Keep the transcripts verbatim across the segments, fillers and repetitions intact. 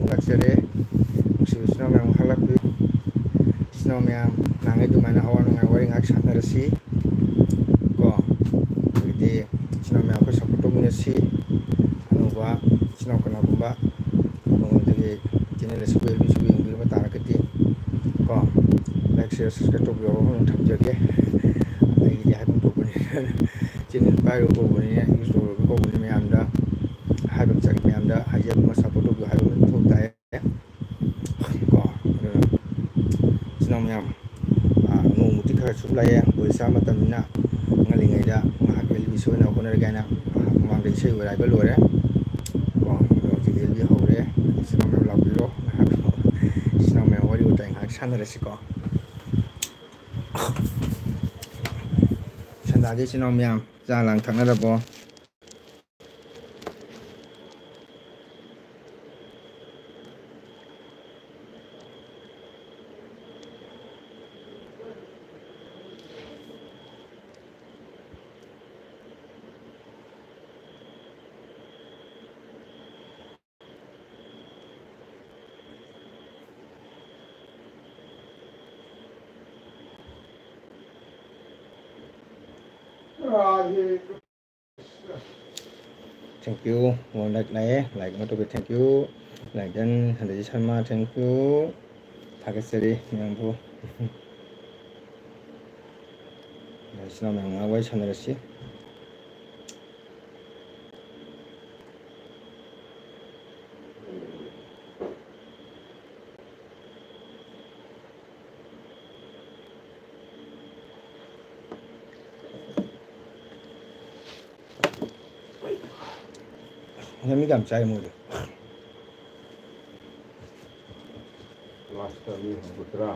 ꯂꯥꯛꯆꯔꯦ꯫ ꯅꯨꯡꯁꯤꯕ ꯏꯆꯤꯟ ꯏꯅꯥꯎ ꯃꯌꯥꯝ ꯉꯥꯏꯍꯥꯛ ꯂꯥꯛꯄꯤꯌꯨ꯫ ꯏꯆꯤꯟ ꯏꯅꯥꯎ ꯃꯌꯥꯝ, ꯅꯍꯥꯟꯉꯩ ꯑꯗꯨꯃꯥꯏꯅ ꯑꯋꯥ ꯅꯨꯡꯉꯥꯏ ꯋꯥꯔꯤ ꯉꯥꯏꯍꯥꯛ ꯁꯥꯟꯅꯔꯁꯤ ꯀꯣ꯫ ꯑꯗꯒꯤꯗꯤ ꯏꯆꯤꯟ ꯏꯅꯥꯎ ꯃꯌꯥꯝ ꯑꯩꯈꯣꯏ ꯁꯞꯄꯣꯔꯠ ꯇꯧꯃꯤꯟꯅꯁꯤ꯫ ꯑꯅꯧꯕ ꯏꯆꯤꯟ ꯏꯅꯥꯎ ꯀꯅꯥꯒꯨꯝꯕ ꯑꯩꯉꯣꯟꯗꯒꯤ ꯆꯦꯅꯦꯜ ꯑꯁꯤꯕꯨ ꯑꯦꯜ ꯕꯤꯁꯤꯕꯨ ꯌꯦꯡꯕꯤꯔꯝꯕ ꯇꯥꯔꯒꯗꯤ ꯀꯣ, ꯂꯥꯏꯛ, ꯁꯤꯌꯔ, ꯁꯕꯁꯀ꯭ꯔꯥꯏꯕ ꯇꯧꯕꯤꯌꯣ ꯍꯥꯏꯕ ꯑꯃ ꯊꯝꯖꯒꯦ꯫ ꯑꯩꯒꯤꯗꯤ ꯍꯥꯏꯐꯝ ꯊꯣꯛꯄꯅꯤ꯫ ꯆꯦꯅꯦꯜ ꯄꯥꯏꯔꯤꯕ ꯀꯧꯕꯅꯤꯅ, ꯌꯨꯁ ꯇꯧꯔꯤꯕ ꯀꯧꯕꯅꯤ ꯃꯌꯥꯝꯗ ꯍꯥꯏꯕ ꯆꯪꯉꯤ꯫ ꯃꯌꯥꯝꯗ ꯍꯥꯏꯖꯕ ꯑꯃ, ꯁꯞꯄꯣꯔꯠ ꯇꯧꯕꯤꯌꯨ ꯍꯥꯏꯕ ꯑꯃ ꯃꯊꯧ ꯇꯥꯏ꯫ ꯀꯣ, ꯑꯗꯨꯅ ꯏꯆꯤꯟ ꯏꯅꯥꯎ ꯃꯌꯥꯝ, ꯑꯥ, ꯅꯣꯡꯃꯗꯤ ꯈꯔ ꯁꯨꯝ ꯂꯥꯛꯑꯦ, ꯕꯣꯔꯤꯁꯥ ꯃꯇꯝꯅꯤꯅ ꯉꯜꯂꯤꯉꯩꯗ ꯉꯥꯏꯍꯥꯛ ꯑꯦꯜ ꯕꯤꯁꯤ ꯑꯣꯏꯅ ꯍꯣꯠꯅꯔꯒꯦ ꯍꯥꯏꯅ ꯃꯃꯥꯡꯗ ꯏꯁꯩ ꯑꯣꯏꯔꯥꯏꯕ ꯂꯣꯏꯔꯦ꯫ ꯀꯣ, ꯑꯗꯣ ꯍꯧꯖꯤꯛ ꯑꯦꯜ ꯕꯤ ꯍꯧꯔꯦ꯫ ꯏꯆꯤꯟ ꯏꯅꯥꯎ ꯃꯌꯥꯝ ꯂꯥꯛꯄꯤꯔꯣ꯫ ꯏꯆꯤꯟ ꯏꯅꯥꯎ ꯃꯌꯥꯝ ꯋꯥꯔꯤ ꯋꯥꯇꯥꯏ ꯉꯥꯏꯍꯥꯛ ꯁꯥꯟꯅꯔꯁꯤꯀꯣ꯫ ꯁꯟꯗꯥꯗꯤ ꯏꯆꯤꯟ ꯏꯅꯥꯎ ꯃꯌꯥꯝ ꯆꯥ ꯂꯥꯡ ꯊꯛꯅꯔꯕꯣ? Thank you꯫ ꯑꯣ, ꯂꯥꯏꯛ ꯂꯥꯛꯑꯦ꯫ ꯂꯥꯏꯛ ꯑꯃ ꯇꯧꯕꯤꯌꯨ꯫ Thank you꯫ Like done. ꯁꯟꯗꯦꯖꯤ ꯁꯔꯃ, thank you꯫ ꯊꯥꯒꯠꯆꯔꯤ ꯃꯌꯥꯝꯕꯨ꯫ ꯏꯆꯤꯟ ꯏꯅꯥꯎ ꯃꯌꯥꯝ ꯉꯥꯏꯍꯥꯛ ꯋꯥꯔꯤ ꯁꯥꯟꯅꯔꯁꯤ꯫ ꯉꯁꯥꯏ ꯃꯤ ꯀꯌꯥꯝ ꯆꯥꯏ ꯃꯣꯏꯗꯣ? ꯂꯥꯁꯇ ꯃꯤ ꯍꯨꯝꯐꯨꯇꯔꯥ꯫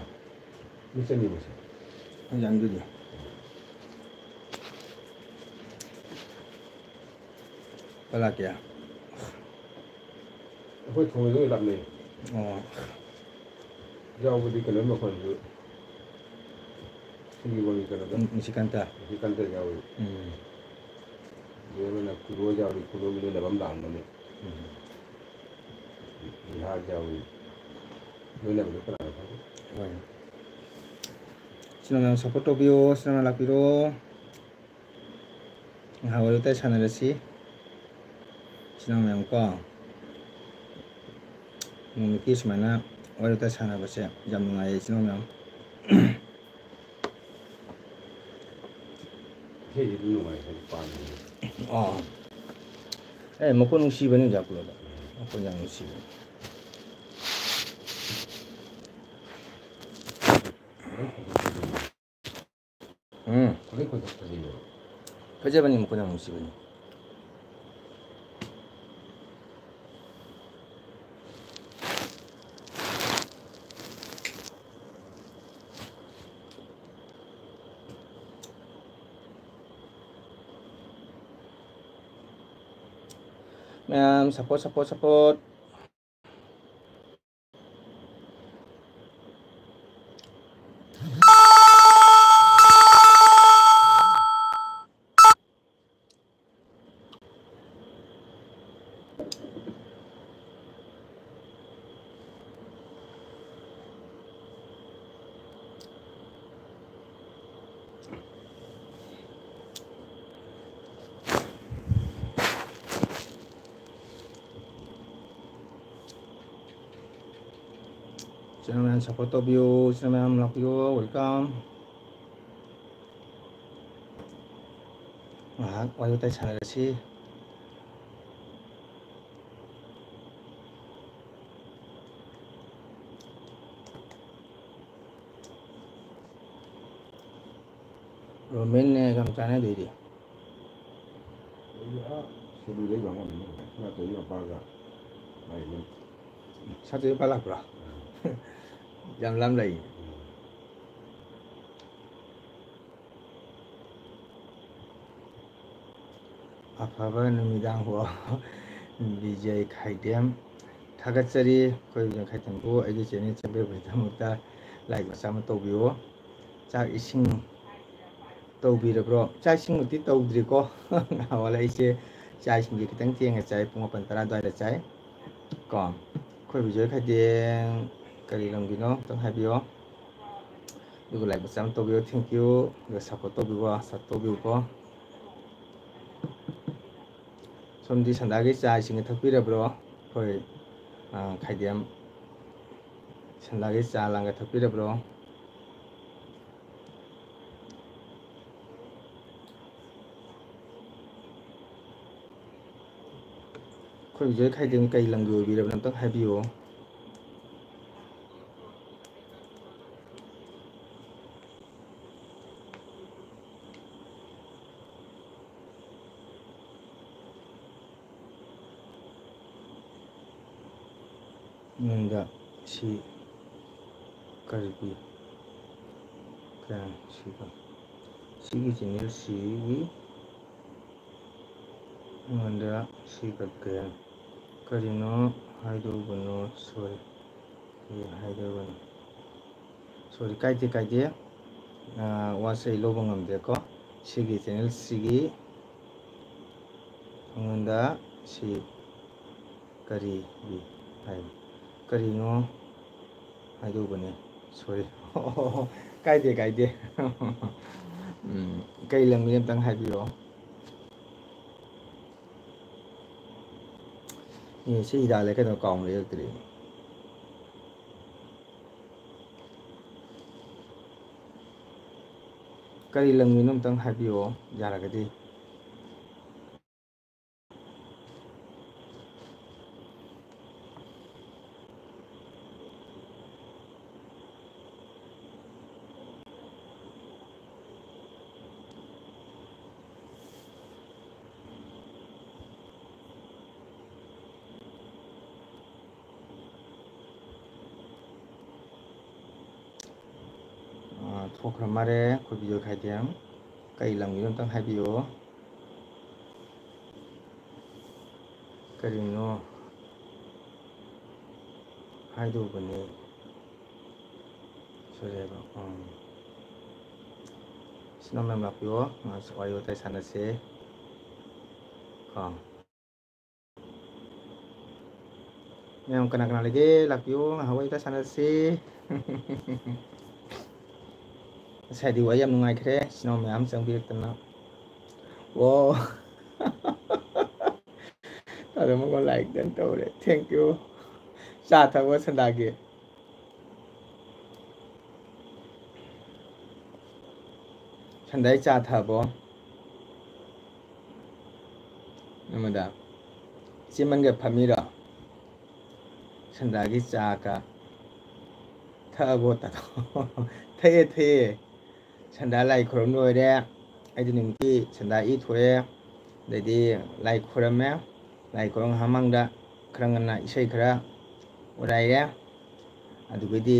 ꯃꯤ ꯆꯅꯤ ꯃꯁꯤꯡ꯫ ꯌꯥꯝꯗꯦꯗ꯫ ꯂꯨꯄꯥ ꯂꯥꯛ ꯀꯌꯥ? ꯑꯩꯈꯣꯏ ꯊꯣꯡꯉꯤꯗꯣ ꯂꯥꯞꯅꯩ꯫ ꯑꯣ꯫ ꯌꯥꯎꯕꯗꯤ ꯀꯩꯅꯣ ꯃꯈꯣꯟꯁꯨ꯫ ꯁꯤꯒꯤ ꯃꯣꯏꯒꯤ ꯀꯩꯅꯣꯗ꯫ ꯎꯝ, ꯅꯤꯁꯤꯀꯥꯟꯇ꯫ ꯅꯤꯁꯤꯀꯥꯟꯇ ꯌꯥꯎꯏ꯫ ꯎꯝ꯫ ꯑꯗꯩ ꯑꯃꯅ ꯀꯨꯂꯣ ꯌꯥꯎꯔꯤ, ꯀꯨꯂꯣꯒꯤ ꯂꯣꯏꯅꯕ ꯑꯃ ꯂꯥꯛꯑꯝꯕꯅꯤ꯫ ꯎꯝ꯫ ꯅꯤꯍꯥ ꯌꯥꯎꯏ꯫ ꯂꯣꯏꯅꯕꯗꯣ ꯀꯅꯥꯅ ꯈꯪ? ꯍꯣꯏ꯫ ꯏꯆꯤꯟ ꯏꯅꯥꯎ ꯃꯌꯥꯝ support ꯇꯧꯕꯤꯌꯣ, ꯏꯆꯤꯟ ꯏꯅꯥꯎ ꯂꯥꯛꯄꯤꯔꯣ꯫ ꯉꯥꯏꯍꯥꯛ ꯋꯥꯔꯤ ꯋꯥꯇꯥꯏ ꯁꯥꯟꯅꯔꯁꯤ꯫ ꯏꯆꯤꯟ ꯏꯅꯥꯎ ꯃꯌꯥꯝ ꯀꯣ꯫ ꯅꯣꯡꯃꯒꯤ ꯁꯨꯃꯥꯏꯅ ꯋꯥꯔꯤ ꯋꯥꯇꯥꯏ ꯁꯥꯟꯅꯕꯁꯦ ꯌꯥꯝ ꯅꯨꯡꯉꯥꯏꯌꯦ, ꯏꯆꯤꯟ ꯏꯅꯥꯎ ꯃꯌꯥꯝ꯫ ꯏꯁꯩꯁꯦ ꯑꯗꯨꯝ ꯅꯨꯡꯉꯥꯏ, ꯍꯥꯏꯗꯤ ꯄꯥꯝꯃꯦ꯫ ꯑꯥ꯫ ꯑꯦ, ꯃꯈꯣꯟ ꯅꯨꯡꯁꯤꯕꯅꯤ, ꯖꯥꯀꯨꯂꯣꯗ꯫ ꯃꯈꯣꯟ ꯌꯥꯝ ꯅꯨꯡꯁꯤꯕꯅꯤ꯫ ꯎꯝ꯫ ꯈꯨꯗꯩ ꯈꯨꯗꯩ ꯐꯖꯩꯌꯦ꯫ ꯐꯖꯕꯅꯤ, ꯃꯈꯣꯟ ꯌꯥꯝ ꯅꯨꯡꯁꯤꯕꯅꯤ꯫ ꯃꯌꯥꯝ support, support, support꯫ Channel ꯃꯌꯥꯝ support ꯇꯧꯕꯤꯌꯨ, channel ꯃꯌꯥꯝ ꯂꯥꯛꯄꯤꯌꯨ, welcome꯫ ꯉꯥꯏꯍꯥꯛ ꯋꯥꯔꯤ ꯋꯥꯇꯥꯏ ꯁꯥꯟꯅꯔꯁꯤ꯫ ꯔꯣꯃꯦꯟꯅꯦ ꯌꯥꯝ ꯆꯥꯟꯅꯗꯣꯏꯗꯤ꯫ ꯑꯩꯗꯤ ꯑꯥ ꯁꯤꯂꯨꯗꯩ ꯂꯥꯡꯉꯝꯃꯤꯅꯦ꯫ ꯁꯅꯥꯇꯣꯝꯕꯤ ꯃꯄꯥꯒ ꯃꯥꯏ ꯂꯩ꯫ ꯁꯅꯥꯇꯣꯝꯕꯤ ꯃꯄꯥ ꯂꯥꯛꯄ꯭ꯔꯣ? ꯎꯝ꯫ ꯌꯥꯝ ꯂꯥꯝ ꯂꯩ꯫ ꯎꯝ꯫ ꯑꯐꯕ ꯅꯨꯃꯤꯗꯥꯡ ꯍꯣ꯫ ꯕꯤꯖꯦ ꯈꯥꯏꯗꯦꯝ꯫ ꯊꯥꯒꯠꯆꯔꯤ ꯑꯩꯈꯣꯏ ꯕꯤꯖꯦ ꯈꯥꯏꯗꯦꯝꯕꯨ ꯑꯩꯒꯤ channel ꯆꯪꯕꯤꯔꯛꯄꯒꯤꯗꯃꯛꯇ꯫ Like ꯃꯆꯥ ꯑꯃ ꯇꯧꯕꯤꯌꯨ꯫ ꯆꯥꯛ ꯏꯁꯤꯡ ꯇꯧꯕꯤꯔꯕ꯭ꯔꯣ? ꯆꯥꯛ ꯏꯁꯤꯡꯃꯛꯇꯤ ꯇꯧꯗ꯭ꯔꯤꯀꯣ꯫ ꯉꯍꯥꯟ ꯑꯩꯁꯦ ꯆꯥꯛ ꯏꯁꯤꯡꯁꯦ ꯈꯤꯇꯪ ꯊꯦꯡꯅ ꯆꯥꯏ, ꯄꯨꯡ ꯃꯥꯄꯟ ꯇꯔꯥ ꯑꯗꯨꯋꯥꯏꯗ ꯆꯥꯏ ꯀꯣ꯫ ꯑꯩꯈꯣꯏ ꯕꯤꯖꯣꯏ ꯈꯥꯏꯗꯦꯡ ꯀꯔꯤ ꯂꯝꯒꯤꯅꯣ ꯑꯝꯇꯪ ꯍꯥꯏꯕꯤꯌꯣ꯫ ꯑꯗꯨꯒ like ꯃꯆꯥ ꯑꯃ ꯇꯧꯕꯤꯌꯣ, thank you꯫ ꯑꯗꯨꯒ support ꯇꯧꯕꯤꯌꯣ, support ꯇꯧꯕꯤꯌꯨꯀꯣ꯫ ꯁꯣꯝꯗꯤ ꯁꯟꯗꯥꯒꯤ ꯆꯥ ꯏꯁꯤꯡꯒ ꯊꯛꯄꯤꯔꯕ꯭ꯔꯣ? ꯑꯩꯈꯣꯏ, ꯑ, ꯈꯥꯏꯗꯦꯝ ꯁꯟꯗꯥꯒꯤ ꯆꯥ ꯂꯥꯡꯒ ꯊꯛꯄꯤꯔꯕ꯭ꯔꯣ? ꯑꯩꯈꯣꯏ ꯕꯤꯖꯣꯏ ꯈꯥꯏꯗꯦꯝ ꯀꯩ ꯂꯝꯒꯤ ꯑꯣꯏꯕꯤꯔꯕꯅꯣ ꯑꯝꯇꯪ ꯍꯥꯏꯕꯤꯌꯨ꯫ ꯑꯩꯉꯣꯟꯗ ꯁꯤ ꯀꯔꯤꯒꯤ ꯀꯌꯥ ꯁꯤꯒ ꯁꯤꯒꯤ ꯆꯦꯅꯦꯜꯁꯤꯒꯤ ꯑꯩꯉꯣꯟꯗ ꯁꯤ ꯀꯛꯀꯦ꯫ ꯀꯔꯤꯅꯣ ꯍꯥꯏꯗꯧꯕꯅꯣ? Sorry, ꯀꯔꯤ ꯍꯥꯏꯗꯧꯕꯅꯣ? Sorry, ꯀꯥꯏꯗꯦ, ꯀꯥꯏꯗꯦ꯫ ꯑꯥ, ꯋꯥꯁꯦ ꯑꯩ ꯂꯧꯕ ꯉꯝꯗ꯭ꯔꯦꯀꯣ꯫ ꯁꯤꯒꯤ ꯆꯦꯅꯦꯜꯁꯤꯒꯤ ꯑꯩꯉꯣꯟꯗ ꯁꯤ ꯀꯔꯤꯒꯤ ꯍꯥꯏ? ꯀꯔꯤꯅꯣ ꯍꯥꯏꯗꯧꯕꯅꯦ꯫ Sorry꯫ ꯀꯥꯏꯗꯦ, ꯀꯥꯏꯗꯦ꯫ ꯎꯝ, ꯀꯩ ꯂꯝꯒꯤꯅꯣ ꯑꯝꯇꯪ ꯍꯥꯏꯕꯤꯔꯛꯑꯣ꯫ ꯑꯦ, ꯁꯤ ꯍꯤꯗꯥꯛ ꯂꯩ ꯀꯩꯅꯣ ꯀꯥꯎꯅ ꯂꯩꯔꯛꯇ꯭ꯔꯦ꯫ ꯀꯔꯤ ꯂꯝꯒꯤꯅꯣ ꯑꯝꯇꯪ ꯍꯥꯏꯕꯤꯌꯣ ꯌꯥꯔꯒꯗꯤ꯫ ꯑꯥ, ꯊꯣꯛꯈ꯭ꯔ ꯃꯥꯜꯂꯦ ꯑꯩꯈꯣꯏ ꯕꯤꯖꯣꯏ ꯈꯥꯏꯗꯦꯝ꯫ ꯀꯩ ꯂꯝꯒꯤꯅꯣ ꯑꯝꯇꯪ ꯍꯥꯏꯕꯤꯌꯨ꯫ ꯀꯔꯤꯅꯣ ꯍꯥꯏꯗꯧꯕꯅꯦ꯫ ꯁꯣꯏꯔꯦꯕ꯫ ꯎꯝ꯫ ꯁꯤꯅ ꯃꯌꯥꯝ ꯂꯥꯛꯄꯤꯌꯣ꯫ ꯉꯥꯏꯍꯥꯛ ꯋꯥꯔꯤ ꯋꯥꯇꯥꯏ ꯁꯥꯟꯅꯁꯦ꯫ ꯀꯣ꯫ ꯃꯌꯥꯝ ꯀꯅꯥ ꯀꯅꯥ ꯂꯩꯒꯦ? ꯂꯥꯛꯄꯤꯌꯨ, ꯉꯥꯏꯍꯥꯛ ꯋꯥꯔꯤ ꯈꯔ ꯁꯥꯟꯅꯁꯤ꯫ ꯉꯁꯥꯏꯗꯤ ꯋꯥꯔꯤ ꯌꯥꯝ ꯅꯨꯡꯉꯥꯏꯈ꯭ꯔꯦ, ꯏꯆꯤꯟ ꯏꯅꯥꯎ ꯃꯌꯥꯝ ꯆꯪꯕꯤꯔꯛꯇꯅ꯫ ꯑꯣ꯫ ꯑꯗꯨ ꯑꯃꯨꯛ like done ꯇꯧꯔꯦ꯫ Thank you꯫ ꯆꯥ ꯊꯛꯑꯣ ꯁꯟꯗꯥꯒꯤ꯫ ꯁꯟꯗꯥꯏ ꯆꯥ ꯊꯛꯑꯕꯣ? ꯑꯃꯗ ꯆꯦꯃꯟꯒ ꯐꯝꯃꯤꯔꯣ? ꯁꯟꯗꯥꯒꯤ ꯆꯥꯒ ꯊꯛꯑꯕꯣ? ꯊꯛꯑꯦ, ꯊꯛꯑꯦ꯫ ꯁꯟꯗꯥ ꯂꯥꯏ ꯈꯨꯔꯨꯝ ꯂꯣꯏꯔꯦ꯫ ꯑꯩꯗꯤ ꯅꯨꯃꯤꯠꯀꯤ ꯁꯟꯗꯥ ꯏ ꯊꯣꯛꯑꯦ꯫ ꯑꯗꯩꯗꯤ ꯂꯥꯏ ꯈꯨꯔꯝꯃꯦ꯫ ꯂꯥꯏ ꯈꯨꯔꯝ ꯃꯃꯥꯡꯗ ꯈꯔ ꯉꯟꯅ ꯏꯁꯩ ꯈꯔ ꯎꯔꯥꯏꯔꯦ꯫ ꯑꯗꯨꯒꯩꯗꯤ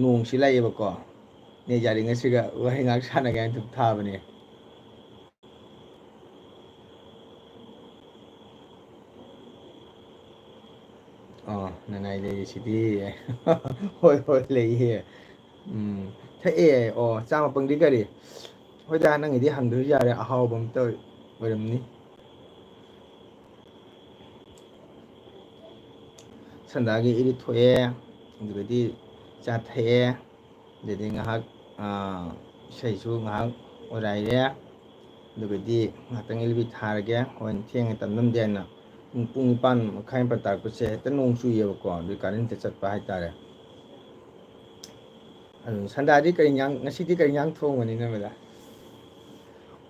ꯅꯣꯡꯁꯤ ꯂꯥꯛꯑꯦꯕꯀꯣ꯫ ꯅꯦ ꯌꯥꯔꯤ ꯉꯁꯤꯒ ꯋꯥꯍꯩ ꯉꯥꯏꯍꯥꯛ ꯁꯥꯟꯅꯒꯦ ꯍꯥꯏꯅ ꯑꯗꯨꯝ ꯊꯥꯕꯅꯦ꯫ ꯑꯣ, ꯅꯅꯥꯏ ꯂꯩꯔꯤꯁꯤꯗꯤ꯫ ꯍꯣꯏ, ꯍꯣꯏ, ꯂꯩꯌꯦ꯫ ꯎꯝ, ꯊꯛꯑꯦ꯫ ꯑꯣ, ꯆꯥ ꯃꯄꯪꯗꯤ ꯀꯔꯤ? ꯍꯣꯏꯗ, ꯅꯪꯒꯤꯗꯤ ꯍꯪꯗ꯭ꯔꯁꯨ ꯌꯥꯔꯦ, ꯑꯍꯥꯎꯕ ꯑꯝꯇ ꯑꯣꯏꯔꯝꯅꯤ꯫ ꯁꯟꯗꯥꯒꯤ ꯏꯔꯨ ꯊꯣꯛꯑꯦ, ꯑꯗꯨꯒꯗꯤ ꯆꯥ ꯊꯛꯑꯦ, ꯑꯗꯨꯗꯤ ꯉꯥꯏꯍꯥꯛ, ꯑꯥ, ꯏꯁꯩꯁꯨ ꯉꯥꯏꯍꯥꯛ ꯑꯣꯔꯥꯏꯔꯦ꯫ ꯑꯗꯨꯒꯗꯤ ꯉꯥꯏꯍꯥꯛꯇꯪ ꯏꯔꯨꯕꯤ ꯊꯥꯔꯒꯦ, ꯍꯣꯔꯦꯟ ꯊꯦꯡꯅ ꯇꯝꯅꯝꯗꯦꯅ꯫ ꯄꯨꯡ, ꯄꯨꯡ ꯅꯤꯄꯥꯟ ꯃꯈꯥꯏ ꯃꯥꯄꯟ ꯇꯥꯔꯛꯄꯁꯦ ꯍꯦꯛꯇ ꯅꯣꯡ ꯆꯨꯏꯌꯦꯕꯀꯣ, ꯑꯗꯨꯒꯤ ꯀꯥꯔꯦꯟ ꯍꯦꯛꯇ ꯆꯠꯄ ꯍꯥꯏꯇꯥꯔꯦ꯫ ꯑꯗꯨ ꯁꯟꯗꯥꯗꯤ ꯀꯔꯤ ꯏꯟꯖꯥꯡ, ꯉꯁꯤꯗꯤ ꯀꯔꯤ ꯏꯟꯖꯥꯡ ꯊꯣꯡꯕꯅꯤ ꯅꯣꯏ ꯃꯦꯗꯥ?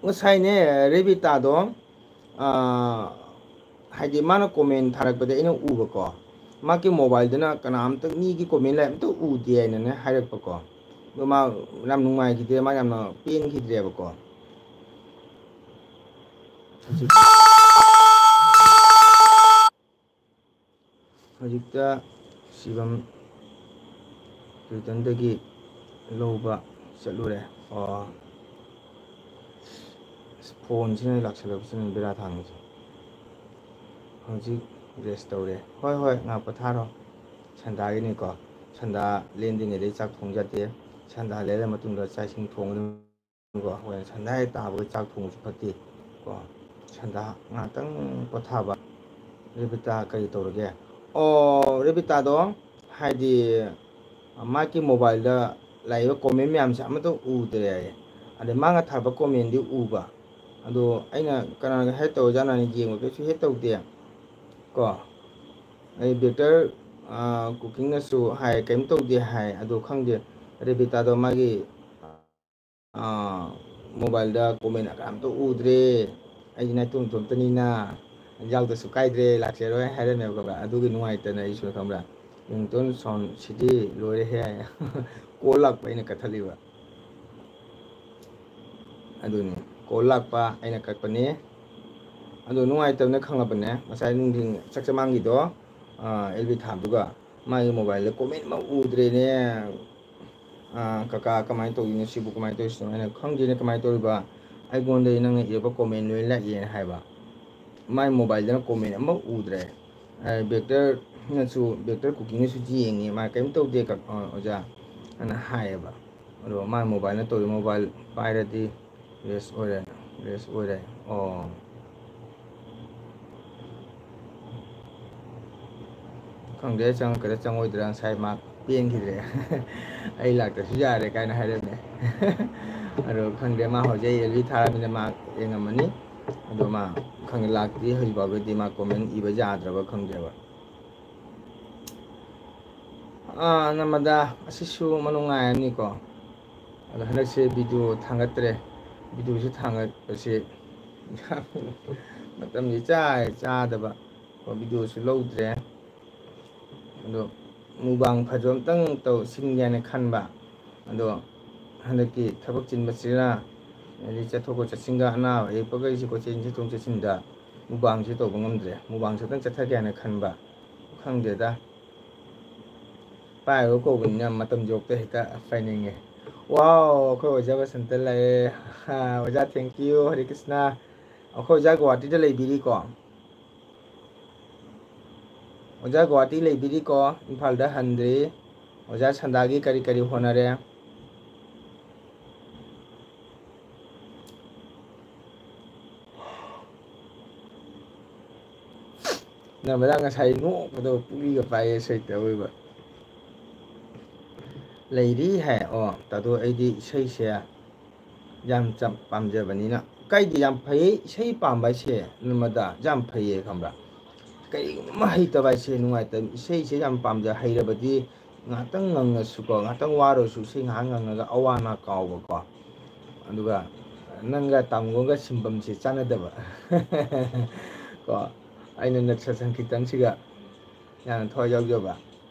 ꯉꯁꯥꯏꯅꯦ, ꯔꯦꯕꯤꯇꯥꯗꯣ, ꯑꯥ, ꯍꯥꯏꯗꯤ ꯃꯥꯅ comment ꯊꯥꯔꯛꯄꯗ ꯑꯩꯅ ꯎꯕꯀꯣ, ꯃꯥꯒꯤ mobileꯗꯨꯅ ꯀꯅꯥꯝꯇ, ꯃꯤꯒꯤ comment ꯂꯥꯏꯔꯤꯛ ꯑꯝꯇ ꯎꯗꯦ ꯍꯥꯏꯅꯅꯦ ꯍꯥꯏꯔꯛꯄꯀꯣ꯫ ꯑꯗꯣ ꯃꯥ ꯌꯥꯝ ꯅꯨꯡꯉꯥꯏꯈꯤꯗ꯭ꯔꯦ, ꯃꯥ ꯌꯥꯝꯅ ꯄꯦꯟꯈꯤꯗ꯭ꯔꯦꯕꯀꯣ꯫ ꯍꯧꯖꯤꯛ ꯍꯧꯖꯤꯛꯇ ꯁꯤꯕꯝ ꯀꯤꯔꯇꯟꯗꯒꯤ ꯂꯧꯕ ꯆꯠꯂꯨꯔꯦ꯫ ꯑꯣ, ꯑꯁ, phoneꯁꯤꯅ ꯂꯥꯛꯁꯜꯂꯛꯄꯁꯤꯅ ꯕꯦꯔꯥ ꯊꯥꯡꯉꯤꯁꯦ꯫ ꯍꯧꯖꯤꯛ rest ꯇꯧꯔꯦ꯫ ꯍꯣꯏ, ꯍꯣꯏ, ꯉꯥꯏꯍꯥꯛ ꯄꯣꯊꯥꯔꯣ꯫ ꯁꯟꯗꯥꯒꯤꯅꯤꯀꯣ꯫ ꯁꯟꯗꯥ ꯂꯦꯟꯗ꯭ꯔꯤꯉꯩꯗꯩ ꯆꯥꯛ ꯊꯣꯡ ꯌꯥꯗꯦ꯫ ꯁꯟꯗꯥ ꯂꯦꯜꯂ ꯃꯇꯨꯡꯗ ꯆꯥꯛ ꯏꯁꯤꯡ ꯊꯣꯡꯒꯗꯕꯅꯤꯀꯣ꯫ ꯍꯣꯔꯦꯟ ꯁꯟꯗꯥ ꯍꯦꯛ ꯇꯥꯕꯒ ꯆꯥꯛ ꯊꯣꯡꯕꯁꯨ ꯐꯠꯇꯦ ꯀꯣ꯫ ꯁꯟꯗꯥ ꯉꯥꯛꯇꯪ ꯄꯣꯊꯥꯕ꯫ ꯔꯦꯕꯤꯇꯥ, ꯀꯔꯤ ꯇꯧꯔꯒꯦ? ꯑꯣ, ꯔꯦꯕꯤꯇꯥꯗꯣ, ꯍꯥꯏꯗꯤ, ꯃꯥꯒꯤ ꯃꯣꯕꯥꯏꯜꯗ ꯂꯥꯛꯏꯕ ꯀꯣꯃꯦꯟ ꯃꯌꯥꯝꯁꯦ ꯑꯃꯠꯇ ꯎꯗ꯭ꯔꯦ ꯍꯥꯏꯌꯦ꯫ ꯑꯗꯩ ꯃꯥꯅ ꯊꯥꯕ ꯀꯣꯃꯦꯟꯗꯤ ꯎꯕ, ꯑꯗꯣ ꯑꯩꯅ ꯀꯅꯥꯒ ꯍꯦꯠ ꯇꯧꯔꯖꯥꯠꯅꯣ ꯍꯥꯏꯅ ꯌꯦꯡꯕ, ꯀꯩꯁꯨ ꯍꯦꯠ ꯇꯧꯗꯦ ꯀꯣ꯫ ꯑꯩ ꯕꯦꯛꯇꯔ, ꯑꯥ, ꯀꯨꯀꯤꯡꯅꯁꯨ ꯍꯥꯏ, ꯀꯩꯝ ꯇꯧꯗꯦ ꯍꯥꯏ꯫ ꯑꯗꯣ ꯈꯪꯗꯦ, ꯔꯦꯕꯤꯇꯥꯗꯣ ꯃꯥꯒꯤ, ꯑꯥ, ꯃꯣꯕꯥꯏꯜꯗ ꯀꯣꯃꯦꯟ ꯀꯅꯥꯝꯇ ꯎꯗ꯭ꯔꯦ, ꯑꯩꯗꯤ ꯅꯥꯏꯇꯣꯝ ꯏꯇꯣꯝꯇꯅꯤꯅ ꯌꯥꯎꯗ꯭ꯔꯁꯨ ꯀꯥꯏꯗ꯭ꯔꯦ, ꯂꯥꯛꯆꯔꯣꯏ ꯍꯥꯏꯔꯝꯃꯦꯕ, ꯈꯪꯕ꯭ꯔꯥ? ꯑꯗꯨꯒꯤ ꯅꯨꯡꯉꯥꯏꯇꯅ ꯑꯩꯁꯨ, ꯈꯪꯕ꯭ꯔꯥ, ꯔꯤꯡꯇꯣꯟ ꯁꯥꯎꯟꯁꯤꯗꯤ ꯂꯣꯏꯔꯦꯍꯦ꯫ ꯀꯣꯜ ꯂꯥꯛꯄ ꯑꯩꯅ ꯀꯛꯊꯠꯂꯤꯕ꯫ ꯑꯗꯨꯅꯤ, ꯀꯣꯜ ꯂꯥꯛꯄ ꯑꯩꯅ ꯀꯛꯄꯅꯤ꯫ ꯑꯗꯣ ꯅꯨꯡꯉꯥꯏꯇꯕꯅ ꯈꯪꯉꯕꯅꯦ, ꯉꯁꯥꯏ ꯅꯨꯡꯊꯤꯟ ꯆꯥꯛ ꯆꯃꯥꯡꯒꯤꯗꯣ, ꯑꯦꯜ ꯕꯤ ꯊꯥꯕꯗꯨꯒ ꯃꯥꯒꯤ ꯃꯣꯕꯥꯏꯜꯗ ꯀꯣꯃꯦꯟ ꯑꯃ ꯎꯗ꯭ꯔꯦꯅꯦ꯫ ꯑꯥ, "ꯀꯀꯥ, ꯀꯃꯥꯏꯅ ꯇꯧꯔꯤꯅꯣ ꯁꯤꯕꯨ, ꯀꯃꯥꯏꯅ ꯇꯧꯔꯤꯁꯤꯅꯣ?" ꯑꯩꯅ, "ꯈꯪꯗꯦꯅꯦ ꯀꯃꯥꯏꯅ ꯇꯧꯔꯤꯕ, ꯑꯩꯉꯣꯟꯗꯗꯤ ꯅꯪꯅ ꯏꯔꯛꯄ ꯀꯣꯃꯦꯟ ꯂꯣꯏ ꯂꯥꯛꯑꯦꯅ" ꯍꯥꯏꯕ꯫ ꯃꯥꯏ ꯃꯣꯕꯥꯏꯜꯗꯅ ꯀꯣꯃꯦꯟ ꯑꯃ ꯎꯗ꯭ꯔꯦ꯫ ꯑꯥ, ꯕꯦꯛꯇꯔꯅꯁꯨ, ꯕꯦꯛꯇꯔ ꯀꯨꯀꯤꯡꯅꯁꯨ ꯌꯦꯡꯉꯤ, "ꯃꯥ ꯀꯔꯤꯝ ꯇꯧꯗꯦ, ꯀꯛ-, ꯑꯥ, ꯑꯣꯖꯥ" ꯑꯅ ꯍꯥꯏꯌꯦꯕ꯫ ꯑꯗꯣ ꯃꯥꯏ ꯃꯣꯕꯥꯏꯜꯅ ꯇꯧꯔꯤ, ꯃꯣꯕꯥꯏꯜ ꯄꯥꯏꯔꯗꯤ ꯔꯦꯁ ꯑꯣꯏꯔꯦ, ꯔꯦꯁ ꯑꯣꯏꯔꯦ꯫ ꯑꯣ꯫ ꯈꯪꯗꯦ, ꯆꯪꯉꯛꯀꯗ꯭ꯔꯥ ꯆꯪꯉꯣꯏꯗ꯭ꯔꯥ, ꯉꯁꯥꯏ ꯃꯥ ꯄꯦꯟꯈꯤꯗ꯭ꯔꯦ꯫ "ꯑꯩ ꯂꯥꯛꯇ꯭ꯔꯁꯨ ꯌꯥꯔꯦ" ꯀꯥꯏꯅ ꯍꯥꯏꯔꯝꯃꯦ꯫ ꯑꯗꯣ ꯈꯪꯗꯦ, ꯃꯥ ꯍꯧꯖꯤꯛ ꯑꯩ ꯑꯦꯜ ꯕꯤ ꯊꯥꯔꯕꯅꯤꯅ ꯃꯥ ꯌꯦꯡꯉꯝꯃꯅꯤ꯫ ꯑꯗꯣ ꯃꯥ ꯈꯪꯗꯦ, ꯂꯥꯛꯇ꯭ꯔꯤ ꯍꯧꯖꯤꯛ ꯐꯥꯎꯒꯤꯗꯤ, ꯃꯥ ꯀꯣꯃꯦꯟ ꯏꯕ ꯌꯥꯗ꯭ꯔꯕ ꯈꯪꯗꯦꯕ꯫ ꯑꯥ, ꯅꯃꯗꯥ, ꯑꯁꯤꯁꯨ ꯃꯅꯨꯡꯉꯥꯏ ꯑꯃꯅꯤꯀꯣ꯫ ꯑꯗꯣ ꯍꯟꯗꯛꯁꯦ ꯚꯤꯗꯤꯑꯣ ꯊꯥꯡꯒꯠꯇ꯭ꯔꯦ꯫ ꯚꯤꯗꯤꯑꯣꯁꯨ ꯊꯥꯡꯒꯠꯄꯁꯦ ꯃꯇꯝꯁꯦ ꯏꯆꯥ ꯆꯥꯗꯕ꯫ ꯀꯣ, ꯚꯤꯗꯤꯑꯣꯁꯨ ꯂꯧꯗ꯭ꯔꯦ꯫ ꯑꯗꯣ ꯃꯨꯛꯕꯥꯡ ꯐꯖꯕ ꯑꯝꯇꯪ ꯇꯧ, ꯁꯤꯟꯒꯦ ꯍꯥꯏꯅ ꯈꯟꯕ꯫ ꯑꯗꯣ ꯍꯟꯗꯛꯀꯤ ꯊꯕꯛ ꯆꯤꯟꯕꯁꯤꯅ, ꯍꯥꯏꯗꯤ ꯆꯠꯊꯣꯛ ꯆꯠꯁꯤꯟꯒ ꯑꯅꯥꯕ ꯑꯌꯦꯛꯄꯈꯩꯁꯤ ꯀꯣꯏꯆꯦꯟ ꯆꯠꯊꯣꯛ ꯆꯠꯁꯤꯟꯗ ꯃꯨꯛꯕꯥꯡꯁꯤ ꯇꯧꯕ ꯉꯝꯗ꯭ꯔꯦ꯫ ꯃꯨꯛꯕꯥꯡꯁꯤ ꯑꯝꯇꯪ ꯆꯠꯊꯒꯦ ꯍꯥꯏꯅ ꯈꯟꯕ꯫ ꯈꯪꯗꯦꯗ꯫ ꯄꯥꯏꯔꯣ ꯀꯧꯕꯅꯤꯅ ꯃꯇꯝ ꯌꯧꯔꯛꯇ ꯍꯦꯛꯇ ꯄꯥꯏꯅꯤꯡꯉꯦ꯫ ꯋꯥꯎ, ꯑꯩꯈꯣꯏ ꯑꯣꯖꯥ ꯕꯁꯟꯇ ꯂꯥꯛꯑꯦ꯫ ꯑꯣꯖꯥ, thank you, ꯍꯔꯦ ꯀ꯭ꯔꯤꯁꯅ꯫ ꯑꯩꯈꯣꯏ ꯑꯣꯖꯥ ꯒꯨꯍꯥꯇꯤꯗ ꯂꯩꯕꯤꯔꯤꯀꯣ꯫ ꯑꯣꯖꯥ ꯒꯨꯍꯥꯇꯤ ꯂꯩꯕꯤꯔꯤꯀꯣ, ꯏꯝꯐꯥꯜꯗ ꯍꯟꯗ꯭ꯔꯤ꯫ ꯑꯣꯖꯥ ꯁꯟꯗꯥꯒꯤ ꯀꯔꯤ ꯀꯔꯤ ꯍꯣꯠꯅꯔꯦ? ꯅꯝꯕꯗ ꯉꯁꯥꯏ ꯅꯣꯛꯄꯗꯣ ꯄꯨꯛꯂꯤꯒ ꯄꯥꯏꯌꯦ ꯁꯩꯇ ꯑꯣꯏꯕ꯫ ꯂꯩꯔꯤ ꯍꯥꯏ꯫ ꯑꯣ ꯇꯥꯗꯣ, ꯑꯩꯗꯤ ꯏꯁꯩꯁꯦ ꯌꯥꯝ ꯆꯝ-, ꯄꯥꯝꯖꯕꯅꯤꯅ꯫ ꯀꯥꯏꯗꯤ ꯌꯥꯝ ꯐꯩ, ꯏꯁꯩ ꯄꯥꯝꯕ ꯍꯥꯏꯁꯦ ꯅꯣꯡꯃꯗ ꯌꯥꯝ ꯐꯩꯌꯦ ꯈꯪꯕ꯭ꯔꯥ? ꯀꯔꯤꯒꯨꯝꯕ ꯑꯃ ꯍꯩꯇꯕ ꯍꯥꯏꯁꯦ ꯅꯨꯡꯉꯥꯏꯇꯕ꯫ ꯏꯁꯩꯁꯦ ꯌꯥꯝ ꯄꯥꯝꯖ ꯍꯩꯔꯕꯗꯤ ꯉꯥꯛꯇꯪ ꯉꯪꯉꯁꯨꯀꯣ, ꯉꯥꯛꯇꯪ ꯋꯥꯔꯁꯨ ꯏꯁꯩ ꯉꯥꯏꯍꯥꯛ ꯉꯪꯉꯒ ꯑꯋꯥ ꯑꯅꯥ ꯀꯥꯎꯕꯀꯣ꯫ ꯑꯗꯨꯒ ꯅꯪꯒ ꯇꯥꯃꯣꯒ ꯁꯤꯟꯐꯝꯁꯦ ꯆꯥꯟꯅꯗꯕ꯫ ꯀꯣ, ꯑꯩꯅ ꯅꯠꯁ ꯁꯪꯀꯤꯔꯇꯟꯁꯤꯒ ꯌꯥꯝꯅ ꯊꯋꯥꯏ ꯌꯥꯎꯖꯕ꯫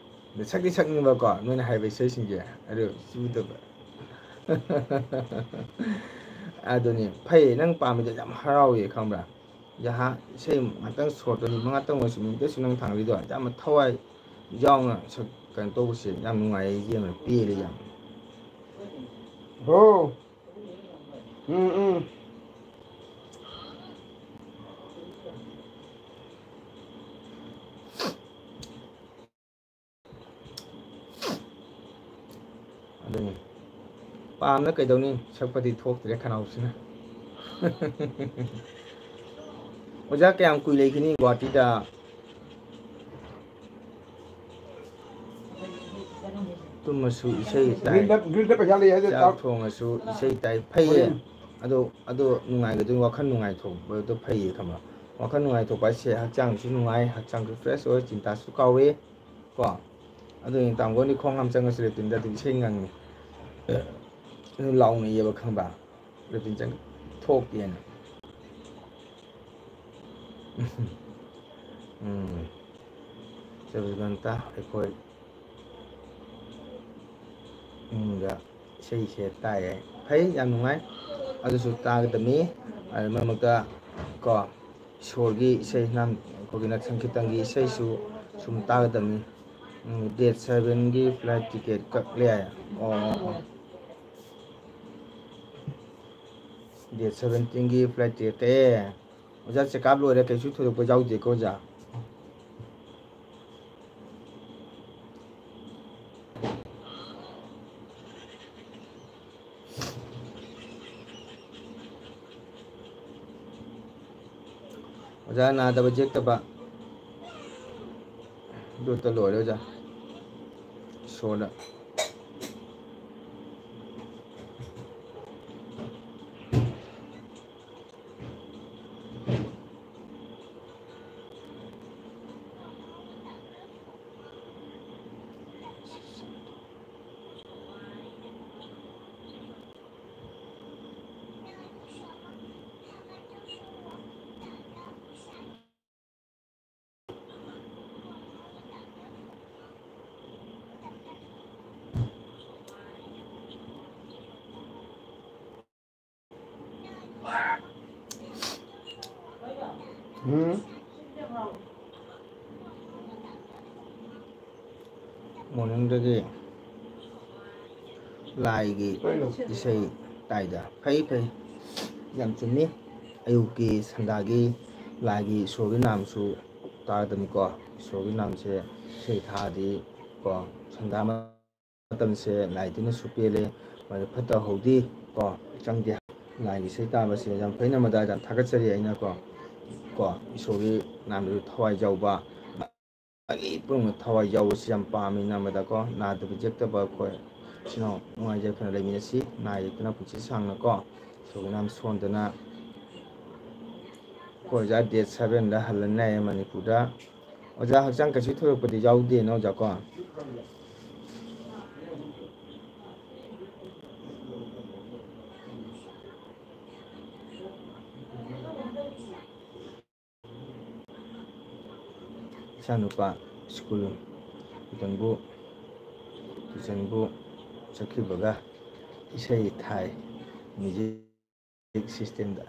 ꯑꯗ ꯁꯛꯇꯤ ꯁꯛꯅꯤꯡꯕꯀꯣ, ꯅꯣꯏꯅ ꯍꯥꯏꯕ ꯏꯁꯩꯁꯤꯡꯁꯦ ꯑꯗꯨ ꯆꯨꯗꯕ꯫ ꯑꯗꯨꯅꯤ ꯐꯩ, ꯅꯪ ꯄꯥꯝꯃꯤꯗꯣ ꯌꯥꯝ ꯍꯔꯥꯎꯋꯦ ꯈꯪꯕ꯭ꯔꯥ? ꯖꯍꯥ ꯏꯁꯩ ꯉꯥꯛꯇꯪ ꯁꯣꯔꯠꯇꯣ ꯃꯤꯅꯤꯠ ꯃꯉꯥꯇꯪ ꯑꯣꯏꯔꯁꯨ, ꯃꯤꯅꯤꯠꯇꯁꯨ ꯅꯪ ꯊꯥꯡꯒꯠꯂꯤꯗꯣ ꯌꯥꯝꯅ ꯊꯋꯥꯏ ꯌꯥꯎꯅ ꯁꯛ-, ꯀꯩꯅꯣ ꯇꯧꯕꯁꯦ ꯌꯥꯝ ꯅꯨꯡꯉꯥꯏꯌꯦ, ꯌꯦꯡꯕꯗ ꯄꯦꯜꯂꯦ ꯌꯥꯝ꯫ ꯍꯣ꯫ ꯎꯝ, ꯎꯝ꯫ ꯑꯗꯨꯅꯤ꯫ ꯄꯥꯝꯅ ꯀꯩꯗꯧꯅꯤ? ꯁꯛꯄꯗꯤ ꯊꯣꯛꯇ꯭ꯔꯦ ꯈꯅꯥꯎꯁꯤꯅ꯫ ꯑꯣꯖꯥ, ꯀꯌꯥꯝ ꯀꯨꯏ ꯂꯩꯈꯤꯅꯤ ꯒꯨꯍꯥꯇꯤꯗ? ꯇꯨꯝꯃꯁꯨ ꯏꯁꯩ ꯇꯥꯏ꯫ ꯒ꯭ꯔꯤꯟꯗ, ꯒ꯭ꯔꯤꯟꯗ ꯄꯩꯁꯥ ꯂꯩ ꯍꯥꯏꯗꯤ ꯆꯥꯛ ꯆꯥꯛ ꯊꯣꯡꯉꯁꯨ ꯏꯁꯩ ꯇꯥꯏ꯫ ꯐꯩꯌꯦ꯫ ꯍꯣꯔꯦꯟ꯫ ꯑꯗꯣ, ꯑꯗꯣ ꯅꯨꯡꯉꯥꯏꯒꯗꯣꯏꯅꯤ, ꯋꯥꯈꯜ ꯅꯨꯡꯉꯥꯏꯊꯣꯛꯄꯗꯣ ꯐꯩꯌꯦ ꯈꯪꯕ꯭ꯔꯥ? ꯋꯥꯈꯜ ꯅꯨꯡꯉꯥꯏꯊꯣꯛꯄ ꯍꯥꯏꯁꯦ ꯍꯛꯆꯥꯡꯁꯨ ꯅꯨꯡꯉꯥꯏ, ꯍꯛꯆꯥꯡꯁꯨ ꯐ꯭ꯔꯦꯁ ꯑꯣꯏ, ꯆꯤꯟꯇꯥꯁꯨ ꯀꯥꯎꯋꯦ꯫ ꯀꯣ? ꯑꯗꯨ ꯇꯥꯃꯣꯅꯤ ꯈꯣꯡ ꯍꯥꯝ ꯆꯪꯉꯁꯨ ꯂꯦꯇ꯭ꯔꯤꯟꯗ ꯑꯗꯨꯝ ꯏꯁꯩ ꯉꯪꯉꯤ꯫ ꯑꯗꯨ ꯂꯥꯎꯅꯩꯌꯦꯕ ꯈꯪꯕ꯭ꯔꯥ? ꯂꯦꯇ꯭ꯔꯤꯟ ꯆꯪ ꯊꯣꯛꯇꯦꯅ꯫ ꯎꯝ꯫ ꯆꯕꯤꯁ ꯘꯟꯇꯥ ꯑꯩꯈꯣꯏ ꯏꯃꯨꯡꯗ ꯏꯁꯩꯁꯦ ꯇꯥꯏꯌꯦ꯫ ꯐꯩ, ꯌꯥꯝ ꯅꯨꯡꯉꯥꯏ꯫ ꯑꯗꯨꯁꯨ ꯇꯥꯒꯗꯕꯅꯤ꯫ ꯑꯗꯨ ꯃꯔꯛ ꯃꯔꯛꯇ ꯀꯣ, ꯏꯁꯣꯔꯒꯤ ꯏꯁꯩ ꯅꯝ-, ꯑꯩꯈꯣꯏꯒꯤ ꯅꯠ ꯁꯪꯀꯤꯔꯇꯟꯒꯤ ꯏꯁꯩꯁꯨ ꯁꯨꯝ ꯇꯥꯒꯗꯕꯅꯤ꯫ ꯎꯝ, date sevenꯒꯤ flight ticket ꯀꯛꯂꯦ꯫ ꯑꯣ, ꯑꯣ, ꯑꯣ꯫ Date seventeenꯒꯤ flight ticket ꯀꯛꯑꯦ꯫ ꯑꯣꯖꯥ, check up ꯂꯣꯏꯔꯦ, ꯀꯩꯁꯨ ꯊꯣꯏꯗꯣꯛꯄ ꯌꯥꯎꯗꯦꯀꯣ, ꯑꯣꯖꯥ? ꯑꯣꯖꯥ, ꯅꯥꯗꯕ ꯌꯦꯛꯇꯕ꯫ ꯆꯣꯠꯇ ꯂꯣꯏꯔꯦ ꯑꯣꯖꯥ꯫ ꯏꯁꯣꯔꯗ꯫ ꯎꯝ꯫ ꯃꯣꯔꯅꯤꯡꯗꯒꯤ ꯂꯥꯏꯒꯤ ꯏꯁꯩ ꯇꯥꯏꯗ꯫ ꯐꯩ, ꯐꯩ꯫ ꯌꯥꯝ ꯆꯨꯝꯃꯤ꯫ ꯑꯌꯨꯛꯀꯤ ꯁꯟꯗꯥꯒꯤ ꯂꯥꯏꯒꯤ ꯏꯁꯣꯔꯒꯤ ꯅꯥꯝꯁꯨ ꯇꯥꯒꯗꯕꯅꯤꯀꯣ꯫ ꯏꯁꯣꯔꯒꯤ ꯅꯥꯝꯁꯦ ꯏꯁꯩ ꯊꯥꯔꯗꯤ ꯀꯣ, ꯁꯟꯗꯥ ꯃꯇꯝꯁꯦ ꯂꯥꯏ ꯇꯤꯟꯅꯁꯨ ꯄꯦꯜꯂꯦ, ꯃꯗꯨ ꯐꯠꯇ ꯍꯧꯗꯤ ꯀꯣ ꯆꯪꯗꯦ꯫ ꯂꯥꯏꯒꯤ ꯏꯁꯩ ꯇꯥꯕꯁꯦ ꯌꯥꯝ ꯐꯩꯅ ꯃꯗꯥ ꯌꯥꯝ ꯊꯥꯒꯠꯆꯔꯤ ꯑꯩꯅ ꯀꯣ꯫ ꯀꯣ, ꯏꯁꯣꯔꯒꯤ ꯅꯥꯝꯗꯁꯨ ꯊꯋꯥꯏ ꯌꯥꯎꯕ, ꯃꯥꯒꯤ ꯄꯨꯝꯅꯃꯛ ꯊꯋꯥꯏ ꯌꯥꯎꯕꯁꯤ ꯌꯥꯝ ꯄꯥꯝꯃꯤ ꯅꯝꯕꯗꯀꯣ꯫ ꯅꯥꯗꯕ ꯌꯦꯛꯇꯕ ꯑꯩꯈꯣꯏ ꯏꯆꯤꯟ ꯏꯅꯥꯎ ꯅꯨꯡꯉꯥꯏ ꯌꯥꯏꯐꯅ ꯂꯩꯃꯤꯟꯅꯁꯤ, ꯅꯥ ꯌꯦꯛꯇꯅ ꯄꯨꯟꯁꯤ ꯁꯥꯡꯅꯀꯣ꯫ ꯏꯁꯣꯔꯒꯤ ꯅꯥꯝ ꯁꯣꯟꯗꯅ ꯑꯩꯈꯣꯏ ꯑꯣꯖꯥ date sevenꯗ ꯍꯜꯂꯅꯤ ꯍꯥꯏꯌꯦ ꯃꯅꯤꯄꯨꯔꯗ꯫ ꯑꯣꯖꯥ ꯍꯛꯆꯥꯡ ꯀꯩꯁꯨ ꯊꯣꯏꯗꯣꯛꯄꯗꯤ ꯌꯥꯎꯗꯦꯅ ꯑꯣꯖꯥ ꯀꯣ꯫ ꯏꯆꯥꯅꯨꯄꯥ ꯁ꯭ꯀꯨꯜ ꯇꯨꯏꯁꯟꯕꯨ, ꯇꯨꯏꯁꯟꯕꯨ ꯆꯠꯈꯤꯕꯒ ꯏꯁꯩ ꯊꯥꯏ, music systemꯗ꯫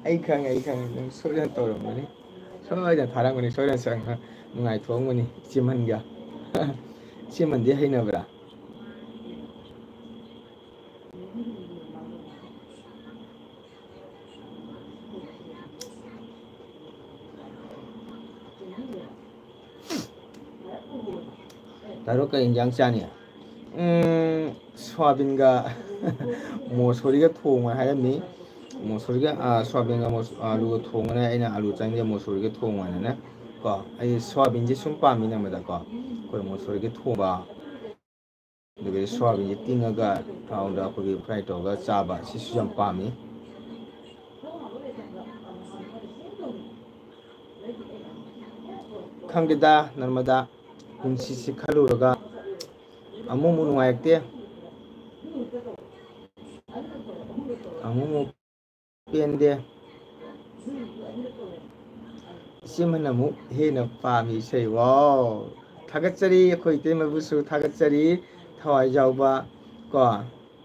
ꯑꯩ ꯈꯪꯉꯦ, ꯑꯩ ꯈꯪꯉꯦ, ꯅꯪ ꯁꯣꯏꯗꯅ ꯇꯧꯔꯝꯒꯅꯤ, ꯁꯣꯏꯗꯅ ꯊꯥꯔꯝꯒꯅꯤ, ꯁꯣꯏꯗꯅ ꯆꯪꯉ-, ꯅꯨꯡꯉꯥꯏꯊꯣꯛꯑꯝꯒꯅꯤ ꯏꯆꯦꯃꯟꯒ꯫ ꯏꯆꯦꯃꯟꯗꯤ ꯍꯩꯅꯕ꯭ꯔꯥ? ꯇꯥꯔꯣ, ꯀꯩ ꯏꯟꯖꯥꯡ ꯆꯥꯅꯤ? ꯎꯝ, ꯁꯣꯌꯥꯕꯤꯟꯒ ꯃꯣꯁꯣꯔꯤꯒ ꯊꯣꯡꯉꯣ ꯍꯥꯏꯔꯝꯃꯤ꯫ ꯃꯣꯁꯣꯔꯤꯒ, ꯑꯥ, ꯁꯣꯌꯥꯕꯤꯟꯒ ꯃꯣꯁ-, ꯑꯥꯂꯨꯒ ꯊꯣꯡꯉꯅꯤ꯫ ꯑꯩꯅ ꯑꯥꯂꯨ ꯆꯥꯅꯤꯡꯗꯦ, ꯃꯣꯁꯣꯔꯤꯒ ꯊꯣꯡꯉꯣ ꯍꯥꯏꯅꯅꯦ꯫ ꯀꯣ, ꯑꯩ ꯁꯣꯌꯥꯕꯤꯟꯁꯦ ꯁꯨꯝ ꯄꯥꯝꯃꯤ ꯅꯝꯕꯗꯀꯣ, ꯑꯩꯈꯣꯏ ꯃꯨꯁꯣꯔꯤꯒꯤ ꯊꯣꯡꯕ, ꯑꯗꯨꯒ ꯁꯣꯌꯥꯕꯤꯟꯁꯦ ꯇꯤꯡꯉꯒ ꯊꯥꯎꯗ ꯑꯩꯈꯣꯏꯒꯤ fry ꯇꯧꯔꯒ ꯆꯥꯕ, ꯁꯤꯁꯨ ꯌꯥꯝ ꯄꯥꯝꯃꯤ꯫ ꯈꯪꯗꯦꯗ ꯅꯔꯃꯗꯥ, ꯄꯨꯟꯁꯤꯁꯤ ꯈꯜꯂꯨꯔꯒ ꯑꯃꯨꯛ ꯑꯃꯨꯛ ꯅꯨꯡꯉꯥꯏꯔꯛꯇꯦ, ꯑꯃꯨꯛ ꯑꯃꯨꯛ ꯄꯦꯟꯗꯦ꯫ ꯏꯆꯦꯃꯅ ꯑꯃꯨꯛ ꯍꯦꯟꯅ ꯄꯥꯝꯃꯤ ꯏꯁꯩ꯫ ꯋꯥꯎ! ꯊꯥꯒꯠꯆꯔꯤ, ꯑꯩꯈꯣꯏ ꯏꯇꯩꯃꯕꯨꯁꯨ ꯊꯥꯒꯠꯆꯔꯤ꯫ ꯊꯋꯥꯏ ꯌꯥꯎꯕ ꯀꯣ,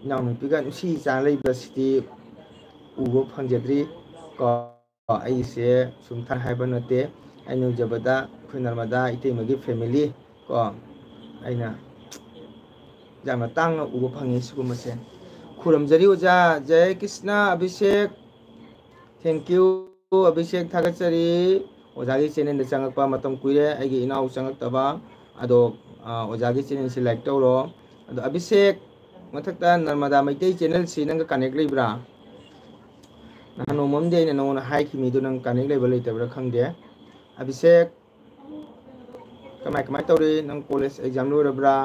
ꯏꯅꯥꯎꯅꯨꯄꯤꯒ ꯅꯨꯡꯁꯤ ꯆꯥꯟꯅ ꯂꯩꯕꯁꯤꯗꯤ ꯎꯕ ꯐꯪꯖꯗ꯭ꯔꯤ ꯀꯣ꯫ ꯑꯩꯁꯦ ꯁꯨꯝ ꯊꯥꯏ ꯍꯥꯏꯕ ꯅꯠꯇꯦ, ꯑꯩꯅ ꯎꯖꯕꯗ ꯑꯩꯈꯣꯏ ꯅꯔꯃꯗꯥ ꯏꯇꯩꯃꯒꯤ family ꯀꯣ, ꯑꯩꯅ ꯌꯥꯝꯅ ꯇꯥꯡꯅ ꯎꯕ ꯐꯪꯉꯤ ꯁꯤꯒꯨꯝꯕꯁꯦ꯫ ꯈꯨꯔꯨꯝꯖꯔꯤ ꯑꯣꯖꯥ꯫ ꯖꯌ ꯀ꯭ꯔꯤꯁꯅ ꯑꯚꯤꯁꯦꯛ, thank you ꯑꯚꯤꯁꯦꯛ, ꯊꯥꯒꯠꯆꯔꯤ꯫ ꯑꯣꯖꯥꯒꯤ channelꯗ ꯆꯪꯉꯛꯄ ꯃꯇꯝ ꯀꯨꯏꯔꯦ, ꯑꯩꯒꯤ ꯏꯅꯥꯎ ꯆꯪꯉꯛꯇꯕ꯫ ꯑꯗꯣ ꯑ, ꯑꯣꯖꯥꯒꯤ channelꯁꯤ like ꯇꯧꯔꯣ꯫ ꯑꯗꯣ ꯑꯚꯤꯁꯦꯛ, ꯃꯊꯛꯇ ꯅꯔꯃꯗꯥ ꯃꯩꯇꯩ channelꯁꯤ ꯅꯪꯒ connect ꯂꯩꯕ꯭ꯔꯥ? ꯅꯍꯥꯟ ꯅꯣꯡꯃ ꯑꯃꯗꯤ ꯑꯩꯅ ꯅꯉꯣꯟꯗ ꯍꯥꯏꯈꯤꯕꯅꯤ, ꯑꯗꯨ ꯅꯪ connect ꯂꯩꯕ ꯂꯩꯇꯕ꯭ꯔꯥ ꯈꯪꯗꯦ꯫ ꯑꯚꯤꯁꯦꯛ, ꯀꯃꯥꯏ ꯀꯃꯥꯏ ꯇꯧꯔꯤ? ꯅꯪ college exam ꯂꯣꯏꯔꯕ꯭ꯔꯥ?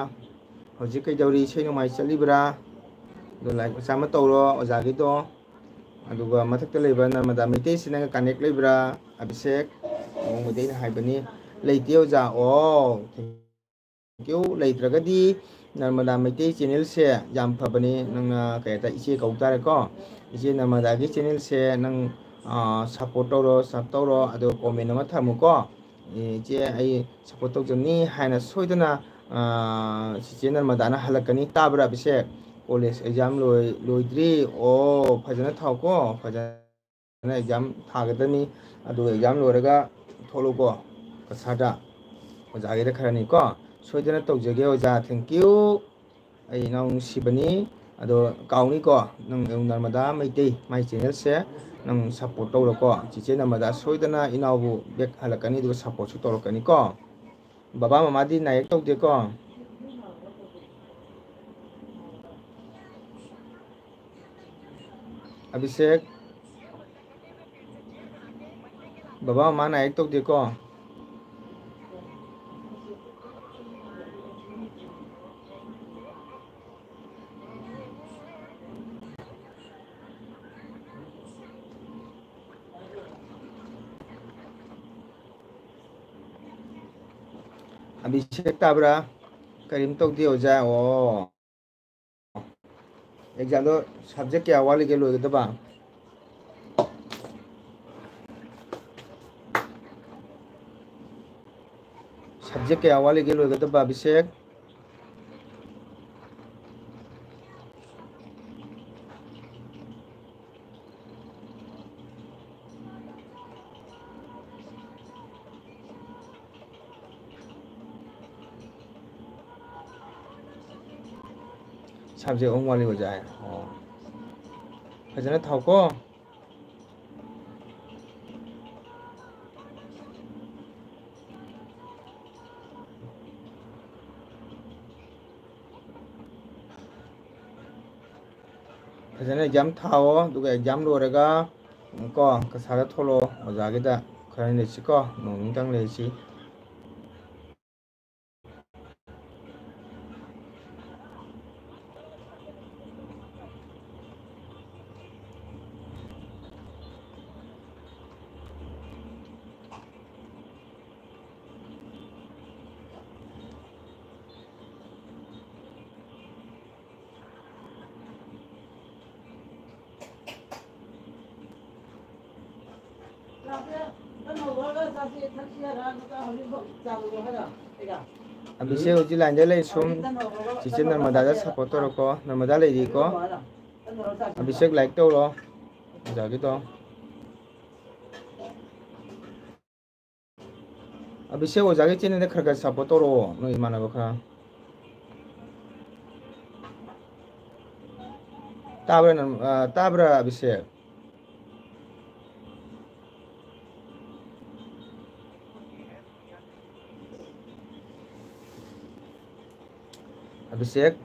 ꯍꯧꯖꯤꯛ ꯀꯩꯗꯧꯔꯤ? ꯏꯁꯩ ꯅꯣꯡꯃꯥꯏ ꯆꯠꯂꯤꯕ꯭ꯔꯥ? ꯑꯗꯣ like ꯃꯆꯥ ꯑꯃ ꯇꯧꯔꯣ ꯑꯣꯖꯥꯒꯤꯗꯣ꯫ ꯑꯗꯨꯒ ꯃꯊꯛꯇ ꯂꯩꯕ ꯅꯔꯃꯗꯥ ꯃꯩꯇꯩꯁꯤ ꯅꯪꯒ connect ꯂꯩꯕ꯭ꯔꯥ? ꯑꯚꯤꯁꯦꯛ, ꯅꯣꯡꯃꯗꯤ ꯑꯩꯅ ꯍꯥꯏꯕꯅꯤ, ꯂꯩꯇꯦ ꯑꯣꯖꯥ꯫ ꯑꯣ, thank you꯫ ꯂꯩꯇ꯭ꯔꯒꯗꯤ ꯅꯔꯃꯗꯥ ꯃꯩꯇꯩ channelꯁꯦ ꯌꯥꯝ ꯐꯕꯅꯤ꯫ ꯅꯪꯅ ꯀꯩ ꯍꯥꯏꯇꯥꯔꯦ, ꯏꯆꯦ ꯀꯧ ꯇꯥꯔꯦꯀꯣ꯫ ꯏꯆꯦ ꯅꯔꯃꯗꯥꯒꯤ channelꯁꯦ ꯅꯪ, ꯑ, support ꯇꯧꯔꯣ, sub ꯇꯧꯔꯣ, ꯑꯗꯨꯒ comment ꯑꯃ ꯊꯝꯃꯨꯀꯣ꯫ ꯑꯦ, ꯏꯆꯦ, ꯑꯩ support ꯇꯧꯖꯅꯤ ꯍꯥꯏꯅ ꯁꯣꯏꯗꯅ, ꯑ, ꯆꯤꯆꯦ ꯅꯔꯃꯗꯥꯅ ꯍꯜꯂꯛꯀꯅꯤ꯫ ꯇꯥꯕ꯭ꯔꯥ, ꯑꯚꯤꯁꯦꯛ? College exam ꯂꯣꯏ-, ꯂꯣꯏꯗ꯭ꯔꯤ꯫ ꯑꯣ, ꯐꯖꯅ ꯊꯥꯎꯀꯣ, ꯐꯖꯅ exam ꯊꯥꯒꯗꯕꯅꯤ꯫ ꯑꯗꯨꯒ exam ꯂꯣꯏꯔꯒ ꯊꯣꯛꯂꯛꯎꯀꯣ, ꯀꯁꯥꯔꯗ꯫ ꯑꯣꯖꯥꯒꯤꯗ ꯈꯔꯅꯤꯀꯣ꯫ ꯁꯣꯏꯗꯅ ꯇꯧꯖꯒꯦ ꯑꯣꯖꯥ, thank you꯫ ꯑꯩ ꯏꯅꯥꯎ ꯅꯨꯡꯁꯤꯕꯅꯤ꯫ ꯑꯗꯣ ꯀꯥꯎꯅꯤꯀꯣ, ꯅꯪ ꯅꯔꯃꯗꯥ ꯃꯩꯇꯩ, ꯃꯥꯏ channelꯁꯦ ꯅꯪ support ꯇꯧꯔꯣꯀꯣ꯫ ꯆꯤꯆꯦ ꯅꯔꯃꯗꯥ ꯁꯣꯏꯗꯅ ꯏꯅꯥꯎꯕꯨ back ꯍꯜꯂꯛꯀꯅꯤ, ꯑꯗꯨꯒ supportꯁꯨ ꯇꯧꯔꯛꯀꯅꯤꯀꯣ꯫ ꯕꯕꯥ ꯃꯃꯥꯗꯤ ꯅꯥꯌꯦꯛ ꯇꯧꯗꯦꯀꯣ? ꯑꯚꯤꯁꯦꯛ, ꯕꯕꯥ ꯃꯃꯥ ꯅꯥꯌꯦꯛ ꯇꯧꯗꯦꯀꯣ? ꯑꯕꯤꯁꯦꯛ ꯇꯥꯕ꯭ꯔꯥ? ꯀꯔꯤꯝ ꯇꯧꯗꯦ ꯑꯣꯖꯥ꯫ ꯑꯣ, ꯑꯦꯛꯖꯥꯝꯗꯣ ꯁꯕꯖꯦꯛ ꯀꯌꯥ ꯋꯥꯠꯂꯤꯒꯦ ꯂꯣꯏꯒꯗꯕ? ꯁꯕꯖꯦꯛ ꯀꯌꯥ ꯋꯥꯠꯂꯤꯒꯦ ꯂꯣꯏꯒꯗꯕ, ꯑꯕꯤꯁꯦꯛ? ꯁꯕꯖꯦꯛ ꯑꯍꯨꯝ ꯋꯥꯠꯂꯤ ꯑꯣꯖꯥ꯫ ꯑꯣ, ꯐꯖꯅ ꯊꯥꯎꯀꯣ꯫ ꯐꯖꯅ ꯑꯦꯛꯖꯥꯝ ꯊꯥꯑꯣ, ꯑꯗꯨꯒ ꯑꯦꯛꯖꯥꯝ ꯂꯣꯏꯔꯒ, ꯎꯝ, ꯀꯣ, ꯀꯁꯥꯔꯗ ꯊꯣꯛꯂꯛꯑꯣ, ꯑꯣꯖꯥꯒꯤꯗ ꯈꯔ ꯂꯩꯁꯤꯀꯣ, ꯅꯣꯡ ꯅꯤꯅꯤꯇꯪ ꯂꯩꯁꯤ꯫ ꯑꯕꯤꯁꯦꯛ ꯍꯧꯖꯤꯛ ꯂꯥꯏꯟꯗ ꯂꯩ꯫ ꯁꯨꯝ ꯆꯤꯆꯦ ꯅꯔꯃꯗꯥꯗ ꯁꯞꯄꯣꯔꯠ ꯇꯧꯔꯣꯀꯣ꯫ ꯅꯔꯃꯗꯥ ꯂꯩꯔꯤꯀꯣ? ꯑꯕꯤꯁꯦꯛ ꯂꯥꯏꯛ ꯇꯧꯔꯣ ꯑꯣꯖꯥꯒꯤꯗꯣ꯫ ꯑꯕꯤꯁꯦꯛ ꯑꯣꯖꯥꯒꯤ ꯆꯦꯅꯦꯜꯗ ꯈꯔ ꯈꯔ ꯁꯞꯄꯣꯔꯠ ꯇꯧꯔꯛꯑꯣ, ꯅꯣꯏ ꯏꯃꯥꯟꯅꯕ ꯈꯔ꯫ ꯇꯥꯕ꯭ꯔꯥ ꯅꯪ? ꯑ, ꯇꯥꯕ꯭ꯔꯥ ꯑꯕꯤꯁꯦꯛ? ꯑꯕꯤꯁꯦꯛ?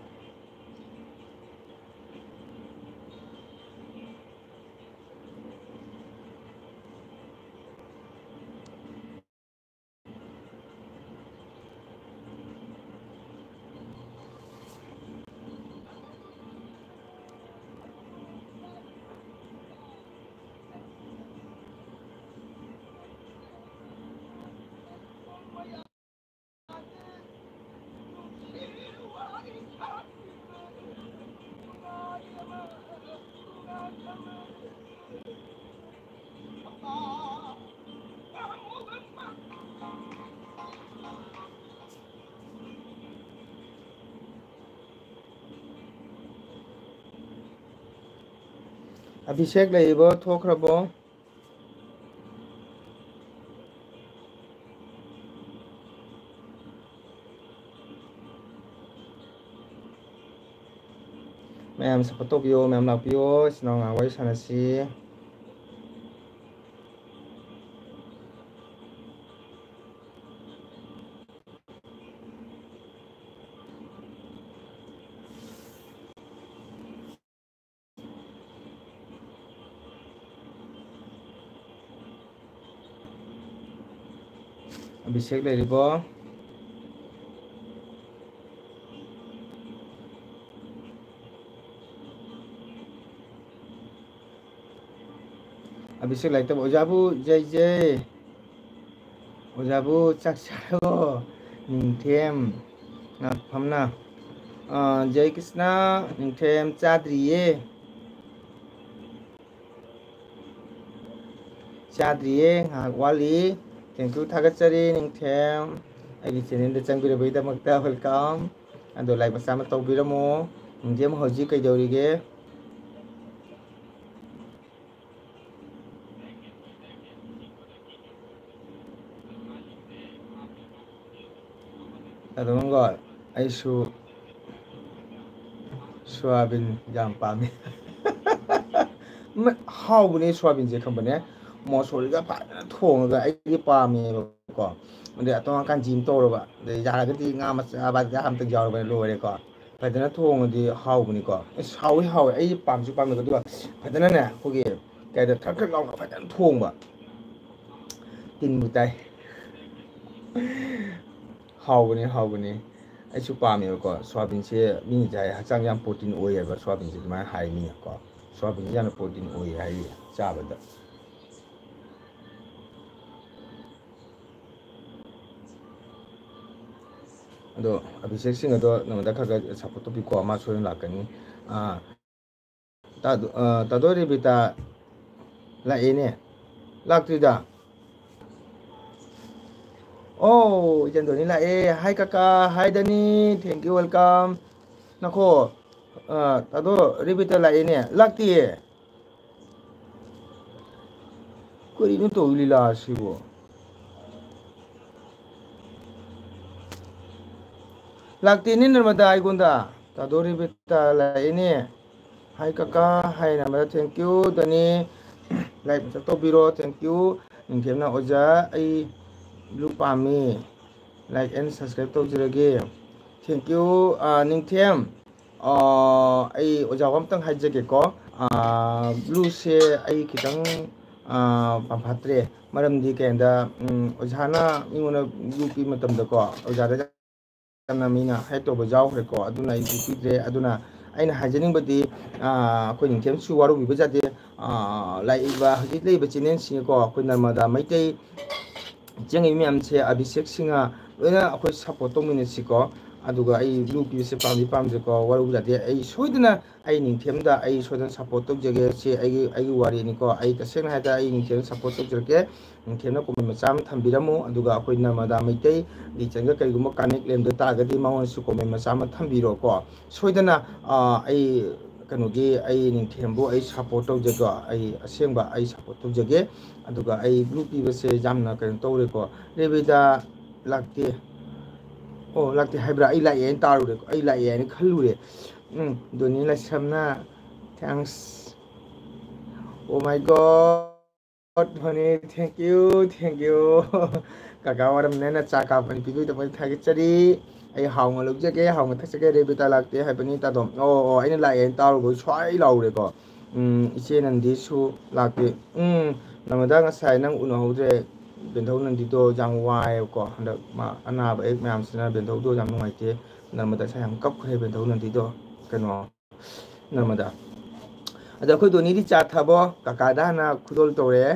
ꯑꯚꯤꯁꯦꯛ ꯂꯩꯔꯤꯕꯣ? ꯊꯣꯛꯈ꯭ꯔꯕꯣ? ꯃꯌꯥꯝ ꯁꯞꯄꯣꯔꯠ ꯇꯧꯕꯤꯌꯣ, ꯃꯌꯥꯝ ꯂꯥꯛꯄꯤꯌꯣ, ꯏꯆꯤꯟ ꯏꯅꯥꯎ ꯉꯥꯏꯍꯥꯛ ꯋꯥꯔꯤ ꯁꯥꯟꯅꯁꯤ꯫ ꯑꯚꯤꯁꯦꯛ ꯂꯩꯔꯤꯕꯣ? ꯑꯚꯤꯁꯦꯛ ꯂꯥꯏꯔꯤꯛ ꯇꯝꯕ꯫ ꯑꯣꯖꯥꯕꯨ ꯖꯩ ꯖꯩ꯫ ꯑꯣꯖꯥꯕꯨ ꯆꯥꯛ ꯆꯥꯔꯕꯣ? ꯅꯤꯡꯊꯦꯝ ꯉꯥꯛꯐꯝꯅ꯫ ꯑꯥ, ꯖꯩ ꯀ꯭ꯔꯤꯁꯅ, ꯅꯤꯡꯊꯦꯝ ꯆꯥꯗ꯭ꯔꯤꯌꯦ꯫ ꯆꯥꯗ꯭ꯔꯤꯌꯦ, ꯉꯥꯏꯍꯥꯛ ꯋꯥꯠꯂꯤ꯫ Thank you, ꯊꯥꯒꯠꯆꯔꯤ ꯅꯤꯡꯊꯦꯝ꯫ ꯑꯩꯒꯤ channelꯗ ꯆꯪꯕꯤꯔꯕꯒꯤꯗꯃꯛꯇ welcome꯫ ꯑꯗꯣ like ꯃꯆꯥ ꯑꯃ ꯇꯧꯕꯤꯔꯝꯃꯣ꯫ ꯅꯤꯡꯊꯦꯝ ꯍꯧꯖꯤꯛ ꯀꯩꯗꯧꯔꯤꯒꯦ? ꯑꯗꯨꯝꯀꯣ, ꯑꯩꯁꯨ ꯁꯣꯌꯥꯕꯤꯟ ꯌꯥꯝ ꯄꯥꯝꯃꯤ꯫ ꯃ-, ꯍꯥꯎꯕꯅꯦ ꯁꯣꯌꯥꯕꯤꯟꯁꯦ, ꯈꯪꯕꯅꯦ? ꯃꯣꯁꯣꯔꯤꯒ ꯐꯖꯅ ꯊꯣꯡꯉꯒ ꯑꯩꯗꯤ ꯄꯥꯝꯃꯦꯕꯀꯣ꯫ ꯑꯗꯩ ꯑꯇꯣꯉꯥꯟ ꯀꯥꯟꯆꯤ ꯑꯃ ꯇꯧꯔꯕ, ꯑꯗꯩ ꯌꯥꯔꯒꯗꯤ ꯉꯥ ꯃꯆꯥ ꯕꯥꯖꯤꯒ ꯑꯝꯇ ꯌꯥꯎꯔꯕꯅ ꯂꯣꯏꯔꯦꯀꯣ꯫ ꯐꯖꯅ ꯊꯣꯡꯉꯗꯤ ꯍꯥꯎꯕꯅꯤꯀꯣ꯫ ꯑꯁ, ꯍꯥꯎꯋꯤ, ꯍꯥꯎꯋꯤ꯫ ꯑꯩ ꯄꯥꯝꯁꯨ ꯄꯥꯝꯃꯦꯀꯣ꯫ ꯑꯗꯨꯒ ꯐꯖꯅꯅꯦ, ꯑꯩꯈꯣꯏꯒꯤ ꯀꯩ ꯍꯥꯏꯇꯥꯔꯦ, ꯊꯛ ꯊꯛ ꯂꯥꯎꯅ ꯐꯖꯅ ꯊꯣꯡꯕ꯫ ꯇꯤꯟꯕꯨ ꯇꯥꯏ꯫ ꯍꯥꯎꯕꯅꯤ, ꯍꯥꯎꯕꯅꯤ꯫ ꯑꯩꯁꯨ ꯄꯥꯝꯃꯦꯕꯀꯣ꯫ ꯁꯣꯌꯥꯕꯤꯟꯁꯦ ꯃꯤꯅꯗꯤ ꯍꯥꯏ, ꯍꯛꯆꯥꯡ ꯌꯥꯝ protein ꯑꯣꯏꯌꯦꯕ ꯁꯣꯌꯥꯕꯤꯟꯁꯦ, ꯑꯗꯨꯃꯥꯏꯅ ꯍꯥꯏ ꯃꯤꯅꯀꯣ꯫ ꯁꯣꯌꯥꯕꯤꯟꯁꯦ ꯌꯥꯝꯅ protein ꯑꯣꯏꯌꯦ ꯍꯥꯏꯌꯦ ꯆꯥꯕꯗ꯫ ꯑꯗꯣ ꯑꯚꯤꯁꯦꯛ ꯁꯤꯡ ꯑꯗꯣ ꯅꯉꯣꯟꯗ ꯈꯔ ꯈꯔ support ꯇꯧꯕꯤꯀꯣ, ꯃꯥ ꯁꯣꯏꯗꯅ ꯂꯥꯛꯀꯅꯤ꯫ ꯑꯥ, ꯇꯥꯗꯣ, ꯑ, ꯇꯥꯗꯣ ꯔꯦꯕꯤꯇꯥ ꯂꯥꯛꯑꯦꯅꯦ꯫ ꯂꯥꯛꯇ꯭ꯔꯤꯗ꯫ ꯑꯣ, ꯏꯆꯟ ꯗꯣꯅꯤ ꯂꯥꯛꯑꯦ꯫ Hi ꯀꯀꯥ, hi ꯗꯅꯤ꯫ Thank you, welcome꯫ ꯅꯈꯣ, ꯑ, ꯇꯥꯗꯣ ꯔꯦꯕꯤꯇꯥ ꯂꯥꯛꯑꯦꯅꯦ꯫ ꯂꯥꯛꯇꯤꯌꯦ꯫ ꯀꯔꯤꯅꯣ ꯇꯧꯔꯤ ꯂꯤꯂꯥꯁꯤꯕꯣ? ꯂꯥꯛꯇꯦꯅꯦ ꯅꯔꯃꯗꯥ ꯑꯩꯉꯣꯟꯗ꯫ ꯇꯥꯗꯣ ꯔꯦꯕꯤꯇꯥ ꯂꯥꯛꯑꯦꯅꯦ꯫ Hi ꯀꯀꯥ, hi Narmada, thank you ꯗꯅꯤ꯫ Like ꯃꯁꯛ ꯇꯧꯕꯤꯔꯣ, thank you꯫ ꯅꯤꯡꯊꯦꯝꯅ ꯑꯣꯖꯥ ꯑꯩ blue ꯄꯥꯝꯃꯤ꯫ Like and subscribe ꯇꯧꯖꯔꯒꯦ꯫ Thank you, ꯑ, ꯅꯤꯡꯊꯦꯝ꯫ ꯑ, ꯑꯩ ꯑꯣꯖꯥ ꯋꯥ ꯑꯝꯇꯪ ꯍꯥꯏꯖꯒꯦꯀꯣ꯫ ꯑ, blue ꯁꯦ ꯑꯩ ꯈꯤꯇꯪ, ꯑ, ꯄꯥꯝꯐꯥꯠꯇ꯭ꯔꯦ꯫ ꯃꯔꯝꯗꯤ ꯀꯩꯗ, ꯎꯝ, ꯑꯣꯖꯥꯅ ꯃꯤꯉꯣꯟꯗ blue ꯄꯤꯕ ꯃꯇꯝꯗꯀꯣ, ꯑꯣꯖꯥꯗ ꯌꯥꯝꯅ ꯃꯤꯅ hate ꯇꯧꯕ ꯌꯥꯎꯈ꯭ꯔꯦꯀꯣ꯫ ꯑꯗꯨꯅ ꯑꯩ blue ꯄꯤꯗ꯭ꯔꯦ꯫ ꯑꯗꯨꯅ ꯑꯩꯅ ꯍꯥꯏꯖꯅꯤꯡꯕꯗꯤ, ꯑ, ꯑꯩꯈꯣꯏ ꯅꯤꯡꯊꯦꯝꯁꯨ ꯋꯥꯔꯧꯕꯤꯕ ꯌꯥꯗꯦ꯫ ꯑ, ꯂꯥꯛꯏꯕ ꯍꯧꯖꯤꯛ ꯂꯩꯔꯤꯕ channel ꯁꯤꯡꯀꯣ, ꯑꯩꯈꯣꯏ ꯅꯔꯃꯗꯥ ꯃꯩꯇꯩ ꯆꯦꯡꯉꯩ ꯃꯌꯥꯝꯁꯦ, ꯑꯕꯤꯁꯦꯛ ꯁꯤꯡꯍ ꯂꯣꯏꯅ ꯑꯩꯈꯣꯏ support ꯇꯧꯃꯤꯟꯅꯁꯤꯀꯣ꯫ ꯑꯗꯨꯒ ꯑꯩ blue ꯄꯤꯕꯁꯦ ꯄꯥꯝꯗꯤ ꯄꯥꯝꯖꯩꯀꯣ, ꯋꯥꯔꯧꯕ ꯌꯥꯗꯦ꯫ ꯑꯩ ꯁꯣꯏꯗꯅ ꯑꯩ ꯅꯤꯡꯊꯦꯝꯗ ꯑꯩ ꯁꯣꯏꯗꯅ support ꯇꯧꯖꯒꯦ꯫ ꯁꯤ ꯑꯩꯒꯤ, ꯑꯩꯒꯤ ꯋꯥꯔꯤꯅꯤꯀꯣ꯫ ꯑꯩ ꯇꯁꯦꯡꯅ ꯍꯥꯏ ꯇꯥꯔꯦ, ꯑꯩ ꯅꯤꯡꯊꯦꯝꯗ support ꯇꯧꯖꯔꯛꯀꯦ꯫ ꯅꯤꯡꯊꯦꯝꯅ comment ꯃꯆꯥ ꯑꯃ ꯊꯝꯕꯤꯔꯝꯃꯨ꯫ ꯑꯗꯨꯒ ꯑꯩꯈꯣꯏ ꯅꯔꯃꯗꯥ ꯃꯩꯇꯩ ꯂꯤꯆꯟꯒ ꯀꯔꯤꯒꯨꯝꯕ connect ꯂꯩꯔꯝꯗ ꯇꯥꯔꯒꯗꯤ ꯃꯉꯣꯟꯗꯁꯨ comment ꯃꯆꯥ ꯑꯃ ꯊꯝꯕꯤꯔꯣꯀꯣ꯫ ꯁꯣꯏꯗꯅ, ꯑ, ꯑꯩ ꯀꯩꯅꯣꯒꯤ, ꯑꯩ ꯅꯤꯡꯊꯦꯝꯕꯨ ꯑꯩ support ꯇꯧꯖꯒꯦ꯫ ꯑꯩ ꯑꯁꯦꯡꯕ ꯑꯩ support ꯇꯧꯖꯒꯦ꯫ ꯑꯗꯨꯒ ꯑꯩ blue ꯄꯤꯕꯁꯦ ꯌꯥꯝꯅ ꯀꯩꯅꯣ ꯇꯧꯔꯦꯀꯣ꯫ ꯔꯦꯕꯤꯗꯥ ꯂꯥꯛꯇꯦ꯫ ꯑꯣ, ꯂꯥꯛꯇꯦ ꯍꯥꯏꯕ꯭ꯔꯥ? ꯑꯩ ꯂꯥꯛꯑꯦ ꯍꯥꯏꯅ ꯇꯥꯔꯨꯔꯦꯀꯣ꯫ ꯑꯩ ꯂꯥꯛꯑꯦ ꯍꯥꯏꯅ ꯈꯜꯂꯨꯔꯦ꯫ ꯎꯝ, ꯗꯣꯅꯤ ꯂꯥꯏꯁ꯭ꯔꯝꯅ, thanks꯫ Oh my God, honey, thank you, thank you꯫ ꯀꯀꯥ ꯋꯥꯔꯝꯅꯦꯅ ꯆꯥ ꯀꯥꯞꯄꯅꯤ ꯄꯤꯕꯤꯗꯕꯩ ꯊꯥꯒꯠꯆꯔꯤ꯫ ꯑꯩ ꯍꯥꯎꯅ ꯂꯧꯖꯒꯦ, ꯍꯥꯎꯅ ꯊꯛꯆꯒꯦ꯫ ꯔꯦꯕꯤꯇꯥ ꯂꯥꯛꯇꯦ ꯍꯥꯏꯕꯅꯤ ꯇꯥꯗꯣ꯫ ꯑꯣ, ꯑꯣ, ꯑꯩꯅ ꯂꯥꯛꯑꯦꯅ ꯇꯥꯔꯨꯕ ꯁ꯭ꯋꯥꯏ ꯂꯥꯎꯔꯦꯀꯣ꯫ ꯎꯝ, ꯏꯆꯦ ꯅꯟꯗꯤꯁꯨ ꯂꯥꯛꯇꯦ꯫ ꯎꯝ, ꯅꯔꯃꯗꯥ ꯉꯁꯥꯏ ꯅꯪ ꯎꯅꯍꯧꯗ꯭ꯔꯦ꯫ ꯕꯦꯟꯙꯧ ꯅꯟꯗꯤꯗꯣ ꯌꯥꯝ ꯋꯥꯏꯑꯦꯕꯀꯣ꯫ ꯍꯟꯗꯛ ꯃꯥ ꯑꯅꯥꯕ ꯑꯌꯦꯛ ꯃꯌꯥꯝꯁꯤꯅ ꯕꯦꯟꯙꯧꯗꯣ ꯌꯥꯝ ꯅꯨꯡꯉꯥꯏꯇꯦ꯫ ꯅꯔꯃꯗꯥ ꯉꯁꯥꯏ ꯌꯥꯝ ꯀꯞꯈ꯭ꯔꯦ ꯕꯦꯟꯙꯧ ꯅꯟꯗꯤꯗꯣ꯫ ꯀꯩꯅꯣ, ꯅꯔꯃꯗꯥ꯫ ꯑꯗ ꯑꯩꯈꯣꯏ ꯗꯣꯅꯤꯗꯤ ꯆꯥ ꯊꯥꯕꯣ, ꯀꯀꯥꯗ ꯍꯥꯟꯅ ꯈꯨꯗꯣꯜ ꯇꯧꯔꯛꯑꯦ꯫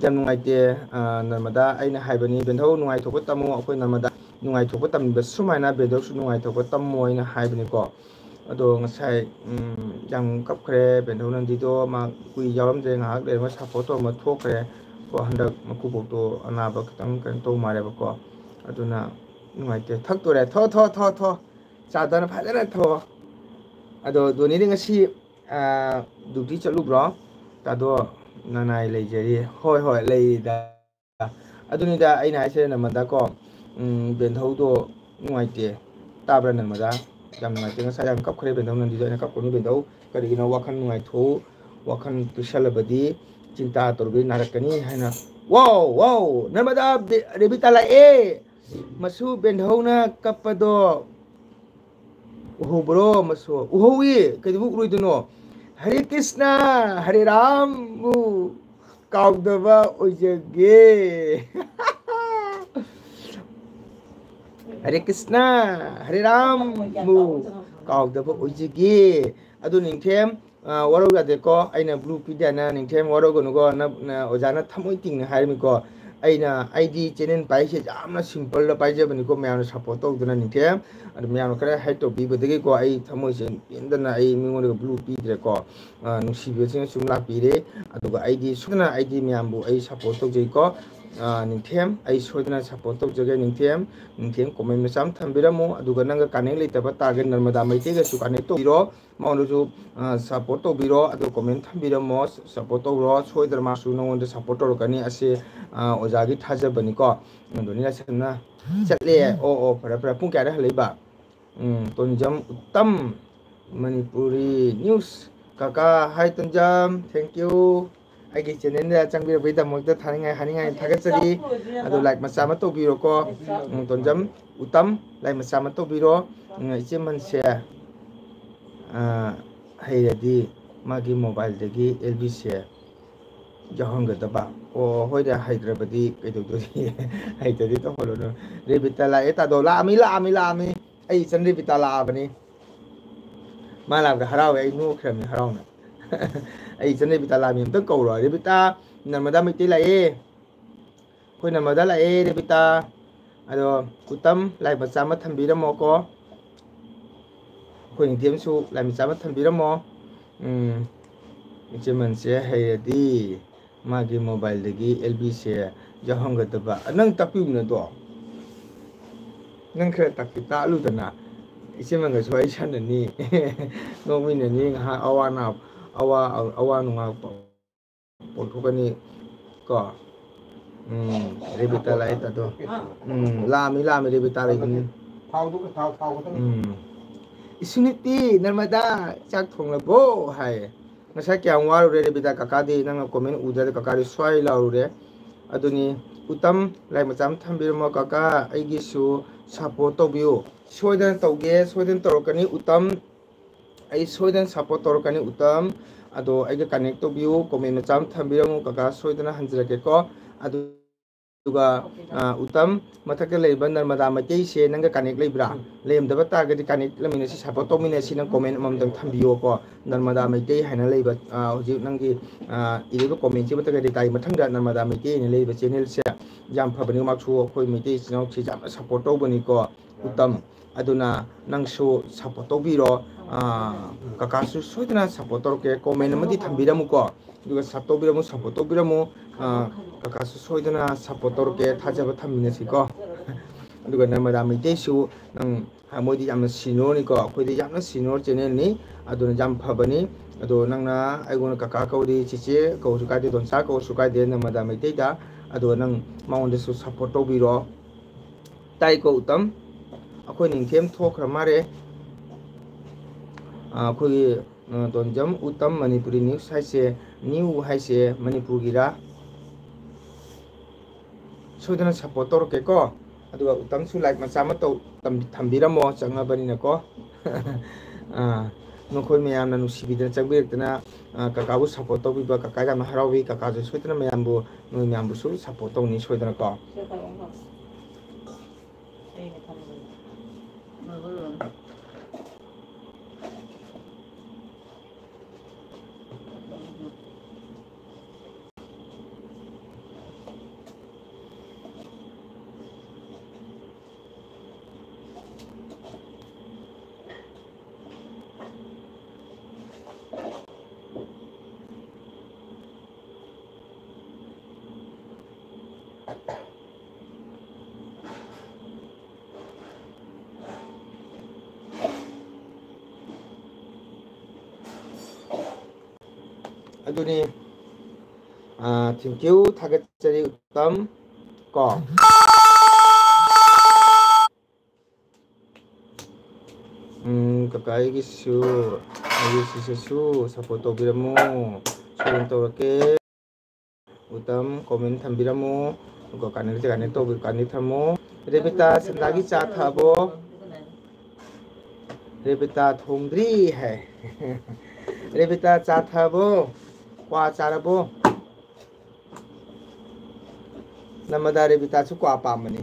ꯌꯥꯝ ꯅꯨꯡꯉꯥꯏꯇꯦ, ꯑ, ꯅꯔꯃꯗꯥ꯫ ꯑꯩꯅ ꯍꯥꯏꯕꯅꯤ, ꯕꯦꯟꯙꯧ ꯅꯨꯡꯉꯥꯏꯊꯣꯛꯄ ꯇꯝꯃꯨ꯫ ꯑꯩꯈꯣꯏ ꯅꯔꯃꯗꯥ ꯅꯨꯡꯉꯥꯏꯊꯣꯛꯄ ꯇꯝꯕ ꯁꯨꯃꯥꯏꯅ ꯕꯦꯟꯙꯧꯁꯨ ꯅꯨꯡꯉꯥꯏꯊꯣꯛꯄ ꯇꯝꯃꯣ ꯍꯥꯏꯅ ꯍꯥꯏꯕꯅꯤꯀꯣ꯫ ꯑꯗꯣ ꯉꯁꯥꯏ, ꯎꯝ, ꯌꯥꯝ ꯀꯞꯈ꯭ꯔꯦ ꯕꯦꯟꯙꯧ ꯅꯟꯗꯤꯗꯣ꯫ ꯃꯥ ꯀꯨꯏ ꯌꯥꯎꯔꯝꯗ꯭ꯔꯦ, ꯉꯥꯏꯍꯥꯛ ꯂꯩꯔꯒ ꯁꯞꯄꯣꯔꯠ ꯇꯧꯔꯝꯕ ꯊꯣꯛꯈ꯭ꯔꯦ꯫ ꯀꯣ, ꯍꯟꯗꯛ ꯃꯀꯨꯕꯣꯛꯇꯣ ꯑꯅꯥꯕ ꯈꯤꯇꯪ ꯀꯩꯅꯣ ꯇꯧ ꯃꯥꯜꯂꯦꯕꯀꯣ꯫ ꯑꯗꯨꯅ ꯅꯨꯡꯉꯥꯏꯇꯦ꯫ ꯊꯛꯇꯣꯔꯦ꯫ ꯊꯣ, ꯊꯣ, ꯊꯣ, ꯊꯣ꯫ ꯆꯥꯗꯅ ꯐꯖꯅ ꯊꯣ꯫ ꯑꯗꯣ ꯗꯣꯅꯤꯗꯤ ꯉꯁꯤ, ꯑꯥ, ꯗ꯭ꯌꯨꯇꯤ ꯆꯠꯂꯨꯕ꯭ꯔꯣ? ꯇꯥꯗꯣ, ꯅꯅꯥꯏ ꯂꯩꯖꯔꯤ꯫ ꯍꯣꯏ, ꯍꯣꯏ, ꯂꯩꯔꯤꯗ꯫ ꯑꯗꯨꯅꯤꯗ ꯑꯩꯅ ꯍꯥꯏꯁꯦ ꯅꯃꯗꯀꯣ, ꯎꯝ, ꯕꯦꯟꯙꯧꯗꯣ ꯅꯨꯡꯉꯥꯏꯇꯦ꯫ ꯇꯥꯕ꯭ꯔꯥ ꯅꯃꯗ? ꯌꯥꯝ ꯅꯨꯡꯉꯥꯏꯇꯦ꯫ ꯉꯁꯥꯏ ꯌꯥꯝ ꯀꯞꯈ꯭ꯔꯦ ꯕꯦꯟꯙꯧ ꯅꯟꯗꯤꯗꯣ꯫ ꯑꯩꯅ ꯀꯞꯀꯅꯨ ꯕꯦꯟꯙꯧ, ꯀꯔꯤꯒꯤꯅꯣ? ꯋꯥꯈꯜ ꯅꯨꯡꯉꯥꯏꯊꯣꯛꯎ꯫ ꯋꯥꯈꯜ ꯄꯤꯛꯁꯜꯂꯕꯗꯤ ꯆꯤꯟꯇꯥ ꯇꯧꯔꯒꯗꯤ ꯅꯥꯔꯛꯀꯅꯤ ꯍꯥꯏꯅ꯫ ꯋꯥꯎ, ꯋꯥꯎ! ꯅꯃꯗ ꯕꯦ-, ꯔꯦꯕꯤꯇꯥ ꯂꯥꯛꯑꯦ! ꯃꯁꯨ ꯕꯦꯟꯙꯧꯅ ꯀꯞꯄꯗꯣ ꯎꯍꯧꯕ꯭ꯔꯣ? ꯃꯁꯨ ꯎꯍꯧꯏ, ꯀꯩꯗꯧꯕ ꯎꯔꯣꯏꯗꯣꯏꯅꯣ? ꯍꯔꯦ ꯀ꯭ꯔꯤꯁꯅ, ꯍꯔꯦ ꯔꯥꯝꯕꯨ ꯀꯥꯎꯗꯕ ꯑꯣꯏꯖꯒꯦ꯫ ꯍꯔꯦ ꯀ꯭ꯔꯤꯁꯅ, ꯍꯔꯦ ꯔꯥꯝꯕꯨ ꯀꯥꯎꯗꯕ ꯑꯣꯏꯖꯒꯦ꯫ ꯑꯗꯨ ꯅꯤꯡꯊꯦꯝ, ꯑ, ꯋꯥꯔꯧ ꯌꯥꯗꯦꯀꯣ꯫ ꯑꯩꯅ ꯕ꯭ꯂꯨ ꯄꯤꯗꯦ ꯍꯥꯏꯅ ꯅꯤꯡꯊꯦꯝ ꯋꯥꯔꯧꯒꯅꯨꯀꯣ꯫ ꯅ, ꯅ, ꯑꯣꯖꯥꯅ ꯊꯃꯣꯏ ꯇꯤꯡꯅ ꯍꯥꯏꯔꯝꯃꯤꯀꯣ꯫ ꯑꯩꯅ, ꯑꯩꯗꯤ ꯆꯦꯅꯦꯜ ꯄꯥꯏꯁꯦ ꯌꯥꯝꯅ ꯁꯤꯝꯄꯜꯗ ꯄꯥꯏꯖꯕꯅꯤꯀꯣ, ꯃꯌꯥꯝꯅ ꯁꯞꯄꯣꯔꯠ ꯇꯧꯗꯅ ꯅꯤꯡꯊꯦꯝ꯫ ꯑꯗꯨ ꯃꯌꯥꯝꯅ ꯈꯔ ꯍꯦꯜꯞ ꯇꯧꯕꯤꯕꯗꯒꯤꯀꯣ, ꯑꯩ ꯊꯃꯣꯏꯁꯦ ꯄꯦꯟꯗꯅ ꯑꯩ ꯃꯤꯉꯣꯟꯗꯒ ꯕ꯭ꯂꯨ ꯄꯤꯗ꯭ꯔꯦꯀꯣ꯫ ꯑ, ꯅꯨꯡꯁꯤꯕꯁꯤꯅ ꯁꯨꯝ ꯂꯥꯛꯄꯤꯔꯦ꯫ ꯑꯗꯨꯒ ꯑꯩꯗꯤ ꯁꯣꯏꯗꯅ ꯑꯩꯗꯤ ꯃꯌꯥꯝꯕꯨ ꯑꯩ ꯁꯞꯄꯣꯔꯠ ꯇꯧꯖꯩꯀꯣ꯫ ꯑ, ꯅꯤꯡꯊꯦꯝ, ꯑꯩ ꯁꯣꯏꯗꯅ ꯁꯞꯄꯣꯔꯠ ꯇꯧꯖꯒꯦ ꯅꯤꯡꯊꯦꯝ꯫ ꯅꯤꯡꯊꯦꯝ ꯀꯣꯃꯦꯟ ꯃꯆꯥ ꯑꯃ ꯊꯝꯕꯤꯔꯝꯃꯨ꯫ ꯑꯗꯨꯒ ꯅꯪꯒ ꯀꯥꯅꯦꯛ ꯂꯩꯇꯕ ꯇꯥꯔꯒꯗꯤ ꯅꯔꯃꯗꯥ ꯃꯩꯇꯩꯒꯁꯨ ꯀꯥꯅꯦꯛ ꯇꯧꯕꯤꯔꯣ꯫ ꯃꯉꯣꯟꯗꯁꯨ, ꯑ, ꯁꯞꯄꯣꯔꯠ ꯇꯧꯕꯤꯔꯣ, ꯑꯗꯨꯒ ꯀꯣꯃꯦꯟ ꯊꯝꯕꯤꯔꯝꯃꯣ꯫ ꯁꯞꯄꯣꯔꯠ ꯇꯧꯔꯣ, ꯁꯣꯏꯗꯅ ꯃꯥꯁꯨ ꯅꯉꯣꯟꯗ ꯁꯞꯄꯣꯔꯠ ꯇꯧꯔꯛꯀꯅꯤ꯫ ꯑꯁꯤ, ꯑ, ꯑꯣꯖꯥꯒꯤ ꯊꯥꯖꯕꯅꯤꯀꯣ꯫ ꯑꯗꯨꯅꯤꯅ ꯁꯝꯅ ꯆꯠꯂꯦ꯫ ꯑꯣ, ꯑꯣ, ꯐꯔꯦ, ꯐꯔꯦ꯫ ꯄꯨꯡ ꯀꯌꯥꯗ ꯍꯜꯂꯛꯏꯕ? ꯎꯝ, ꯇꯣꯟꯖꯝ ꯎꯠꯇꯝ, ꯃꯅꯤꯄꯨꯔꯤ ꯅ꯭ꯌꯨꯁ꯫ ꯀꯀꯥ, ꯍꯥꯏ ꯇꯣꯟꯖꯝ, thank you꯫ ꯑꯩꯒꯤ ꯆꯦꯅꯦꯜꯗ ꯆꯪꯕꯤꯔꯛꯄꯒꯤꯗꯃꯛꯇ ꯊꯥꯅꯤꯡꯉꯥꯏ ꯍꯥꯏꯅꯤꯡꯉꯥꯏ ꯊꯥꯒꯠꯆꯔꯤ꯫ ꯑꯗꯣ ꯂꯥꯏꯛ ꯃꯆꯥ ꯑꯃ ꯇꯧꯕꯤꯔꯣꯀꯣ꯫ ꯎꯝ, ꯇꯣꯟꯖꯝ ꯎꯇꯝ ꯂꯥꯏꯛ ꯃꯆꯥ ꯑꯃ ꯇꯧꯕꯤꯔꯣ꯫ ꯎꯝ, ꯏꯆꯦ ꯃꯟꯁꯦ, ꯑ, ꯍꯩꯔꯗꯤ ꯃꯥꯒꯤ ꯃꯣꯕꯥꯏꯜꯗꯒꯤ ꯑꯦꯜ ꯕꯤꯁꯦ ꯌꯥꯎꯍꯟꯒꯗꯕ꯫ ꯑꯣ, ꯍꯣꯏꯗ, ꯍꯩꯇ꯭ꯔꯕꯗꯤ ꯀꯩꯗꯧꯗꯣꯔꯤ? ꯍꯩꯇ꯭ꯔꯗꯤ ꯇꯧꯍꯜꯂꯨꯅꯨ꯫ ꯔꯦꯕꯤꯇꯥ ꯂꯥꯛꯑꯦ, ꯇꯥꯗꯣ꯫ ꯂꯥꯛꯑꯝꯃꯤ, ꯂꯥꯛꯑꯝꯃꯤ, ꯂꯥꯛꯑꯝꯃꯤ꯫ ꯑꯩ ꯏꯆꯟ ꯔꯦꯕꯤꯇꯥ ꯂꯥꯛꯑꯕꯅꯤ꯫ ꯃꯥ ꯂꯥꯛꯄꯗ ꯍꯔꯥꯎꯋꯦ, ꯑꯩ ꯅꯣꯛꯈ꯭ꯔꯕꯅꯤ ꯍꯔꯥꯎꯅ꯫ ꯑꯩ ꯏꯆꯟ ꯔꯦꯕꯤꯇꯥ ꯂꯥꯛꯑꯝꯃꯤ, ꯑꯝꯇ ꯀꯧꯔꯣ꯫ ꯔꯦꯕꯤꯇꯥ, ꯅꯔꯃꯗꯥ ꯃꯩꯇꯩ ꯂꯥꯛꯑꯦ꯫ ꯑꯩꯈꯣꯏ ꯅꯔꯃꯗꯥ ꯂꯥꯛꯑꯦ, ꯔꯦꯕꯤꯇꯥ꯫ ꯑꯗꯣ ꯎꯇꯝ, ꯂꯥꯏꯛ ꯃꯆꯥ ꯑꯃ ꯊꯝꯕꯤꯔꯝꯃꯣꯀꯣ꯫ ꯑꯩꯈꯣꯏ ꯅꯤꯡꯊꯦꯝꯁꯨ ꯂꯥꯏ ꯃꯆꯥ ꯑꯃ ꯊꯝꯕꯤꯔꯝꯃꯣ꯫ ꯎꯝ, ꯏꯆꯦꯃꯟꯁꯦ ꯍꯩꯔꯗꯤ ꯃꯥꯒꯤ mobileꯗꯒꯤ L Bꯁꯦ ꯌꯥꯎꯍꯟꯒꯗꯕ꯫ ꯅꯪ ꯇꯥꯛꯄꯤꯌꯨꯅꯗꯣ꯫ ꯅꯪ ꯈꯔ ꯇꯥꯛꯄꯤ ꯇꯥꯛꯂꯨꯗꯅ꯫ ꯏꯆꯦꯃꯟꯒꯁꯨ ꯋꯥꯔꯤ ꯁꯥꯟꯅꯅꯤ꯫ ꯅꯣꯛꯃꯤꯟꯅꯅꯤ ꯉꯥꯏꯍꯥꯛ ꯑꯋꯥ ꯑꯅꯥ, ꯑꯋꯥ, ꯑꯋꯥ ꯅꯨꯡꯉꯥꯏ ꯄꯣꯛꯊꯣꯛꯀꯅꯤ ꯀꯣ꯫ ꯎꯝ, ꯔꯦꯕꯤꯇꯥ ꯂꯥꯛꯑꯦ ꯇꯥꯗꯣ꯫ ꯎꯝ, ꯂꯥꯛꯑꯝꯃꯤ, ꯂꯥꯛꯑꯝꯃꯤ, ꯔꯦꯕꯤꯇꯥ ꯂꯩꯕꯅꯤ꯫ ꯊꯥꯎꯗꯨ, ꯊꯥꯎ, ꯊꯥꯎ ꯈꯛꯇꯪ꯫ ꯎꯝ꯫ "ꯏꯁꯨꯅꯤꯇꯤ, ꯅꯔꯃꯗꯥ, ꯆꯥꯛ ꯊꯣꯡꯂꯕꯣ?" ꯍꯥꯏ꯫ ꯉꯁꯥꯏ ꯀꯌꯥꯝ ꯋꯥꯔꯨꯔꯦ ꯔꯦꯕꯤꯇꯥ, ꯀꯀꯥꯗꯤ ꯅꯪꯅ comment ꯎꯗ꯭ꯔꯗꯤ ꯀꯀꯥꯗꯤ ꯁ꯭ꯋꯥꯏ ꯂꯥꯎꯔꯨꯔꯦ꯫ ꯑꯗꯨꯅꯤ, ꯎꯇꯝ, ꯂꯥꯏ ꯃꯆꯥ ꯑꯃ ꯊꯝꯕꯤꯔꯝꯃꯣ ꯀꯀꯥ, ꯑꯩꯒꯤꯁꯨ support ꯇꯧꯕꯤꯌꯨ꯫ ꯁꯣꯏꯗꯅ ꯇꯧꯒꯦ, ꯁꯣꯏꯗꯅ ꯇꯧꯔꯛꯀꯅꯤ ꯎꯇꯝ꯫ ꯑꯩ ꯁꯣꯏꯗꯅ support ꯇꯧꯔꯛꯀꯅꯤ ꯎꯇꯝ꯫ ꯑꯗꯣ ꯑꯩꯒ connect ꯇꯧꯕꯤꯌꯨ, comment ꯃꯆꯥ ꯑꯃ ꯊꯝꯕꯤꯔꯝꯃꯨ, ꯀꯀꯥ ꯁꯣꯏꯗꯅ ꯍꯟꯖꯔꯛꯀꯦꯀꯣ꯫ ꯑꯗꯨꯒ, ꯑ, ꯎꯇꯝ, ꯃꯊꯛꯇ ꯂꯩꯔꯤꯕ ꯅꯔꯃꯗꯥ ꯃꯩꯇꯩꯁꯦ ꯅꯪꯒ connect ꯂꯩꯕ꯭ꯔꯥ? ꯂꯩꯔꯝꯗꯕ ꯇꯥꯔꯒꯗꯤ connect ꯂꯩꯃꯤꯟꯅꯁꯤ, support ꯇꯧꯃꯤꯟꯅꯁꯤ, ꯅꯪ comment ꯑꯃꯃꯝꯇꯪ ꯊꯝꯕꯤꯌꯣꯀꯣ꯫ ꯅꯔꯃꯗꯥ ꯃꯩꯇꯩ ꯍꯥꯏꯅ ꯂꯩꯕ, ꯑ, ꯍꯧꯖꯤꯛ ꯅꯪꯒꯤ, ꯑ, ꯏꯔꯤꯕ commentꯁꯤ ꯃꯊꯛꯇ reply ꯃꯊꯪꯗ ꯅꯔꯃꯗꯥ ꯃꯩꯇꯩ ꯍꯥꯏꯅ ꯂꯩꯔꯤꯕ channelꯁꯦ ꯌꯥꯝ ꯐꯕꯅꯤ, ꯃꯥꯁꯨ ꯑꯩꯈꯣꯏ ꯃꯩꯇꯩ ꯏꯆꯤꯟ ꯏꯅꯥꯎꯁꯤ ꯌꯥꯝꯅ support ꯇꯧꯕꯅꯤꯀꯣ꯫ ꯎꯇꯝ꯫ ꯑꯗꯨꯅ ꯅꯪꯁꯨ support ꯇꯧꯕꯤꯔꯣ꯫ ꯑꯥ, ꯀꯀꯥꯁꯨ ꯁꯣꯏꯗꯅ support ꯇꯧꯔꯛꯀꯦ꯫ Comment ꯑꯃꯗꯤ ꯊꯝꯕꯤꯔꯝꯃꯨꯀꯣ꯫ ꯑꯗꯨꯒ sub ꯇꯧꯕꯤꯔꯝꯃꯨ, support ꯇꯧꯕꯤꯔꯝꯃꯨ꯫ ꯑꯥ, ꯀꯀꯥꯁꯨ ꯁꯣꯏꯗꯅ support ꯇꯧꯔꯛꯀꯦ꯫ ꯊꯥꯖꯕ ꯊꯝꯃꯤꯟꯅꯁꯤꯀꯣ꯫ ꯑꯗꯨꯒ ꯅꯔꯃꯗꯥ ꯃꯩꯇꯩꯁꯨ ꯅꯪ, ꯍꯥ, ꯃꯣꯏꯗꯤ ꯌꯥꯝꯅ seniorꯅꯤꯀꯣ꯫ ꯑꯩꯈꯣꯏꯗꯤ ꯌꯥꯝꯅ senior channelꯅꯤ꯫ ꯑꯗꯨꯅ ꯌꯥꯝ ꯐꯕꯅꯤ꯫ ꯑꯗꯣ ꯅꯪꯅ ꯑꯩꯉꯣꯟꯗ ꯀꯀꯥ ꯀꯧꯔꯤ, ꯆꯦꯆꯦ ꯀꯧꯔꯁꯨ ꯀꯥꯏꯗꯦ, ꯗꯣꯟꯆꯥ ꯀꯧꯔꯁꯨ ꯀꯥꯏꯗꯦ, ꯅꯔꯃꯗꯥ ꯃꯩꯇꯩꯗ꯫ ꯑꯗꯣ ꯅꯪ ꯃꯉꯣꯟꯗꯁꯨ support ꯇꯧꯕꯤꯔꯣ꯫ ꯇꯥꯏꯀꯣ ꯎꯇꯝ? ꯑꯩꯈꯣꯏ ꯅꯤꯡꯊꯦꯝ ꯊꯣꯛꯈ꯭ꯔ ꯃꯥꯜꯂꯦ꯫ ꯑ, ꯑꯩꯈꯣꯏꯒꯤ, ꯑ, ꯇꯣꯟꯖꯝ ꯎꯇꯝ ꯃꯅꯤꯄꯨꯔꯤ news ꯍꯥꯏꯁꯦ, new ꯍꯥꯏꯁꯦ ꯃꯅꯤꯄꯨꯔꯒꯤꯔꯥ? ꯁꯣꯏꯗꯅ support ꯇꯧꯔꯛꯀꯦꯀꯣ꯫ ꯑꯗꯨꯒ ꯎꯇꯝꯁꯨ like ꯃꯆꯥ ꯑꯃ ꯇꯧ-, ꯇꯝ-, ꯊꯝꯕꯤꯔꯝꯃꯣ, ꯆꯪꯉꯕꯅꯤꯅꯀꯣ꯫ ꯑ, ꯅꯈꯣꯏ ꯃꯌꯥꯝꯅ ꯅꯨꯡꯁꯤꯕꯤꯗꯅ ꯆꯪꯕꯤꯔꯛꯇꯅ, ꯑ, ꯀꯀꯥꯕꯨ support ꯇꯧꯕꯤꯕ, ꯀꯀꯥ ꯌꯥꯝꯅ ꯍꯔꯥꯎꯏ꯫ ꯀꯀꯥꯁꯨ ꯁꯣꯏꯗꯅ ꯃꯌꯥꯝꯕꯨ, ꯅꯣꯏ ꯃꯌꯥꯝꯕꯨꯁꯨ support ꯇꯧꯅꯤ ꯁꯣꯏꯗꯅꯀꯣ꯫ ꯑꯗꯨꯅꯤ꯫ ꯑꯥ, thank you, ꯊꯥꯒꯠꯆꯔꯤ ꯎꯇꯝ꯫ ꯀꯣ꯫ ꯎꯝ, ꯀꯀꯥ ꯑꯩꯒꯤꯁꯨ, ꯑꯩꯒꯤ ꯁꯤꯁꯤꯁꯨ support ꯇꯧꯕꯤꯔꯝꯃꯨ꯫ ꯁꯣꯏꯗꯅ ꯇꯧꯔꯛꯀꯦ꯫ ꯎꯇꯝ, comment ꯊꯝꯕꯤꯔꯝꯃꯨ꯫ ꯀꯣ, connect, connect ꯇꯧꯕꯤ-, connect ꯊꯝꯃꯨ꯫ ꯔꯦꯕꯤꯇꯥ, ꯁꯟꯗꯥꯒꯤ ꯆꯥ ꯊꯛꯑꯕꯣ? ꯔꯦꯕꯤꯇꯥ ꯊꯣꯡꯗ꯭ꯔꯤ ꯍꯥꯏ꯫ ꯔꯦꯕꯤꯇꯥ ꯆꯥ ꯊꯛꯑꯕꯣ? ꯀ꯭ꯋꯥ ꯆꯥꯔꯕꯣ? ꯅꯃꯗꯥ ꯔꯦꯕꯤꯇꯥꯁꯨ ꯀ꯭ꯋꯥ ꯄꯥꯝꯕꯅꯤ꯫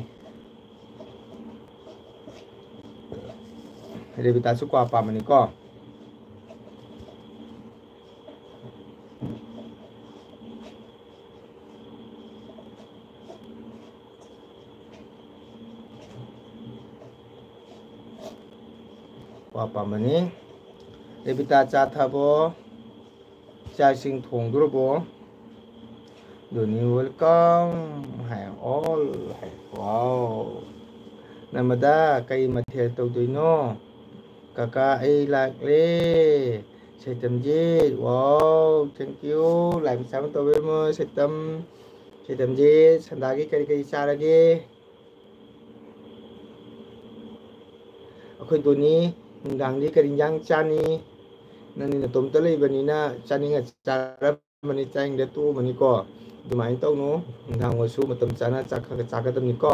ꯔꯦꯕꯤꯇꯥꯁꯨ ꯀ꯭ꯋꯥ ꯄꯥꯝꯕꯅꯤꯀꯣ꯫ ꯀ꯭ꯋꯥ ꯄꯥꯝꯕꯅꯤ꯫ ꯔꯦꯕꯤꯇꯥ ꯆꯥ ꯊꯛꯑꯕꯣ? ꯆꯥꯛ ꯏꯁꯤꯡ ꯊꯣꯡꯗꯣꯔꯕꯣ? ꯗꯣꯅꯤ welcome ꯍꯥꯏ, all ꯍꯥꯏ꯫ Wow! ꯅꯃꯗꯥ, ꯀꯩ ꯃꯊꯦꯜ ꯇꯧꯗꯣꯏꯅꯣ? ꯀꯀꯥ, ꯑꯩ ꯂꯥꯛꯂꯦ꯫ ꯁꯩꯇꯝꯖꯤꯠ, wow, thank you꯫ Like ꯃꯆꯥ ꯑꯃ ꯇꯧꯕꯤꯔꯝꯃꯣ, ꯁꯩꯇꯝ꯫ ꯁꯩꯇꯝꯖꯤꯠ, ꯁꯟꯗꯥꯒꯤ ꯀꯔꯤ ꯀꯔꯤ ꯆꯥꯔꯒꯦ? ꯑꯩꯈꯣꯏ ꯗꯣꯅꯤ, ꯅꯨꯡꯗꯥꯡꯗꯤ ꯀꯔꯤ ꯏꯟꯖꯥꯡ ꯆꯥꯅꯤ? ꯅꯪꯗꯤ ꯅꯇꯣꯝꯇ ꯂꯩꯕꯅꯤꯅ ꯆꯥꯅꯤꯡꯉ ꯆꯥꯔꯝꯃꯅꯤ, ꯆꯥꯅꯤꯡꯗ ꯇꯣꯛꯑꯝꯃꯅꯤꯀꯣ꯫ ꯑꯗꯨꯃꯥꯏꯅ ꯇꯧꯅꯨ, ꯅꯨꯡꯗꯥꯡ ꯑꯣꯏꯔꯁꯨ ꯃꯇꯝ ꯆꯥꯅ ꯆꯥꯛ ꯈꯔ ꯈꯔ ꯆꯥꯒꯗꯕꯅꯤꯀꯣ꯫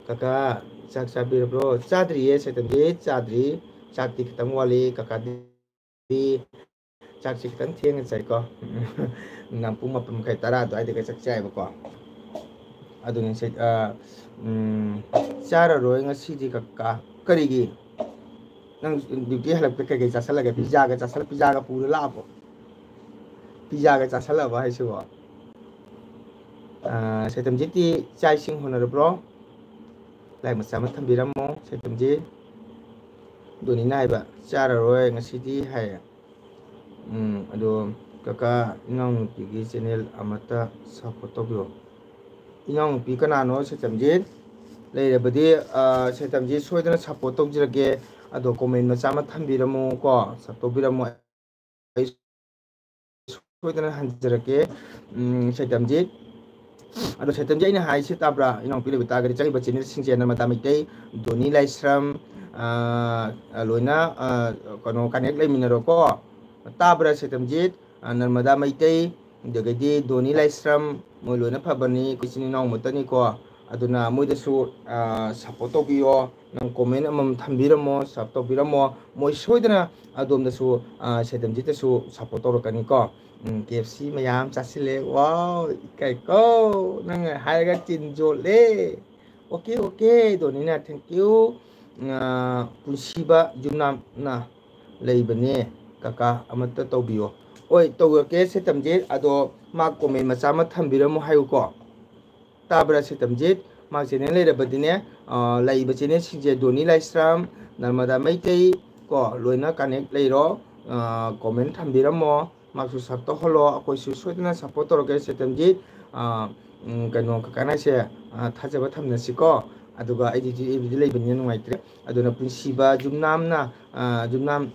ꯀꯀꯥ, ꯆꯥꯛ ꯆꯥꯕꯤꯔꯕ꯭ꯔꯣ? ꯆꯥꯗ꯭ꯔꯤꯌꯦ, ꯁꯩꯇꯝꯖꯤꯠ, ꯆꯥꯗ꯭ꯔꯤ꯫ ꯆꯥꯛꯇꯤ ꯈꯤꯇꯪ ꯋꯥꯠꯂꯤ꯫ ꯀꯀꯥꯗꯤ ꯆꯥꯛꯁꯤ ꯈꯤꯇꯪ ꯊꯦꯡꯅ ꯆꯥꯏꯀꯣ꯫ ꯅꯨꯡꯗꯥꯡ ꯄꯨꯡ ꯃꯥꯄꯟ ꯃꯈꯥꯏ, ꯇꯔꯥ ꯑꯗꯨꯋꯥꯏꯗꯒ ꯆꯥꯛ ꯆꯥꯏꯕꯀꯣ꯫ ꯑꯗꯨꯅꯤ ꯁꯦ-, ꯑ, ꯎꯝ, ꯆꯥꯔꯔꯣꯏ ꯉꯁꯤꯗꯤ ꯀꯀꯥ꯫ ꯀꯔꯤꯒꯤ? ꯅꯪ duty ꯍꯜꯂꯛꯄꯗ ꯀꯩꯀꯩ ꯆꯥꯁꯜꯂꯒꯦ? Pizzaꯒ ꯆꯥꯁꯜ-, pizzaꯒ ꯄꯨꯔ ꯂꯥꯛꯑꯕꯣ? Pizzaꯒ ꯆꯥꯁꯜꯂꯕꯣ ꯍꯥꯏꯁꯤꯕꯣ? ꯑ, ꯁꯩꯇꯝꯖꯤꯠꯇꯤ ꯆꯥꯛ ꯏꯁꯤꯡ ꯍꯣꯠꯅꯔꯕ꯭ꯔꯣ? Like ꯃꯆꯥ ꯑꯃ ꯊꯝꯕꯤꯔꯝꯃꯣ, ꯁꯩꯇꯝꯖꯤꯠ꯫ ꯗꯣꯅꯤꯅ ꯍꯥꯏꯕ, "ꯆꯥꯔꯔꯣꯏ ꯉꯁꯤꯗꯤ" ꯍꯥꯏꯌꯦ꯫ ꯎꯝ, ꯑꯗꯣ ꯀꯀꯥ, ꯏꯅꯥꯎꯅꯨꯄꯤꯒꯤ channel ꯑꯃꯠꯇ support ꯇꯧꯕꯤꯔꯣ꯫ ꯏꯅꯥꯎꯅꯨꯄꯤ ꯀꯅꯥꯅꯣ, ꯁꯩꯇꯝꯖꯤꯠ? ꯂꯩꯔꯕꯗꯤ, ꯑ, ꯁꯩꯇꯝꯖꯤꯠ ꯁꯣꯏꯗꯅ support ꯇꯧꯖꯔꯒꯦ꯫ ꯑꯗꯣ comment ꯃꯆꯥ ꯑꯃ ꯊꯝꯕꯤꯔꯝꯃꯣ ꯀꯣ, sub ꯇꯧꯕꯤꯔꯝꯃꯣ꯫ ꯑꯩ ꯁꯣꯏꯗꯅ ꯍꯟꯖꯔꯛꯀꯦ꯫ ꯎꯝ, ꯁꯩꯇꯝꯖꯤꯠ꯫ ꯑꯗꯣ ꯁꯩꯇꯝꯖꯤꯠ, ꯑꯩꯅ ꯍꯥꯏꯁꯤ ꯇꯥꯕ꯭ꯔꯥ? ꯏꯅꯥꯎꯄꯤ ꯂꯩꯕ ꯇꯥꯔꯒꯗꯤ ꯆꯠꯂꯤꯕ channelꯁꯤꯡꯁꯦ ꯅꯔꯃꯗꯥ ꯃꯩꯇꯩ, ꯗꯣꯅꯤ ꯂꯥꯏꯁ꯭ꯔꯝ, ꯑ, ꯂꯣꯏꯅ, ꯑ, ꯀꯩꯅꯣ, connect ꯂꯩꯃꯤꯟꯅꯔꯣꯀꯣ꯫ ꯇꯥꯕ꯭ꯔꯥ ꯁꯩꯇꯝꯖꯤꯠ? ꯑ, ꯅꯔꯃꯗꯥ ꯃꯩꯇꯩ, ꯑꯗꯒꯤꯗꯤ ꯗꯣꯅꯤ ꯂꯥꯏꯁ꯭ꯔꯝ, ꯃꯣꯏ ꯂꯣꯏꯅ ꯐꯕꯅꯤ, ꯑꯩꯈꯣꯏ ꯏꯆꯤꯟ ꯏꯅꯥꯎ ꯑꯃꯠꯇꯅꯤꯀꯣ꯫ ꯑꯗꯨꯅ ꯃꯣꯏꯗꯁꯨ, ꯑ, support ꯇꯧꯕꯤꯌꯣ꯫ ꯅꯪ comment ꯑꯃꯃꯝ ꯊꯝꯕꯤꯔꯝꯃꯣ, sub ꯇꯧꯕꯤꯔꯝꯃꯣ꯫ ꯃꯣꯏ ꯁꯣꯏꯗꯅ ꯑꯗꯣꯝꯗꯁꯨ, ꯑ, ꯁꯩꯇꯝꯖꯤꯠꯇꯁꯨ support ꯇꯧꯔꯛꯀꯅꯤꯀꯣ꯫ ꯎꯝ, KFC ꯃꯌꯥꯝ ꯆꯥꯁꯤꯜꯂꯦ꯫ Wow, ꯏꯀꯥꯏꯀꯣ꯫ ꯅꯪ ꯍꯥꯏꯔꯒ ꯆꯤꯟ ꯌꯣꯠꯂꯦ꯫ OK, OK, ꯗꯣꯅꯤꯅ, thank you꯫ ꯑ, ꯄꯨꯟꯁꯤꯕ ꯌꯨꯝꯅꯥꯝꯅ ꯂꯩꯕꯅꯦ, ꯀꯀꯥ ꯑꯃꯠꯇ ꯇꯧꯕꯤꯌꯣ꯫ ꯍꯣꯏ, ꯇꯧꯔꯛꯀꯦ ꯁꯩꯇꯝꯖꯤꯠ, ꯑꯗꯣ ꯃꯥ comment ꯃꯆꯥ ꯑꯃ ꯊꯝꯕꯤꯔꯝꯃꯣ ꯍꯥꯏꯌꯨꯀꯣ꯫ ꯇꯥꯕ꯭ꯔꯥ ꯁꯩꯇꯝꯖꯤꯠ? ꯃꯥ channel ꯂꯩꯔꯕꯗꯤꯅꯦ, ꯑ, ꯂꯩꯕ channelꯁꯤꯡꯁꯦ ꯗꯣꯅꯤ ꯂꯥꯏꯁ꯭ꯔꯝ, ꯅꯔꯃꯗꯥ ꯃꯩꯇꯩ ꯀꯣ, ꯂꯣꯏꯅ connect ꯂꯩꯔꯣ꯫ ꯑ, comment ꯊꯝꯕꯤꯔꯝꯃꯣ, ꯃꯥꯁꯨ sub ꯇꯧꯍꯜꯂꯣ, ꯑꯩꯈꯣꯏꯁꯨ ꯁꯣꯏꯗꯅ support ꯇꯧꯔꯛꯀꯦ ꯁꯩꯇꯝꯖꯤꯠ꯫ ꯑ, ꯎꯝ, ꯀꯩꯅꯣ, ꯀꯀꯥ ꯅꯥꯏꯁꯦ, ꯑ, ꯊꯥꯖꯕ ꯊꯝꯅꯁꯤꯀꯣ꯫ ꯑꯗꯨꯒ ꯑꯩꯗꯤ ꯍꯧꯖꯤꯛ ꯑꯩꯕꯨꯗꯤ ꯂꯩꯕꯅꯤꯅ ꯅꯨꯡꯉꯥꯏꯇ꯭ꯔꯦ꯫ ꯑꯗꯨꯅ ꯄꯨꯟꯁꯤꯕ ꯌꯨꯝꯅꯥꯝꯅ, ꯑ, ꯌꯨꯝꯅꯥꯝ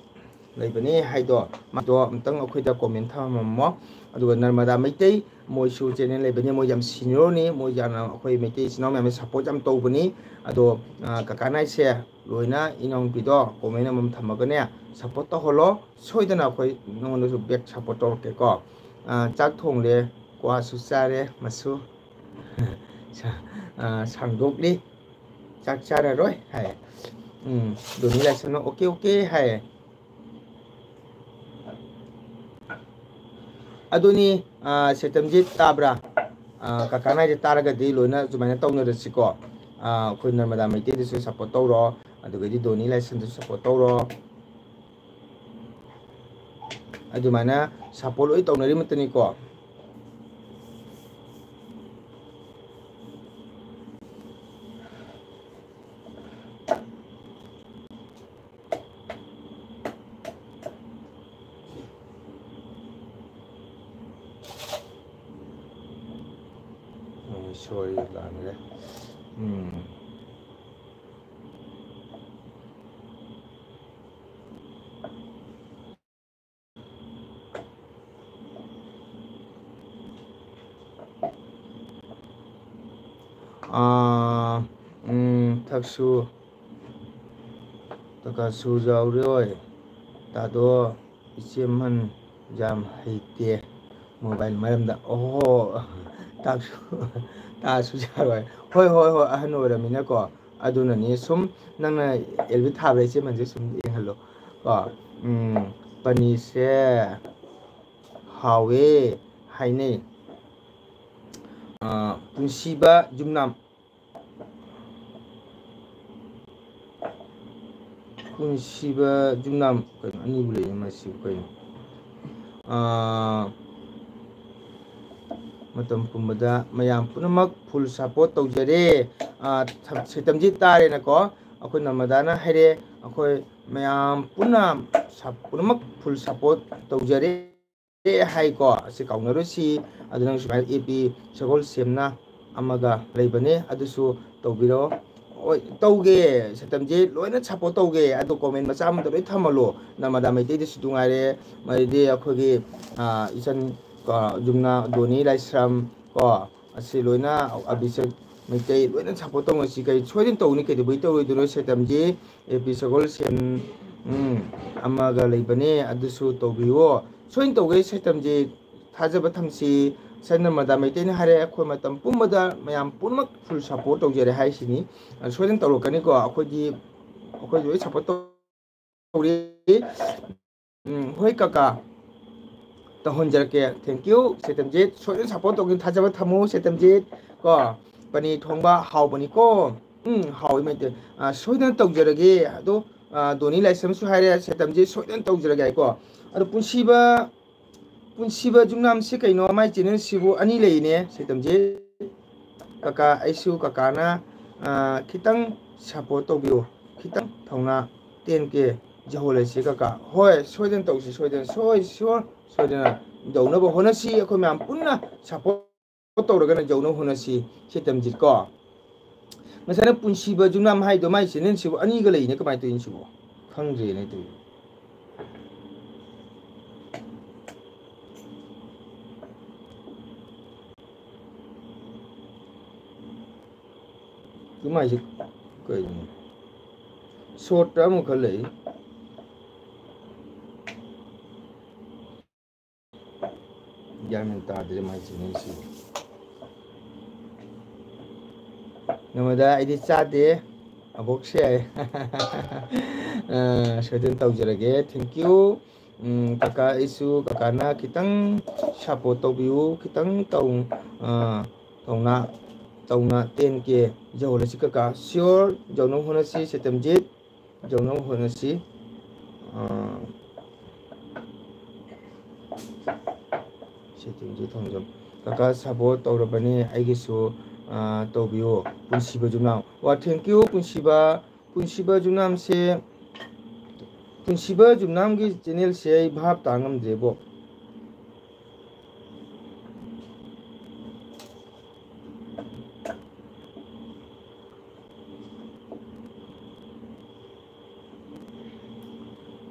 ꯂꯩꯕꯅꯦ ꯍꯥꯏꯗꯣ, ꯃꯥꯗꯣ ꯑꯝꯇꯪ ꯑꯩꯈꯣꯏꯗ comment ꯊꯝꯃꯝꯃꯣ꯫ ꯑꯗꯨꯒ ꯅꯔꯃꯗꯥ ꯃꯩꯇꯩ, ꯃꯣꯏꯁꯨ channel ꯂꯩꯕꯅꯤ, ꯃꯣꯏ ꯌꯥꯝ seniorꯅꯤ, ꯃꯣꯏ ꯌꯥꯝꯅ ꯑꯩꯈꯣꯏ ꯃꯩꯇꯩ ꯏꯆꯤꯟ ꯏꯅꯥꯎ ꯃꯌꯥꯝꯅ support ꯌꯥꯝ ꯇꯧꯕꯅꯤ꯫ ꯑꯗꯣ, ꯑ, ꯀꯀꯥ ꯅꯥꯏꯁꯦ ꯂꯣꯏꯅ ꯏꯅꯥꯎꯅꯨꯄꯤꯗꯣ comment ꯑꯃꯃꯝ ꯊꯝꯃꯒꯅꯦ, support ꯇꯧꯍꯜꯂꯣ꯫ ꯁꯣꯏꯗꯅ ꯑꯩꯈꯣꯏ ꯅꯉꯣꯟꯗꯁꯨ back support ꯇꯧꯔꯛꯀꯦꯀꯣ꯫ ꯑ, ꯆꯥꯛ ꯊꯣꯡꯂꯦ, ꯀ꯭ꯋꯥꯁꯨ ꯆꯥꯔꯦ, ꯃꯁꯨ꯫ ꯁ-, ꯑ, ꯁꯥꯡꯗꯣꯛꯂꯤ꯫ ꯆꯥꯛ ꯆꯥꯔꯔꯣꯏ ꯍꯥꯏ꯫ ꯎꯝ, ꯗꯣꯅꯤ ꯂꯥꯏꯁ꯭ꯔꯝꯅ OK, OK ꯍꯥꯏ꯫ ꯑꯗꯨꯅꯤ, ꯑ, ꯁꯩꯇꯝꯖꯤꯠ ꯇꯥꯕ꯭ꯔꯥ? ꯑ, ꯀꯀꯥ ꯅꯥꯏꯁꯦ ꯇꯥꯔꯒꯗꯤ ꯂꯣꯏꯅ ꯑꯗꯨꯃꯥꯏꯅ ꯇꯧꯅꯔꯁꯤꯀꯣ꯫ ꯑ, ꯑꯩꯈꯣꯏ ꯅꯔꯃꯗꯥ ꯃꯩꯇꯩꯗꯁꯨ support ꯇꯧꯔꯣ, ꯑꯗꯨꯒꯩꯗꯤ ꯗꯣꯅꯤ ꯂꯥꯏꯁ꯭ꯔꯝꯗꯁꯨ support ꯇꯧꯔꯣ꯫ ꯑꯗꯨꯃꯥꯏꯅ support ꯂꯣꯏ ꯇꯧꯅꯔꯤ ꯃꯇꯅꯤꯀꯣ꯫ ꯑꯣ, sorry, ꯂꯥꯟꯈ꯭ꯔꯦ꯫ ꯎꯝ꯫ ꯑꯥ, ꯎꯝ, ꯊꯛꯁꯨ, ꯇꯀꯥꯁꯨ ꯌꯥꯎꯔꯣꯏ꯫ ꯇꯥꯗꯣ, ꯏꯆꯦꯃꯟ ꯌꯥꯝ ꯍꯩꯇꯦ mobile ꯃꯔꯝꯗ꯫ ꯑꯣꯍꯣ, ꯇꯥꯛꯁꯨ, ꯇꯥꯁꯨ ꯌꯥꯔꯣꯏ꯫ ꯍꯣꯏ, ꯍꯣꯏ, ꯍꯣꯏ, ꯑꯍꯟ ꯑꯣꯏꯔꯃꯤꯅꯀꯣ꯫ ꯑꯗꯨꯅꯅꯤ꯫ ꯁꯨꯝ ꯅꯪꯅ ꯑꯦꯜꯕꯤ ꯊꯥꯕꯗ ꯏꯆꯦꯃꯟꯁꯦ ꯁꯨꯝ ꯌꯦꯡꯍꯜꯂꯣ꯫ ꯀꯣ, ꯎꯝ, ꯄꯅꯤꯁꯦ ꯍꯥꯎꯋꯦ ꯍꯥꯏꯅꯩ꯫ ꯑꯥ, ꯄꯨꯟꯁꯤꯕ ꯌꯨꯝꯅꯥꯝ꯫ ꯄꯨꯟꯁꯤꯕ ꯌꯨꯝꯅꯥꯝ ꯀꯩꯅꯣ ꯑꯅꯤꯕꯨ ꯂꯩꯅꯦ ꯃꯁꯤꯕꯨ ꯀꯩꯅꯣ? ꯑꯥ, ꯃꯇꯝ ꯄꯨꯝꯕꯗ ꯃꯌꯥꯝ ꯄꯨꯝꯅꯃꯛ full support ꯇꯧꯖꯔꯦ꯫ ꯑꯥ, ꯁꯩꯇꯝꯁꯤ ꯇꯥꯔꯦꯅꯀꯣ, ꯑꯩꯈꯣꯏ ꯅꯃꯗꯥꯅ ꯍꯥꯏꯔꯦ, ꯑꯩꯈꯣꯏ ꯃꯌꯥꯝ ꯄꯨꯟꯅ ꯁꯞ-, ꯄꯨꯝꯅꯃꯛ full support ꯇꯧꯖꯔꯦ꯫ ꯑꯦ ꯍꯥꯏꯀꯣ, ꯑꯁꯤ ꯀꯥꯎꯅꯔꯣꯏꯁꯤ꯫ ꯑꯗꯨ ꯅꯪ ꯁꯨꯃꯥꯏꯅ ꯑꯦ ꯄꯤ ꯁꯒꯣꯜꯁꯦꯝꯅ ꯑꯃꯒ ꯂꯩꯕꯅꯦ, ꯑꯗꯨꯁꯨ ꯇꯧꯕꯤꯔꯣ꯫ ꯍꯣꯏ, ꯇꯧꯒꯦ, ꯁꯩꯇꯝꯁꯦ ꯂꯣꯏꯅ support ꯇꯧꯒꯦ꯫ ꯑꯗꯣ comment ꯃꯆꯥ ꯑꯃꯗ ꯂꯣꯏ ꯊꯝꯃꯜꯂꯣ꯫ ꯅꯃꯗꯥ ꯃꯩꯇꯩꯗꯁꯨ ꯅꯨꯡꯉꯥꯏꯔꯦ, ꯃꯗꯩꯗꯤ ꯑꯩꯈꯣꯏꯒꯤ, ꯑꯥ, ꯏꯆꯟ, ꯀꯣ, ꯌꯨꯝꯅꯥ ꯗꯣꯅꯤ ꯂꯥꯏꯁ꯭ꯔꯝ, ꯀꯣ, ꯑꯁꯤ ꯂꯣꯏꯅ ꯑꯕꯤꯁꯦꯛ ꯃꯩꯇꯩ ꯂꯣꯏꯅ support ꯇꯧꯅꯁꯤ꯫ ꯀꯩ ꯁꯣꯏꯗꯅ ꯇꯧꯅꯤ, ꯀꯩꯗꯧꯕꯩ ꯇꯧꯔꯣꯏꯗꯣꯏꯅꯣ? ꯁꯩꯇꯝꯁꯤ ꯑꯦ ꯄꯤ ꯁꯒꯣꯜꯁꯦꯝ, ꯎꯝ, ꯑꯃꯒ ꯂꯩꯕꯅꯦ, ꯑꯗꯨꯁꯨ ꯇꯧꯕꯤꯌꯣ꯫ ꯁꯣꯏꯅ ꯇꯧꯒꯦ ꯁꯩꯇꯝꯁꯤ, ꯊꯥꯖꯕ ꯊꯝꯁꯤ꯫ ꯁꯩꯅ ꯃꯗꯥ ꯃꯩꯇꯩꯅ ꯍꯥꯏꯔꯦ, ꯑꯩꯈꯣꯏ ꯃꯇꯝ ꯄꯨꯝꯕꯗ ꯃꯌꯥꯝ ꯄꯨꯝꯅꯃꯛ full support ꯇꯧꯖꯔꯦ ꯍꯥꯏꯁꯤꯅꯤ꯫ ꯑ, ꯁꯣꯏꯗꯅ ꯇꯧꯔꯛꯀꯅꯤꯀꯣ, ꯑꯩꯈꯣꯏꯗꯤ, ꯑꯩꯈꯣꯏꯗꯤ ꯂꯣꯏ support ꯇꯧꯔꯤ꯫ ꯎꯝ, ꯍꯣꯏ ꯀꯀꯥ, ꯇꯧꯍꯟꯖꯔꯛꯀꯦ꯫ Thank you, ꯁꯦꯇꯝꯖꯤꯠ꯫ ꯁꯣꯏꯗꯅ support ꯇꯧꯒꯦ, ꯊꯥꯖꯕ ꯊꯝꯃꯨ, ꯁꯦꯇꯝꯖꯤꯠ꯫ ꯀꯣ, ꯄꯅꯤꯔ ꯊꯣꯡꯕ ꯍꯥꯎꯕꯅꯤꯀꯣ꯫ ꯎꯝ, ꯍꯥꯎꯋꯤ ꯃꯩꯇꯩ꯫ ꯑ, ꯁꯣꯏꯗꯅ ꯇꯧꯖꯔꯒꯦ꯫ ꯑꯗꯣ, ꯑ, ꯗꯣꯅꯤ ꯂꯥꯏꯁ꯭ꯔꯝꯁꯨ ꯍꯥꯏꯔꯦ, ꯁꯦꯇꯝꯖꯤꯠ ꯁꯣꯏꯗꯅ ꯇꯧꯖꯔꯒꯦ ꯍꯥꯏꯀꯣ꯫ ꯑꯗꯣ ꯄꯨꯟꯁꯤꯕ, ꯄꯨꯟꯁꯤꯕ ꯖꯨꯡꯅꯥꯝꯁꯤ ꯀꯩꯅꯣ? ꯃꯥꯏ channel ꯁꯤꯕꯨ ꯑꯅꯤ ꯂꯩꯅꯦ, ꯁꯦꯇꯝꯖꯤꯠ꯫ ꯀꯀꯥ, ꯑꯩꯁꯨ ꯀꯀꯥꯅ, ꯑ, ꯈꯤꯇꯪ support ꯇꯧꯕꯤꯌꯨ, ꯈꯤꯇꯪ ꯊꯧꯅꯥ ten K ꯌꯧꯍꯜꯂꯁꯤ ꯀꯀꯥ꯫ ꯍꯣꯏ, ꯁꯣꯏꯗꯅ ꯇꯧꯁꯤ, ꯁꯣꯏꯗꯅ, ꯁꯣꯏ-, sure, ꯁꯣꯏꯗꯅ ꯌꯧꯅꯕ ꯍꯣꯠꯅꯁꯤ꯫ ꯑꯩꯈꯣꯏ ꯃꯌꯥꯝ ꯄꯨꯟꯅ support ꯇꯧꯔꯒꯅ ꯌꯧꯅꯕ ꯍꯣꯠꯅꯁꯤ꯫ ꯁꯦꯇꯝꯖꯤꯠ ꯀꯣ, ꯉꯁꯥꯏꯅ ꯄꯨꯟꯁꯤꯕ ꯖꯨꯡꯅꯥꯝ ꯍꯥꯏꯗꯣ, ꯃꯥꯏ channel ꯁꯤꯕꯨ ꯑꯅꯤꯒ ꯂꯩꯅꯦ, ꯀꯃꯥꯏꯅ ꯇꯧꯔꯤꯅꯣ ꯁꯤꯕꯨ? ꯈꯪꯗ꯭ꯔꯦꯅꯦ ꯇꯧꯔꯤꯁꯦ꯫ ꯀꯃꯥꯏꯁꯦ ꯀꯩꯅꯣ? ꯁꯣꯔꯠꯇ ꯑꯃꯈꯛ ꯂꯩ꯫ ꯒ꯭ꯌꯥꯟ ꯃꯦꯟ ꯇꯥꯗ꯭ꯔꯦ ꯃꯥꯏ ꯆꯦꯅꯦꯜꯁꯤ꯫ ꯅꯣꯡꯃꯗ ꯑꯩꯗꯤ ꯆꯥꯗꯦ ꯑꯕꯣꯛꯁꯦ꯫ ꯑ, ꯁꯣꯏꯗꯅ ꯇꯧꯖꯔꯒꯦ꯫ Thank you꯫ ꯎꯝ, ꯀꯀꯥ, ꯑꯩꯁꯨ ꯀꯀꯥꯅ ꯈꯤꯇꯪ support ꯇꯧꯕꯤꯌꯨ, ꯈꯤꯇꯪ ꯇꯧ-, ꯑ, ꯇꯧꯅ, ꯇꯧꯅ ten K ꯌꯧꯍꯜꯂꯁꯤ ꯀꯀꯥ꯫ Sure, ꯌꯧꯅꯕ ꯍꯣꯠꯅꯁꯤ ꯁꯦꯇꯝꯖꯤꯠ, ꯌꯧꯅꯕ ꯍꯣꯠꯅꯁꯤ꯫ ꯑ, ꯁꯦꯇꯝꯖꯤꯠ ꯊꯣꯡꯖꯝ꯫ ꯀꯀꯥ support ꯇꯧꯔꯕꯅꯤ, ꯑꯩꯒꯤꯁꯨ, ꯑ, ꯇꯧꯕꯤꯌꯨ꯫ ꯄꯨꯟꯁꯤꯕ ꯖꯨꯅꯥꯝ꯫ ꯋꯥ, thank you, ꯄꯨꯟꯁꯤꯕ꯫ ꯄꯨꯟꯁꯤꯕ ꯖꯨꯅꯥꯝꯁꯦ, ꯄꯨꯟꯁꯤꯕ ꯖꯨꯅꯥꯝꯒꯤ ꯆꯦꯅꯦꯜꯁꯦ ꯑꯩ ꯚꯥꯞ ꯇꯥ ꯉꯝꯗ꯭ꯔꯦꯕꯣ꯫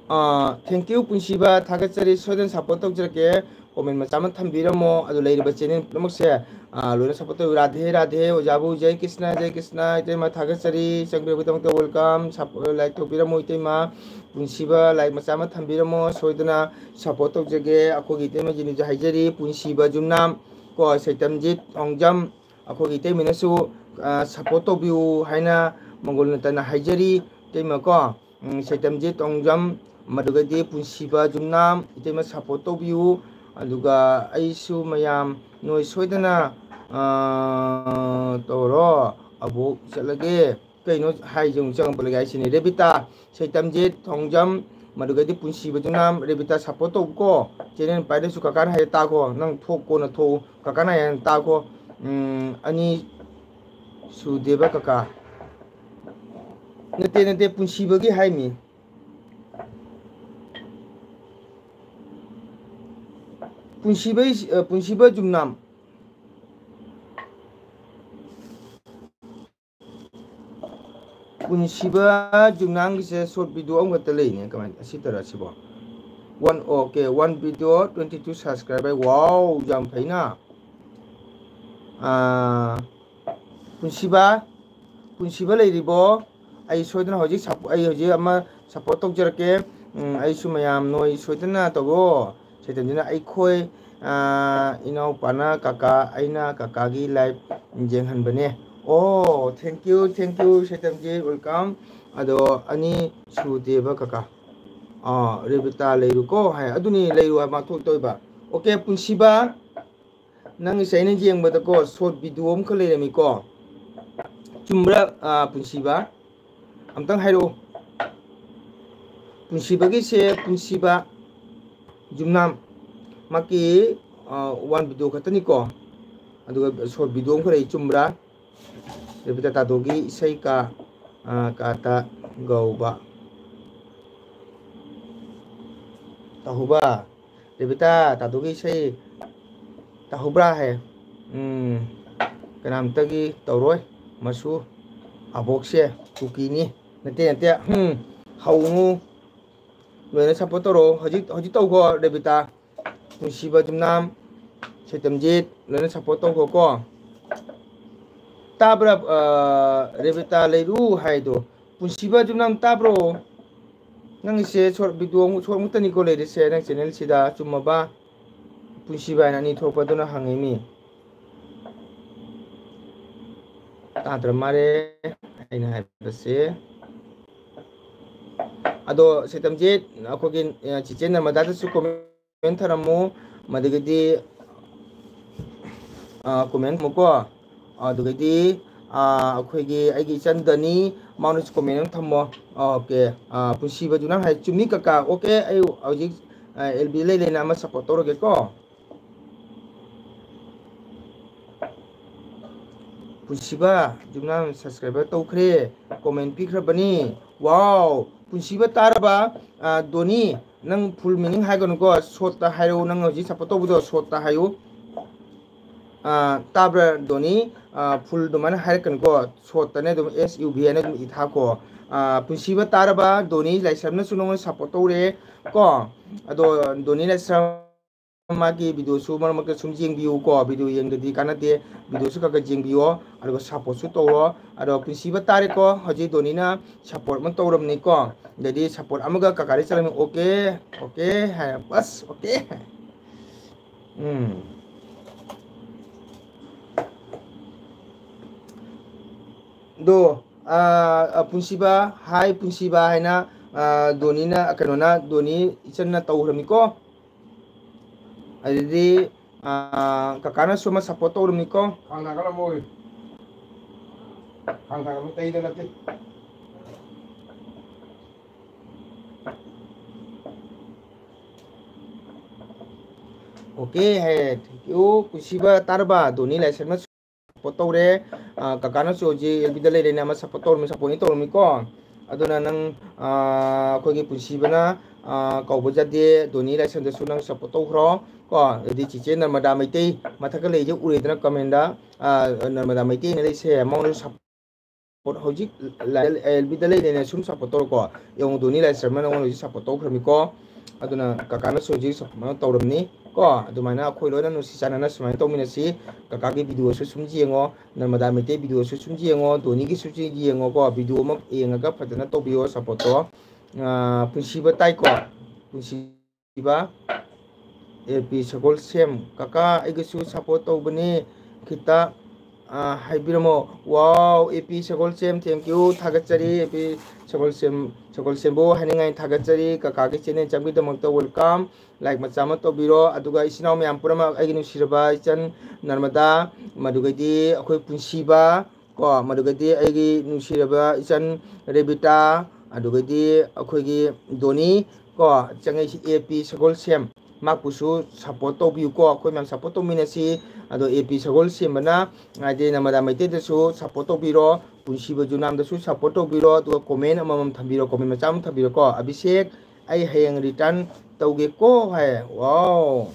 ꯑꯥ, thank you, ꯄꯨꯟꯁꯤꯕ, ꯊꯥꯒꯠꯆꯔꯤ꯫ ꯁꯣꯏꯗꯅ support ꯇꯧꯖꯔꯛꯀꯦ꯫ Comment ꯃꯆꯥ ꯑꯃ ꯊꯝꯕꯤꯔꯝꯃꯣ꯫ ꯑꯗꯨ ꯂꯩꯔꯤꯕ ꯆꯦꯅꯦꯜ ꯄꯨꯝꯅꯃꯛꯁꯦ, ꯑꯥ, ꯂꯣꯏꯅ support ꯇꯧꯕꯤꯌꯨ꯫ ꯔꯥꯙꯦ ꯔꯥꯙꯦ, ꯑꯣꯖꯥꯕꯨ ꯖꯩ ꯀ꯭ꯔꯤꯁꯅ, ꯖꯩ ꯀ꯭ꯔꯤꯁꯅ꯫ ꯏꯇꯩꯃ ꯊꯥꯒꯠꯆꯔꯤ, ꯆꯪꯕꯤꯔꯛꯄꯒꯤꯗꯃꯛꯇ welcome꯫ Sup-, like ꯇꯧꯕꯤꯔꯝꯃꯣ ꯏꯇꯩꯃ꯫ ꯄꯨꯟꯁꯤꯕ, like ꯃꯆꯥ ꯑꯃ ꯊꯝꯕꯤꯔꯝꯃꯣ꯫ ꯁꯣꯏꯗꯅ support ꯇꯧꯖꯒꯦ꯫ ꯑꯩꯈꯣꯏꯒꯤ ꯏꯇꯩꯃ ꯖꯤꯅꯤꯁꯨ ꯍꯥꯏꯖꯔꯤ, ꯄꯨꯟꯁꯤꯕ ꯖꯨꯝꯅꯥꯝ ꯀꯣ, ꯁꯩꯇꯝꯖꯤꯠ ꯊꯣꯡꯖꯝ꯫ ꯑꯩꯈꯣꯏꯒꯤ ꯏꯇꯩꯃꯅꯁꯨ, ꯑ, support ꯇꯧꯕꯤꯌꯨ ꯍꯥꯏꯅ ꯃꯪꯒꯣꯜ ꯅꯠꯇꯅ ꯍꯥꯏꯖꯔꯤ ꯏꯇꯩꯃ ꯀꯣ꯫ ꯎꯝ, ꯁꯩꯇꯝꯖꯤꯠ ꯊꯣꯡꯖꯝ, ꯃꯗꯨꯒꯗꯤ ꯄꯨꯟꯁꯤꯕ ꯖꯨꯝꯅꯥꯝ, ꯏꯇꯩꯃ support ꯇꯧꯕꯤꯌꯨ꯫ ꯑꯗꯨꯒ ꯑꯩꯁꯨ ꯃꯌꯥꯝ ꯅꯣꯏ ꯁꯣꯏꯗꯅ, ꯑ, ꯇꯧꯔꯣ, ꯑꯕꯣꯛ ꯆꯠꯂꯒꯦ꯫ ꯀꯩꯅꯣ ꯍꯥꯏꯁꯦ ꯑꯃꯨꯛ ꯆꯪꯉꯛꯄ ꯂꯩꯒꯦ ꯍꯥꯏꯁꯤꯅꯦ꯫ ꯔꯦꯕꯤꯇꯥ, ꯁꯩꯇꯝꯖꯤꯠ ꯊꯣꯡꯖꯝ, ꯃꯗꯨꯒꯗꯤ ꯄꯨꯟꯁꯤꯕ ꯖꯨꯝꯅꯥꯝ꯫ ꯔꯦꯕꯤꯇꯥ support ꯇꯧꯀꯣ꯫ ꯆꯦꯅꯦꯜ ꯄꯥꯏꯗ꯭ꯔꯁꯨ ꯀꯀꯥꯅ ꯍꯥꯏꯔꯦ ꯇꯥꯈꯣ꯫ ꯅꯪ ꯊꯣꯛ ꯀꯣꯟꯅ ꯊꯣꯛꯎ꯫ ꯀꯀꯥꯅ ꯍꯥꯏꯔꯦ ꯇꯥꯈꯣ꯫ ꯎꯝ, ꯑꯅꯤ ꯁꯨꯗꯦꯕ ꯀꯀꯥ꯫ ꯅꯠꯇꯦ, ꯅꯠꯇꯦ, ꯄꯨꯟꯁꯤꯕꯒꯤ ꯍꯥꯏꯃꯤ꯫ ꯄꯨꯟꯁꯤꯕꯩ, ꯑ, ꯄꯨꯟꯁꯤꯕ ꯖꯨꯝꯅꯥꯝ꯫ ꯄꯨꯟꯁꯤꯕ ꯖꯨꯝꯅꯥꯝꯒꯤꯁꯦ short video ꯑꯃꯈꯛꯇ ꯂꯩꯅꯦ꯫ ꯀꯃꯥꯏꯅ, ꯑꯁꯤ ꯇꯧꯔ ꯁꯤꯕꯣ? One, okay, one video, twenty two subscriber. Wow, ꯌꯥꯝ ꯐꯩꯅ꯫ ꯑꯥ, ꯄꯨꯟꯁꯤꯕ, ꯄꯨꯟꯁꯤꯕ ꯂꯩꯔꯤꯕꯣ? ꯑꯩ ꯁꯣꯏꯗꯅ ꯍꯧꯖꯤꯛ ꯁꯞ-, ꯑꯩ ꯍꯧꯖꯤꯛ ꯑꯃ ꯁꯞꯄꯣꯔꯠ ꯇꯧꯖꯔꯛꯀꯦ꯫ ꯎꯝ, ꯑꯩꯁꯨ ꯃꯌꯥꯝ ꯅꯣꯏ ꯁꯣꯏꯗꯅ ꯇꯧꯋꯣ꯫ ꯁꯩꯇꯝꯁꯤꯅ ꯑꯩꯈꯣꯏ, ꯑꯥ, ꯏꯅꯥꯎꯄꯥꯅ ꯀꯀꯥ, ꯑꯩꯅ ꯀꯀꯥꯒꯤ ꯂꯥꯏꯚ ꯌꯦꯡꯍꯟꯕꯅꯦ꯫ ꯑꯣ, thank you, thank you, ꯁꯩꯇꯝꯖꯤꯠ, welcome꯫ ꯑꯗꯣ ꯑꯅꯤ ꯁꯨꯗꯦꯕ ꯀꯀꯥ꯫ ꯑꯥ, ꯔꯦꯕꯤꯇꯥ ꯂꯩꯔꯨꯀꯣ ꯍꯥꯏ꯫ ꯑꯗꯨꯅꯤ, ꯂꯩꯔꯨ ꯍꯥꯏꯕ ꯃꯥ ꯊꯣꯛꯇꯣꯏꯕ꯫ ꯑꯣꯀꯦ, ꯄꯨꯟꯁꯤꯕ, ꯅꯪꯒꯤꯁꯦ ꯑꯩꯅ ꯌꯦꯡꯕꯗꯀꯣ, ꯁꯣꯔꯠ ꯚꯤꯗꯤꯑꯣ ꯑꯃꯈꯛ ꯂꯩꯔꯝꯃꯤꯀꯣ꯫ ꯆꯨꯝꯕ꯭ꯔꯥ, ꯑꯥ, ꯄꯨꯟꯁꯤꯕ? ꯑꯝꯇꯪ ꯍꯥꯏꯔꯛꯑꯣ꯫ ꯄꯨꯟꯁꯤꯕꯒꯤꯁꯦ, ꯄꯨꯟꯁꯤꯕ ꯌꯨꯝꯅꯥꯝ ꯃꯥꯒꯤ, ꯑꯥ, ꯋꯥꯟ ꯚꯤꯗꯤꯑꯣ ꯈꯛꯇꯅꯤꯀꯣ꯫ ꯑꯗꯨꯒ ꯁꯣꯔꯠ ꯚꯤꯗꯤꯑꯣ ꯑꯃꯈꯛ ꯂꯩ, ꯆꯨꯝꯕ꯭ꯔꯥ? ꯔꯦꯕꯤꯇꯥ ꯇꯥꯗꯣꯒꯤ ꯏꯁꯩ ꯀꯥ, ꯑꯥ, ꯀꯥꯇ ꯒꯧꯕ꯫ ꯇꯥꯍꯧꯕ꯫ ꯔꯦꯕꯤꯇꯥ ꯇꯥꯗꯣꯒꯤ ꯏꯁꯩ ꯇꯥꯍꯧꯕ꯭ꯔꯥ ꯍꯥꯏ꯫ ꯎꯝ, ꯀꯅꯥꯝꯇꯒꯤ ꯇꯧꯔꯣꯏ꯫ ꯃꯁꯨ ꯑꯕꯣꯛꯁꯦ ꯀꯨꯀꯤꯅꯤ꯫ ꯅꯠꯇꯦ, ꯅꯠꯇꯦ꯫ ꯎꯝ, ꯍꯧꯅꯨ꯫ ꯂꯣꯏꯅ ꯁꯞꯄꯣꯔꯠ ꯇꯧꯔꯣ꯫ ꯍꯧꯖꯤꯛ, ꯍꯧꯖꯤꯛ ꯇꯧꯈꯣ, ꯔꯦꯕꯤꯇꯥ꯫ ꯄꯨꯟꯁꯤꯕ ꯌꯨꯝꯅꯥꯝ, ꯁꯩꯇꯝꯖꯤꯠ, ꯂꯣꯏꯅ ꯁꯞꯄꯣꯔꯠ ꯇꯧꯈꯣꯀꯣ꯫ ꯇꯥꯕ꯭ꯔꯥ, ꯑ, ꯔꯦꯕꯤꯇꯥ ꯂꯩꯔꯨ ꯍꯥꯏꯗꯣ? ꯄꯨꯟꯁꯤꯕ ꯌꯨꯝꯅꯥꯝ ꯇꯥꯕ꯭ꯔꯣ? ꯅꯪꯒꯤꯁꯦ ꯁꯣꯔꯠ ꯚꯤꯗꯤꯑꯣ ꯑꯃꯨꯛ, ꯁꯣꯔꯠ ꯑꯃꯨꯛꯇꯅꯤꯀꯣ ꯂꯩꯔꯤꯁꯦ ꯅꯪ ꯆꯦꯅꯦꯜꯁꯤꯗ, ꯆꯨꯝꯃꯕ? ꯄꯨꯟꯁꯤꯕ ꯍꯥꯏꯅ ꯑꯅꯤ ꯊꯣꯛꯄꯗꯨꯅ ꯍꯪꯉꯤꯃꯤ꯫ ꯇꯥꯗ꯭ꯔ ꯃꯥꯜꯂꯦ꯫ ꯑꯩꯅ ꯍꯥꯏꯕꯁꯦ꯫ ꯑꯗꯣ ꯁꯩꯇꯝꯖꯤꯠ, ꯑꯩꯈꯣꯏꯒꯤ, ꯑ, ꯆꯤꯆꯦ ꯅꯔꯃꯗꯥꯗꯁꯨ ꯀꯣꯃꯦꯟ ꯊꯔꯝꯃꯨ, ꯃꯗꯒꯤꯗꯤ, ꯑ, ꯀꯣꯃꯦꯟ ꯊꯝꯃꯨꯀꯣ꯫ ꯑꯗꯨꯒꯗꯤ, ꯑ, ꯑꯩꯈꯣꯏꯒꯤ ꯑꯩꯒꯤ ꯏꯆꯟ ꯗꯅꯤ, ꯃꯥꯅꯁꯨ ꯀꯣꯃꯦꯟ ꯑꯃ ꯊꯝꯃꯣ꯫ ꯑꯣꯀꯦ, ꯑ, ꯄꯨꯟꯁꯤꯕꯗꯨ ꯅꯪ ꯍꯥꯏ ꯆꯨꯝꯃꯤ ꯀꯀꯥ꯫ ꯑꯣꯀꯦ, ꯑꯩ ꯍꯧꯖꯤꯛ, ꯑ, ꯑꯦꯜ ꯕꯤ ꯂꯩ ꯂꯩꯅ ꯑꯃ ꯁꯞꯄꯣꯔꯠ ꯇꯧꯔꯒꯦꯀꯣ꯫ ꯄꯨꯟꯁꯤꯕ ꯌꯨꯝꯅꯥꯝ ꯁꯕꯁꯀ꯭ꯔꯥꯏꯕꯔ ꯇꯧꯈ꯭ꯔꯦ, ꯀꯣꯃꯦꯟ ꯄꯤꯈ꯭ꯔꯕꯅꯤ꯫ ꯋꯥꯎ! ꯄꯨꯟꯁꯤꯕ ꯇꯥꯔꯕ, ꯑ, ꯗꯣꯅꯤ, ꯅꯪ ꯐꯨꯜ ꯃꯤꯅꯤꯡ ꯍꯥꯏꯒꯅꯨꯀꯣ, ꯁꯣꯔꯠꯇ ꯍꯥꯏꯔꯛꯎ, ꯅꯪ ꯍꯧꯖꯤꯛ ꯁꯞꯄꯣꯔꯠ ꯇꯧꯕꯗꯣ ꯁꯣꯔꯠꯇ ꯍꯥꯏꯌꯨ꯫ ꯑ, ꯇꯥꯕ꯭ꯔꯥ ꯗꯣꯅꯤ? ꯑ, ꯐꯨꯜ ꯑꯗꯨꯃꯥꯏꯅ ꯍꯥꯏꯔꯛꯀꯅꯨꯀꯣ, ꯁꯣꯔꯠꯇꯅꯦ ꯑꯗꯨꯝ S U V ꯍꯥꯏꯅ ꯑꯗꯨꯝ ꯏꯊꯥꯀꯣ꯫ ꯑ, ꯄꯨꯟꯁꯤꯕ ꯇꯥꯔꯕ, ꯗꯣꯅꯤ ꯂꯥꯏꯁ꯭ꯔꯝꯅꯁꯨ ꯅꯉꯣꯟꯗ ꯁꯞꯄꯣꯔꯠ ꯇꯧꯔꯦ ꯀꯣ꯫ ꯑꯗꯣ ꯗꯣꯅꯤ ꯂꯥꯏꯁ꯭ꯔꯝ ꯃꯥꯒꯤ videoꯁꯨ ꯃꯔꯛ ꯃꯔꯛꯇ ꯁꯨꯝ ꯌꯦꯡꯕꯤꯌꯨꯀꯣ꯫ Video ꯌꯦꯡꯗꯗꯤ ꯀꯥꯟꯅꯗꯦ꯫ Videoꯁꯨ ꯈꯔ ꯈꯔ ꯌꯦꯡꯕꯤꯌꯣ, ꯑꯗꯨꯒ supportꯁꯨ ꯇꯧꯔꯣ꯫ ꯑꯗꯣ ꯄꯨꯟꯁꯤꯕ ꯇꯥꯔꯦꯀꯣ, ꯍꯧꯖꯤꯛ ꯗꯣꯅꯤꯅ support ꯑꯃ ꯇꯧꯔꯝꯅꯤꯀꯣ꯫ ꯑꯗꯩꯗꯤ support ꯑꯃꯒ ꯀꯀꯥꯗꯤ ꯆꯠꯂꯝꯃꯤ꯫ OK, OK ꯍꯥꯏ, ꯕꯁ, OK꯫ ꯎꯝ꯫ ꯑꯗꯣ, ꯑ, ꯑ, ꯄꯨꯟꯁꯤꯕ, hi ꯄꯨꯟꯁꯤꯕ ꯍꯥꯏꯅ, ꯑ, ꯗꯣꯅꯤꯅ, ꯀꯩꯅꯣꯅ, ꯗꯣꯅꯤ ꯏꯆꯟꯅ ꯇꯧꯈ꯭ꯔꯕꯅꯤꯀꯣ꯫ ꯑꯗꯨꯗꯤ, ꯑ, ꯀꯀꯥꯅꯁꯨ ꯑꯃ support ꯇꯧꯔꯕꯅꯤꯀꯣ꯫ ꯈꯥꯡ ꯊꯥꯡꯒꯠꯂꯝꯃꯣ꯫ ꯈꯥꯡ ꯊꯥꯡꯒꯠꯂꯝꯃꯣ, ꯇꯩꯗ ꯅꯠꯇꯦ꯫ OK high, thank you꯫ ꯄꯨꯟꯁꯤꯕ ꯇꯥꯔꯕ? ꯗꯣꯅꯤ ꯂꯥꯏꯁ꯭ꯔꯝꯅ support ꯇꯧꯔꯦ꯫ ꯑ, ꯀꯀꯥꯅꯁꯨ ꯍꯧꯖꯤꯛ LBꯗ ꯂꯩꯔꯦꯅꯦ, ꯑꯃ support ꯇꯧꯔꯝꯃꯤ, supportꯅꯤ ꯇꯧꯔꯝꯃꯤꯀꯣ꯫ ꯑꯗꯨꯅ ꯅꯪ, ꯑ, ꯑꯩꯈꯣꯏꯒꯤ ꯄꯨꯟꯁꯤꯕꯅ, ꯑ, ꯀꯧꯕ ꯌꯥꯗꯦ, ꯗꯣꯅꯤ ꯂꯥꯏꯁ꯭ꯔꯝꯗꯁꯨ ꯅꯪ support ꯇꯧꯈ꯭ꯔꯣ ꯀꯣ꯫ ꯑꯗꯩ ꯆꯤꯆꯦ ꯅꯔꯃꯗꯥ ꯃꯩꯇꯩ ꯃꯊꯛꯇ ꯂꯩꯁꯦ ꯎꯔꯦꯗꯅ commentꯗ, ꯑ, ꯅꯔꯃꯗꯥ ꯃꯩꯇꯩꯅ ꯂꯩꯁꯦ, ꯃꯉꯣꯟꯗꯁꯨ support, ꯍꯧꯖꯤꯛ ꯂ-, LBꯗ ꯂꯩꯔꯦꯅꯦ, ꯁꯨꯝ support ꯇꯧꯔꯣꯀꯣ꯫ ꯌꯦꯡꯉꯨ, ꯗꯣꯅꯤ ꯂꯥꯏꯁ꯭ꯔꯝꯅ ꯅꯉꯣꯟꯗ ꯍꯧꯖꯤꯛ support ꯇꯧꯈ꯭ꯔꯕꯅꯤꯀꯣ꯫ ꯑꯗꯨꯅ ꯀꯀꯥꯅꯁꯨ ꯍꯧꯖꯤꯛ support ꯇꯧꯔꯝꯅꯤ ꯀꯣ꯫ ꯑꯗꯨꯃꯥꯏꯅ ꯑꯩꯈꯣꯏ ꯂꯣꯏꯅ ꯅꯨꯡꯁꯤ ꯆꯥꯟꯅꯅ ꯁꯨꯃꯥꯏꯅ ꯇꯧꯃꯤꯟꯅꯁꯤ꯫ ꯀꯀꯥꯒꯤ videoꯁꯨ ꯁꯨꯝ ꯌꯦꯡꯉꯣ, ꯅꯔꯃꯗꯥ ꯃꯩꯇꯩ videoꯁꯨ ꯁꯨꯝ ꯌꯦꯡꯉꯣ, ꯗꯣꯅꯤꯒꯤꯁꯨ ꯁꯨꯝ ꯌꯦꯡꯉꯣꯀꯣ꯫ Video ꯑꯃ ꯌꯦꯡꯉꯒ ꯐꯖꯅ ꯇꯧꯕꯤꯌꯣ supportꯇꯣ꯫ ꯑ, ꯄꯨꯟꯁꯤꯕ ꯇꯥꯏꯀꯣ? ꯄꯨꯟꯁꯤꯕ, AP ꯁꯒꯣꯜꯁꯦꯝ, ꯀꯀꯥ ꯑꯩꯒꯤꯁꯨ support ꯇꯧꯕꯅꯦ, ꯈꯤꯇ, ꯑ, ꯍꯥꯏꯕꯤꯔꯝꯃꯣ꯫ Wow, AP Sagolsem, thank you, ꯊꯥꯒꯠꯆꯔꯤ꯫ AP ꯁꯒꯣꯜꯁꯦꯝ, ꯁꯒꯣꯜꯁꯦꯝꯕꯨ ꯍꯥꯏꯅꯤꯡꯉꯥꯏ ꯊꯥꯒꯠꯆꯔꯤ꯫ ꯀꯀꯥꯒꯤ channel ꯆꯪꯕꯒꯤꯗꯃꯛꯇ welcome꯫ Like ꯃꯆꯥ ꯑꯃ ꯇꯧꯕꯤꯔꯣ꯫ ꯑꯗꯨꯒ ꯏꯆꯤꯟ ꯏꯅꯥꯎ ꯃꯌꯥꯝ ꯄꯨꯝꯅꯃꯛ, ꯑꯩꯒꯤ ꯅꯨꯡꯁꯤꯔꯕ ꯏꯆꯟ ꯅꯔꯃꯗꯥ, ꯃꯗꯨꯒꯩꯗꯤ ꯑꯩꯈꯣꯏ ꯄꯨꯟꯁꯤꯕ, ꯀꯣ, ꯃꯗꯨꯒꯗꯤ ꯑꯩꯒꯤ ꯅꯨꯡꯁꯤꯔꯕ ꯏꯆꯟ ꯔꯦꯕꯤꯇꯥ, ꯑꯗꯨꯒꯗꯤ ꯑꯩꯈꯣꯏꯒꯤ ꯗꯣꯅꯤ, ꯀꯣ, ꯆꯪꯉꯛꯏꯁꯤ AP ꯁꯒꯣꯜꯁꯦꯝ, ꯃꯍꯥꯛꯄꯨꯁꯨ support ꯇꯧꯕꯤꯌꯨꯀꯣ꯫ ꯑꯩꯈꯣꯏ ꯃꯌꯥꯝ support ꯇꯧꯃꯤꯟꯅꯁꯤ꯫ ꯑꯗꯣ AP ꯁꯒꯣꯜꯁꯦꯝꯕꯅ, ꯍꯥꯏꯗꯤ ꯅꯔꯃꯗꯥ ꯃꯩꯇꯩꯗꯁꯨ support ꯇꯧꯕꯤꯔꯣ, ꯄꯨꯟꯁꯤꯕ ꯖꯨꯅꯥꯝꯗꯁꯨ support ꯇꯧꯕꯤꯔꯣ, ꯑꯗꯨꯒ comment ꯑꯃꯃꯝ ꯊꯝꯕꯤꯔꯣ, comment ꯃꯆꯥ ꯑꯃ ꯊꯝꯕꯤꯔꯣꯀꯣ꯫ ꯑꯕꯤꯁꯦꯛ, ꯑꯩ ꯍꯌꯦꯡ return ꯇꯧꯒꯦꯀꯣ ꯍꯥꯏ꯫ Wow!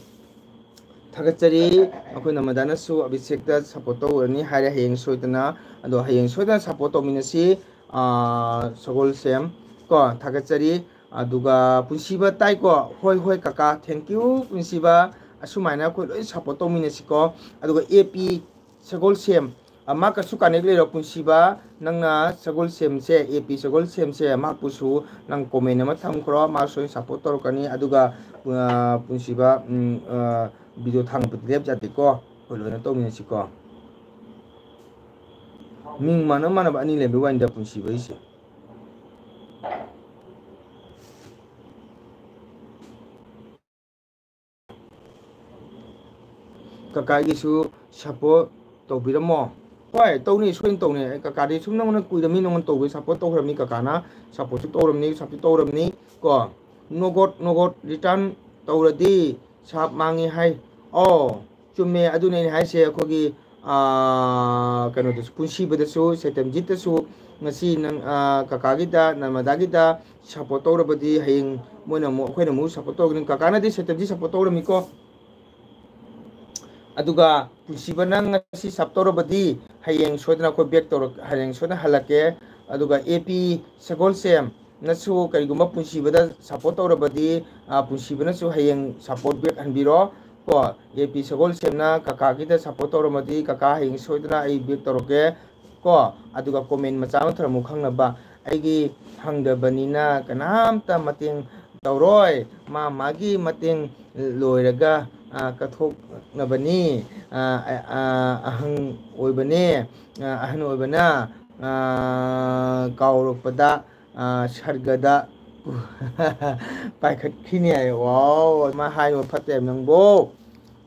ꯊꯥꯒꯠꯆꯔꯤ꯫ ꯑꯩꯈꯣꯏ ꯅꯔꯃꯗꯥꯅꯁꯨ ꯑꯕꯤꯁꯦꯛꯇ support ꯇꯧꯔꯅꯤ ꯍꯥꯏꯔꯦ꯫ ꯍꯌꯦꯡ ꯁꯣꯏꯗꯅ, ꯑꯗꯣ ꯍꯌꯦꯡ ꯁꯣꯏꯗꯅ support ꯇꯧꯃꯤꯟꯅꯁꯤ꯫ ꯑꯥ, ꯁꯒꯣꯜꯁꯦꯝ ꯀꯣ, ꯊꯥꯒꯠꯆꯔꯤ꯫ ꯑꯗꯨꯒ ꯄꯨꯟꯁꯤꯕ ꯇꯥꯏꯀꯣ? ꯍꯣꯏ, ꯍꯣꯏ, ꯀꯀꯥ, thank you, ꯄꯨꯟꯁꯤꯕ꯫ ꯑꯁꯨꯃꯥꯏꯅ ꯑꯩꯈꯣꯏ ꯂꯣꯏ ꯁꯞꯄꯣꯔꯠ ꯇꯧꯃꯤꯟꯅꯁꯤꯀꯣ꯫ ꯑꯗꯨꯒ ꯑꯦ ꯄꯤ ꯁꯒꯣꯜꯁꯦꯝ, ꯑ, ꯃꯥ ꯀꯩꯁꯨ ꯀꯥꯟꯅꯦꯛ ꯂꯩꯔꯣ ꯄꯨꯟꯁꯤꯕ, ꯅꯪꯅ ꯁꯒꯣꯜꯁꯦꯝꯁꯦ, ꯑꯦ ꯄꯤ ꯁꯒꯣꯜꯁꯦꯝꯁꯦ, ꯃꯍꯥꯛꯄꯨꯁꯨ ꯅꯪ ꯀꯣꯃꯦꯟ ꯑꯃ ꯊꯝꯈ꯭ꯔꯣ, ꯃꯥꯁꯨ ꯑꯩ ꯁꯞꯄꯣꯔꯠ ꯇꯧꯔꯛꯀꯅꯤ꯫ ꯑꯗꯨꯒ, ꯑ, ꯄꯨꯟꯁꯤꯕ, ꯎꯝ, ꯑ, ꯚꯤꯗꯤꯑꯣ ꯊꯥꯡꯕꯗꯤ ꯂꯦꯞ ꯌꯥꯗꯦꯀꯣ, ꯑꯩꯈꯣꯏ ꯂꯣꯏꯅ ꯇꯧꯃꯤꯟꯅꯁꯤꯀꯣ꯫ ꯃꯤꯡ ꯃꯥꯟꯅ ꯃꯥꯟꯅꯕ ꯑꯅꯤ ꯂꯩꯕ ꯋꯥꯅꯤꯗ ꯄꯨꯟꯁꯤꯕ ꯑꯩꯁꯦ꯫ ꯀꯀꯥꯒꯤꯁꯨ ꯁꯞꯄꯣꯔꯠ ꯇꯧꯕꯤꯔꯝꯃꯣ꯫ ꯍꯣꯏ, ꯇꯧꯅꯤ, ꯁꯣꯏꯅ ꯇꯧꯅꯤ꯫ ꯑꯩ ꯀꯀꯥꯗꯤ ꯁꯨꯝ ꯅꯉꯣꯟꯗ ꯀꯨꯏꯔꯝꯃꯤ, ꯅꯉꯣꯟꯗ ꯇꯧꯕꯩ ꯁꯞꯄꯣꯔꯠ ꯇꯧꯈ꯭ꯔꯕꯅꯤ꯫ ꯀꯀꯥꯅ ꯁꯞꯄꯣꯔꯠꯁꯨ ꯇꯧꯔꯝꯅꯤ, ꯁꯞꯄꯣꯔꯠꯁꯨ ꯇꯧꯔꯝꯅꯤ ꯀꯣ꯫ ꯅꯣꯒꯣꯠ, ꯅꯣꯒꯣꯠ ꯔꯤꯇꯔꯟ ꯇꯧꯔꯗꯤ ꯁꯥꯞ ꯃꯥꯡꯉꯤ ꯍꯥꯏ꯫ ꯑꯣ, ꯆꯨꯝꯃꯦ, ꯑꯗꯨꯅꯦ ꯑꯩꯅ ꯍꯥꯏꯁꯦ꯫ ꯑꯩꯈꯣꯏꯒꯤ, ꯑꯥ, ꯀꯩꯅꯣꯗꯁꯨ, ꯄꯨꯟꯁꯤꯕꯗꯁꯨ, ꯁꯦꯇꯝꯖꯤꯠꯇꯁꯨ ꯉꯁꯤ ꯅꯪ, ꯑꯥ, ꯀꯀꯥꯒꯤꯗ, ꯅꯔꯃꯗꯥꯒꯤꯗ ꯁꯞꯄꯣꯔꯠ ꯇꯧꯔꯕꯗꯤ ꯍꯌꯦꯡ ꯃꯣꯏꯅ ꯑꯃꯨꯛ, ꯑꯩꯈꯣꯏꯅ ꯑꯃꯨꯛ ꯁꯞꯄꯣꯔꯠ ꯇꯧꯒꯅꯤ꯫ ꯀꯀꯥꯅꯗꯤ ꯁꯦꯇꯝꯖꯤꯠ ꯁꯞꯄꯣꯔꯠ ꯇꯧꯔꯝꯃꯤꯀꯣ꯫ ꯑꯗꯨꯒ ꯄꯨꯟꯁꯤꯕ ꯅꯪ ꯉꯁꯤ ꯁꯞ ꯇꯧꯔꯕꯗꯤ ꯍꯌꯦꯡ ꯁꯣꯏꯗꯅ ꯑꯩꯈꯣꯏ ꯕꯦꯛ ꯇꯧꯔꯛ-, ꯍꯌꯦꯡ ꯁꯣꯏꯗꯅ ꯍꯜꯂꯛꯀꯦ꯫ ꯑꯗꯨꯒ ꯑꯦ ꯄꯤ ꯁꯒꯣꯜꯁꯦꯝꯅꯁꯨ ꯀꯔꯤꯒꯨꯝꯕ ꯄꯨꯟꯁꯤꯕꯗ ꯁꯞꯄꯣꯔꯠ ꯇꯧꯔꯕꯗꯤ, ꯑ, ꯄꯨꯟꯁꯤꯕꯅꯁꯨ ꯍꯌꯦꯡ ꯁꯞꯄꯣꯔꯠ ꯕꯦꯛ ꯍꯟꯕꯤꯔꯣ ꯀꯣ꯫ ꯑꯦ ꯄꯤ ꯁꯒꯣꯜꯁꯦꯝꯅ ꯀꯀꯥꯒꯤꯗ ꯁꯞꯄꯣꯔꯠ ꯇꯧꯔꯝꯃꯗꯤ ꯀꯀꯥ ꯍꯌꯦꯡ ꯁꯣꯏꯗꯅ ꯑꯩ ꯕꯦꯛ ꯇꯧꯔꯛꯀꯦ ꯀꯣ꯫ ꯑꯗꯨꯒ ꯀꯣꯃꯦꯟ ꯃꯆꯥ ꯑꯃ ꯊꯝꯃꯨ ꯈꯪꯅꯕ꯫ ꯑꯩꯒꯤ ꯐꯪꯗꯕꯅꯤꯅ ꯀꯅꯥꯝꯇ ꯃꯇꯦꯡ ꯇꯧꯔꯣꯏ꯫ ꯃꯥ ꯃꯥꯒꯤ ꯃꯇꯦꯡ ꯂꯣꯏꯔꯒ, ꯑ, ꯀꯠꯊꯣꯛꯅꯕꯅꯤ꯫ ꯑ, ꯑ, ꯑ, ꯑꯍꯟ ꯑꯣꯏꯕꯅꯦ, ꯑ, ꯑꯍꯟ ꯑꯣꯏꯕꯅ, ꯑ, ꯀꯥꯎꯔꯛꯄꯗ, ꯑ, ꯁꯔꯒꯗ ꯄꯥꯏꯈꯠꯈꯤꯅꯤ ꯍꯥꯏ꯫ ꯋꯥꯎ, ꯑꯗꯨꯃꯥꯏꯅ ꯍꯥꯏꯅꯨ, ꯐꯠꯇꯦ ꯍꯥꯏꯕ ꯅꯪꯕꯣ꯫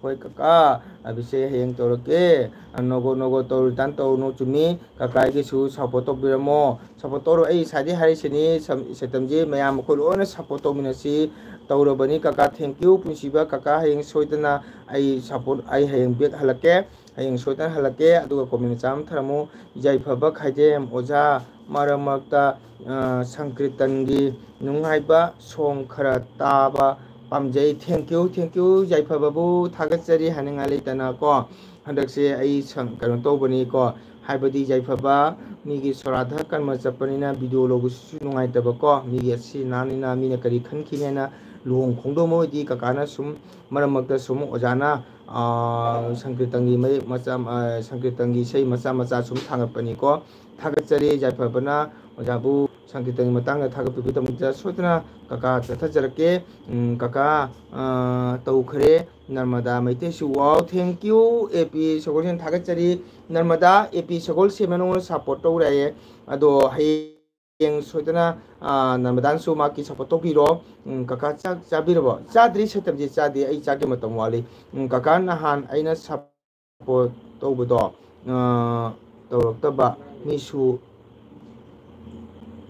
ꯍꯣꯏ ꯀꯀꯥ, ꯑꯕꯤꯁꯦ ꯍꯌꯦꯡ ꯇꯧꯔꯛꯀꯦ꯫ ꯑ, ꯅꯣꯒꯣ ꯅꯣꯒꯣ ꯇꯧꯔꯨ ꯇꯥꯟ ꯇꯧꯔꯨꯅꯨ, ꯆꯨꯝꯃꯤ꯫ ꯀꯀꯥ ꯑꯩꯒꯤꯁꯨ ꯁꯞꯄꯣꯔꯠ ꯇꯧꯕꯤꯔꯝꯃꯣ꯫ ꯁꯞꯄꯣꯔꯠ ꯇꯧꯔꯣ, ꯑꯩ ꯉꯁꯥꯏꯗꯩ ꯍꯥꯏꯔꯤꯁꯤꯅꯤ, ꯁꯝ-, ꯁꯦꯇꯝꯁꯦ ꯃꯌꯥꯝ ꯑꯩꯈꯣꯏ ꯂꯣꯏꯅ ꯁꯞꯄꯣꯔꯠ ꯇꯧꯃꯤꯟꯅꯁꯤ꯫ ꯇꯧꯔꯕꯅꯤ ꯀꯀꯥ, thank you꯫ ꯄꯨꯟꯁꯤꯕ ꯀꯀꯥ, ꯍꯌꯦꯡ ꯁꯣꯏꯗꯅ ꯑꯩ ꯁꯞꯄꯣꯔꯠ, ꯑꯩ ꯍꯌꯦꯡ ꯕꯦꯛ ꯍꯜꯂꯛꯀꯦ꯫ ꯍꯌꯦꯡ ꯁꯣꯏꯗꯅ ꯍꯜꯂꯛꯀꯦ꯫ ꯑꯗꯨꯒ ꯀꯣꯃꯦꯟ ꯃꯆꯥ ꯑꯃ ꯊꯝꯔꯝꯃꯨ꯫ ꯌꯥꯏꯐꯕ ꯈꯥꯏꯗꯦꯝ ꯑꯣꯖꯥ, ꯃꯔꯛ ꯃꯔꯛꯇ, ꯑ, ꯁꯪꯀ꯭ꯔꯤꯇꯟꯒꯤ ꯅꯨꯡꯉꯥꯏꯕ ꯁꯣꯡ ꯈꯔ ꯇꯥꯕ ꯄꯥꯝꯖꯩ꯫ Thank you, thank you꯫ ꯌꯥꯏꯐꯕꯕꯨ ꯊꯥꯒꯠꯆꯔꯤ ꯍꯥꯏꯅꯤꯡꯉꯥꯏ ꯂꯩꯇꯅ ꯀꯣ꯫ ꯍꯟꯗꯛꯁꯦ ꯑꯩ ꯁꯪ-, ꯀꯩꯅꯣ ꯇꯧꯕꯅꯤꯀꯣ, ꯍꯥꯏꯕꯗꯤ ꯌꯥꯏꯐꯕ ꯃꯤꯒꯤ ꯁꯣꯔꯥꯙ ꯀꯔꯃ ꯆꯠꯄꯅꯤꯅ ꯚꯤꯗꯤꯑꯣ ꯂꯧꯕꯁꯤꯁꯨ ꯅꯨꯡꯉꯥꯏꯇꯕꯀꯣ, ꯃꯤꯒꯤ ꯑꯁꯤ ꯑꯅꯥꯅꯤꯅ ꯃꯤꯅ ꯀꯔꯤ ꯈꯟꯈꯤꯅꯤ ꯍꯥꯏꯅ ꯂꯨꯍꯣꯡ ꯈꯣꯡꯗꯣꯡꯕ ꯑꯣꯏꯗꯤ ꯀꯀꯥꯅ ꯁꯨꯝ ꯃꯔꯛ ꯃꯔꯛꯇ ꯁꯨꯝ ꯑꯣꯖꯥꯅ, ꯑ, ꯁꯪꯀꯤꯔꯇꯟꯒꯤ ꯃꯌꯦꯛ ꯃꯆꯥ, ꯑ, ꯁꯪꯀꯤꯔꯇꯟꯒꯤ ꯏꯁꯩ ꯃꯆꯥ ꯃꯆꯥ ꯁꯨꯝ ꯊꯥꯒꯠꯄꯅꯤꯀꯣ꯫ ꯊꯥꯒꯠꯆꯔꯤ ꯌꯥꯏꯐꯕꯅ ꯑꯣꯖꯥꯕꯨ ꯁꯪꯀꯤꯔꯇꯟꯒꯤ ꯃꯇꯥꯡꯗ ꯊꯥꯒꯠꯄꯤꯕꯒꯤꯗꯃꯛꯇ꯫ ꯁꯣꯏꯗꯅ ꯀꯀꯥ ꯆꯠꯊꯖꯔꯛꯀꯦ꯫ ꯎꯝ, ꯀꯀꯥ, ꯑ, ꯇꯧꯈ꯭ꯔꯦ ꯅꯔꯃꯗꯥ ꯃꯩꯇꯩꯁꯨ꯫ Wow, thank you, A P ꯁꯒꯣꯜꯁꯦꯝ꯫ ꯊꯥꯒꯠꯆꯔꯤ ꯅꯔꯃꯗꯥ꯫ A P ꯁꯒꯣꯜꯁꯦꯝꯅ ꯅꯉꯣꯟꯗ support ꯇꯧꯔꯛꯑꯦ꯫ ꯑꯗꯣ ꯍꯌꯦꯡ ꯁꯣꯏꯗꯅ, ꯑ, ꯅꯔꯃꯗꯥꯅꯁꯨ ꯃꯥꯒꯤ support ꯇꯧꯕꯤꯔꯣ꯫ ꯎꯝ, ꯀꯀꯥ ꯆꯥꯛ ꯆꯥꯕꯤꯔꯕꯣ? ꯆꯥꯗ꯭ꯔꯤ ꯁꯦꯇꯝꯖꯤꯠ, ꯆꯥꯗꯦ꯫ ꯑꯩ ꯆꯥꯛꯀꯤ ꯃꯇꯝ ꯋꯥꯠꯂꯤ꯫ ꯎꯝ, ꯀꯀꯥ ꯅꯍꯥꯟ ꯑꯩꯅ support ꯇꯧꯕꯗꯣ, ꯑ, ꯇꯧꯔꯛꯇꯕ ꯃꯤꯁꯨ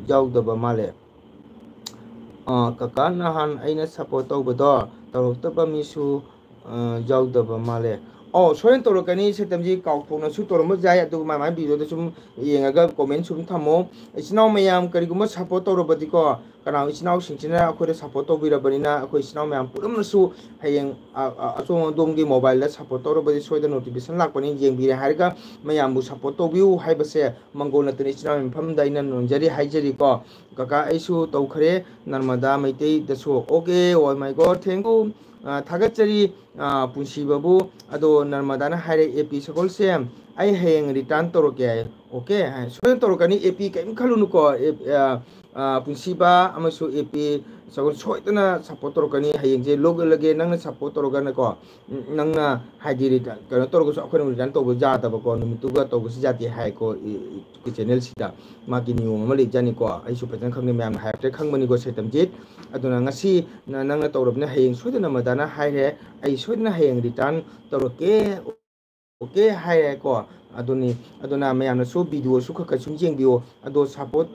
ꯌꯥꯎꯗꯕ ꯃꯥꯜꯂꯦ꯫ ꯑ, ꯀꯀꯥ ꯅꯍꯥꯟ ꯑꯩꯅ support ꯇꯧꯕꯗꯣ ꯇꯧꯔꯛꯇꯕ ꯃꯤꯁꯨ, ꯑ, ꯌꯥꯎꯗꯕ ꯃꯥꯜꯂꯦ꯫ ꯑꯣ, ꯁꯣꯏꯗꯅ ꯇꯧꯔꯛꯀꯅꯤ꯫ ꯁꯦꯇꯝꯖꯤꯠ ꯀꯥꯎꯊꯣꯛꯅꯁꯨ ꯇꯧꯔꯝꯕ ꯌꯥꯏ, ꯑꯗꯨꯒ ꯃꯥꯏ ꯃꯥꯏ video ꯗ ꯁꯨꯝ ꯌꯦꯡꯉꯒ comment ꯁꯨꯝ ꯊꯝꯃꯣ꯫ ꯏꯆꯤꯟ ꯏꯅꯥꯎ ꯃꯌꯥꯝ ꯀꯔꯤꯒꯨꯝꯕ support ꯇꯧꯔꯕꯗꯤꯀꯣ, ꯀꯅꯥꯒꯨꯝꯕ ꯏꯆꯤꯟ ꯏꯅꯥꯎꯁꯤꯡꯁꯤꯅ ꯑꯩꯈꯣꯏꯗ support ꯇꯧꯕꯤꯔꯕꯅꯤꯅ ꯑꯩꯈꯣꯏ ꯏꯆꯤꯟ ꯏꯅꯥꯎ ꯃꯌꯥꯝ ꯄꯨꯝꯅꯃꯛꯁꯨ ꯍꯌꯦꯡ, ꯑ, ꯑ, ꯑꯁꯣꯝ ꯑꯗꯣꯝꯒꯤ mobile ꯗ support ꯇꯧꯔꯕꯗꯤ ꯁꯣꯏꯗꯅ notification ꯂꯥꯛꯄꯅꯤ꯫ ꯌꯦꯡꯕꯤꯔꯦ ꯍꯥꯏꯔꯒ ꯃꯌꯥꯝꯕꯨ support ꯇꯧꯕꯤꯌꯨ ꯍꯥꯏꯕꯁꯦ ꯃꯪꯒꯣꯜ ꯅꯠꯇꯅ ꯏꯆꯤꯟ ꯏꯅꯥꯎ ꯃꯐꯝꯗ ꯑꯩꯅ ꯅꯣꯟꯖꯔꯤ ꯍꯥꯏꯖꯔꯤꯀꯣ꯫ ꯀꯀꯥ ꯑꯩꯁꯨ ꯇꯧꯈ꯭ꯔꯦ ꯅꯔꯃꯗꯥ ꯃꯩꯇꯩꯗꯁꯨ꯫ Okay, oh my God, thank you꯫ ꯑ, ꯊꯥꯒꯠꯆꯔꯤ, ꯑ, ꯄꯨꯟꯁꯤꯕꯕꯨ꯫ ꯑꯗꯣ ꯅꯔꯃꯗꯥꯅ ꯍꯥꯏꯔꯦ, "A P ꯁꯒꯣꯜꯁꯦꯝ, ꯑꯩ ꯍꯌꯦꯡ return ꯇꯧꯔꯛꯀꯦ" ꯍꯥꯏ꯫ Okay ꯍꯥꯏ꯫ ꯁꯣꯏꯗꯅ ꯇꯧꯔꯛꯀꯅꯤ꯫ A P ꯀꯔꯤꯝ ꯈꯜꯂꯨꯅꯨꯀꯣ꯫ ꯑꯦ, ꯑ, ꯑ, ꯄꯨꯟꯁꯤꯕ ꯑꯃꯁꯨꯡ A P ꯁꯒꯣꯜ ꯁꯣꯏꯗꯅ support ꯇꯧꯔꯛꯀꯅꯤ꯫ ꯍꯌꯦꯡꯁꯦ ꯂꯣꯛꯂꯒꯦ ꯅꯪꯅ support ꯇꯧꯔꯒꯅꯀꯣ꯫ ꯎꯝ, ꯅꯪꯅ ꯍꯥꯏꯗꯤ return ꯀꯩꯅꯣ ꯇꯧꯔꯒꯁꯨ ꯑꯩꯈꯣꯏꯅ return ꯇꯧꯕ ꯌꯥꯗꯕꯀꯣ, ꯅꯨꯃꯤꯠꯇꯨꯒ ꯇꯧꯕꯁꯨ ꯌꯥꯗꯦ ꯍꯥꯏꯀꯣ, ꯏ-, ꯏ-, channel ꯁꯤꯗ꯫ ꯃꯥꯒꯤ ꯅꯤꯌꯣꯝ ꯑꯃ ꯂꯩꯖꯥꯠꯅꯤꯀꯣ꯫ ꯑꯩꯁꯨ ꯐꯖꯅ ꯈꯪꯗꯦ, ꯃꯌꯥꯝꯅ ꯍꯥꯏꯔꯛꯇ꯭ꯔꯦ ꯈꯪꯕꯅꯤꯀꯣ ꯁꯦꯇꯝꯖꯤꯠ꯫ ꯑꯗꯨꯅ ꯉꯁꯤ ꯅ-, ꯅꯪꯅ ꯇꯧꯔꯕꯅꯤꯅ ꯍꯌꯦꯡ ꯁꯣꯏꯗꯅ ꯃꯗꯥꯅ ꯍꯥꯏꯔꯦ, "ꯑꯩ ꯁꯣꯏꯗꯅ ꯍꯌꯦꯡ return ꯇꯧꯔꯛꯀꯦ, okay" ꯍꯥꯏꯔꯦꯀꯣ꯫ ꯑꯗꯨꯅꯤ, ꯑꯗꯨꯅ ꯃꯌꯥꯝꯅꯁꯨ video ꯁꯨ ꯈꯔ ꯈꯔ ꯁꯨꯝ ꯌꯦꯡꯕꯤꯌꯣ꯫ ꯑꯗꯣ support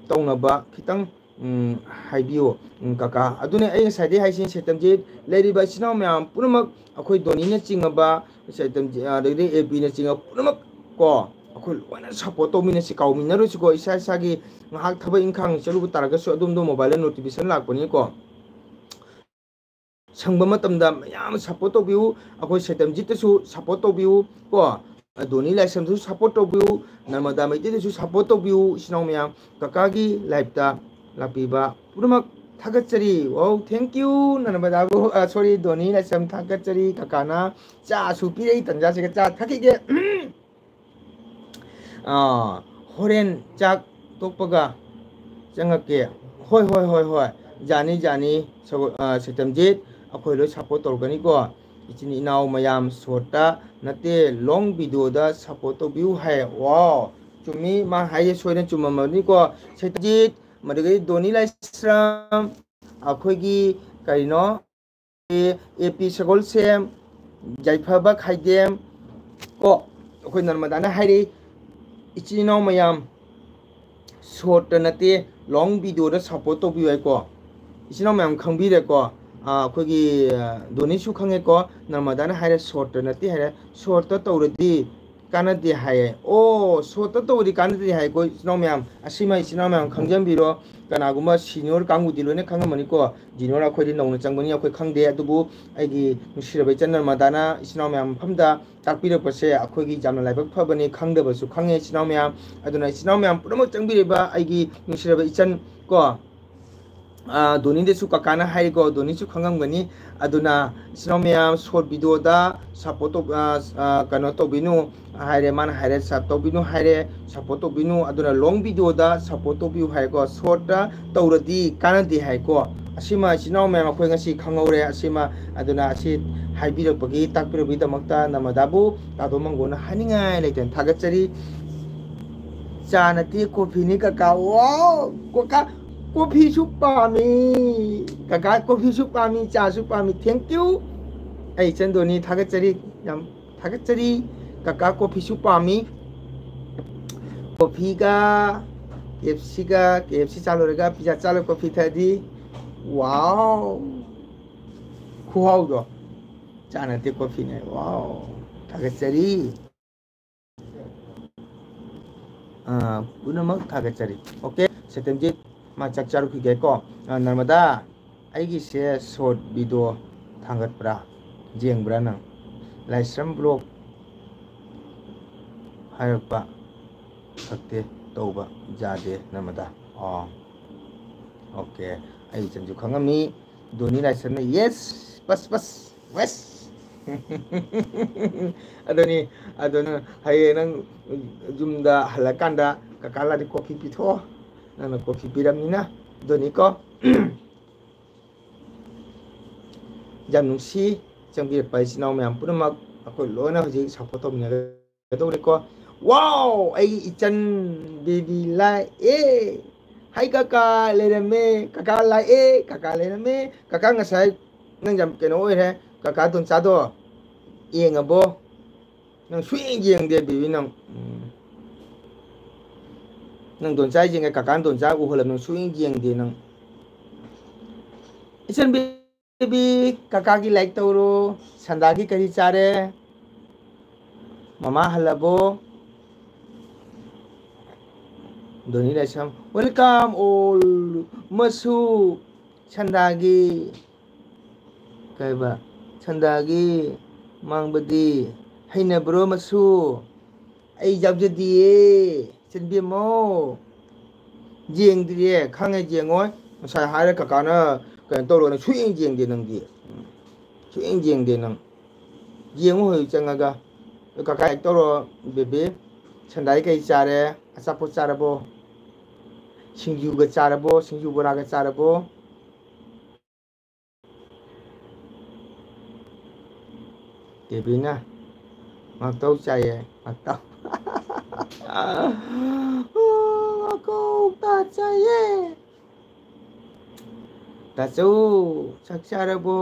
ꯇꯧꯅꯕ ꯈꯤꯇꯪ, ꯎꯝ, ꯍꯥꯏꯕꯤꯌꯣ, ꯎꯝ, ꯀꯀꯥ꯫ ꯑꯗꯨꯅꯦ ꯑꯩ ꯉꯁꯥꯏꯗꯩ ꯍꯥꯏꯁꯤꯅꯤ, ꯁꯦꯇꯝꯖꯤꯠ, ꯂꯩꯔꯤꯕ ꯏꯆꯤꯟ ꯏꯅꯥꯎ ꯃꯌꯥꯝ ꯄꯨꯝꯅꯃꯛ, ꯑꯩꯈꯣꯏ ꯗꯣꯅꯤꯅ ꯆꯤꯡꯉꯕ, ꯁꯦꯇꯝꯖꯤꯠ, ꯑꯗꯒꯤꯗꯤ A P ꯅ ꯆꯤꯡꯉꯕ ꯄꯨꯝꯅꯃꯛ ꯀꯣ, ꯑꯩꯈꯣꯏ ꯂꯣꯏꯅ support ꯇꯧꯃꯤꯟꯅꯔꯣꯏꯁꯤꯀꯣ꯫ ꯏꯁꯥ ꯏꯁꯥꯒꯤ ꯉꯥꯏꯍꯥꯛ ꯊꯕꯛ ꯏꯪꯈꯥꯡ ꯆꯠꯂꯨꯕ ꯇꯥꯔꯒꯁꯨ ꯑꯗꯣꯝꯗꯣ mobile ꯗ notification ꯂꯥꯛꯄꯅꯤꯀꯣ꯫ ꯁꯪꯕ ꯃꯇꯝꯗ ꯃꯌꯥꯝ support ꯇꯧꯕꯤꯌꯨ꯫ ꯑꯩꯈꯣꯏ ꯁꯦꯇꯝꯖꯤꯠꯇꯁꯨ support ꯇꯧꯕꯤꯌꯨ ꯀꯣ꯫ ꯗꯣꯅꯤ ꯂꯥꯏꯁ꯭ꯔꯝꯗꯁꯨ support ꯇꯧꯕꯤꯌꯨ꯫ ꯅꯔꯃꯗꯥ ꯃꯩꯇꯩꯗꯁꯨ support ꯇꯧꯕꯤꯌꯨ꯫ ꯏꯆꯤꯟ ꯏꯅꯥꯎ ꯃꯌꯥꯝ, ꯀꯀꯥꯒꯤ live ꯇ ꯂꯥꯛꯄꯤꯕ ꯄꯨꯝꯅꯃꯛ ꯊꯥꯒꯠꯆꯔꯤ꯫ Wow, thank you, ꯅꯅꯕꯗꯥꯕꯨ, ꯑ, sorry, ꯗꯣꯅꯤ ꯂꯥꯏꯁ꯭ꯔꯝ, ꯊꯥꯒꯠꯆꯔꯤ꯫ ꯀꯀꯥꯅ ꯆꯥꯁꯨ ꯄꯤꯔꯛꯏ, ꯇꯟꯖꯥꯁꯤꯒ ꯆꯥ ꯊꯛꯈꯤꯒꯦ꯫ ꯑ, ꯍꯣꯔꯦꯟ ꯆꯥꯛ ꯇꯣꯛꯄꯒ ꯆꯪꯉꯛꯀꯦ꯫ ꯍꯣꯏ, ꯍꯣꯏ, ꯍꯣꯏ, ꯍꯣꯏ꯫ ꯌꯥꯅꯤ, ꯌꯥꯅꯤ, ꯁꯒꯣ-, ꯑ, ꯁꯩꯇꯝꯖꯤꯠ, ꯑꯩꯈꯣꯏ ꯂꯣꯏ support ꯇꯧꯔꯛꯀꯅꯤꯀꯣ꯫ ꯏꯆꯤꯟ ꯏꯅꯥꯎ ꯃꯌꯥꯝ short ꯇ ꯅꯠꯇꯦ, long video ꯗ support ꯇꯧꯕꯤꯌꯨ ꯍꯥꯏ꯫ Wow, ꯆꯨꯝꯃꯤ, ꯃꯥ ꯍꯥꯏꯁꯦ ꯁꯣꯏꯗꯅ ꯆꯨꯝꯃꯝꯃꯅꯤꯀꯣ꯫ ꯁꯩꯇꯝꯖꯤꯠ, ꯃꯗꯨꯗꯒꯤ ꯗꯣꯅꯤ ꯂꯥꯏꯁ꯭ꯔꯝ, ꯑꯩꯈꯣꯏꯒꯤ ꯀꯔꯤꯅꯣ, ꯑꯦ ꯄꯤ ꯁꯒꯣꯜꯁꯦꯝ, ꯌꯥꯏꯐꯕ ꯈꯥꯏꯗꯦꯝ, ꯀꯣ, ꯑꯩꯈꯣꯏ ꯅꯔꯃꯗꯥꯅ ꯍꯥꯏꯔꯛꯏ, "ꯏꯆꯤꯟ ꯏꯅꯥꯎ ꯃꯌꯥꯝ, short ꯇ ꯅꯠꯇꯦ, long video ꯗ support ꯇꯧꯕꯤꯌꯨ" ꯍꯥꯏꯀꯣ꯫ ꯏꯆꯤꯟ ꯏꯅꯥꯎ ꯃꯌꯥꯝ ꯈꯪꯕꯤꯔꯦꯀꯣ꯫ ꯑꯥ, ꯑꯩꯈꯣꯏꯒꯤ, ꯑꯥ, ꯗꯣꯅꯤꯁꯨ ꯈꯪꯉꯦꯀꯣ, ꯅꯔꯃꯗꯥꯅ ꯍꯥꯏꯔꯦ, "Short ꯇ ꯅꯠꯇꯦ" ꯍꯥꯏꯔꯦ꯫ Short ꯇ ꯇꯧꯔꯗꯤ ꯀꯥꯟꯅꯗꯦ ꯍꯥꯏꯌꯦ꯫ ꯑꯣ, short ꯇ ꯇꯧꯔꯗꯤ ꯀꯥꯟꯅꯗꯦ ꯍꯥꯏꯀꯣ, ꯏꯆꯤꯟ ꯏꯅꯥꯎ ꯃꯌꯥꯝ꯫ ꯑꯁꯤꯃ ꯏꯆꯤꯟ ꯏꯅꯥꯎ ꯃꯌꯥꯝ ꯈꯪꯖꯟꯕꯤꯔꯣ꯫ ꯀꯅꯥꯒꯨꯝꯕ senior ꯀꯥꯡꯕꯨꯗꯤ ꯂꯣꯏꯅ ꯈꯪꯉꯝꯃꯅꯤꯀꯣ꯫ Junior ꯑꯩꯈꯣꯏꯗꯤ ꯅꯧꯅ ꯆꯪꯕꯅꯤ, ꯑꯩꯈꯣꯏ ꯈꯪꯗꯦ꯫ ꯑꯗꯨꯕꯨ ꯑꯩꯒꯤ ꯅꯨꯡꯁꯤꯔꯕ ꯏꯆꯟ ꯅꯔꯃꯗꯥꯅ ꯏꯆꯤꯟ ꯏꯅꯥꯎ ꯃꯌꯥꯝ ꯃꯐꯝꯗ ꯇꯥꯛꯄꯤꯔꯛꯄꯁꯦ ꯑꯩꯈꯣꯏꯒꯤ ꯌꯥꯝꯅ ꯂꯥꯏꯕꯛ ꯐꯕꯅꯤ꯫ ꯈꯪꯗꯕꯁꯨ ꯈꯪꯉꯦ ꯏꯆꯤꯟ ꯏꯅꯥꯎ ꯃꯌꯥꯝ꯫ ꯑꯗꯨꯅ ꯏꯆꯤꯟ ꯏꯅꯥꯎ ꯃꯌꯥꯝ ꯄꯨꯝꯅꯃꯛ ꯆꯪꯕꯤꯔꯤꯕ ꯑꯩꯒꯤ ꯅꯨꯡꯁꯤꯔꯕ ꯏꯆꯟ ꯀꯣ, ꯑ, ꯗꯣꯅꯤꯗꯁꯨ ꯀꯀꯥꯅ ꯍꯥꯏꯔꯤꯀꯣ, ꯗꯣꯅꯤꯁꯨ ꯈꯪꯉꯝꯒꯅꯤ꯫ ꯑꯗꯨꯅ ꯏꯆꯤꯟ ꯏꯅꯥꯎ ꯃꯌꯥꯝ, short video ꯗ support ꯇꯧ-, ꯑ, ꯑ, ꯀꯩꯅꯣ ꯇꯧꯕꯤꯅꯨ ꯍꯥꯏꯔꯦ, ꯃꯥꯅ ꯍꯥꯏꯔꯦ, sub ꯇꯧꯕꯤꯅꯨ ꯍꯥꯏꯔꯦ, support ꯇꯧꯕꯤꯅꯨ꯫ ꯑꯗꯨꯅ long video ꯗ support ꯇꯧꯕꯤꯌꯨ ꯍꯥꯏꯀꯣ, short ꯇ ꯇꯧꯔꯗꯤ ꯀꯥꯟꯅꯗꯦ ꯍꯥꯏꯀꯣ꯫ ꯑꯁꯤꯃ ꯏꯆꯤꯟ ꯏꯅꯥꯎ ꯃꯌꯥꯝ ꯑꯩꯈꯣꯏ ꯉꯁꯤ ꯈꯪꯍꯧꯔꯦ꯫ ꯑꯁꯤꯃ, ꯑꯗꯨꯅ ꯑꯁꯤ ꯍꯥꯏꯕꯤꯔꯛꯄꯒꯤ, ꯇꯥꯛꯄꯤꯔꯛꯄꯒꯤꯗꯃꯛꯇ ꯅꯔꯃꯗꯥꯕꯨ ꯇꯥꯗꯣ ꯃꯪꯒꯣꯟꯅ ꯍꯥꯏꯅꯤꯡꯉꯥꯏ ꯂꯩꯇꯅ ꯊꯥꯒꯠꯆꯔꯤ꯫ ꯆꯥ ꯅꯠꯇꯦ, coffee ꯅꯤ ꯀꯀꯥ꯫ Wow, ꯀꯀꯥ, coffee ꯁꯨ ꯄꯥꯝꯃꯤ꯫ ꯀꯀꯥ, coffee ꯁꯨ ꯄꯥꯝꯃꯤ, ꯆꯥꯁꯨ ꯄꯥꯝꯃꯤ꯫ Thank you꯫ ꯑꯩ ꯏꯆꯟ ꯗꯣꯅꯤ ꯊꯥꯒꯠꯆꯔꯤ, ꯌꯥꯝ ꯊꯥꯒꯠꯆꯔꯤ꯫ ꯀꯀꯥ, coffee ꯁꯨ ꯄꯥꯝꯃꯤ꯫ Coffee ꯒ, K F C ꯒ, K F C ꯆꯥ ꯂꯣꯏꯔꯒ pizza ꯆꯥ ꯂꯣꯏꯔ coffee ꯊꯛꯑꯗꯤ꯫ Wow꯫ ꯈꯨꯍꯥꯎꯗꯣ꯫ ꯆꯥ ꯅꯠꯇꯦ, coffee ꯅꯦ꯫ Wow꯫ ꯊꯥꯒꯠꯆꯔꯤ꯫ ꯑꯥ, ꯄꯨꯝꯅꯃꯛ ꯊꯥꯒꯠꯆꯔꯤ꯫ Okay, ꯁꯦꯇꯦꯝꯖꯤꯠ, ꯃꯥ ꯆꯥꯛ ꯆꯥꯔꯨꯈꯤꯒꯦꯀꯣ꯫ ꯑꯥ, ꯅꯔꯃꯗꯥ, ꯑꯩꯒꯤꯁꯦ short video ꯊꯥꯡꯒꯠꯄ꯭ꯔꯥ? ꯌꯦꯡꯕ꯭ꯔꯥ ꯅꯪ? ꯂꯥꯏꯁ꯭ꯔꯝ vlog ꯍꯥꯏꯔꯛꯄ ꯈꯛꯇꯦ ꯇꯧꯕ ꯌꯥꯗꯦ, ꯅꯔꯃꯗꯥ꯫ ꯑꯣ, okay꯫ ꯑꯩ ꯏꯆꯟꯁꯨ ꯈꯪꯉꯝꯃꯤ꯫ ꯗꯣꯅꯤ ꯂꯥꯏꯁ꯭ꯔꯝꯅ, "Yes, ꯕꯁ, ꯕꯁ, ꯋꯦꯁ!" ꯑꯗꯨꯅꯤ, ꯑꯗꯨꯅ ꯍꯌꯦꯡ ꯅꯪ ꯌꯨꯝꯗ ꯍꯜꯂꯀꯥꯟꯗ ꯀꯀꯥ ꯂꯥꯗꯤ ꯀꯣꯐꯤ ꯄꯤꯊꯣꯛꯑꯣ꯫ ꯅꯪꯅ ꯀꯣꯐꯤ ꯄꯤꯔꯝꯅꯤꯅ꯫ ꯗꯣꯅꯤꯀꯣ꯫ ꯌꯥꯝ ꯅꯨꯡꯁꯤ꯫ ꯆꯪꯕꯤꯔꯛꯄ ꯏꯆꯤꯟ ꯏꯅꯥꯎ ꯃꯌꯥꯝ ꯄꯨꯝꯅꯃꯛ ꯑꯩꯈꯣꯏ ꯂꯣꯏꯅ ꯍꯧꯖꯤꯛ ꯁꯞꯄꯣꯔꯠ ꯇꯧꯃꯤꯟꯅꯒꯗꯧꯔꯦꯀꯣ꯫ ꯋꯥꯎ! ꯑꯩꯒꯤ ꯏꯆꯟ ꯕꯦꯕꯤ ꯂꯥꯛꯑꯦ꯫ ꯍꯥꯏ ꯀꯀꯥ ꯂꯩꯔꯝꯃꯦ꯫ ꯀꯀꯥ ꯂꯥꯛꯑꯦ꯫ ꯀꯀꯥ ꯂꯩꯔꯝꯃꯦ꯫ ꯀꯀꯥ ꯉꯁꯥꯏ ꯅꯪ ꯌꯥꯝ ꯀꯩꯅꯣ ꯑꯣꯏꯔꯦ꯫ ꯀꯀꯥ ꯗꯣꯟꯆꯥꯗꯣ ꯌꯦꯡꯉꯕꯣ? ꯅꯪ ꯁꯨꯌꯦꯡ ꯌꯦꯡꯗꯦ ꯕꯦꯕꯤ ꯅꯪ꯫ ꯎꯝ꯫ ꯅꯪ ꯗꯣꯟꯆꯥ ꯌꯦꯡꯉꯦ, ꯀꯀꯥꯅ ꯗꯣꯟꯆꯥ ꯎꯍꯜꯂꯕ ꯅꯪ ꯁꯨꯌꯦꯡ ꯌꯦꯡꯗꯦ ꯅꯪ꯫ ꯏꯆꯟ ꯕꯦꯕꯤ, ꯀꯀꯥꯒꯤ ꯂꯥꯏꯛ ꯇꯧꯔꯣ꯫ ꯁꯟꯗꯥꯒꯤ ꯀꯔꯤ ꯆꯥꯔꯦ? ꯃꯃꯥ ꯍꯜꯂꯕꯣ? ꯗꯣꯅꯤ ꯂꯥꯏꯁ꯭ꯔꯝ, welcome all, ꯃꯁꯨ ꯁꯟꯗꯥꯒꯤ, ꯀꯩꯕ, ꯁꯟꯗꯥꯒꯤ ꯃꯥꯡꯕꯗꯤ ꯍꯩꯅꯕ꯭ꯔꯣ ꯃꯁꯨ? ꯑꯩ ꯌꯥꯎꯖꯗꯤꯌꯦ, ꯏꯆꯟꯕꯦꯝꯃꯧ꯫ ꯌꯦꯡꯗ꯭ꯔꯤꯌꯦ, ꯈꯪꯉꯦ ꯌꯦꯡꯉꯣꯏ꯫ ꯉꯁꯥꯏ ꯍꯥꯏꯔ ꯀꯀꯥꯅ ꯀꯩꯅꯣ ꯇꯧꯔꯣꯅ ꯁꯨꯌꯦꯡ ꯌꯦꯡꯗꯦ ꯅꯪꯗꯤ꯫ ꯁꯨꯌꯦꯡ ꯌꯦꯡꯗꯦ ꯅꯪ꯫ ꯌꯦꯡꯉꯨ ꯍꯧꯖꯤꯛ ꯆꯪꯉꯒ꯫ ꯀꯀꯥ ꯂꯥꯏꯛ ꯇꯧꯔꯣ, ꯕꯦꯕꯤ꯫ ꯁꯟꯗꯥꯏ ꯀꯩ ꯆꯥꯔꯦ? ꯑꯆꯥꯄꯣꯠ ꯆꯥꯔꯕꯣ? ꯁꯤꯡꯖꯨꯒ ꯆꯥꯔꯕꯣ? ꯁꯤꯡꯖꯨ ꯕꯣꯔꯥꯒ ꯆꯥꯔꯕꯣ? ꯕꯦꯕꯤꯅ ꯉꯥꯛꯇꯧ ꯆꯥꯏꯌꯦ, ꯉꯥꯛꯇꯧ꯫ ꯉꯥꯛꯇꯧ ꯆꯥꯏꯌꯦ꯫ ꯇꯥꯆꯧ, ꯆꯥꯛ ꯆꯥꯔꯕꯣ?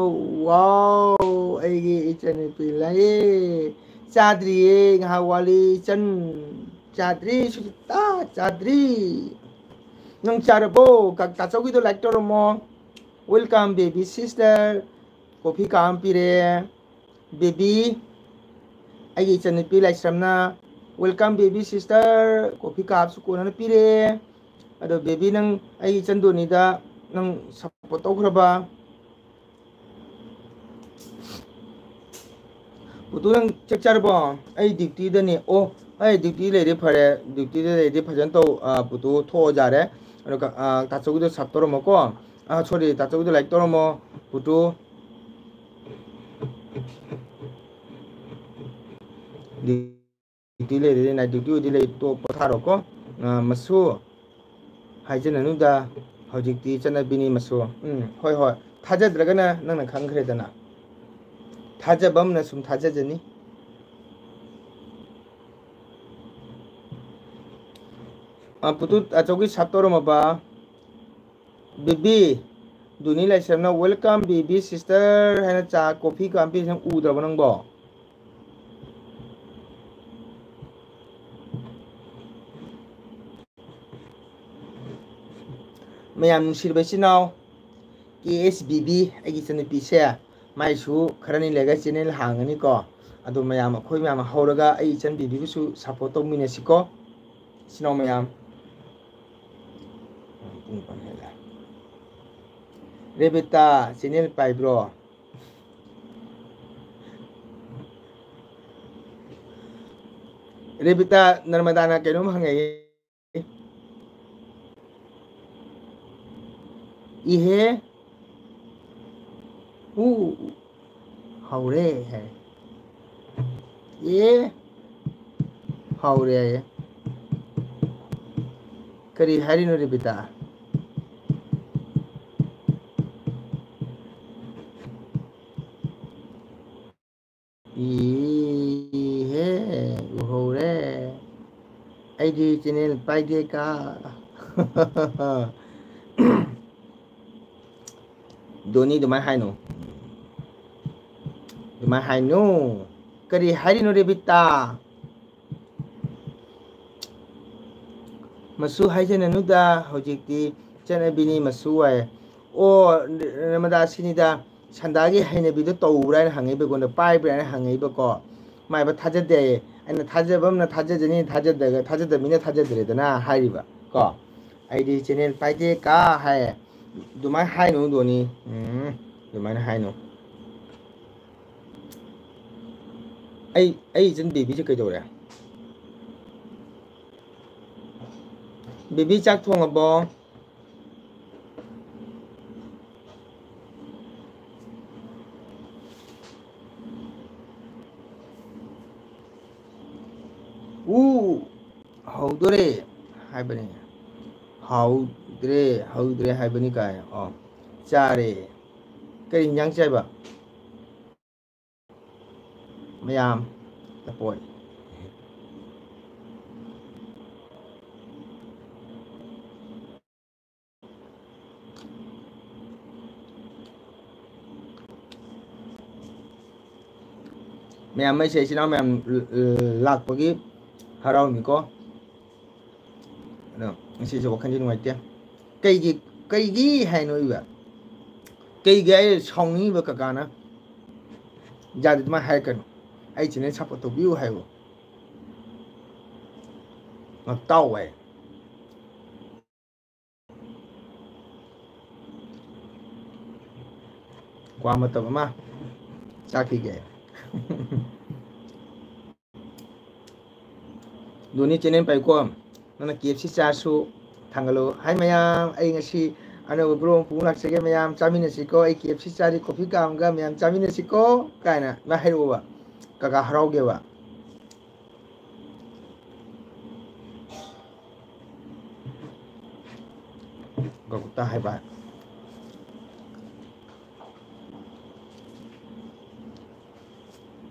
ꯋꯥꯎ, ꯑꯩꯒꯤ ꯏꯆꯟꯅꯨꯄꯤ ꯂꯥꯛꯑꯦ꯫ ꯆꯥꯗ꯭ꯔꯤꯌꯦ, ꯉꯥꯏꯍꯥꯛ ꯋꯥꯠꯂꯤ ꯏꯆꯟ꯫ ꯆꯥꯗ꯭ꯔꯤ, ꯁꯨꯖꯤꯇꯥ, ꯆꯥꯗ꯭ꯔꯤ꯫ ꯅꯪ ꯆꯥꯔꯕꯣ? ꯀ-, ꯇꯥꯆꯧꯒꯤꯗꯣ ꯂꯥꯏꯛ ꯇꯧꯔꯝꯃꯣ꯫ Welcome, baby sister. Coffee cup ꯑꯃ ꯄꯤꯔꯦ꯫ ꯕꯦꯕꯤ, ꯑꯩꯒꯤ ꯏꯆꯟꯅꯨꯄꯤ ꯂꯥꯏꯁ꯭ꯔꯝꯅ, welcome, baby sister. ꯀꯣꯐꯤ ꯀꯞꯁꯨ ꯀꯣꯟꯅꯅ ꯄꯤꯔꯦ꯫ ꯑꯗꯣ ꯕꯦꯕꯤ, ꯅꯪ ꯑꯩꯒꯤ ꯏꯆꯟ ꯗꯣꯅꯤꯗ ꯅꯪ ꯁꯞꯄꯣꯔꯠ ꯇꯧꯈ꯭ꯔꯕ? ꯄꯨꯇꯨ, ꯅꯪ ꯆꯥꯛ ꯆꯥꯔꯕꯣ? ꯑꯩ ꯗ꯭ꯌꯨꯇꯤꯗꯅꯦ꯫ ꯑꯣ, ꯑꯩ ꯗ꯭ꯌꯨꯇꯤ ꯂꯩꯔꯦ, ꯐꯔꯦ꯫ ꯗ꯭ꯌꯨꯇꯤꯗ ꯂꯩꯔꯗꯤ ꯐꯖꯅ ꯇꯧ꯫ ꯑ, ꯄꯨꯇꯨ ꯊꯣꯛꯑꯣ ꯌꯥꯔꯦ꯫ ꯑꯗꯣ ꯀ-, ꯑ, ꯇꯥꯆꯧꯒꯤꯗꯣ ꯁꯞ ꯇꯧꯔꯝꯃꯣꯀꯣ꯫ ꯑꯥ, sorry, ꯇꯥꯆꯧꯒꯤꯗꯣ like ꯇꯧꯔꯝꯃꯣ꯫ ꯄꯨꯇꯨ꯫ Duty ꯂꯩꯔꯗꯤ, night duty ꯑꯣꯏꯗꯤ ꯂꯩ, ꯇꯣꯛ ꯄꯣꯊꯥꯔꯣꯀꯣ꯫ ꯑ, ꯃꯁꯨ, ꯍꯥꯏꯖꯅꯅꯨꯗ, ꯍꯧꯖꯤꯛꯇꯤ ꯆꯠꯅꯕꯤꯅꯤ ꯃꯁꯨ꯫ ꯎꯝ, ꯍꯣꯏ, ꯍꯣꯏ꯫ ꯊꯥꯖꯗ꯭ꯔꯒꯅ ꯅꯪꯅ ꯈꯪꯈ꯭ꯔꯦꯗꯅ꯫ ꯊꯥꯖꯕ ꯑꯃꯅ ꯁꯨꯝ ꯊꯥꯖꯖꯅꯤ꯫ ꯑ, ꯄꯨꯇꯨ ꯑꯆꯧꯒꯤ sub ꯇꯧꯔꯝꯃꯕ? ꯕꯤꯕꯤ, ꯗꯨꯅꯤ ꯂꯥꯏꯁ꯭ꯔꯝꯅ welcome ꯕꯤꯕꯤ sister ꯍꯥꯏꯅ ꯆꯥ coffee ꯀꯥꯝꯄꯤꯁꯤꯅ ꯎꯗ꯭ꯔꯕ ꯅꯪꯕꯣ? ꯃꯌꯥꯝ ꯅꯨꯡꯁꯤꯔꯕ ꯏꯆꯤꯟ ꯏꯅꯥꯎ, ꯀꯦ ꯑꯦꯁ ꯕꯤ ꯕꯤ, ꯑꯩꯒꯤ ꯏꯆꯟꯅꯨꯄꯤꯁꯦ, ꯃꯥꯏꯁꯨ ꯈꯔꯅꯤ ꯂꯩꯔꯒ channel ꯍꯥꯡꯒꯅꯤꯀꯣ꯫ ꯑꯗꯣ ꯃꯌꯥꯝ, ꯑꯩꯈꯣꯏ ꯃꯌꯥꯝ ꯍꯧꯔꯒ ꯑꯩ ꯏꯆꯟ ꯕꯤꯕꯤꯕꯨꯁꯨ support ꯇꯧꯃꯤꯟꯅꯁꯤꯀꯣ, ꯏꯆꯤꯟ ꯏꯅꯥꯎ ꯃꯌꯥꯝ꯫ ꯄꯨꯡ ꯅꯤꯄꯥꯟ ꯍꯦꯜꯂꯦ꯫ ꯔꯦꯕꯤꯇꯥ, channel ꯄꯥꯏꯕ꯭ꯔꯣ? ꯔꯦꯕꯤꯇꯥ, ꯅꯔꯃꯗꯥꯅ ꯀꯩꯅꯣꯝ ꯍꯪꯉꯛꯏ꯫ ꯏꯍꯦ, ꯎ, ꯍꯧꯔꯦ ꯍꯥꯏ꯫ ꯑꯦ, ꯍꯧꯔꯦ ꯍꯥꯏꯌꯦ꯫ ꯀꯔꯤ ꯍꯥꯏꯔꯤꯅꯣ ꯔꯦꯕꯤꯇꯥ? ꯏꯍꯦ, ꯎꯍꯧꯔꯦ꯫ ꯑꯩꯗꯤ channel ꯄꯥꯏꯗꯦ ꯀꯥ꯫ ꯗꯣꯅꯤ, ꯑꯗꯨꯃꯥꯏꯅ ꯍꯥꯏꯅꯨ꯫ ꯑꯗꯨꯃꯥꯏꯅ ꯍꯥꯏꯅꯨ꯫ ꯀꯔꯤ ꯍꯥꯏꯔꯤꯅꯣ ꯔꯦꯕꯤꯇꯥ? ꯃꯁꯨ ꯍꯥꯏꯖꯅꯅꯨꯗ, ꯍꯧꯖꯤꯛꯇꯤ ꯆꯠꯅꯕꯤꯅꯤ ꯃꯁꯨ ꯍꯥꯏ꯫ ꯑꯣ, ꯔꯃꯗꯥ ꯁꯤꯅꯤꯗ, ꯁꯟꯗꯥꯒꯤ ꯍꯩꯅꯕꯤꯗꯣ ꯇꯧꯕ꯭ꯔꯥ ꯍꯥꯏꯅ ꯍꯪꯉꯛꯏꯕ, ꯑꯩꯉꯣꯟꯗ ꯄꯥꯏꯕ꯭ꯔꯥ ꯍꯥꯏꯅ ꯍꯪꯉꯛꯏꯕꯀꯣ꯫ ꯃꯥꯏꯕ ꯊꯥꯖꯗꯦ ꯍꯥꯏꯌꯦ꯫ ꯑꯩꯅ ꯊꯥꯖꯕ ꯑꯃꯅ ꯊꯥꯖꯖꯅꯤ, ꯊꯥꯖꯗ-, ꯊꯥꯖꯗꯕ ꯃꯤꯅ ꯊꯥꯖꯗ꯭ꯔꯦꯗꯅ ꯍꯥꯏꯔꯤꯕ ꯀꯣ꯫ ꯑꯩꯗꯤ channel ꯄꯥꯏꯗꯦ ꯀꯥ ꯍꯥꯏ꯫ ꯑꯗꯨꯃꯥꯏꯅ ꯍꯥꯏꯅꯨ ꯗꯣꯅꯤ꯫ ꯎꯝ, ꯑꯗꯨꯃꯥꯏꯅ ꯍꯥꯏꯅꯨ꯫ ꯑꯩ, ꯑꯩ ꯏꯆꯟ ꯕꯦꯕꯤꯁꯦ ꯀꯩꯗꯧꯔꯦ? ꯕꯦꯕꯤ, ꯆꯥꯛ ꯊꯣꯡꯉꯕꯣ? ꯍꯧꯗꯣꯔꯦ ꯍꯥꯏꯕꯅꯤ꯫ ꯍꯧꯗ꯭ꯔꯦ, ꯍꯧꯗ꯭ꯔꯦ ꯍꯥꯏꯕꯅꯤ ꯀꯥꯏ꯫ ꯑꯣ, ꯆꯥꯔꯦ꯫ ꯀꯔꯤ ꯏꯟꯖꯥꯡ ꯆꯥꯏꯕ? ꯃꯌꯥꯝ, ꯂꯐꯣꯏ꯫ ꯃꯌꯥꯝ, ꯑꯩꯁꯦ ꯏꯆꯤꯟ ꯏꯅꯥꯎ ꯃꯌꯥꯝ ꯂ-, ꯂ-, ꯂꯥꯛꯄꯒꯤ ꯍꯔꯥꯎꯔꯤꯅꯤꯀꯣ꯫ ꯑꯗꯣ ꯉꯁꯤꯁꯦ ꯋꯥꯈꯜꯁꯦ ꯅꯨꯡꯉꯥꯏꯇꯦ꯫ ꯀꯩꯒꯤ, ꯀꯩꯒꯤ ꯍꯥꯏꯅꯣ ꯏꯕ? ꯀꯩꯒꯤ ꯑꯩ ꯁꯥꯎꯅꯤꯡꯉꯤꯕ ꯀꯀꯥꯅ? ꯌꯥꯗꯦ, ꯑꯗꯨꯃꯥꯏꯅ ꯍꯥꯏꯔꯛꯀꯅꯨ꯫ ꯑꯩ channel support ꯇꯧꯕꯤꯌꯨ ꯍꯥꯏꯌꯣ꯫ ꯉꯛꯇꯥꯎ ꯍꯥꯏ꯫ ꯀ꯭ꯋꯥ ꯃꯇꯝ ꯑꯃ ꯆꯥꯈꯤꯒꯦ꯫ ꯗꯣꯅꯤ channel ꯄꯥꯏꯀꯣ, ꯅꯪꯅ K F C ꯆꯥꯔꯁꯨ ꯊꯥꯡꯒꯠꯂꯨ꯫ ꯍꯥꯏ ꯃꯌꯥꯝ, ꯑꯩ ꯉꯁꯤ ꯑꯅꯧꯕ vlog ꯑꯃ ꯄꯨꯔ ꯂꯥꯛꯆꯒꯦ ꯃꯌꯥꯝ, ꯆꯥꯃꯤꯟꯅꯁꯤꯀꯣ꯫ ꯑꯩ K F C ꯆꯥꯔꯤ, coffee cup ꯑꯃꯒ ꯃꯌꯥꯝ ꯆꯥꯃꯤꯟꯅꯁꯤꯀꯣ ꯀꯥꯏꯅ ꯃꯥ ꯍꯥꯏꯔꯛꯑꯣꯕ꯫ ꯀꯀꯥ ꯍꯔꯥꯎꯒꯦꯕ꯫ ꯒꯧꯇ ꯍꯥꯏꯕ꯫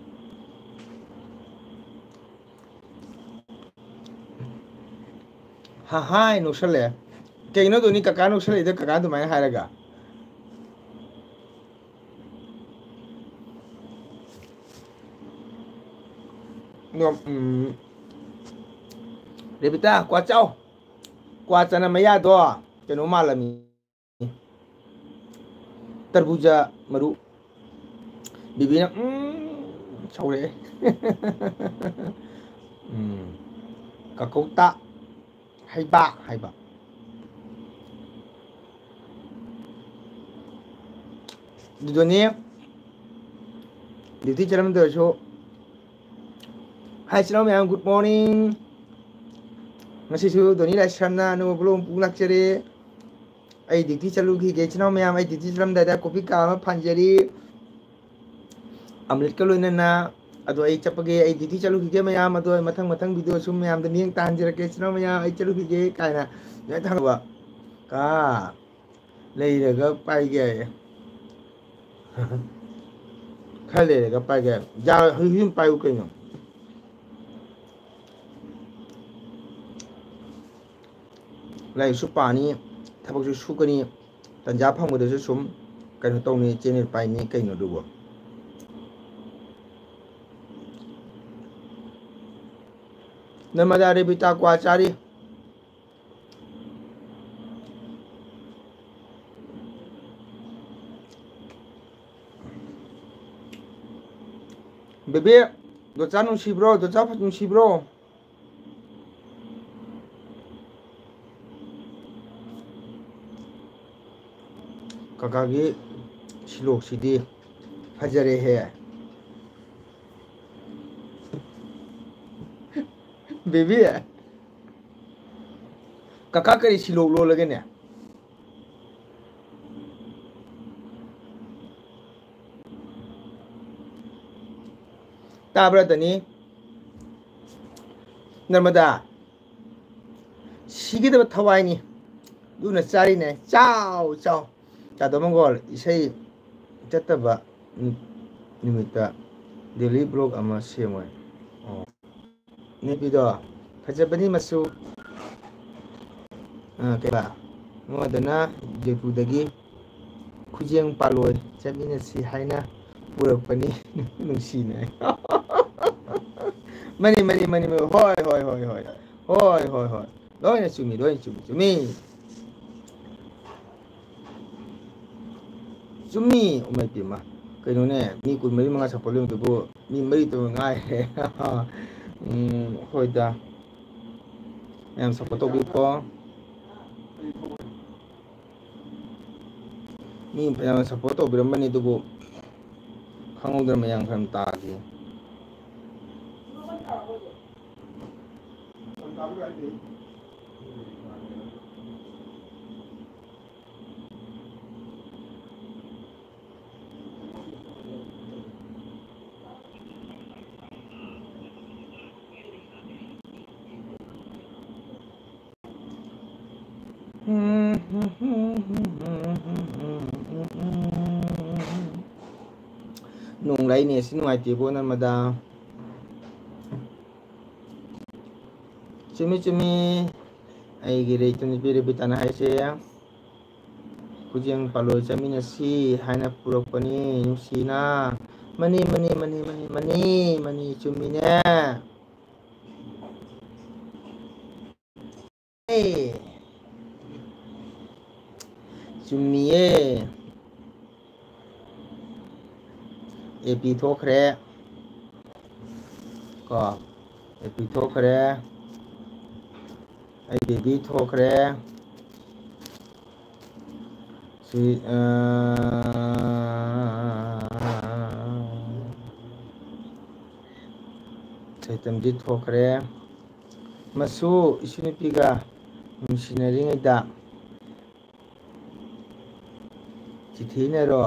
ꯍꯥ ꯍꯥꯏ ꯅꯣꯛꯁꯜꯂꯛꯑꯦ꯫ ꯀꯩꯒꯤꯅꯣ ꯗꯣꯅꯤ ꯀꯀꯥ ꯅꯣꯛꯁꯜꯂꯛꯏꯗꯣ, ꯀꯀꯥ ꯑꯗꯨꯃꯥꯏꯅ ꯍꯥꯏꯔꯒ? ꯑꯗꯣ, ꯎꯝ, ꯔꯦꯕꯤꯇꯥ, ꯀ꯭ꯋꯥ ꯆꯥꯎ꯫ ꯀ꯭ꯋꯥ ꯆꯅꯝ ꯃꯌꯥꯗꯣ ꯀꯩꯅꯣ ꯃꯥꯜꯂꯝꯃꯤ꯫ ꯇꯔꯕꯨꯖꯥ ꯃꯔꯨ꯫ ꯕꯤꯕꯤꯅ, ꯎꯝ, ꯁꯧꯔꯛꯑꯦ꯫ ꯎꯝ, ꯀꯀꯧꯇꯥ꯫ ꯍꯩꯕꯥꯛ ꯍꯥꯏꯕ꯫ ꯑꯗꯨꯗꯅꯤ, duty ꯆꯠꯂꯝꯗ꯭ꯔꯁꯨ꯫ Hi, ꯏꯆꯤꯟ ꯏꯅꯥꯎ ꯃꯌꯥꯝ, good morning꯫ ꯉꯁꯤꯁꯨ ꯗꯣꯅꯤ ꯂꯥꯏꯁ꯭ꯔꯝꯅ ꯑꯅꯧꯕ vlog ꯑꯃ ꯄꯨ ꯂꯥꯛꯆꯔꯦ꯫ ꯑꯩ duty ꯆꯠꯂꯨꯈꯤꯒꯦ, ꯏꯆꯤꯟ ꯏꯅꯥꯎ ꯃꯌꯥꯝ, ꯑꯩ duty ꯆꯠꯂꯝꯗꯥꯏꯗ coffee cup ꯑꯃ ꯐꯥꯟꯖꯔꯤ꯫ ꯑꯃꯔꯤꯠꯀ ꯂꯣꯏꯅꯅ ꯑꯗꯣ ꯑꯩ ꯆꯠꯄꯒꯦ, ꯑꯩ duty ꯆꯠꯂꯨꯈꯤꯒꯦ ꯃꯌꯥꯝ, ꯑꯗꯣ ꯑꯩ ꯃꯊꯪ ꯃꯊꯪ video ꯁꯨꯝ ꯃꯌꯥꯝꯗ ꯃꯤꯠꯌꯦꯡ ꯇꯥꯍꯟꯖꯔꯛꯀꯦ ꯏꯆꯤꯟ ꯏꯅꯥꯎ ꯃꯌꯥꯝ, ꯑꯩ ꯆꯠꯂꯨꯈꯤꯒꯦ ꯀꯥꯏꯅ ꯂꯣꯏ ꯊꯥꯡꯕ꯫ ꯀꯥ ꯂꯩꯔꯒ ꯄꯥꯏꯒꯦ ꯍꯥꯏꯌꯦ꯫ ꯈꯔ ꯂꯩꯔꯒ ꯄꯥꯏꯒꯦ ꯍꯥꯏ꯫ ꯌꯥ, ꯍꯧꯖꯤꯛ ꯑꯗꯨꯝ ꯄꯥꯏꯌꯨ ꯀꯩꯅꯣ꯫ ꯂꯥꯏꯔꯤꯛꯁꯨ ꯄꯥꯅꯤ, ꯊꯕꯛꯁꯨ ꯁꯨꯒꯅꯤ, ꯇꯟꯖꯥ ꯐꯪꯕꯗꯁꯨ ꯁꯨꯝ ꯀꯩꯅꯣ ꯇꯧꯅꯤ, channel ꯄꯥꯏꯅꯤ ꯀꯩꯅꯣꯗꯨꯕꯨ꯫ ꯅꯔꯃꯗꯥ ꯔꯦꯕꯤꯇꯥ ꯀ꯭ꯋꯥ ꯆꯥꯔꯤ꯫ ꯕꯦꯕꯤ, ꯗꯣꯆꯥ ꯅꯨꯡꯁꯤꯕ꯭ꯔꯣ? ꯗꯣꯆꯥ ꯅꯨꯡꯁꯤꯕ꯭ꯔꯣ? ꯀꯀꯥꯒꯤ ꯁꯤꯂꯣꯛꯁꯤꯗꯤ ꯐꯖꯔꯦꯍꯦ꯫ ꯕꯦꯕꯤ, ꯀꯀꯥ ꯀꯔꯤ ꯁꯤꯂꯣꯛ ꯂꯣꯜꯂꯒꯦꯅꯦ? ꯇꯥꯕ꯭ꯔꯥ, ꯗꯅꯤ? ꯅꯔꯃꯗꯥ, ꯁꯤꯒꯗꯕ ꯊꯋꯥꯏꯅꯤ꯫ ꯑꯗꯨꯅ ꯆꯥꯔꯤꯅꯦ꯫ ꯆꯥꯎ, ꯆꯥꯎ꯫ ꯆꯥꯗꯣ ꯃꯪꯒꯣꯜ, ꯏꯁꯩ ꯆꯠꯇꯕ ꯅꯨ-, ꯅꯨꯃꯤꯠꯇ daily vlog ꯑꯃ ꯁꯦꯝꯃꯣꯏ꯫ ꯑꯣ꯫ ꯅꯨꯄꯤꯗꯣ ꯐꯖꯕꯅꯤ ꯃꯆꯨ꯫ ꯑ, ꯀꯩꯕ? ꯑꯃꯗꯨꯅ ꯖꯣꯏꯄꯨꯔꯗꯒꯤ ꯈꯨꯖꯦꯡ ꯄꯥꯜꯂꯣꯏ ꯆꯠꯃꯤꯟꯅꯁꯤ ꯍꯥꯏꯅ ꯄꯨꯔꯛꯄꯅꯤ꯫ ꯅꯨꯡꯁꯤꯅ꯫ ꯃꯅꯤ, ꯃꯅꯤ, ꯃꯅꯤ, ꯃꯅꯤ꯫ ꯍꯣꯏ, ꯍꯣꯏ, ꯍꯣꯏ, ꯍꯣꯏ꯫ ꯍꯣꯏ, ꯍꯣꯏ, ꯍꯣꯏ꯫ ꯂꯣꯏꯅ ꯆꯨꯝꯃꯤ, ꯂꯣꯏꯅ ꯆꯨꯝꯃꯤ, ꯆꯨꯝꯃꯤ꯫ ꯆꯨꯝꯃꯤ, ꯏꯃꯥꯏ ꯄꯦꯝꯃ꯫ ꯀꯩꯅꯣꯅꯦ, ꯃꯤ ꯀꯨꯟꯃꯔꯤ ꯃꯉꯥ support ꯂꯩꯕꯗꯨꯕꯨ ꯃꯤ ꯃꯔꯤ ꯇꯧꯕ ꯉꯥꯏꯔꯦ꯫ ꯎꯝ, ꯍꯣꯏꯗ꯫ ꯃꯌꯥꯝ support ꯇꯧꯕꯤꯌꯨꯀꯣ꯫ ꯃꯤ ꯐꯅꯌꯥꯝ support ꯇꯧꯕꯤꯔꯝꯕꯅꯤ, ꯑꯗꯨꯕꯨ ꯈꯪꯍꯧꯗꯅ ꯃꯌꯥꯝ ꯈꯔ ꯇꯥꯈꯤ꯫ ꯅꯣꯡ ꯂꯥꯛꯏꯅꯦ, ꯁꯤ ꯅꯨꯡꯉꯥꯏꯇꯦꯕꯣ, ꯅꯝꯃꯗ꯫ ꯆꯨꯝꯃꯤ, ꯆꯨꯝꯃꯤ꯫ ꯑꯩꯒꯤ ꯂꯩꯇ ꯅꯨꯄꯤ ꯔꯦꯕꯤꯇꯥꯅ ꯍꯥꯏꯁꯦ, "ꯈꯨꯖꯦꯡ ꯄꯥꯂꯣꯏ ꯆꯠꯃꯤꯟꯅꯁꯤ" ꯍꯥꯏꯅ ꯄꯨꯔꯛꯄꯅꯤ, ꯅꯨꯡꯁꯤꯅ꯫ ꯃꯅꯤ, ꯃꯅꯤ, ꯃꯅꯤ, ꯃꯅꯤ, ꯃꯅꯤ, ꯃꯅꯤ, ꯆꯨꯝꯃꯤꯅꯦ꯫ ꯑꯦ꯫ ꯆꯨꯝꯃꯤꯌꯦ꯫ ꯑꯦ ꯄꯤ ꯊꯣꯛꯈ꯭ꯔꯦ꯫ ꯀꯣ, ꯑꯦ ꯄꯤ ꯊꯣꯛꯈ꯭ꯔꯦ꯫ ꯑꯩ ꯕꯦꯕꯤ ꯊꯣꯛꯈ꯭ꯔꯦ꯫ ꯁꯤ, ꯑ, ꯁꯩꯇꯝꯗꯤ ꯊꯣꯛꯈ꯭ꯔꯦ꯫ ꯃꯁꯨ ꯏꯁꯨ ꯅꯨꯄꯤꯒ ꯅꯨꯡꯁꯤꯅꯔꯤꯉꯩꯗ ꯆꯤꯊꯤ ꯏꯅꯔꯣ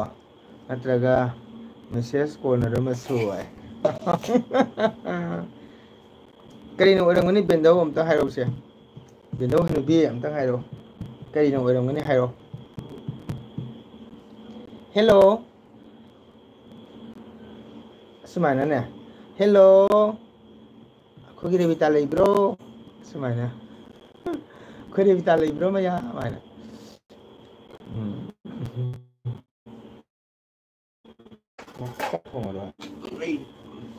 ꯅꯠꯇ꯭ꯔꯒ message ꯀꯣꯟꯅꯔꯣ ꯃꯁꯨ ꯍꯥꯏ꯫ ꯀꯔꯤꯅ ꯑꯣꯏꯔꯝꯒꯅꯤ, ꯕꯦꯟꯗꯧ? ꯑꯝꯇ ꯍꯥꯏꯔꯛꯎꯁꯦ꯫ ꯕꯦꯟꯗꯧ ꯍꯅꯨꯕꯤ, ꯑꯝꯇ ꯍꯥꯏꯔꯛꯑꯣ꯫ ꯀꯔꯤꯅ ꯑꯣꯏꯔꯝꯒꯅꯤ ꯍꯥꯏꯔꯣ꯫ Hello꯫ ꯑꯁꯨꯃꯥꯏꯅꯅꯦ꯫ Hello꯫ ꯑꯩꯈꯣꯏꯒꯤ ꯔꯦꯕꯤꯇꯥ ꯂꯩꯕ꯭ꯔꯣ? ꯁꯨꯃꯥꯏꯅ꯫ "ꯑꯩꯈꯣꯏ ꯔꯦꯕꯤꯇꯥ ꯂꯩꯕ꯭ꯔꯣ, ꯃꯌꯥ?" ꯍꯥꯏꯅ꯫ ꯎꯝ꯫ ꯆꯥꯛ ꯊꯣꯡꯉꯔꯣꯏ? ꯑꯩ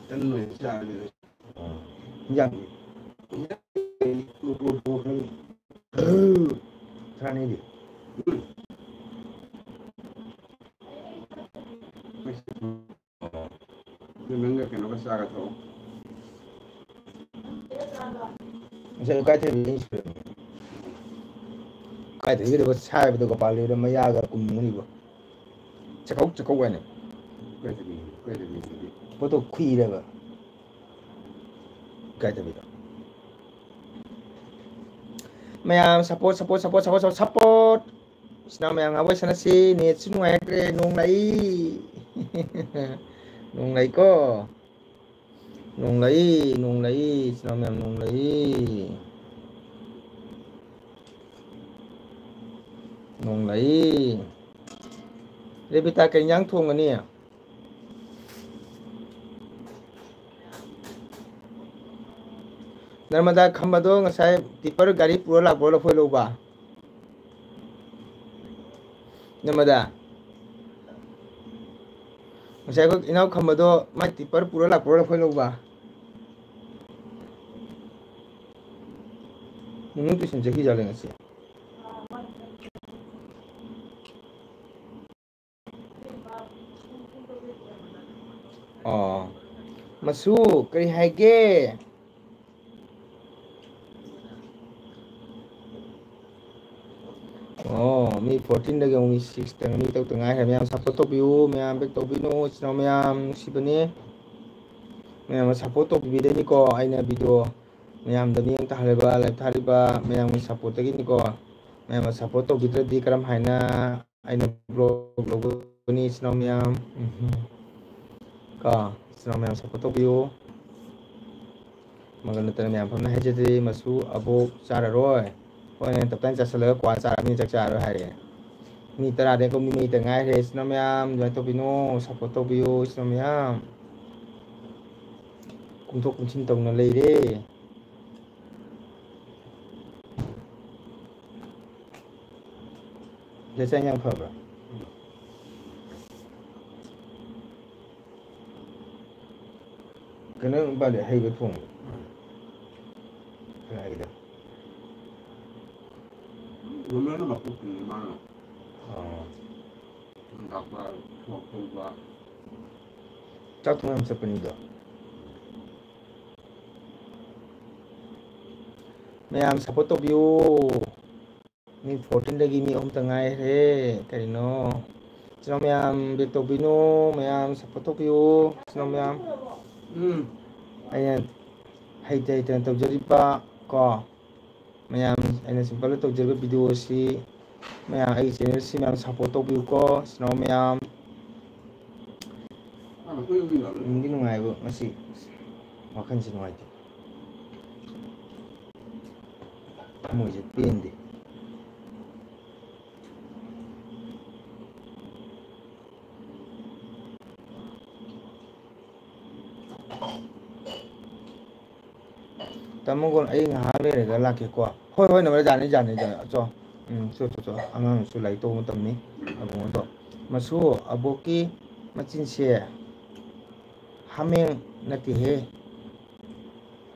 ꯇꯟ ꯑꯣꯏꯅ ꯆꯥꯔꯒꯦ꯫ ꯑꯥ꯫ ꯏꯟꯖꯥꯡꯗꯤ? ꯊꯥꯅꯤꯗꯤ꯫ ꯎꯝ꯫ ꯑꯗꯨ ꯅꯪꯒ ꯀꯩꯅꯣꯒ ꯆꯥꯒ ꯊꯛꯑꯣ꯫ ꯉꯁꯥꯏ ꯀꯥꯏ ꯊꯦꯡꯅꯩ? ꯀꯥꯏ ꯊꯦꯡꯅꯩꯕ? ꯁꯥꯏꯕꯗꯣ ꯀꯄꯥꯜ ꯂꯩꯔ ꯃꯌꯥꯒ ꯀꯨꯝꯒꯅꯤꯕ꯫ ꯆꯀꯧ ꯆꯀꯧ ꯍꯥꯏꯅ꯫ ꯀꯥꯏ ꯊꯦꯡꯅꯩ? ꯀꯥꯏ ꯊꯦꯡꯅꯩ? ꯄꯣꯠꯇꯣ ꯈꯨꯏꯔꯦꯕ꯫ ꯀꯥꯏ ꯊꯦꯡꯅꯩꯕ? ꯃꯌꯥꯝ support, support, support, support, support, support꯫ ꯏꯆꯤꯟ ꯏꯅꯥꯎ ꯃꯌꯥꯝ ꯉꯥꯏꯍꯥꯛ ꯋꯥꯔꯤ ꯁꯥꯟꯅꯁꯤ꯫ ꯅꯦꯠꯁꯨ ꯅꯨꯡꯉꯥꯏꯔꯛꯇ꯭ꯔꯦ꯫ ꯅꯣꯡ ꯂꯥꯛꯏ꯫ ꯅꯣꯡ ꯂꯥꯛꯏꯀꯣ꯫ ꯅꯣꯡ ꯂꯥꯛꯏ, ꯅꯣꯡ ꯂꯥꯛꯏ, ꯏꯆꯤꯟ ꯏꯅꯥꯎ ꯃꯌꯥꯝ, ꯅꯣꯡ ꯂꯥꯛꯏ꯫ ꯅꯣꯡꯂꯩ꯫ ꯔꯦꯕꯤꯇꯥ, ꯀꯩ ꯏꯟꯖꯥꯡ ꯊꯣꯡꯒꯅꯤ? ꯅꯔꯃꯗꯥ, ꯈꯝꯕꯗꯣ ꯉꯁꯥꯏ ꯇꯤꯄꯔ ꯒꯥꯔꯤ ꯄꯨꯔ ꯂꯥꯛꯄ꯭ꯔꯣ ꯂꯐꯣꯏ ꯂꯧꯕ? ꯅꯔꯃꯗꯥ, ꯉꯁꯥꯏ ꯑꯩꯈꯣꯏ ꯏꯅꯥꯎ ꯈꯝꯕꯗꯣ ꯃꯥꯏ ꯇꯤꯄꯔ ꯄꯨꯔ ꯂꯥꯛꯄ꯭ꯔꯣ ꯂꯐꯣꯏ ꯂꯧꯕ? ꯅꯨꯡ ꯇꯨꯏꯁꯟ ꯆꯠꯈꯤ ꯖꯥꯠꯂ ꯉꯁꯤ? ꯑꯣ, ꯃꯁꯨ, ꯀꯔꯤ ꯍꯥꯏꯒꯦ? ꯑꯣ, ꯃꯤ fourteen ꯗꯒꯤ ꯑꯃꯨꯛ ꯃꯤ six ꯇ, ꯃꯤ ꯇꯔꯨꯛꯇ ꯉꯥꯏꯈ꯭ꯔꯦ꯫ ꯃꯌꯥꯝ support ꯇꯧꯕꯤꯌꯨ, ꯃꯌꯥꯝ back ꯇꯧꯕꯤꯅꯨ, ꯏꯆꯤꯟ ꯏꯅꯥꯎ ꯃꯌꯥꯝ ꯅꯨꯡꯁꯤꯕꯅꯤ꯫ ꯃꯌꯥꯝꯅ support ꯇꯧꯕꯤꯕꯗꯩꯅꯤꯀꯣ ꯑꯩꯅ video ꯃꯌꯥꯝꯗ ꯃꯤꯠꯌꯦꯡ ꯇꯥꯍꯜꯂꯤꯕ, live ꯊꯥꯔꯤꯕ ꯃꯌꯥꯝꯒꯤ support ꯇꯒꯤꯅꯤꯀꯣ꯫ ꯃꯌꯥꯝꯅ support ꯇꯧꯕꯤꯗ꯭ꯔꯗꯤ ꯀꯔꯝ ꯍꯥꯏꯅ ꯑꯩꯅ vlog ꯂꯧꯒꯅꯤ, ꯏꯆꯤꯟ ꯏꯅꯥꯎ ꯃꯌꯥꯝ? ꯎꯝ꯫ ꯀꯣ, ꯏꯆꯤꯟ ꯏꯅꯥꯎ ꯃꯌꯥꯝ support ꯇꯧꯕꯤꯌꯨ꯫ ꯃꯒ ꯅꯠꯇꯅ ꯃꯌꯥꯝ ꯐꯝꯅ ꯍꯥꯏꯖꯗꯦ, ꯃꯁꯨ ꯑꯕꯣꯛ ꯆꯥꯔꯔꯣꯏ꯫ ꯍꯣꯏꯅꯦ, ꯇꯞꯇꯥꯏ ꯆꯥꯁꯤꯜꯂꯒ ꯀ꯭ꯋꯥ ꯆꯥꯔꯕꯅꯤꯅ ꯆꯥꯛ ꯆꯥꯔꯔꯣꯏ ꯍꯥꯏꯔꯦ꯫ ꯃꯤ ꯇꯔꯥꯗꯩ ꯀꯨꯟ ꯃꯤ ꯃꯔꯤꯇ ꯉꯥꯏꯈ꯭ꯔꯦ꯫ ꯏꯆꯤꯟ ꯏꯅꯥꯎ ꯃꯌꯥꯝ ꯑꯗꯨꯃꯥꯏꯅ ꯇꯧꯕꯤꯅꯨ, support ꯇꯧꯕꯤꯌꯨ, ꯏꯆꯤꯟ ꯏꯅꯥꯎ ꯃꯌꯥꯝ꯫ ꯀꯨꯝꯊꯣꯛ ꯀꯨꯝꯁꯤꯟ ꯇꯧꯅ ꯂꯩꯔꯦ꯫ ꯂꯩꯆꯥꯏ ꯌꯥꯝ ꯐꯕ꯭ꯔꯥ? ꯀꯩꯅꯣ ꯄꯥꯜꯂꯦ, ꯍꯩꯕ ꯊꯣꯡꯕ꯫ ꯀꯅꯥꯒꯤꯗ? ꯒꯣꯔꯃꯦꯟꯅ ꯃꯄꯨ ꯄꯤꯌꯦ ꯃꯥꯅ꯫ ꯑꯣ꯫ ꯗꯥꯛꯇꯔ ꯁꯣꯛ ꯇꯧꯕ꯫ ꯆꯥꯛ ꯊꯣꯡ ꯌꯥꯝ ꯆꯠꯄꯅꯤꯗꯣ꯫ ꯃꯌꯥꯝ support ꯇꯧꯕꯤꯌꯨ꯫ ꯃꯤ fourteen ꯗꯒꯤ ꯃꯤ ꯑꯍꯨꯝꯇ ꯉꯥꯏꯈ꯭ꯔꯦ꯫ ꯀꯔꯤꯅꯣ? ꯏꯆꯤꯟ ꯏꯅꯥꯎ ꯃꯌꯥꯝ back ꯇꯧꯕꯤꯅꯨ, ꯃꯌꯥꯝ support ꯇꯧꯕꯤꯌꯨ, ꯏꯆꯤꯟ ꯏꯅꯥꯎ ꯃꯌꯥꯝ꯫ ꯎꯝ꯫ ꯑꯩꯅ ꯍꯩꯇ ꯍꯩꯇꯅ ꯇꯧꯖꯔꯤꯕ ꯀꯣ, ꯃꯌꯥꯝ, ꯑꯩꯅ simple ꯇꯧꯖꯔꯤꯕ video ꯑꯁꯤ ꯃꯌꯥꯝ, ꯑꯩꯒꯤ channel ꯑꯁꯤ ꯃꯌꯥꯝ support ꯇꯧꯕꯤꯌꯨꯀꯣ, ꯏꯆꯤꯟ ꯏꯅꯥꯎ ꯃꯌꯥꯝ꯫ ꯅꯨꯡꯗꯤ ꯅꯨꯡꯉꯥꯏꯕ ꯉꯁꯤ, ꯋꯥꯈꯜꯁꯤ ꯅꯨꯡꯉꯥꯏꯇꯦ꯫ ꯊꯃꯣꯏꯁꯦ ꯄꯦꯟꯗꯦ꯫ ꯃꯪꯒꯣꯜ, ꯑꯩ ꯉꯥꯏꯍꯥꯛ ꯂꯩꯔꯒ ꯂꯥꯛꯀꯦꯀꯣ꯫ ꯍꯣꯏ, ꯍꯣꯏ, ꯅꯃ ꯌꯥꯅꯤ, ꯌꯥꯅꯤ, ꯌꯥꯅꯤ꯫ ꯆꯣ꯫ ꯎꯝ, ꯆꯣ, ꯆꯣ, ꯆꯣ꯫ ꯑꯉꯥꯡꯁꯨ ꯂꯥꯏꯔꯤꯛ ꯇꯧꯕ ꯃꯇꯝꯅꯤ꯫ ꯑꯕꯨꯡꯉꯣꯗꯣ꯫ ꯃꯁꯨ ꯑꯕꯣꯛꯀꯤ ꯃꯆꯤꯟꯁꯦ ꯍꯥꯃꯦꯡ ꯅꯠꯇꯦꯍꯦ꯫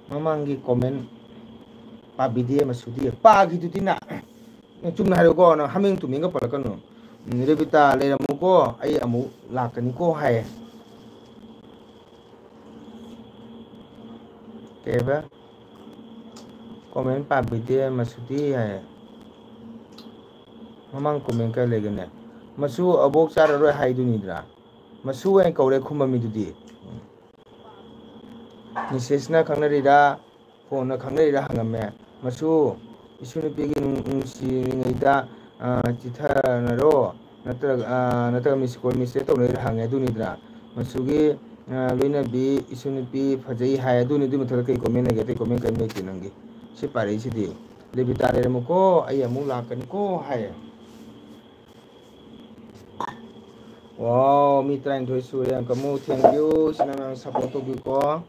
ꯃꯃꯥꯡꯒꯤ comment ꯄꯥꯕꯤꯗꯦ ꯃꯁꯨꯗꯤ꯫ ꯄꯥꯈꯤꯗꯨꯗꯤ ꯅ꯫ ꯅꯪ ꯆꯨꯝꯅ ꯍꯥꯏꯔꯣꯀꯣ, ꯅꯪ ꯍꯥꯃꯦꯡ ꯇꯨꯃꯦꯡꯒ ꯄꯜꯂꯛꯀꯅꯨ꯫ ꯎꯝ, ꯔꯦꯕꯤꯇꯥ ꯂꯩꯔꯝꯃꯨꯀꯣ, ꯑꯩ ꯑꯃꯨꯛ ꯂꯥꯛꯀꯅꯤꯀꯣ ꯍꯥꯏꯌꯦ꯫ ꯀꯩꯕ? Comment ꯄꯥꯕꯤꯗꯦ ꯃꯁꯨꯗꯤ ꯍꯥꯏꯌꯦ꯫ ꯃꯃꯥꯡ comment ꯀꯥꯏ ꯂꯩꯒꯦꯅꯦ? ꯃꯁꯨ ꯑꯕꯣꯛ ꯆꯥꯔꯔꯣꯏ ꯍꯥꯏꯗꯨꯅꯤꯗ꯭ꯔꯥ? ꯃꯁꯨ ꯍꯥꯏꯅ ꯀꯧꯔꯦ ꯈꯨꯝꯕ ꯃꯤꯗꯨꯗꯤ꯫ Message ꯅ ꯈꯪꯅꯔꯤꯔꯥ? Phone ꯅ ꯈꯪꯅꯔꯤꯔꯥ ꯍꯪꯉꯝꯃꯦ꯫ ꯃꯁꯨ, ꯏꯁꯨ ꯅꯨꯄꯤꯒꯤ ꯅꯨꯡ-, ꯅꯨꯡꯁꯤꯔꯤꯉꯩꯗ, ꯑ, ꯆꯤꯊꯅꯔꯣ? ꯅꯠꯇ꯭ꯔꯒ, ꯑ, ꯅꯠꯇ꯭ꯔꯒ miss call, message ꯇꯧꯅꯔꯤꯔꯥ ꯍꯪꯉꯦ, ꯑꯗꯨꯅꯤꯗ꯭ꯔꯥ? ꯃꯁꯨꯒꯤ, ꯑ, ꯂꯣꯏꯅꯕꯤ, ꯏꯁꯨ ꯅꯨꯄꯤ ꯐꯖꯩ ꯍꯥꯏ, ꯑꯗꯨꯅꯤ, ꯑꯗꯨꯒꯤ ꯃꯊꯛꯇ ꯀꯩ comment ꯂꯩꯒꯦ? ꯑꯇꯩ comment ꯀꯔꯤꯝ ꯂꯩꯇꯦ ꯅꯪꯒꯤ꯫ ꯁꯤ ꯄꯥꯔꯛꯏꯁꯤꯗꯤ꯫ ꯔꯦꯕꯤꯇꯥ ꯂꯩꯔꯝꯃꯨꯀꯣ, ꯑꯩ ꯑꯃꯨꯛ ꯂꯥꯛꯀꯅꯤꯀꯣ ꯍꯥꯏꯌꯦ꯫ Wow, ꯃꯤ ꯇꯔꯥꯅꯤꯊꯣꯏ ꯁꯨꯔꯦ꯫ Uncle ꯃꯨ, thank you꯫ ꯁꯤꯅ ꯃꯌꯥꯝ support ꯇꯧꯕꯤꯌꯨꯀꯣ꯫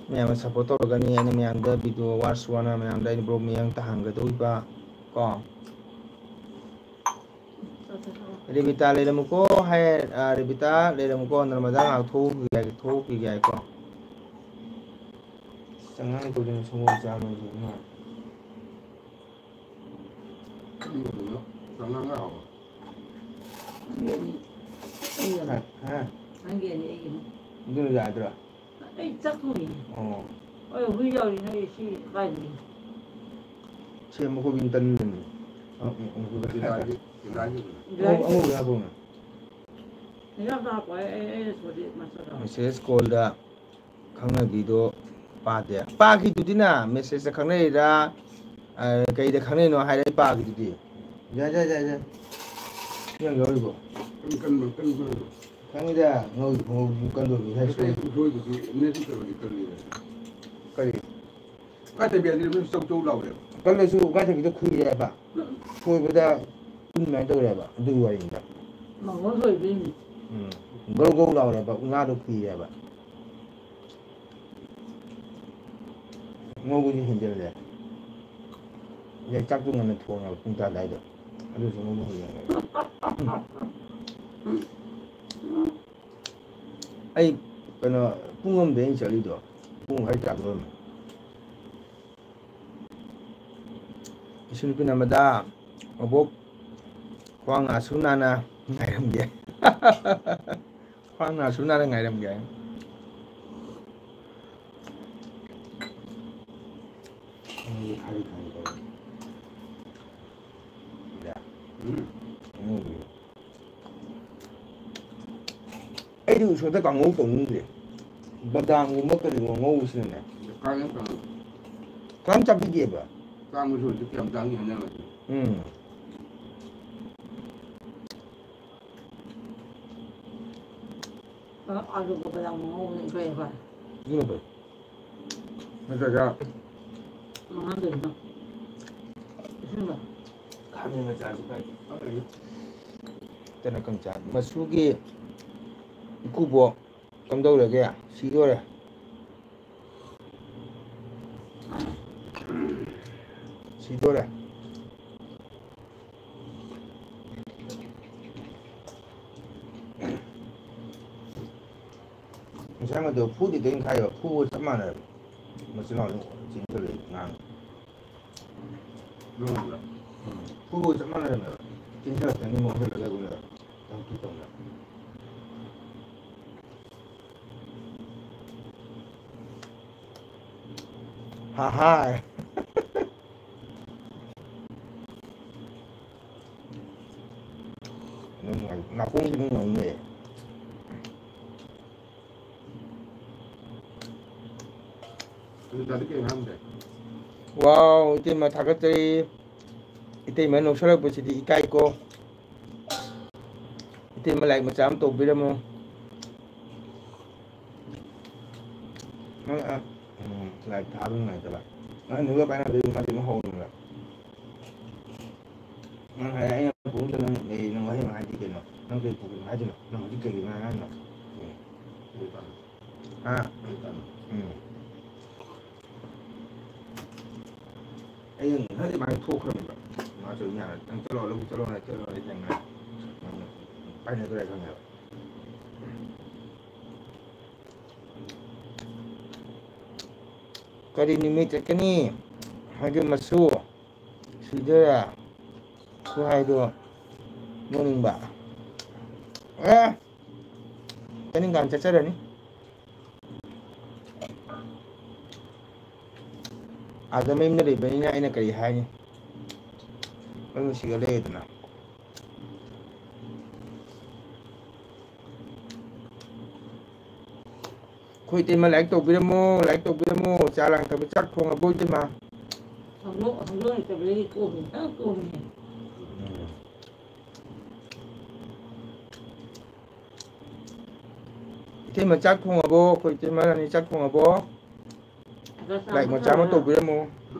ꯃꯌꯥꯝꯅ support ꯇꯧꯔꯒꯅꯤ ꯑꯩꯅ ꯃꯌꯥꯝꯗ video watch ꯋꯥꯅ ꯃꯌꯥꯝꯗ ꯑꯩꯅ vlog ꯃꯤꯠꯌꯦꯡ ꯇꯥꯍꯟꯒꯗꯧꯔꯤꯕ ꯀꯣ꯫ ꯔꯦꯕꯤꯇꯥ ꯂꯩꯔꯝꯃꯨꯀꯣ ꯍꯥꯏ, ꯑ, ꯔꯦꯕꯤꯇꯥ ꯂꯩꯔꯝꯃꯨꯀꯣ, ꯅꯔꯃꯗꯥ ꯉꯥꯏꯍꯥꯛ ꯊꯣꯛꯎꯈꯤꯒꯦ ꯍꯥꯏ, ꯊꯣꯛꯎꯈꯤꯒꯦ ꯍꯥꯏꯀꯣ꯫ ꯑꯉꯥꯡ ꯇꯧꯗꯅ ꯁꯪꯒꯣꯝ ꯆꯥꯕꯁꯨ ꯏꯃꯥ꯫ ꯀꯔꯝꯕꯅꯣ? ꯆꯉꯥꯡ ꯉꯥ ꯍꯥꯎꯕ? ꯑꯩꯒꯤꯅꯤ꯫ ꯑꯩꯒꯤꯅꯤ꯫ ꯍꯥ? ꯅꯪꯒꯤꯅꯤ, ꯑꯩꯒꯤꯅꯤ꯫ ꯑꯗꯨꯅ ꯌꯥꯗ꯭ꯔꯥ? ꯑꯩ ꯆꯥꯛ ꯊꯣꯡꯉꯤ꯫ ꯑꯣ꯫ ꯑꯩ ꯍꯨꯏ ꯌꯥꯎꯔꯤ, ꯅꯣꯏ ꯁꯤ ꯀꯥꯏꯗꯒꯤ? ꯁꯦꯝꯕ ꯈꯣꯠꯄ ꯇꯟꯕꯅꯤ꯫ ꯑ, ꯎ, ꯎ, ꯎ꯫ ꯏꯟꯗ꯭ꯔꯥꯒꯤ, ꯏꯟꯗ꯭ꯔꯥꯒꯤ꯫ ꯑꯉꯧ-, ꯑꯉꯧꯕ ꯍꯥꯞꯄꯣꯅ꯫ ꯏꯟꯖꯥꯡꯗ ꯍꯥꯞꯄꯣ, ꯑꯩ, ꯑꯩ, ꯑꯩ ꯁꯣꯗꯤ ꯃꯆꯜ ꯍꯥꯞꯄꯣ꯫ Message call ꯗ ꯈꯪꯅꯕꯤꯗꯣ ꯄꯥꯗꯦ꯫ ꯄꯥꯈꯤꯗꯨꯗꯤꯅ, message ꯇ ꯈꯪꯅꯩꯔꯥ, ꯑ, ꯀꯩꯗ ꯈꯪꯅꯩꯅꯣ ꯍꯥꯏꯔ ꯑꯩ ꯄꯥꯈꯤꯗꯨꯗꯤ꯫ ꯌꯥꯏ, ꯌꯥꯏ, ꯌꯥꯏ, ꯌꯥꯏ꯫ ꯅꯪ ꯌꯥꯎꯔꯤꯕꯣ? ꯀꯟ-, ꯀꯟꯕ, ꯀꯟꯕ꯫ ꯈꯪꯉꯤꯗ, ꯉꯧ-, ꯉꯧ-, ꯀꯟꯗꯣꯏꯅꯤ, ꯍꯥꯏ ꯅꯠꯇꯦ, ꯁꯣꯏ꯫ ꯈꯨꯠꯂꯣꯏꯗꯨꯗꯤ ꯅꯦꯠ ꯇꯧꯔꯗꯤ ꯀꯜꯂꯤꯗꯅ꯫ ꯀꯔꯤ? ꯀꯥꯏ ꯇꯧꯕ ꯌꯥꯗꯦ, ꯃꯣꯏ ꯆꯧ ꯆꯧ ꯂꯥꯎꯔꯦꯕ꯫ ꯀꯜꯂꯁꯨ ꯀꯥꯏ ꯇꯧꯕꯤꯗ ꯈꯨꯏꯔꯦ ꯍꯥꯏꯕ꯫ ꯁꯣꯏꯕꯗ ꯇꯤꯟ ꯑꯗꯨꯃꯥꯏꯅ ꯇꯧꯔꯦꯕ, ꯑꯗꯨꯒꯤ ꯋꯥꯔꯤꯅꯤꯗ꯫ ꯃꯉꯣꯟ ꯁꯣꯏꯕꯩꯅꯤ꯫ ꯎꯝ꯫ ꯒꯧ ꯒꯧ ꯂꯥꯎꯔꯦꯕ, ꯎ ꯉꯥꯗꯣ ꯈꯨꯏꯔꯦꯕ꯫ ꯉꯧꯕꯁꯨ ꯍꯦꯟꯖꯤꯜꯂꯦ꯫ ꯑꯗꯩ ꯆꯥꯛꯇꯨ ꯉꯟꯅ ꯊꯣꯡꯉꯦꯕ, ꯄꯨꯡ ꯇꯔꯥ ꯑꯗꯨꯋꯥꯏꯗ꯫ ꯑꯗꯨꯁꯨ ꯉꯧꯕ ꯍꯦꯟꯖꯤꯜꯂꯦ꯫ ꯑꯩ ꯀꯩꯅꯣ, ꯄꯨꯡ ꯑꯃꯗ ꯑꯩꯅ ꯆꯠꯂꯤꯗꯣ, ꯄꯨꯡ ꯃꯈꯥꯏ ꯇꯥꯗꯣꯔꯝꯃꯦ꯫ ꯏꯁꯨ ꯅꯨꯄꯤ ꯅꯝꯕꯗ ꯑꯕꯣꯛ ꯈ꯭ꯋꯥꯡ ꯅꯥꯁꯨ ꯅꯥꯅ ꯉꯥꯏꯔꯝꯒꯦ꯫ ꯈ꯭ꯋꯥꯡ ꯅꯥꯁꯨ ꯅꯥꯅ ꯉꯥꯏꯔꯝꯒꯦ꯫ ꯎꯝ꯫ ꯑꯩꯗꯤ ꯎꯁꯣꯏꯗ ꯀꯥꯡꯉꯧ ꯇꯧꯅꯤꯡꯗ꯭ꯔꯦ꯫ ꯕꯗꯥꯝꯒꯨꯝꯕ ꯀꯔꯤꯒꯨꯝꯕ ꯉꯧꯕꯁꯤꯅꯅꯦ꯫ ꯀꯥꯡꯉꯧ ꯀꯥꯡꯉꯧ꯫ ꯀꯅꯥꯝ ꯆꯥꯕꯤꯗꯦꯕ꯫ ꯆꯥꯕꯁꯨ ꯍꯧꯖꯤꯛꯇꯤ ꯌꯥꯝ ꯇꯥꯡꯉꯤ ꯍꯥꯏꯅꯕꯅꯤ꯫ ꯎꯝ꯫ ꯑ, ꯑꯂꯨꯒ ꯕꯗꯥꯝꯒ ꯉꯧꯕꯅ ꯏꯐ ꯏꯐ꯫ ꯑꯗꯨꯅ ꯐꯩ꯫ ꯅꯠꯇ꯭ꯔꯒ ꯃꯍꯥꯟꯗꯣꯏꯅꯣ? ꯏꯁꯤꯡꯗꯣ꯫ ꯈꯥꯃꯦꯟ ꯃꯆꯥꯁꯨ ꯐꯩ꯫ ꯇꯅ ꯀꯪꯆꯥ꯫ ꯃꯆꯨꯒꯤ ꯏꯀꯨꯕꯣꯛ ꯀꯝꯗꯧꯔꯒꯦ? ꯁꯤꯗꯣꯔꯦ꯫ ꯁꯤꯗꯣꯔꯦ꯫ ꯉꯁꯥꯏ ꯃꯗꯨ ꯐꯨꯗꯤ ꯇꯦꯡꯈꯥꯏꯕ, ꯐꯨꯕ ꯆꯞ ꯃꯥꯟꯅꯔꯦ꯫ ꯃꯆꯤꯟ ꯃꯅꯥꯎ ꯆꯦꯟꯁꯤꯜꯂꯛꯑꯦ ꯉꯥꯡ꯫ ꯂꯣꯡꯕ꯭ꯔꯥ? ꯎꯝ꯫ ꯐꯨꯕ ꯆꯞ ꯃꯥꯟꯅꯔꯦ꯫ ꯆꯦꯟꯁꯤꯜꯂꯛꯇꯅꯤ ꯃꯣꯏ ꯍꯦꯜꯂꯒ ꯑꯩꯉꯣꯟꯗ ꯇꯪꯈꯤ ꯇꯧꯅ꯫ ꯍꯥ ꯍꯥ꯫ ꯅꯥꯀꯣꯡꯁꯤ ꯑꯗꯨꯝ ꯉꯪ ꯂꯩ꯫ ꯑꯗꯨ ꯗꯥꯗꯤ ꯀꯩ ꯉꯥꯡꯗ꯭ꯔꯦ? ꯋꯥꯎ, ꯏꯇꯩꯃ ꯊꯥꯒꯠꯆꯔꯤ꯫ ꯏꯇꯩꯃ ꯅꯣꯛꯁꯜꯂꯛꯄꯁꯤꯗꯤ ꯏꯀꯥꯏꯀꯣ꯫ ꯏꯇꯩꯃ ꯂꯥꯏꯛ ꯃꯆꯥ ꯑꯃ ꯇꯧꯕꯤꯔꯝꯃꯣ꯫ ꯅꯪ, ꯑ, ꯎꯝ, ꯂꯥꯏꯛ ꯊꯥꯕ ꯅꯨꯡꯉꯥꯏꯇꯕ꯫ ꯅꯪ ꯅꯨꯄꯥ ꯄꯥꯏꯅꯕꯗꯨ ꯃꯥꯗꯤ ꯑꯃꯨꯛ ꯍꯧꯔꯨꯅꯨ꯫ ꯅꯪ ꯍꯥꯏ-, ꯑꯩꯅ ꯄꯨꯡꯗ ꯅꯪ ꯂꯩ, ꯅꯪ ꯋꯥꯍꯩ ꯑꯃ ꯍꯥꯏꯗꯤ ꯀꯩꯅꯣ? ꯅꯪ ꯀꯩ ꯄꯨꯈ꯭ꯔꯤꯅꯣ ꯍꯥꯏꯗꯣꯏꯅꯣ? ꯅꯪ ꯍꯧꯖꯤꯛ ꯀꯩꯒꯤꯅꯣ ꯍꯥꯏꯅꯣ? ꯎꯝ꯫ ꯍꯥ? ꯎꯝ꯫ ꯑꯩꯅ ꯉꯁꯥꯏꯗꯤ ꯃꯥꯏ ꯊꯣꯛꯈ꯭ꯔꯕꯅꯦꯕ꯫ ꯃꯥꯁꯨ ꯌꯥꯔꯦ, "ꯅꯪ ꯆꯠꯂꯣ, ꯂꯧꯕꯨꯛ ꯆꯠꯂꯣ, ꯅꯪ ꯆꯠꯂꯣ", ꯑꯩ ꯊꯦꯡꯅ ꯄꯥꯏꯅꯗꯣꯔꯦ ꯈꯪꯉꯦꯕ꯫ ꯀꯔꯤ ꯅꯨꯃꯤꯠ ꯆꯠꯀꯅꯤ? ꯍꯥꯏꯗꯤ ꯃꯆꯨ ꯁꯤꯗꯣꯏꯔꯥ? ꯈꯨꯍꯥꯏꯗꯣ ꯅꯣꯛꯅꯤꯡꯕ꯫ ꯑꯦ! ꯆꯠꯅꯤꯡꯀꯥꯟ ꯆꯠꯆꯔꯅꯤ꯫ ꯑꯥꯗ ꯃꯌꯨꯝꯗ ꯂꯩꯕꯅꯤꯅ ꯑꯩꯅ ꯀꯔꯤ ꯍꯥꯏꯅꯤ? ꯃꯌꯨꯝ ꯁꯤꯒ ꯂꯩꯔꯦꯗꯅ꯫ ꯑꯩꯈꯣꯏ ꯏꯇꯩꯃ ꯂꯥꯏꯛ ꯇꯧꯕꯤꯔꯝꯃꯣ, ꯂꯥꯏꯛ ꯇꯧꯕꯤꯔꯝꯃꯣ꯫ ꯆꯥ ꯂꯥꯡꯊꯛꯄ ꯆꯥꯛ ꯊꯣꯡꯉꯕꯣ ꯏꯇꯩꯃ? ꯍꯧꯗꯣꯡ, ꯍꯧꯗꯣꯡ ꯂꯩꯇꯕꯗꯒꯤ ꯀꯣꯝꯃꯤ, ꯐꯖꯅ ꯀꯣꯝꯃꯤ꯫ ꯏꯇꯩꯃ ꯆꯥꯛ ꯊꯣꯡꯉꯕꯣ? ꯑꯩꯈꯣꯏ ꯏꯇꯩꯃ ꯔꯥꯅꯤ ꯆꯥꯛ ꯊꯣꯡꯉꯕꯣ? ꯑꯗ ꯆꯥ ꯂꯥꯏꯛ ꯃꯆꯥ ꯑꯃ ꯊꯛꯑꯔꯣꯏ꯫ ꯇꯧꯕꯤꯔꯝꯃꯣ꯫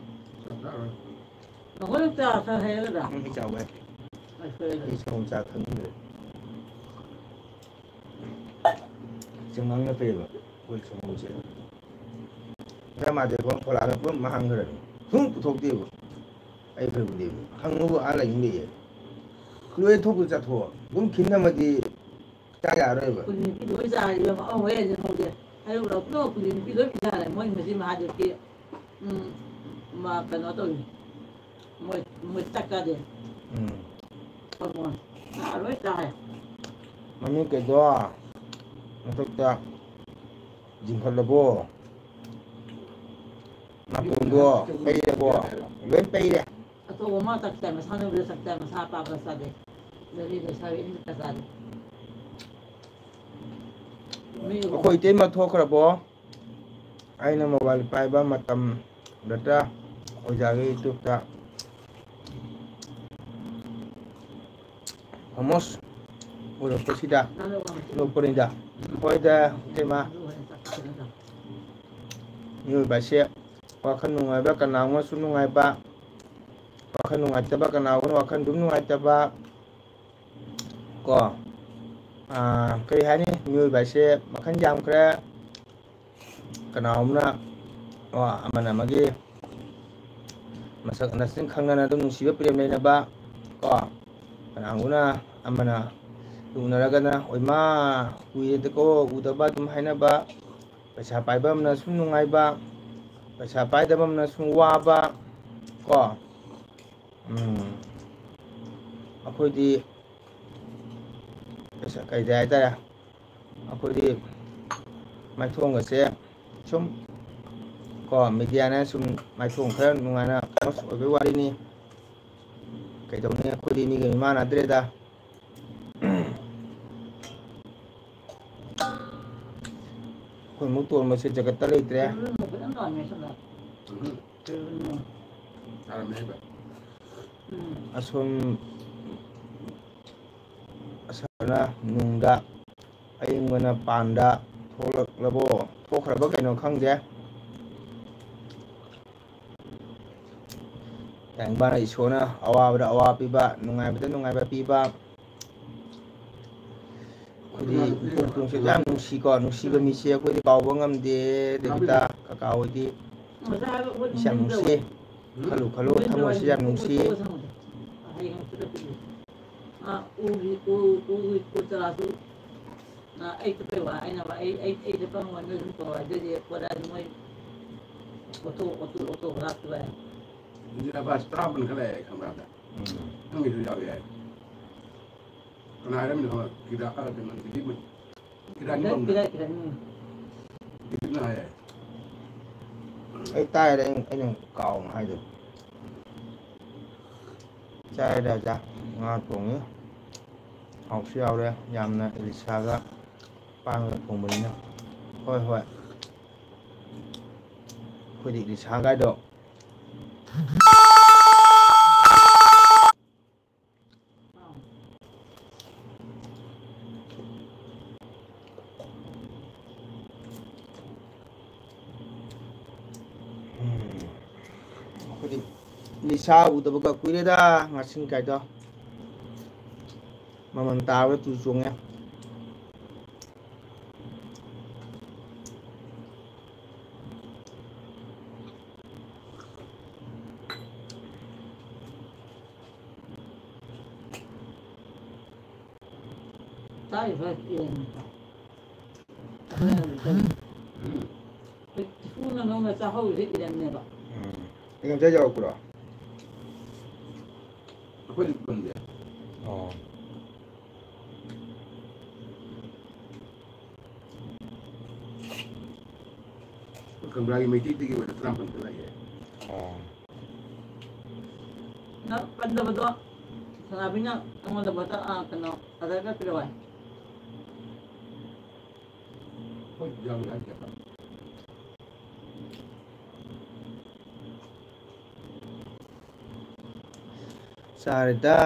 ꯆꯥ ꯊꯛꯑꯔꯣꯏ꯫ ꯑꯩꯈꯣꯏ ꯆꯥ ꯊꯛ ꯍꯩꯔꯒꯗ꯭ꯔꯥ? ꯅꯪ ꯍꯩ ꯆꯥꯎꯕ ꯌꯥꯏ꯫ ꯑꯩꯈꯣꯏ ꯑꯩ ꯁꯪꯒꯣꯝ ꯆꯥ ꯊꯛꯅꯤꯡꯗ꯭ꯔꯦ꯫ ꯆꯉꯥꯡꯅ ꯐꯩꯌꯦꯕ꯫ ꯑꯩꯈꯣꯏ ꯁꯪꯒꯣꯝꯁꯦ꯫ ꯉꯁꯥꯏ ꯃꯥꯗꯤ ꯐꯣꯂꯥꯗ ꯄꯨꯂꯞ ꯃꯥꯡꯈ꯭ꯔꯅꯤ꯫ ꯁꯨꯝ ꯄꯨꯊꯣꯛꯇꯦꯕ꯫ ꯑꯩ ꯐꯩꯕꯨꯗꯤ ꯍꯪꯉꯨꯕ ꯑꯥ ꯂꯩꯅꯤꯡꯗꯦꯌꯦ꯫ ꯂꯣꯏ ꯊꯣꯛꯄ ꯆꯠꯊꯣꯛꯑꯣ꯫ ꯑꯗꯨꯝ ꯈꯤꯟ ꯊꯝꯃꯗꯤ ꯆꯥ ꯌꯥꯔꯣꯏꯕ꯫ ꯀꯨꯂꯤ ꯅꯨꯄꯤ ꯂꯣꯏ ꯆꯥꯔꯦ ꯏꯕꯦꯝꯃ꯫ ꯑꯧ, ꯍꯣꯏ, ꯑꯗꯨ ꯍꯧꯖꯤꯛ ꯍꯩꯔꯧ ꯂꯧꯕꯗꯣ ꯀꯨꯂꯤ ꯅꯨꯄꯤ ꯂꯣꯏ ꯄꯤꯖꯔꯦ꯫ ꯃꯣꯏ ꯉꯁꯤ ꯃꯍꯥꯗꯦꯕꯀꯤ, ꯎꯝ, ꯃ-, ꯀꯩꯅꯣ ꯇꯧꯔꯤ꯫ ꯃꯣꯏ, ꯃꯣꯏ ꯆꯥꯛ ꯆꯥꯗꯦ꯫ ꯎꯝ꯫ ꯍꯣꯔꯃꯣꯟ꯫ ꯉꯥ ꯂꯣꯏ ꯆꯥꯔꯦ꯫ ꯃꯃꯤꯡ ꯀꯩꯗꯣ ꯃꯊꯛꯇ ꯆꯤꯡꯈꯠꯂꯕꯣ? ꯅꯥꯇꯣꯟꯗꯣ ꯄꯩꯔꯕꯣ? ꯂꯣꯏ ꯄꯩꯔꯦ꯫ ꯑꯆꯧꯕ ꯑꯃ ꯆꯥꯛ ꯆꯥꯏ, ꯃꯁꯥ ꯅꯣꯏꯕꯗ ꯆꯥꯛ ꯆꯥꯏ, ꯃꯁꯥ ꯄꯥꯕ ꯆꯥꯗꯦ꯫ ꯂꯩꯔꯤ ꯂꯩꯁꯥꯕꯤ ꯑꯅꯤ ꯆꯥꯛ ꯆꯥꯗꯦ꯫ ꯃꯤ ꯑꯩꯈꯣꯏ ꯏꯇꯩꯃ ꯊꯣꯛꯈ꯭ꯔꯕꯣ? ꯑꯩꯅ ꯃꯣꯕꯥꯏꯜ ꯄꯥꯏꯕ ꯃꯇꯝꯗꯇ ꯑꯣꯖꯥꯒꯤ ꯌꯨꯇ꯭ꯌꯨꯕꯇ ꯐꯦꯃꯁ ꯑꯣꯏꯔꯛꯄꯁꯤꯗ ꯅꯣꯛꯄꯅꯤꯗ꯫ ꯍꯣꯏꯗ, ꯏꯇꯩꯃ꯫ ꯃꯤꯑꯣꯏꯕ ꯍꯥꯏꯁꯦ ꯋꯥꯈꯜ ꯅꯨꯡꯉꯥꯏꯕ ꯀꯅꯥꯒꯨꯝꯕꯁꯨ ꯅꯨꯡꯉꯥꯏꯕ, ꯋꯥꯈꯜ ꯅꯨꯡꯉꯥꯏꯇꯕ ꯀꯅꯥꯒꯨꯝꯕꯅ ꯋꯥꯈꯜ ꯑꯗꯨꯝ ꯅꯨꯡꯉꯥꯏꯇꯕ꯫ ꯀꯣ, ꯑꯥ, ꯀꯔꯤ ꯍꯥꯏꯅꯤ, ꯃꯤꯑꯣꯏꯕ ꯍꯥꯏꯁꯦ ꯃꯈꯜ ꯌꯥꯝꯈ꯭ꯔꯦ꯫ ꯀꯅꯥꯒꯨꯝꯕꯅ, ꯑꯣ, ꯑꯃꯅ ꯑꯃꯒꯤ ꯃꯁꯛ ꯃꯁꯤꯡ ꯈꯪꯅꯅ ꯑꯗꯨꯝ ꯅꯨꯡꯁꯤꯕ ꯄ꯭ꯔꯦꯝ ꯂꯩꯅꯕ ꯀꯣ, ꯀꯅꯥꯒꯨꯝꯕꯅ ꯑꯃꯅ ꯎꯅꯔꯒꯅ "ꯑꯣꯏꯃꯥ, ꯀꯨꯏꯔꯦꯗꯀꯣ ꯎꯗꯕ" ꯑꯗꯨꯝ ꯍꯥꯏꯅꯕ, ꯄꯩꯁꯥ ꯄꯥꯏꯕ ꯑꯃꯅ ꯁꯨꯝ ꯅꯨꯡꯉꯥꯏꯕ, ꯄꯩꯁꯥ ꯄꯥꯏꯗꯕ ꯑꯃꯅ ꯁꯨꯝ ꯋꯥꯕ ꯀꯣ꯫ ꯎꯝ, ꯑꯩꯈꯣꯏꯗꯤ ꯄꯩꯁꯥ ꯀꯩꯗ ꯍꯥꯏꯇꯥꯔꯦ, ꯑꯩꯈꯣꯏꯗꯤ ꯃꯥꯏꯊꯣꯡꯒꯁꯦ ꯁꯨꯝ ꯀꯣ, ꯃꯦꯗꯤꯌꯥꯅ ꯁꯨꯝ ꯃꯥꯏꯊꯣꯡ ꯈꯔ ꯅꯨꯡꯉꯥꯏꯅ ꯄꯣꯁ ꯑꯣꯏꯕꯩ ꯋꯥꯔꯤꯅꯤ꯫ ꯀꯩꯗꯧꯅꯤ, ꯑꯩꯈꯣꯏꯗꯤ ꯃꯤꯒ ꯃꯤꯃꯥꯟꯅꯗ꯭ꯔꯦꯗ꯫ ꯑꯩꯈꯣꯏ ꯃꯨꯛ ꯇꯣꯟꯕꯁꯦ ꯖꯒꯠꯇ ꯂꯩꯇ꯭ꯔꯦ꯫ ꯑꯁꯣꯝ ꯑꯁꯥꯅ ꯅꯨꯡꯗ, ꯑꯏꯪꯕꯅ ꯄꯥꯟꯗ ꯊꯣꯛꯂꯛꯂꯕꯣ? ꯊꯣꯛꯈ꯭ꯔꯕ ꯀꯩꯅꯣ ꯈꯪꯗꯦ꯫ ꯇꯥꯏꯕꯪꯄꯥꯟ ꯏꯁꯣꯔꯅ ꯑꯋꯥꯕꯗ ꯑꯋꯥꯕ ꯄꯤꯕ, ꯅꯨꯡꯉꯥꯏꯕꯗ ꯅꯨꯡꯉꯥꯏꯕ ꯄꯤꯕ꯫ ꯑꯩꯈꯣꯏꯗꯤ ꯏꯄꯨ ꯏꯄꯨꯁꯦ ꯌꯥꯝ ꯅꯨꯡꯁꯤꯀꯣ, ꯅꯨꯡꯁꯤꯕ ꯃꯤꯁꯦ ꯑꯩꯈꯣꯏꯗꯤ ꯀꯥꯎꯕ ꯉꯝꯗꯦ꯫ ꯗꯦꯕꯤꯇꯥ ꯀꯀꯥ ꯍꯣꯏꯗꯤ ꯏꯁ ꯌꯥꯝ ꯅꯨꯡꯁꯤ꯫ ꯈꯜꯂꯨ ꯈꯜꯂꯨ ꯊꯃꯣꯏꯁꯤ ꯌꯥꯝ ꯅꯨꯡꯁꯤ꯫ ꯑ, ꯎꯒꯤ, ꯎ, ꯎꯒꯤ ꯎ ꯆꯥꯔꯥꯁꯨ, ꯑ, ꯑꯩ ꯆꯠꯄꯩ ꯋꯥ ꯍꯥꯏꯅꯕ, ꯑꯩ, ꯑꯩ, ꯑꯩ ꯆꯠꯄ ꯉꯝꯃꯣꯏ, ꯅꯣꯏ ꯑꯗꯨꯝ ꯇꯧꯔꯣ ꯍꯥꯏꯖꯗꯦ꯫ ꯄꯣꯔꯛꯑꯗꯤ ꯃꯣꯏ ꯑꯣꯇꯣ, ꯑꯣꯇꯣ, ꯑꯣꯇꯣ ꯂꯥꯛꯇꯕ ꯍꯥꯏ꯫ ꯏꯟꯗꯤꯔꯥ ꯕꯁ ꯇꯔꯥꯃꯥꯄꯟ ꯈꯛ ꯂꯩ ꯈꯪꯕ꯭ꯔꯥ? ꯎꯝ꯫ ꯅꯪꯒꯤꯁꯨ ꯌꯥꯎ ꯌꯥꯏ꯫ ꯀꯅꯥ ꯍꯥꯏꯔꯝꯃꯤꯅꯣ ꯈꯪꯕ꯭ꯔꯥ? ꯀꯤꯗꯥ-, ꯑ, ꯀꯩꯅꯣ, ꯗꯤꯂꯤꯠ ꯃꯅꯤ-, ꯀꯤꯗꯥ ꯀꯤꯗꯥ, ꯅꯤꯡꯕꯝꯅ꯫ ꯀꯤꯗꯥ, ꯀꯤꯗꯥ ꯅꯤꯡꯕꯝ꯫ ꯗꯤꯂꯤꯠꯅ ꯍꯥꯏ ꯌꯥꯏ꯫ ꯑꯩ ꯇꯥꯏꯔꯦ, ꯑꯩꯅ, ꯑꯩꯅ ꯀꯥꯎꯅ ꯍꯥꯏꯗꯣ꯫ ꯆꯥꯔꯦꯗ ꯑꯣꯖꯥ, ꯉꯥ ꯊꯣꯡꯉꯤ꯫ ꯍꯥꯎꯁꯨ ꯌꯥꯎꯔꯦ, ꯌꯥꯝꯅ ꯏꯂꯤꯁꯥꯒ ꯄꯥꯟꯒ ꯊꯣꯡꯕꯅꯤꯅ꯫ ꯍꯣꯏ, ꯍꯣꯏ꯫ ꯑꯩꯈꯣꯏꯗꯤ ꯏꯂꯤꯁꯥ ꯀꯥꯏꯗꯣ꯫ ꯎꯝ꯫ ꯑꯩꯈꯣꯏꯗꯤ ꯏꯂꯤꯁꯥ ꯎꯗꯕꯒ ꯀꯨꯏꯔꯦꯗ, ꯉꯥꯁꯤꯡ ꯀꯥꯏꯗꯣ꯫ ꯃꯃꯜ ꯇꯥꯕ ꯇꯨ ꯆꯣꯡꯉꯦ꯫ ꯆꯥꯔꯤꯕ ꯏꯔꯟꯅꯤꯀꯣ꯫ ꯑꯩꯈꯣꯏꯅ ꯍꯧꯖꯤꯛ ꯇꯧꯔꯤ꯫ ꯎꯝ꯫ ꯑꯩꯈꯣꯏ ꯁꯨꯅ ꯅꯣꯝꯅ ꯆꯥꯍꯧꯔꯤꯁꯦ ꯏꯔꯟꯅꯦꯕ꯫ ꯎꯝ꯫ ꯑꯩ ꯉꯁꯥꯏ ꯌꯧꯔꯛꯄ꯭ꯔꯣ? ꯑꯩꯈꯣꯏꯗꯤ ꯐꯪꯗꯦ꯫ ꯑꯣ꯫ ꯑꯩꯈꯣꯏ ꯀꯪꯂꯥꯒꯤ ꯃꯩꯇꯩꯗꯒꯤ ꯑꯣꯏꯅ ꯇꯔꯥꯃꯥꯄꯟ ꯈꯛ ꯂꯥꯛꯑꯦ꯫ ꯑꯣ꯫ ꯅꯪ ꯄꯟꯗꯕꯗꯣ ꯁꯅꯥꯕꯤꯅ ꯑꯩꯉꯣꯟꯗ ꯕꯣꯇꯜ, ꯑ, ꯀꯩꯅꯣ, ꯑꯙꯥꯔ ꯀꯥꯔꯗ ꯄꯤꯔꯛꯑꯣ ꯍꯥꯏ꯫ ꯍꯣꯏ, ꯌꯥꯎꯔꯤ ꯍꯥꯏꯁꯦ꯫ ꯆꯥꯔꯦꯗ꯫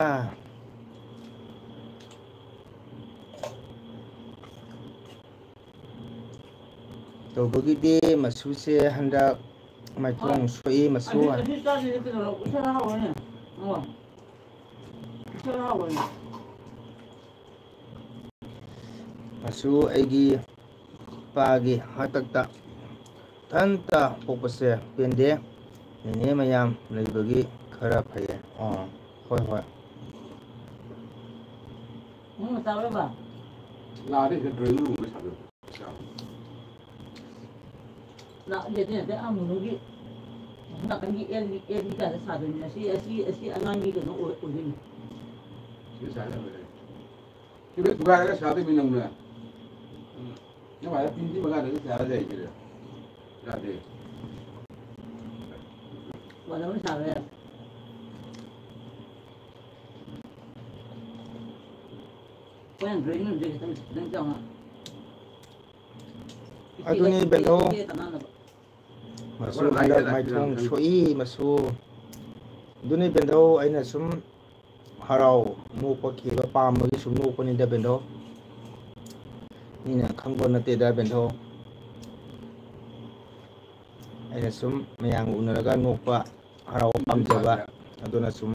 ꯇꯧꯕꯒꯤꯗꯤ ꯃꯁꯨꯁꯦ ꯍꯟꯗꯛ ꯃꯥꯏꯊꯣꯡ ꯁꯣꯛꯏ, ꯃꯁꯨ꯫ ꯑꯁꯤ, ꯑꯁꯤ ꯆꯥꯁꯤꯗꯤ ꯀꯩꯅꯣ, ꯎꯁꯣꯏ ꯍꯥꯎꯕꯅꯦ꯫ ꯑꯣ꯫ ꯎꯁꯣꯏ ꯍꯥꯎꯕꯅꯦ꯫ ꯃꯁꯨ ꯑꯩꯒꯤ ꯏꯄꯥꯒꯤ ꯍꯥꯛꯇꯛꯇ ꯏꯊꯟꯇ ꯄꯣꯛꯄꯁꯦ ꯄꯦꯟꯗꯦ꯫ ꯅꯦꯅꯦ ꯃꯌꯥꯝ ꯂꯩꯕꯒꯤ ꯈꯔ ꯐꯩꯌꯦ꯫ ꯑꯣ, ꯍꯣꯏ, ꯍꯣꯏ꯫ ꯎꯝ, ꯆꯥꯎꯔꯕ? ꯂꯥꯛꯑꯗꯤ ꯁꯤꯗ drawing room ꯑꯃ ꯁꯥꯗꯣꯏꯕ꯫ ꯂꯥꯛꯑꯗꯤ ꯑꯇꯩ ꯅꯠꯇꯦ, ꯑꯥ ꯃꯅꯨꯡꯒꯤ ꯅꯥꯀꯟꯒꯤ ꯑꯦꯜꯒꯤ, ꯑꯦꯜꯒꯤ ꯀꯥꯗ ꯁꯥꯗꯣꯏꯅꯤ꯫ ꯑꯁꯤ, ꯑꯁꯤ, ꯑꯁꯤ ꯑꯉꯥꯡꯒꯤ ꯀꯩꯅꯣ ꯑꯣꯏ-, ꯑꯣꯏꯗꯣꯏꯅꯤ꯫ ꯁꯤꯗ ꯁꯥ ꯂꯩꯔꯝꯃꯦ꯫ ꯁꯤꯗ ꯊꯨꯒꯥꯏꯔꯒ ꯁꯥꯗꯣꯏꯅꯤ ꯅꯪꯅ꯫ ꯎꯝ꯫ ꯅꯪ ꯃꯥꯗ ꯄꯤꯟꯗꯤ ꯃꯉꯥꯗꯒꯤ ꯁꯥꯔ ꯂꯩ ꯁꯤꯗ꯫ ꯌꯥꯗꯦ꯫ ꯋꯥꯗꯕꯅ ꯁꯥꯕ ꯌꯥꯗꯦ꯫ ꯑꯩꯈꯣꯏꯅ drawing roomꯁꯦ ꯈꯤꯇꯪ, ꯈꯤꯇꯪ ꯆꯥꯎꯅ꯫ ꯑꯗꯨꯅꯤ ꯕꯦꯟꯗꯧ꯫ ꯃꯁꯨ ꯍꯟꯗꯛ ꯃꯥꯏꯊꯣꯡ ꯁꯣꯛꯏ, ꯃꯁꯨ꯫ ꯑꯗꯨꯅꯤ ꯕꯦꯟꯗꯧ, ꯑꯩꯅ ꯁꯨꯝ ꯍꯔꯥꯎ ꯅꯣꯛꯄ ꯈꯤꯕ ꯄꯥꯝꯕꯒꯤ ꯁꯨꯝ ꯅꯣꯛꯄꯅꯤꯗ ꯕꯦꯟꯗꯧ꯫ ꯃꯤꯅ ꯈꯪꯕ ꯅꯠꯇꯦꯗ ꯕꯦꯟꯗꯧ꯫ ꯑꯩꯅ ꯁꯨꯝ ꯃꯌꯥꯝꯒ ꯎꯅꯔꯒ ꯅꯣꯛꯄ, ꯍꯔꯥꯎꯕ ꯄꯥꯝꯖꯕ, ꯑꯗꯨꯅ ꯁꯨꯝ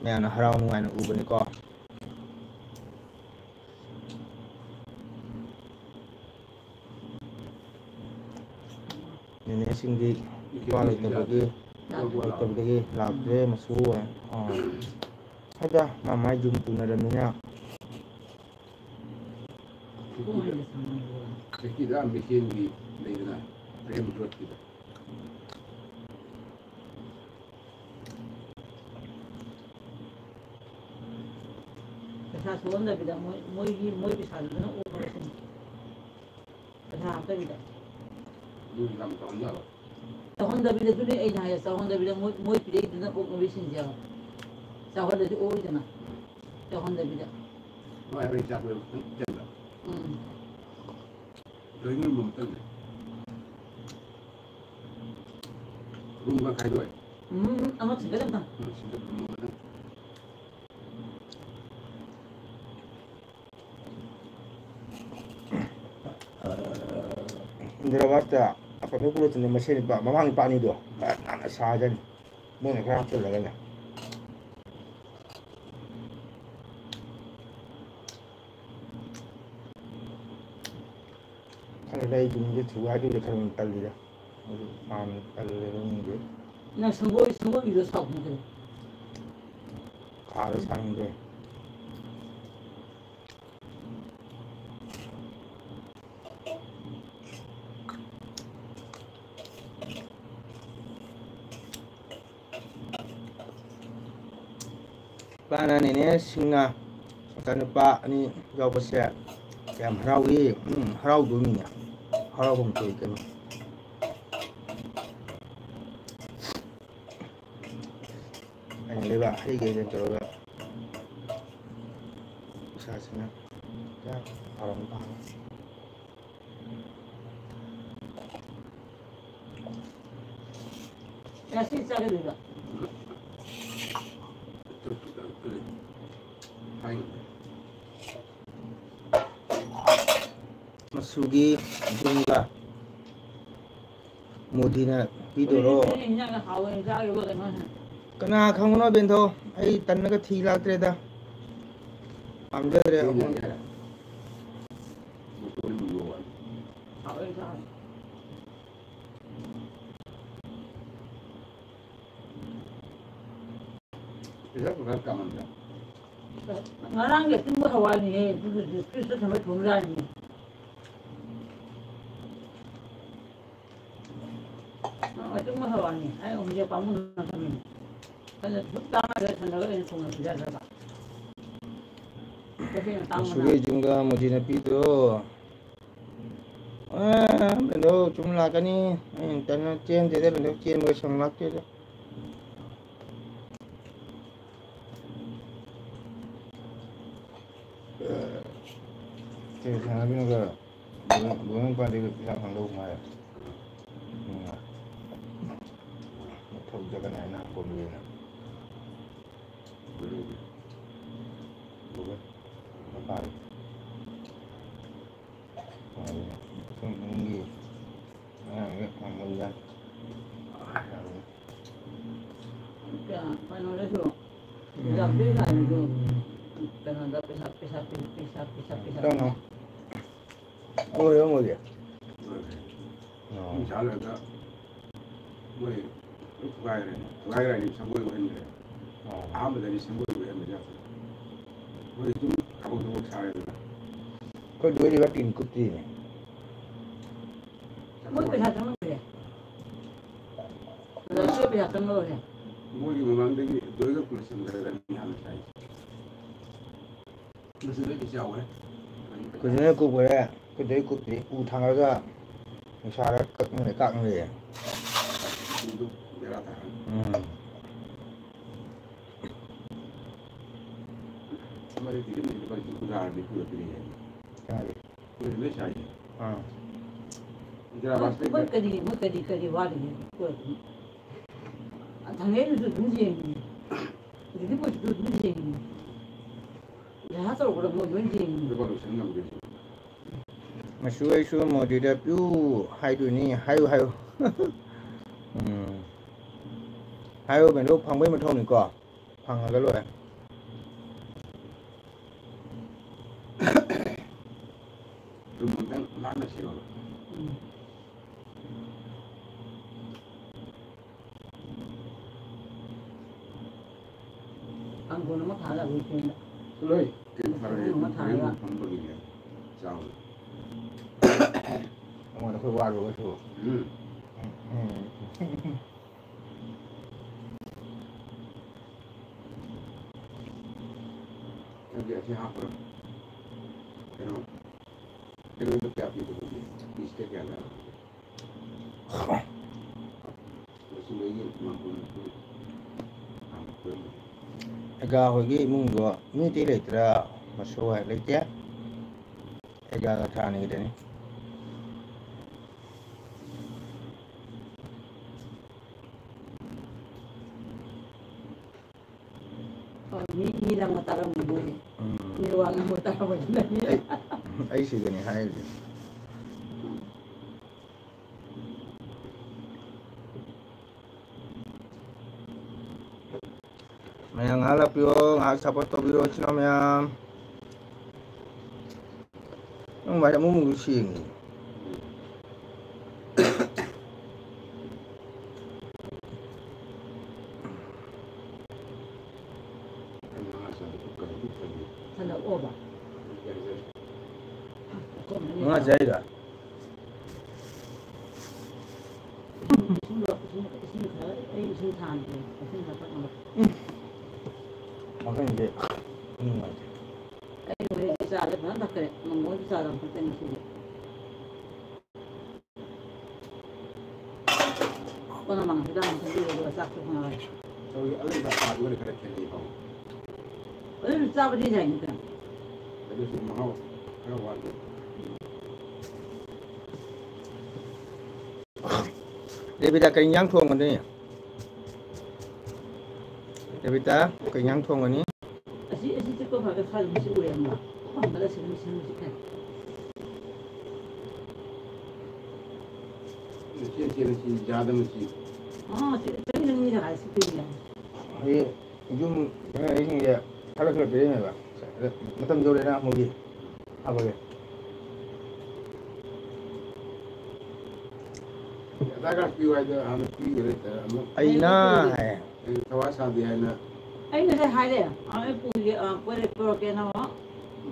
ꯃꯌꯥꯝꯅ ꯍꯔꯥꯎ ꯅꯨꯡꯉꯥꯏꯅ ꯎꯕꯅꯤꯀꯣ꯫ ꯅꯦꯅꯦꯁꯤꯡꯗꯤ ꯅꯨꯄꯥ ꯂꯩꯇꯕꯒꯤ, ꯂꯩꯇꯕꯗꯒꯤ ꯂꯥꯛꯇ꯭ꯔꯦ, ꯃꯁꯨ꯫ ꯑꯥ꯫ ꯍꯣꯏꯗ, ꯃꯥ ꯃꯥꯏ ꯌꯨꯝ ꯄꯨꯅꯔꯕꯅꯤꯅ꯫ ꯆꯦꯀꯤꯗ ꯃꯦꯆꯤꯟꯒꯤ ꯂꯩꯗꯅ, ꯔꯦꯝ ꯔꯣꯗꯀꯤꯗ꯫ ꯄꯩꯁꯥ ꯁꯣꯛꯍꯟꯗꯕꯤꯗ ꯃꯣꯏ, ꯃꯣꯏꯒꯤ, ꯃꯣꯏ ꯄꯩꯁꯥꯗꯨꯗꯅ ꯑꯣꯛꯈ꯭ꯔꯁꯤꯅꯤ꯫ ꯄꯩꯁꯥ ꯍꯥꯞꯇꯕꯤꯗ꯫ ꯑꯗꯨ ꯌꯥꯝ ꯇꯧꯍꯟ ꯌꯥꯔꯣꯏ꯫ ꯇꯧꯍꯟꯗꯕꯤꯗ, ꯑꯗꯨꯅꯦ ꯑꯩꯅ ꯍꯥꯏꯁꯦ, ꯇꯧꯍꯟꯗꯕꯤꯗ ꯃꯣꯏ, ꯃꯣꯏ ꯄꯤꯔꯛꯏꯗꯨꯅ ꯑꯣꯛꯅꯕꯤꯁꯤꯡꯁꯦ ꯆꯥꯎꯍꯜꯂꯗꯤ ꯑꯣꯛꯏꯗꯅ꯫ ꯇꯧꯍꯟꯗꯕꯤꯗ꯫ ꯃꯣꯏ ꯍꯥꯏꯕ ꯆꯥꯛ ꯂꯣꯏꯔ ꯈꯤꯇꯪ ꯆꯦꯟꯕ꯫ ꯎꯝ꯫ ꯂꯣꯏꯅ ꯃꯨꯟꯕ ꯃꯇꯝꯗ꯫ ꯔꯨꯝ ꯑꯃ ꯈꯥꯏꯗꯣꯛꯑꯦ꯫ ꯎꯝ, ꯑꯃ ꯁꯤꯡꯒꯜ ꯑꯃ꯫ ꯎꯝ, ꯁꯤꯡꯒꯜ ꯔꯨꯝ ꯑꯃ꯫ ꯏꯟꯗꯤꯔꯥꯕꯥꯁꯇ ꯑꯐꯕ ꯄꯨꯔꯛꯇꯅ ꯃꯁꯦꯟ ꯅꯨꯄꯥ, ꯃꯃꯥꯡ ꯅꯨꯄꯥ ꯑꯅꯤꯗꯣ ꯅꯥꯟꯅ ꯁꯥꯖꯅꯤ꯫ ꯃꯣꯏꯅ ꯈꯔ ꯍꯥꯞꯆꯤꯜꯂꯒꯅꯦ꯫ ꯈꯪꯗꯦꯗ, ꯑꯩ ꯌꯨꯝꯁꯦ ꯊꯨꯒꯥꯏꯗꯣꯏꯔ ꯈꯟꯕ ꯇꯜꯂꯤꯗ꯫ ꯑꯩꯁꯨ ꯄꯥꯝ ꯇꯜꯂꯦꯕ ꯌꯨꯝꯁꯦ꯫ ꯅꯪ ꯁꯪꯒꯣꯏ, ꯁꯪꯒꯣꯏꯒꯤꯗꯣ ꯁꯥꯎꯕꯤꯗ꯭ꯔꯦ꯫ ꯀꯥꯗꯣ ꯁꯥꯅꯤꯡꯗ꯭ꯔꯦ꯫ ꯏꯄꯥꯅ ꯅꯦꯅꯦ ꯁꯤꯡꯅ ꯃꯆꯥꯅꯨꯄꯥ ꯑꯅꯤ ꯌꯥꯎꯕꯁꯦ ꯌꯥꯝ ꯍꯔꯥꯎꯏ꯫ ꯎꯝ, ꯍꯔꯥꯎꯗꯣꯏꯅꯤꯅꯦ꯫ ꯍꯔꯥꯎꯐꯝ ꯊꯣꯛꯏ ꯀꯩꯅꯣ꯫ ꯑꯩꯅ ꯂꯩꯕꯥꯛ ꯍꯩꯒꯦ ꯍꯩꯒꯦ ꯇꯧꯔꯒ ꯏꯁꯥꯁꯤꯅ ꯀꯌꯥ ꯍꯔꯥꯎꯕ ꯄꯥꯝꯃꯤ꯫ ꯉꯁꯤ ꯆꯥꯒꯗꯣꯏꯕ꯫ ꯃꯆꯨꯒꯤ ꯒꯨꯟꯒ ꯃꯣꯗꯤꯅ ꯄꯤꯗꯣꯏꯔꯣ? ꯍꯧꯖꯤꯛꯇꯤ ꯏꯟꯖꯥꯡꯅ ꯍꯥꯎꯋꯦꯅ ꯆꯥꯔꯤꯕ ꯀꯩꯅꯣ ꯍꯥꯏ꯫ ꯀꯅꯥ ꯈꯪꯕꯅꯣ ꯕꯦꯟꯊꯣ? ꯑꯩ ꯇꯟꯅꯒ ꯊꯤ ꯂꯥꯛꯇ꯭ꯔꯦꯗ꯫ ꯄꯥꯝꯖꯗ꯭ꯔꯦ꯫ ꯍꯥꯎꯋꯦ ꯆꯥꯔꯦ꯫ Pressure cooker ꯀꯥꯃꯟꯗ꯭ꯔꯥ? ꯉꯔꯥꯡꯒꯤ ꯑꯇꯤꯡꯕ ꯍꯋꯥꯏꯅꯤꯍꯦ, ꯑꯗꯨꯗꯨꯗꯤ ꯐ꯭ꯔꯤꯖꯇ ꯊꯝꯕ ꯊꯣꯡ ꯌꯥꯔꯤꯅꯤ꯫ ꯉꯔꯥꯡ ꯑꯇꯤꯡꯕ ꯍꯋꯥꯏꯅꯤ꯫ ꯑꯩ ꯍꯧꯖꯤꯛ ꯄꯥꯝꯃꯨꯗꯅ ꯊꯝꯃꯤꯅꯤ꯫ ꯑꯩꯅ ꯁꯨꯝ ꯆꯥꯝꯃꯒ ꯁꯜꯂꯒ ꯑꯩꯅ ꯊꯣꯡꯅ ꯄꯤꯖꯗ꯭ꯔꯕ꯫ ꯀꯩꯊꯦꯜ ꯑꯇꯥꯡꯕꯅ꯫ ꯁꯨꯒꯦ ꯖꯤꯡꯒ ꯃꯨꯖꯤ ꯅꯥꯄꯤꯗꯣ꯫ ꯑꯦ, ꯕꯦꯟꯗꯧ ꯁꯨꯝ ꯂꯥꯛꯀꯅꯤ꯫ ꯑꯩ ꯏꯟꯇꯔꯅꯦꯠ ꯆꯦꯟꯗꯦꯗ, ꯕꯦꯟꯗꯧ ꯆꯦꯟꯕꯒ ꯁꯪ ꯂꯥꯛꯇꯦꯗ꯫ ꯁꯤ ꯁꯥꯟꯅꯕꯤꯅꯒ ꯕꯣꯅ-, ꯕꯣꯅ ꯅꯨꯄꯥꯗꯒꯤ ꯄꯩꯁꯥ ꯐꯪꯗꯧ ꯃꯥꯜꯂꯦ꯫ ꯎꯝ꯫ ꯊꯕꯛ ꯆꯠꯀꯅꯤ ꯍꯥꯏꯅ ꯍꯥꯞꯄꯝꯃꯦꯅ꯫ ꯃꯄꯥꯟ꯫ ꯁꯨꯝ ꯏꯃꯨꯡꯒꯤ ꯑꯉꯥꯡꯒꯤ ꯃꯃꯜꯗ꯫ ꯀꯩꯅꯣꯗꯁꯨ, ꯂꯥꯛꯇꯣꯏ ꯀꯥꯟꯗꯁꯨ, ꯀꯩꯅꯣꯗ ꯄꯩꯁꯥ, ꯄꯩꯁꯥ, ꯄꯩꯁꯥ, ꯄꯩꯁꯥ, ꯄꯩꯁꯥ, ꯄꯩꯁꯥ꯫ ꯀꯩꯅꯣ? ꯂꯣꯏꯔꯦ ꯃꯣꯏꯒꯤ? ꯂꯣꯏꯔꯦ꯫ ꯑꯣ꯫ ꯄꯨꯡ ꯁꯥ ꯂꯣꯏꯔꯒ ꯃꯣꯏ ꯂꯣꯏ ꯊꯨꯒꯥꯏꯈ꯭ꯔꯦ꯫ ꯊꯨꯒꯥꯏꯈ꯭ꯔꯦ ꯍꯥꯏꯗꯤ ꯁꯪꯒꯣꯏ ꯑꯣꯏꯍꯟꯈ꯭ꯔꯦ꯫ ꯑꯣ꯫ ꯑꯍꯥꯟꯕꯗꯗꯤ ꯁꯪꯒꯣꯏ ꯑꯣꯏꯍꯟꯕ ꯌꯥꯗꯦ꯫ ꯃꯣꯏ ꯑꯗꯨꯝ ꯀꯕꯛ ꯀꯕꯛ ꯁꯥꯔꯦꯗꯅ꯫ ꯑꯩꯈꯣꯏ ꯂꯣꯏꯔꯤꯕ ꯇꯤꯟ ꯀꯨꯞꯇ꯭ꯔꯤꯅꯦ꯫ ꯃꯣꯏ ꯄꯩꯁꯥ ꯆꯪꯉꯛꯇ꯭ꯔꯦ꯫ ꯂꯣꯏꯔꯤꯕ ꯄꯩꯁꯥ ꯆꯪꯉꯛꯑꯣꯏ꯫ ꯃꯣꯏꯒꯤ ꯃꯃꯥꯡꯗꯒꯤ ꯂꯣꯏꯅ ꯄꯨꯂꯞ ꯁꯤꯟꯈ꯭ꯔꯦꯗꯅ ꯃꯤ ꯍꯥꯟꯅ ꯁꯥꯏꯁꯦ꯫ ꯃꯁꯤꯗꯩꯗꯤ ꯆꯥꯎꯔꯦ꯫ ꯑꯩꯈꯣꯏꯁꯤꯅ ꯀꯨꯞꯈ꯭ꯔꯦ, ꯑꯩꯈꯣꯏꯗꯩ ꯀꯨꯞꯇ꯭ꯔꯤ꯫ ꯎ ꯊꯥꯡꯒꯠꯂꯒ ꯅꯨꯡꯁꯥꯗ ꯀꯛꯅ ꯂꯩ, ꯀꯥꯛꯅ ꯂꯩꯌꯦ꯫ ꯎꯗꯨ ꯕꯦꯔꯥ ꯇꯥꯔꯦ꯫ ꯎꯝ꯫ ꯃꯔꯤꯗꯤ ꯂꯨꯄꯥ ꯂꯤꯁꯤꯡ ꯀꯨꯟꯊ꯭ꯔꯥ ꯅꯤꯐꯨ ꯄꯤꯔꯛꯑꯦ꯫ ꯀꯅꯥꯒꯤ? ꯑꯩꯈꯣꯏ ꯂꯣꯏ ꯁꯥꯏꯌꯦ꯫ ꯑꯥ꯫ ꯏꯟꯗꯤꯔꯥ ꯃꯣꯏ, ꯃꯣꯏ ꯀꯔꯤ, ꯃꯣꯏ ꯀꯔꯤ, ꯀꯔꯤ ꯋꯥꯠꯂꯤꯒꯦ? ꯑꯩꯈꯣꯏ ꯑꯗꯨꯝ ꯊꯥꯡꯒꯩꯗꯨꯁꯨ ꯑꯗꯨꯝ ꯌꯦꯡꯉꯤ꯫ ꯍꯧꯖꯤꯛꯀꯤ ꯄꯣꯠꯁꯤꯁꯨ ꯑꯗꯨꯝ ꯌꯦꯡꯉꯤ꯫ ꯄꯩꯁꯥ ꯇꯧꯔꯛꯄꯗ ꯃꯣꯏ ꯂꯣꯏ ꯌꯦꯡꯉꯤ꯫ ꯂꯨꯄꯥ ꯂꯤꯁꯤꯡ ꯑꯃꯒꯤ꯫ ꯃꯁꯨ ꯑꯩꯁꯨ ꯃꯣꯗꯤꯗ ꯄꯤꯌꯨ ꯍꯥꯏꯗꯣꯏꯅꯤ꯫ ꯍꯥꯏꯌꯨ, ꯍꯥꯏꯌꯨ꯫ ꯎꯝ꯫ ꯍꯥꯏꯌꯨ, ꯀꯩꯅꯣ ꯐꯪꯕꯩ ꯃꯊꯧꯅꯤꯀꯣ꯫ ꯐꯪꯉꯒ ꯂꯣꯏꯔꯦ꯫ ꯔꯨꯝ ꯑꯝꯇꯪ ꯂꯥꯟꯅ ꯁꯤꯔꯣ꯫ ꯀꯥꯡꯊꯣꯟ ꯑꯃ ꯊꯥꯔꯒ ꯑꯗꯨꯝ ꯐꯦꯟꯗ꯫ ꯂꯣꯏ ꯀꯩꯅꯣ ꯊꯥꯔꯛꯑꯦ, ꯑꯗꯨꯝ ꯊꯥꯔꯛꯑꯦ꯫ ꯐꯃꯨꯡ ꯐꯝꯕꯒꯤꯅꯦ꯫ ꯆꯥꯎꯅ꯫ ꯑꯩꯉꯣꯟꯗ ꯑꯩꯈꯣꯏ ꯋꯥꯔꯨꯔꯒꯁꯨ꯫ ꯎꯝ꯫ ꯎꯝ꯫ ꯑꯗꯨꯗꯤ ꯑꯁꯤ ꯍꯥꯞꯄ꯭ꯔꯣ? ꯀꯩꯅꯣ, ꯀꯩꯅꯣꯗꯣ ꯀꯌꯥ ꯄꯤꯕꯅꯣ? ꯄꯤꯁꯇ ꯀꯌꯥ ꯂꯩꯔꯝꯒꯦ? ꯑꯦꯒꯥ ꯍꯣꯏꯒꯤ ꯏꯃꯨꯡꯗꯣ ꯃꯤ ꯑꯇꯩ ꯂꯩꯇ꯭ꯔꯥ? ꯃꯁꯨ ꯍꯣꯏ ꯂꯩꯇꯦ꯫ ꯑꯦꯒꯥꯒ ꯊꯥꯅꯤꯗꯅꯤ꯫ ꯍꯣꯏ, ꯃꯤ, ꯃꯤ ꯂꯪꯕ ꯇꯥꯔꯝꯒꯅꯤ꯫ ꯎꯝ꯫ ꯃꯤ ꯋꯥ ꯉꯥꯡꯕ ꯇꯥꯔꯝꯒꯅꯤ꯫ ꯑꯩ, ꯑꯩ ꯁꯤꯗꯅꯤ ꯍꯥꯏꯔꯤꯁꯦ꯫ ꯃꯌꯥꯝ ꯉꯥꯏꯍꯥꯛ ꯂꯥꯛꯄꯤꯌꯣ, ꯉꯥꯏꯍꯥꯛ support ꯇꯧꯕꯤꯌꯣ, ꯏꯆꯤꯟ ꯏꯅꯥꯎ ꯃꯌꯥꯝ꯫ ꯅꯪ ꯃꯥꯏ ꯑꯃꯨꯛ ꯑꯃꯨꯛ ꯁꯦꯡꯉꯤ꯫ ꯍꯜꯂꯛꯑꯣꯕ꯫ ꯃꯉꯥ ꯆꯥꯏꯔꯣ? ꯏꯁꯤꯡ ꯂꯣ-, ꯏꯁꯤꯡ, ꯏꯁꯤꯡ ꯈꯔ, ꯑꯩ ꯏꯁꯤꯡ ꯊꯥꯡꯒꯦ, ꯏꯁꯤꯡ ꯈꯔ ꯊꯛꯅꯕ꯫ ꯃꯈꯟꯁꯦ ꯅꯨꯡꯉꯥꯏꯇꯦ꯫ ꯑꯩ ꯍꯣꯔꯦꯟ ꯆꯥꯁꯦ ꯐꯖꯅ ꯊꯛꯈ꯭ꯔꯦ, ꯃꯪꯒꯣꯜꯒꯤ ꯆꯥ ꯌꯥꯝ ꯊꯛꯇꯦ ꯉꯁꯤꯗꯤ꯫ ꯀꯣꯟꯅ ꯃꯪꯒꯜ ꯍꯤꯗꯥꯛ ꯑꯃ ꯊꯛꯄꯤꯔꯣ, ꯑꯗꯨꯒ ꯆꯥꯛꯇꯣ ꯊꯣꯡꯉꯒ꯫ ꯇꯧꯏ, ꯑꯗꯨꯒ ꯆꯥꯛ ꯆꯥꯕꯗꯨꯒꯗꯤ ꯈꯔ ꯈꯦꯠꯅꯩꯀꯣ꯫ ꯑꯗꯨꯝ ꯆꯥꯕꯗꯤ ꯌꯥꯏꯅꯤ ꯀꯩꯅꯣ꯫ ꯑꯗꯨꯁꯨ ꯃꯍꯥꯎ ꯈꯔ ꯋꯥꯠꯂꯤ꯫ ꯔꯦꯕꯤꯇꯥ, ꯀꯩ ꯏꯟꯖꯥꯡ ꯊꯣꯡꯒꯅꯤ? ꯔꯦꯕꯤꯇꯥ, ꯀꯩ ꯏꯟꯖꯥꯡ ꯊꯣꯡꯒꯅꯤ? ꯑꯁꯤ, ꯑꯁꯤ ꯆꯤꯛꯄ ꯐꯔꯒ ꯁ꯭ꯋꯥꯏꯗ ꯃꯁꯤ ꯎꯔꯦ ꯑꯃꯨꯛ꯫ ꯃꯄꯥꯟꯗ ꯂꯩꯁꯤꯜꯂ ꯃꯁꯤ ꯍꯧꯖꯤꯛ ꯀꯥꯏ꯫ ꯁꯤ, ꯁꯤ, ꯁꯤ, ꯌꯥꯗ ꯃꯁꯤ꯫ ꯑꯥ, ꯁꯤ ꯆꯍꯤ ꯅꯪꯒꯤ ꯖꯒꯥꯗ ꯁꯤ ꯄꯤꯔꯤ ꯌꯥꯏ꯫ ꯍꯌꯦꯡ ꯌꯨꯝ ꯀꯩꯅꯣ ꯂꯩꯔꯤꯁꯤꯡꯁꯦ ꯈꯔ ꯈꯔ ꯄꯤꯔꯛꯏꯅꯦꯕ꯫ ꯃꯇꯝ ꯌꯧꯔꯦꯅ ꯑꯃꯨꯛꯀꯤ ꯍꯥꯞꯄꯒꯦ꯫ ꯑꯙꯥꯔ ꯀꯥꯔꯗ ꯄꯤꯌꯨ ꯍꯥꯏꯗꯣ ꯍꯥꯟꯅ ꯄꯤꯈ꯭ꯔꯦ, ꯑꯃꯨꯛ ꯑꯩꯅ ꯍꯥꯏ꯫ ꯑꯩ ꯊꯋꯥ ꯁꯥꯗꯦ ꯍꯥꯏꯅ꯫ ꯑꯩ ꯉꯁꯥꯏ ꯍꯥꯏꯔꯦ, ꯑ, ꯑꯩ ꯄꯨꯒꯦ, ꯑ, ꯄꯨꯔꯛ-, ꯄꯨꯔꯛꯀꯦꯅ, ꯑꯃ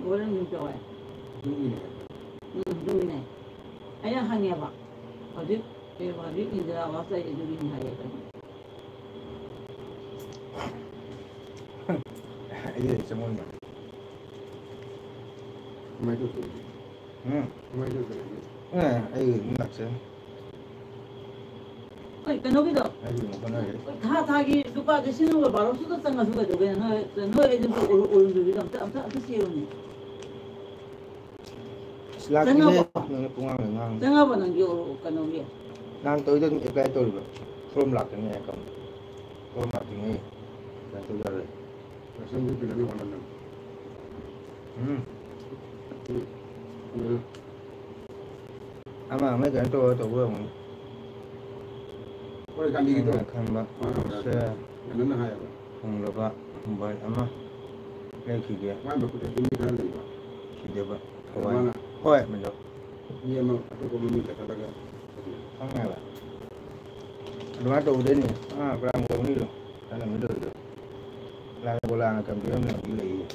ꯂꯣꯏꯅ ꯑꯗꯨꯝ ꯇꯧꯋꯦ꯫ ꯎꯝ, ꯑꯗꯨꯒꯤꯅꯦ꯫ ꯑꯩꯅ ꯍꯪꯉꯦꯕ, ꯍꯧꯖꯤꯛ, ꯑꯦ, ꯍꯧꯖꯤꯛ ꯏꯟꯗꯤꯔꯥ ꯑꯥꯋꯥꯁ ꯂꯩ, ꯑꯗꯨꯒꯤꯅꯤ ꯍꯥꯏꯌꯦ꯫ ꯑꯩꯗꯤ ꯆꯪꯉꯣꯏ ꯃꯥꯜꯂꯦ꯫ ꯀꯃꯥꯏꯅ ꯇꯧꯗꯣꯏꯅꯣ? ꯎꯝ꯫ ꯀꯃꯥꯏꯅ ꯇꯧꯗꯣꯏꯅꯣ? ꯑꯦ, ꯑꯩ ꯑꯗꯨꯝ ꯂꯥꯛꯆꯅꯤ꯫ ꯍꯣꯏ, ꯀꯩꯅꯣꯒꯤꯗꯣ꯫ ꯑꯩ ꯑꯗꯨꯝ ꯍꯣꯠꯅꯔꯦ꯫ ꯊꯥ ꯊꯥꯒꯤ ꯂꯨꯄꯥ ꯂꯤꯁꯤꯡ ꯑꯃꯒ ꯕꯥꯔꯣ ꯁꯨꯗ ꯆꯪꯉꯁꯨ ꯀꯩꯗꯧꯒꯦ? ꯅꯣꯏ, ꯅꯣꯏ ꯑꯗꯨꯝ ꯑꯣꯏꯔꯝ-, ꯑꯣꯏꯔꯝꯗꯕꯤꯗ ꯑꯝꯇ, ꯑꯝꯇ, ꯑꯝꯇ ꯆꯦꯜꯂꯨꯅꯦ꯫ ꯑꯁ, ꯂꯥꯛꯇꯦꯅꯦ꯫ ꯆꯪꯉꯕꯣ? ꯅꯪꯅ ꯄꯨꯡꯉꯥꯡꯗ ꯉꯥꯡꯉꯤ꯫ ꯆꯪꯉꯕꯣ ꯅꯪꯒꯤ ꯑꯣ-, ꯀꯩꯅꯣꯒꯤ? ꯅꯍꯥꯟ ꯇꯧꯔꯤꯗꯣ ꯑꯗꯨꯝ apply ꯇꯧꯔꯤꯕ꯫ Form ꯂꯥꯛꯇ꯭ꯔꯤꯉꯩ account꯫ Form ꯂꯥꯛꯇ꯭ꯔꯤꯉꯩ apply ꯇꯧ ꯌꯥꯔꯣꯏ꯫ ꯎꯝ꯫ ꯎꯝ꯫ ꯑꯃ ꯑꯃ ꯀꯩꯅꯣ ꯇꯧꯔ ꯇꯧꯕ ꯑꯣꯏꯔꯝꯒꯅꯤ꯫ ꯍꯣꯏ, ꯒꯥꯟꯙꯤꯒꯤꯗꯣ꯫ ꯑꯩꯅ ꯈꯟꯕ꯫ ꯃꯥꯅ ꯁꯦ꯫ ꯀꯩꯅꯣꯅ ꯍꯥꯏꯌꯦꯕ꯫ ꯍꯣꯡꯂꯕ ꯃꯣꯕꯥꯏꯜ ꯑꯃ ꯂꯩꯈꯤꯒꯦ꯫ ꯃꯥꯏ ꯃꯈꯨꯠꯇ ꯁꯨꯝ ꯈꯔ ꯂꯩꯕ꯫ ꯁꯤꯗꯕ ꯊꯋꯥꯏ꯫ ꯃꯥꯅ ꯍꯣꯏ, ꯃꯗꯨ꯫ ꯃꯤ ꯑꯃ ꯑꯇꯣꯞꯄ ꯃꯃꯤꯡ ꯀꯠꯊꯠꯂꯒ꯫ ꯈꯪꯉꯦꯕ꯫ ꯑꯗꯨꯃꯥꯏꯅ ꯇꯧꯗꯣꯏꯅꯤ꯫ ꯑꯥ, ꯄꯨꯔꯥ ꯃꯑꯣꯡꯅꯤꯗꯣ꯫ ꯅꯪꯅ ꯃꯤ ꯇꯧꯔꯤꯗꯣ꯫ ꯂꯥꯏ ꯕꯣꯂꯥꯅ ꯇꯝꯕꯤꯔꯝꯃꯦ ꯍꯧꯖꯤꯛ ꯂꯩꯌꯦ꯫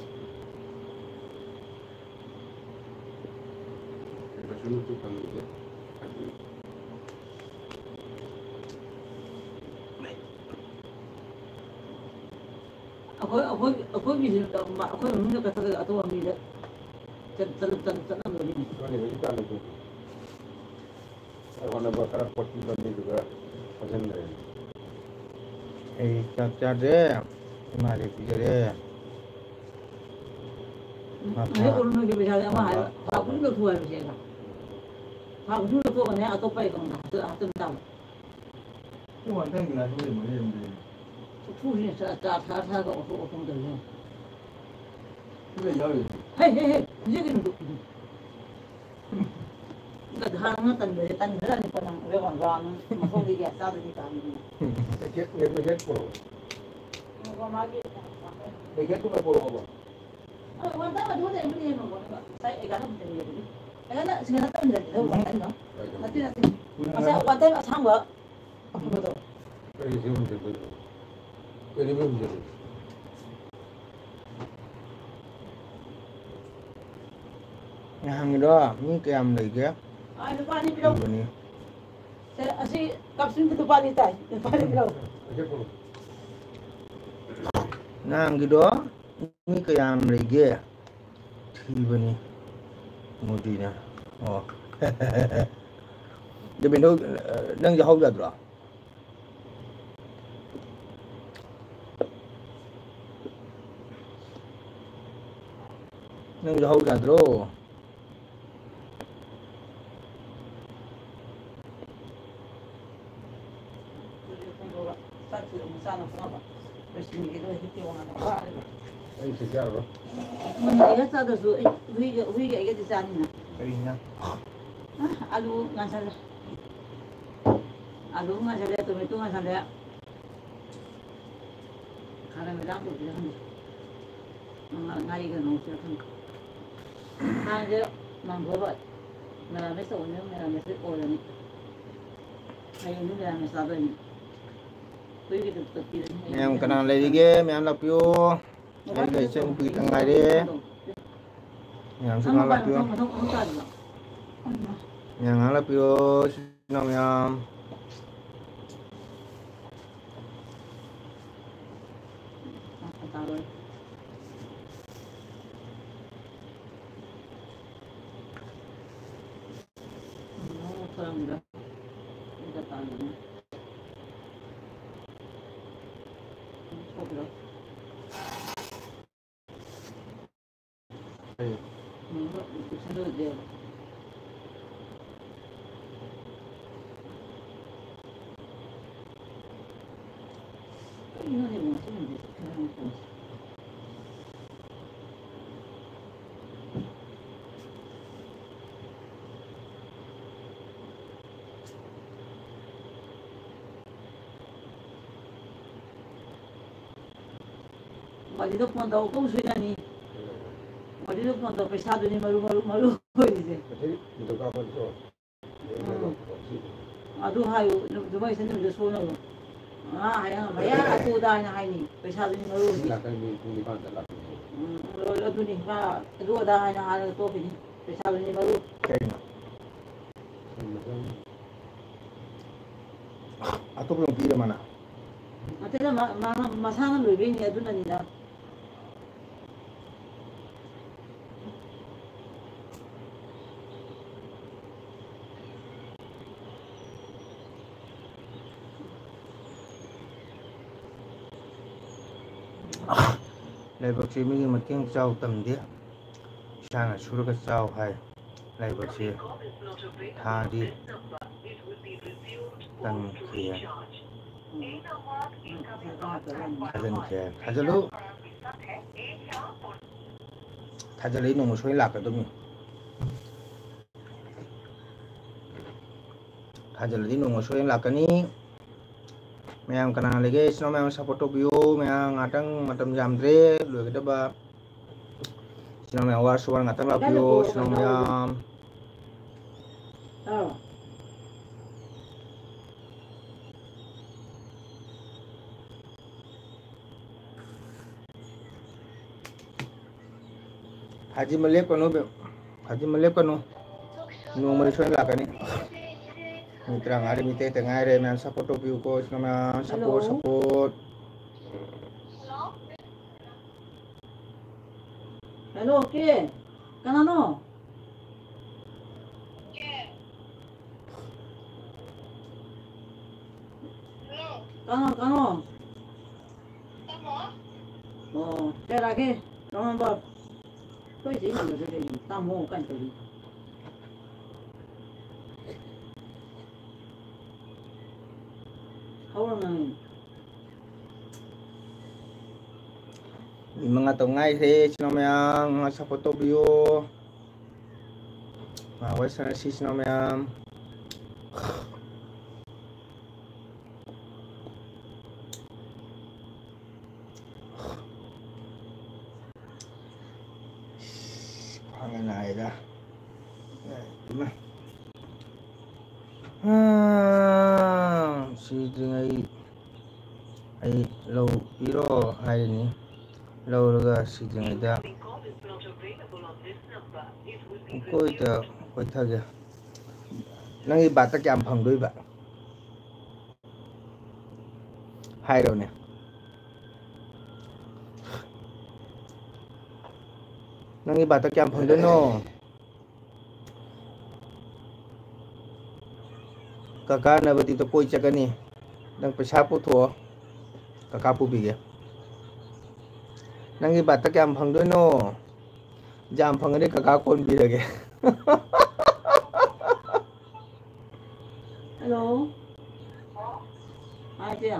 ꯀꯩꯁꯨ ꯐꯪꯗꯦ꯫ ꯑꯩꯈꯣꯏ, ꯑꯩꯈꯣꯏ, ꯑꯩꯈꯣꯏꯒꯤꯁꯨ ꯑꯩꯈꯣꯏ ꯃꯅꯨꯡꯗ ꯀꯠꯊꯠꯂꯒ ꯑꯇꯣꯞꯄ ꯃꯤꯗ ꯆꯠ-, ꯆꯠ-, ꯆꯠ-, ꯆꯠꯂꯝꯗꯣꯔꯤꯅꯤ꯫ ꯍꯣꯠꯅꯕ ꯈꯔ ꯀꯣꯠꯄꯤꯕ ꯃꯤꯗꯨꯒ ꯐꯥꯖꯤꯟꯈ꯭ꯔꯦ꯫ ꯑꯩ ꯆꯥꯛ ꯆꯥꯗ꯭ꯔꯦ, ꯏꯃꯥꯗꯤ ꯄꯤꯖꯔꯦ꯫ ꯎꯝ, ꯃꯥ ꯍꯧꯖꯤꯛ ꯐꯥ-, ꯑꯔꯨꯟ ꯍꯣꯏꯒꯤ ꯄꯩꯁꯥꯁꯦ ꯑꯃ ꯍꯥꯏꯕ, ꯊꯥ ꯈꯨꯗꯤꯡ ꯂꯧꯊꯣꯛ ꯍꯥꯏꯕꯁꯦ ꯑꯩꯅ꯫ ꯊꯥ ꯈꯨꯗꯤꯡ ꯂꯧꯊꯣꯛꯑꯒꯅꯦ, ꯑꯇꯣꯞꯄ ꯑꯦꯀꯥꯎꯟꯗ ꯍꯥꯞꯆꯤꯜ-, ꯍꯥꯞꯆꯤꯟ ꯇꯥꯕ꯫ ꯎꯐꯨꯁꯤꯅ ꯆꯥ-, ꯆꯥ ꯊꯛꯑ ꯊꯛꯑꯒ ꯑꯣꯊꯣꯛ ꯑꯣꯊꯣꯛ ꯇꯧꯔꯤꯁꯦ꯫ ꯁꯤꯗ ꯌꯥꯎꯔꯤꯁꯦ꯫ ꯍꯩ, ꯍꯩ, ꯍꯩ, ꯍꯧꯖꯤꯛ ꯀꯩꯅꯣꯗꯣ꯫ ꯒꯙꯥ ꯑꯃ ꯇꯟꯕꯁꯦ ꯇꯟꯈ꯭ꯔꯖꯥꯠꯅꯤꯀꯣ ꯅꯪ, ꯔꯦꯋꯥꯟ ꯔꯥꯎꯟ ꯃꯊꯣꯡꯗꯤ ꯀꯌꯥ ꯆꯥꯗꯕꯤ ꯇꯥꯕꯅꯤ꯫ ꯄꯦꯀꯦꯠ, ꯄꯦꯀꯦꯠ ꯄꯨꯔꯛꯑꯣ꯫ ꯉꯥꯏꯈꯣ, ꯃꯥꯒꯤ ꯄꯦꯀꯦꯠꯇꯨꯃ ꯄꯨꯔꯛꯑꯣꯕ꯫ ꯑ, ꯋꯥꯟ ꯇꯥꯏꯝ ꯑꯗꯨꯗ ꯑꯩꯕꯨꯗꯤ ꯌꯦꯡꯉꯝꯃꯣ꯫ ꯉꯁꯥꯏ ꯑꯦꯒꯥꯅ ꯑꯃꯨꯛ ꯌꯦꯡꯉꯦ꯫ ꯑꯦꯒꯥꯅ ꯁꯤꯒ ꯅꯠꯇꯕꯅꯤꯗ, ꯋꯥꯟ ꯇꯥꯏꯝꯗꯣ꯫ ꯅꯠꯇꯦ, ꯅꯠꯇꯦ꯫ ꯉꯁꯥꯏ ꯋꯥꯟ ꯇꯥꯏꯝ ꯑꯁꯥꯡꯕ ꯑꯐꯕꯗꯣ꯫ ꯀꯔꯤ ꯁꯤ ꯍꯨꯝꯖꯤꯟꯗꯣꯏꯅꯣ? ꯀꯩꯗꯧꯕꯩ ꯍꯨꯝꯖꯤꯟꯗꯣꯏꯅꯣ? ꯍꯪꯉꯤꯗꯣ ꯃꯤ ꯀꯌꯥꯝ ꯂꯩꯒꯦ? ꯑꯥ, ꯂꯨꯄꯥ ꯑꯅꯤ ꯄꯤꯔꯛꯎ꯫ ꯏꯕꯅꯤ꯫ ꯁꯦ, ꯑꯁꯤ ꯀꯞꯁꯤꯟꯗ ꯂꯨꯄꯥ ꯑꯅꯤ ꯇꯥꯏ꯫ ꯂꯨꯄꯥ ꯑꯅꯤ ꯄꯤꯔꯛꯎ꯫ ꯅꯍꯥꯟꯒꯤꯗꯣ ꯃꯤ ꯀꯌꯥꯝ ꯂꯩꯒꯦ? ꯊꯤꯕꯅꯤ ꯃꯣꯗꯤꯅ꯫ ꯑꯣ꯫ ꯗꯦꯕꯦꯟꯗ꯭ꯔꯣ, ꯅꯪ ꯌꯥꯍꯧ ꯌꯥꯗ꯭ꯔꯣ? ꯅꯪ ꯌꯥꯍꯧ ꯌꯥꯗ꯭ꯔꯣ? ꯑꯩ ꯁꯤ ꯆꯥꯔꯔꯣꯏ꯫ ꯎꯝ, ꯑꯩꯒ ꯆꯥꯗ꯭ꯔꯁꯨ ꯑꯩ ꯍꯨꯏꯒ, ꯍꯨꯏꯒ ꯑꯩꯒꯗꯤ ꯆꯥꯅꯤꯅ꯫ ꯀꯔꯤ ꯍꯤꯟꯖꯥꯡ? ꯑ, ꯑꯂꯨ ꯉꯥꯟꯁꯜꯂꯦ꯫ ꯑꯂꯨ ꯉꯥꯟꯁꯜꯂꯦ, ꯇꯣꯃꯦꯇꯣ ꯉꯥꯟꯁꯜꯂꯦ꯫ ꯈꯥꯃꯦꯟ ꯃꯆꯥ ꯑꯃ ꯇꯧꯁꯤꯔ ꯈꯪꯗꯦ꯫ ꯉꯥ-, ꯉꯥꯔꯤꯒ ꯉꯧꯁꯤꯔ ꯈꯪꯗꯦ꯫ ꯍꯥꯟꯅꯁꯦ ꯃꯥꯡꯒꯣꯕ ꯃꯦꯔꯥꯃꯦꯁ ꯇꯧꯕꯅꯤꯅ ꯃꯦꯔꯥꯃꯦꯁꯁꯦ ꯑꯣꯏꯔꯅꯤ꯫ ꯍꯌꯦꯡꯗꯤ ꯃꯦꯔꯥꯃꯦꯁ ꯆꯥꯗꯣꯏꯅꯤ꯫ ꯃꯌꯥꯝ ꯀꯅꯥ ꯂꯩꯔꯤꯒꯦ? ꯃꯌꯥꯝ ꯂꯥꯛꯄꯤꯌꯨ꯫ ꯑꯩꯒ ꯏꯆꯟꯅꯨꯄꯤ ꯈꯛꯇꯪ ꯉꯥꯏꯔꯦ꯫ ꯃꯌꯥꯝꯁꯨ ꯉꯥꯏꯍꯥꯛ ꯂꯥꯛꯄꯤꯌꯨ꯫ ꯃꯌꯥꯝ ꯉꯥꯏꯍꯥꯛ ꯂꯥꯛꯄꯤꯌꯨ꯫ ꯏꯆꯤꯟ ꯏꯅꯥꯎ ꯃꯌꯥꯝ꯫ ꯋꯥꯔꯤꯗꯣ ꯐꯣꯟ ꯇꯧꯔꯛꯇꯧꯁꯨ ꯌꯥꯅꯤ꯫ ꯋꯥꯔꯤꯗꯣ ꯐꯣꯟ ꯇꯧꯔ ꯄꯩꯁꯥꯗꯨꯅꯤ ꯃꯔꯨ, ꯃꯔꯨ, ꯃꯔꯨ ꯑꯣꯏꯔꯤꯁꯦ꯫ ꯎꯝ꯫ ꯑꯗꯨ ꯍꯥꯏꯌꯨ, ꯅꯨ-, ꯅꯨꯃꯤꯠ ꯁꯣꯟꯅꯕ꯫ ꯑꯥ, ꯍꯌꯦꯡ ꯚꯩꯌꯥ ꯑꯗꯨ ꯑꯗꯥ ꯍꯥꯏꯅ ꯍꯥꯏꯅꯤ꯫ ꯄꯩꯁꯥꯗꯨꯅꯤ ꯃꯔꯨ ꯑꯣꯏꯔꯤꯁꯦ꯫ ꯂꯥꯛꯀꯅꯤ, ꯄꯨꯡ ꯅꯤꯄꯥꯟꯗ ꯂꯥꯛꯀꯅꯤ꯫ ꯎꯝ, ꯂꯣꯏꯔꯦ, ꯑꯗꯨꯅꯤ꯫ ꯃꯥ ꯑꯗꯨ ꯑꯗꯥ ꯍꯥꯏꯅ ꯍꯥꯏꯔꯒ ꯇꯣꯛꯈꯤꯅꯤ꯫ ꯄꯩꯁꯥꯗꯨꯅꯤ ꯃꯔꯨ꯫ ꯀꯩꯅꯣ? ꯑꯇꯣꯞꯄ ꯑꯃ ꯄꯤꯔ ꯃꯥꯅ? ꯑꯇꯩꯗ ꯃꯥ-, ꯃꯥꯅ ꯃꯁꯥꯅ ꯂꯣꯏꯕꯩꯅꯦ, ꯑꯗꯨꯅꯅꯤꯗ꯫ ꯂꯥꯏꯕꯛꯁꯤ ꯃꯤꯒꯤ ꯃꯇꯦꯡ ꯆꯥꯎ ꯇꯝꯗꯦ, ꯏꯁꯥꯅ ꯁꯨꯔꯒ ꯆꯥꯎ ꯍꯥꯏ꯫ ꯂꯥꯏꯕꯛꯁꯤ ꯊꯥꯗꯤ ꯇꯟꯈꯤ ꯍꯥꯏ꯫ ꯊꯥꯖꯤꯟꯈꯤ ꯍꯥꯏ꯫ ꯊꯥꯖꯜꯂꯨ꯫ ꯊꯥꯖꯜꯂꯗꯤ ꯅꯣꯡꯃ ꯁꯣꯏ ꯂꯥꯛꯀꯗꯧꯅꯤ꯫ ꯊꯥꯖꯜꯂꯗꯤ ꯅꯣꯡꯃ ꯁꯣꯏꯗꯅ ꯂꯥꯛꯀꯅꯤ꯫ ꯃꯌꯥꯝ ꯀꯅꯥ ꯂꯩꯒꯦ? ꯏꯆꯤꯟ ꯏꯅꯥꯎ ꯃꯌꯥꯝ support ꯇꯧꯕꯤꯌꯨ꯫ ꯃꯌꯥꯝ ꯉꯥꯛꯇꯪ ꯃꯇꯝ ꯌꯥꯝꯗ꯭ꯔꯦ ꯂꯣꯏꯒꯗꯕ꯫ ꯏꯆꯤꯟ ꯏꯅꯥꯎ ꯃꯌꯥꯝ ꯋꯥꯔꯁꯨ ꯋꯥꯅ ꯉꯥꯛꯇꯪ ꯂꯥꯛꯄꯤꯌꯨ꯫ ꯏꯆꯤꯟ ꯏꯅꯥꯎ ꯃꯌꯥꯝ꯫ ꯐꯥꯖꯤꯃ ꯂꯦꯞꯀꯅꯨ, ꯐꯥꯖꯤꯃ ꯂꯦꯞꯀꯅꯨ꯫ ꯅꯣꯡꯃꯗꯤ ꯁꯣꯏꯅ ꯂꯥꯛꯀꯅꯤ꯫ ꯃꯤ ꯇꯔꯥꯃꯉꯥꯗꯤ ꯃꯤ ꯇꯔꯦꯠꯇ ꯉꯥꯏꯔꯦ꯫ ꯃꯌꯥꯝ support ꯇꯧꯕꯤꯌꯨꯀꯣ꯫ ꯃꯌꯥꯝ support, hello, support꯫ Hello, ꯀꯦ? ꯀꯅꯥꯅꯣ? ꯀꯅꯥ, ꯀꯅꯥ? ꯑꯣ, ꯀꯌꯥ ꯂꯥꯛꯀꯦ? ꯀꯔꯝꯕ? ꯑꯩꯈꯣꯏ ꯆꯦ ꯏꯃꯥꯟꯅꯕꯁꯦ ꯀꯩꯅꯣ? ꯇꯥꯃꯣ ꯀꯥꯏꯅ ꯇꯧꯔꯤ꯫ ꯍꯧꯔ ꯉꯥꯡꯉꯤ꯫ ꯃꯤ ꯃꯉꯥ ꯇꯧ ꯉꯥꯏꯈ꯭ꯔꯦ, ꯏꯆꯤꯟ ꯏꯅꯥꯎ ꯃꯌꯥꯝ, ꯉꯥꯏꯍꯥꯛ support ꯇꯧꯕꯤꯌꯣ꯫ ꯉꯥꯏꯍꯥꯛ ꯋꯥꯔꯤ ꯁꯥꯟꯅꯁꯤ, ꯏꯆꯤꯟ ꯏꯅꯥꯎ ꯃꯌꯥꯝ꯫ ꯈ꯭ꯋꯥꯡꯒ ꯅꯥꯏꯗ꯫ ꯏꯃꯥ꯫ ꯑꯥ, ꯁꯤꯗ꯭ꯔꯤꯉꯩ ꯑꯩ ꯂꯧꯕꯤꯔꯣ ꯍꯥꯏꯔꯅꯤ꯫ ꯂꯧꯔꯒ ꯁꯤꯗ꯭ꯔꯤꯉꯩꯗ ꯀꯣꯏꯗ ꯀꯣꯏꯊꯒꯦ꯫ ꯅꯪꯒꯤ ꯕꯥꯠꯇ ꯀꯌꯥꯝ ꯐꯪꯗꯣꯏꯕ? ꯍꯥꯏꯔꯣꯅꯦ꯫ ꯅꯪꯒꯤ ꯕꯥꯠꯇ ꯀꯌꯥꯝ ꯐꯪꯗꯣꯏꯅꯣ? ꯀꯀꯥ ꯅꯕꯇꯤꯞꯇ ꯀꯣꯏ ꯆꯠꯀꯅꯤ꯫ ꯅꯪ ꯄꯩꯁꯥ ꯄꯨꯊꯣꯛꯑꯣ, ꯀꯀꯥ ꯄꯨꯕꯤꯒꯦ꯫ ꯅꯪꯒꯤ ꯕꯥꯠꯇ ꯀꯌꯥꯝ ꯐꯪꯗꯣꯏꯅꯣ? ꯌꯥꯝ ꯐꯪꯉꯗꯤ ꯀꯀꯥ ꯀꯣꯟꯕꯤꯔꯒꯦ꯫ ꯍꯜꯂꯣ꯫ ꯍꯥꯏ, ꯏꯆꯦ꯫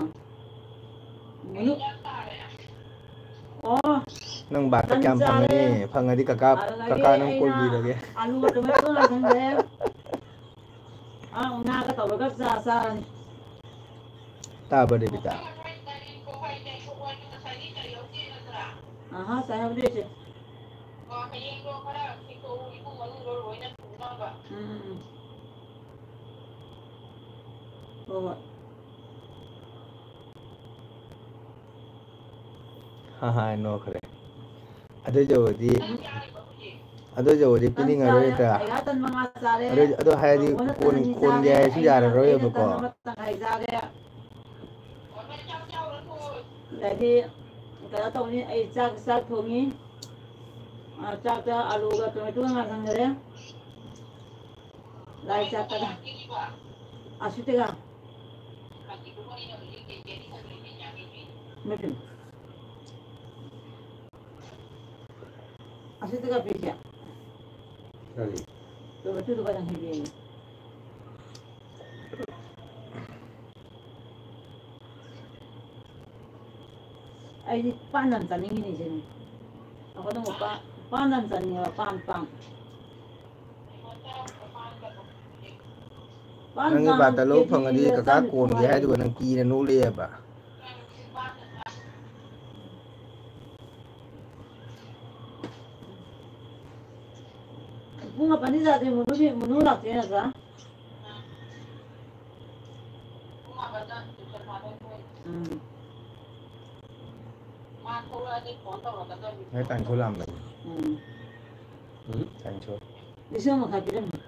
ꯃꯅꯨ-, ꯑꯣ, ꯅꯪ ꯕꯥꯠꯇ ꯇꯟ ꯀꯌꯥꯝ ꯆꯥꯔꯦ꯫ ꯐꯪꯉꯅꯤ? ꯐꯪꯉꯗꯤ ꯀꯀꯥ, ꯑꯗꯨꯗꯒꯤ ꯀꯀꯥ ꯅꯪ ꯑꯩꯅ ꯀꯣꯟꯕꯤꯔꯒꯦ꯫ ꯑꯂꯨꯒ ꯇꯣꯃꯦꯇꯣ ꯉꯥꯟꯁꯟꯈ꯭ꯔꯦ꯫ ꯑꯥ, ꯉꯥꯒ ꯇꯧꯔꯒ ꯆꯥ ꯆꯥꯔꯅꯤ꯫ ꯇꯥꯕ꯭ꯔ, ꯗꯦꯕꯤꯇꯥ? ꯑꯍꯥ, ꯆꯥꯏꯍꯧꯗꯦ, ꯏꯆꯦ꯫ ꯎꯝ, ꯎꯝ, ꯎꯝ꯫ ꯍꯣꯏ, ꯍꯣꯏ꯫ ꯍꯥ ꯍꯥ ꯅꯣꯛꯈ꯭ꯔꯦ꯫ ꯑꯗꯨ ꯌꯧꯔꯗꯤ, ꯑꯗꯨ ꯌꯧꯔꯗꯤ ꯇꯟ ꯄꯤꯅꯤꯡꯉꯔꯣꯏ ꯆꯥꯔꯦ, ꯅꯠꯇ꯭ꯔꯥ? ꯑꯩꯒ ꯇꯟ ꯃꯉꯥ ꯆꯥꯔꯦ꯫ ꯑꯗꯨ, ꯑꯗꯨ ꯍꯥꯏꯔꯗꯤ ꯕꯥꯃꯣꯟꯅ ꯇꯟ ꯀꯣꯟ-, ꯑꯅꯤ ꯀꯣꯟꯒꯦ ꯆꯥꯔꯦ, ꯍꯥꯏꯁꯨ ꯑꯩꯅ, ꯌꯥꯔꯔꯣꯏꯕꯀꯣ꯫ ꯑꯩꯅ ꯇꯟ ꯑꯃ ꯇꯪꯈꯥꯏ ꯆꯥꯔꯦ꯫ ꯑꯗꯩꯗꯤ ꯀꯩꯅꯣ ꯇꯧꯅꯤ, ꯑꯩ ꯆꯥꯛ, ꯆꯥꯛ ꯊꯣꯡꯉꯤ꯫ ꯑ, ꯆꯥꯛꯇ ꯑꯂꯨꯒ ꯇꯣꯃꯦꯇꯣꯒ ꯉꯥꯟꯁꯟꯈꯔꯦ꯫ ꯂꯥꯏ ꯆꯥꯛ ꯀꯗꯥ? ꯑꯁꯤꯠꯇꯒ? ꯅꯠꯇꯦ꯫ ꯑꯁꯤꯠꯇꯒ ꯄꯤꯁꯦ? ꯀꯔꯤ? ꯇꯣꯃꯦꯇꯣꯗꯨꯒ ꯅꯪ ꯍꯦꯛꯒꯦꯌꯦ꯫ ꯑꯩꯗꯤ ꯄꯥꯟ ꯌꯥꯝ ꯆꯥꯅꯤꯡꯉꯤꯅꯦ ꯏꯆꯦꯅꯦ꯫ ꯑꯩꯈꯣꯏꯅ ꯑꯃꯨꯛ ꯄꯥ-, ꯄꯥꯟ ꯌꯥꯝ ꯆꯥꯅꯤꯡꯉꯦꯕ, ꯄꯥꯟ, ꯄꯥꯟ꯫ ꯄꯥꯟ ꯅꯪꯒꯤ ꯄꯥꯟ ꯕꯥꯇ ꯂꯧ ꯀꯦꯖꯤ ꯐꯪꯉꯗꯤ ꯀꯀꯥ ꯆꯥꯝ ꯅꯤꯐꯨ ꯀꯣꯟꯒꯦ ꯍꯥꯏꯌꯦ꯫ ꯍꯥꯏꯗꯨꯒ ꯅꯪ ꯀꯤꯅ ꯅꯣꯛꯂꯛꯑꯦꯕ꯫ ꯄꯨꯡ ꯃꯥꯄꯟꯗꯤ ꯇꯥꯗ꯭ꯔꯤ, ꯃꯨꯅꯨꯗꯤ, ꯃꯨꯅꯨ ꯂꯥꯛꯇ꯭ꯔꯤ ꯅꯠꯇ꯭ꯔꯥ? ꯎꯝ꯫ ꯉꯁꯥꯏ ꯇꯥꯟ ꯊꯣꯛꯂꯛꯑꯝꯕꯅꯤ꯫ ꯎꯝ꯫ ꯎꯝ, ꯇꯥꯏꯟ ꯁꯣ꯫ ꯂꯤꯁꯤꯡ ꯑꯃ ꯃꯈꯥꯏ ꯄꯤꯔꯝꯃꯤ꯫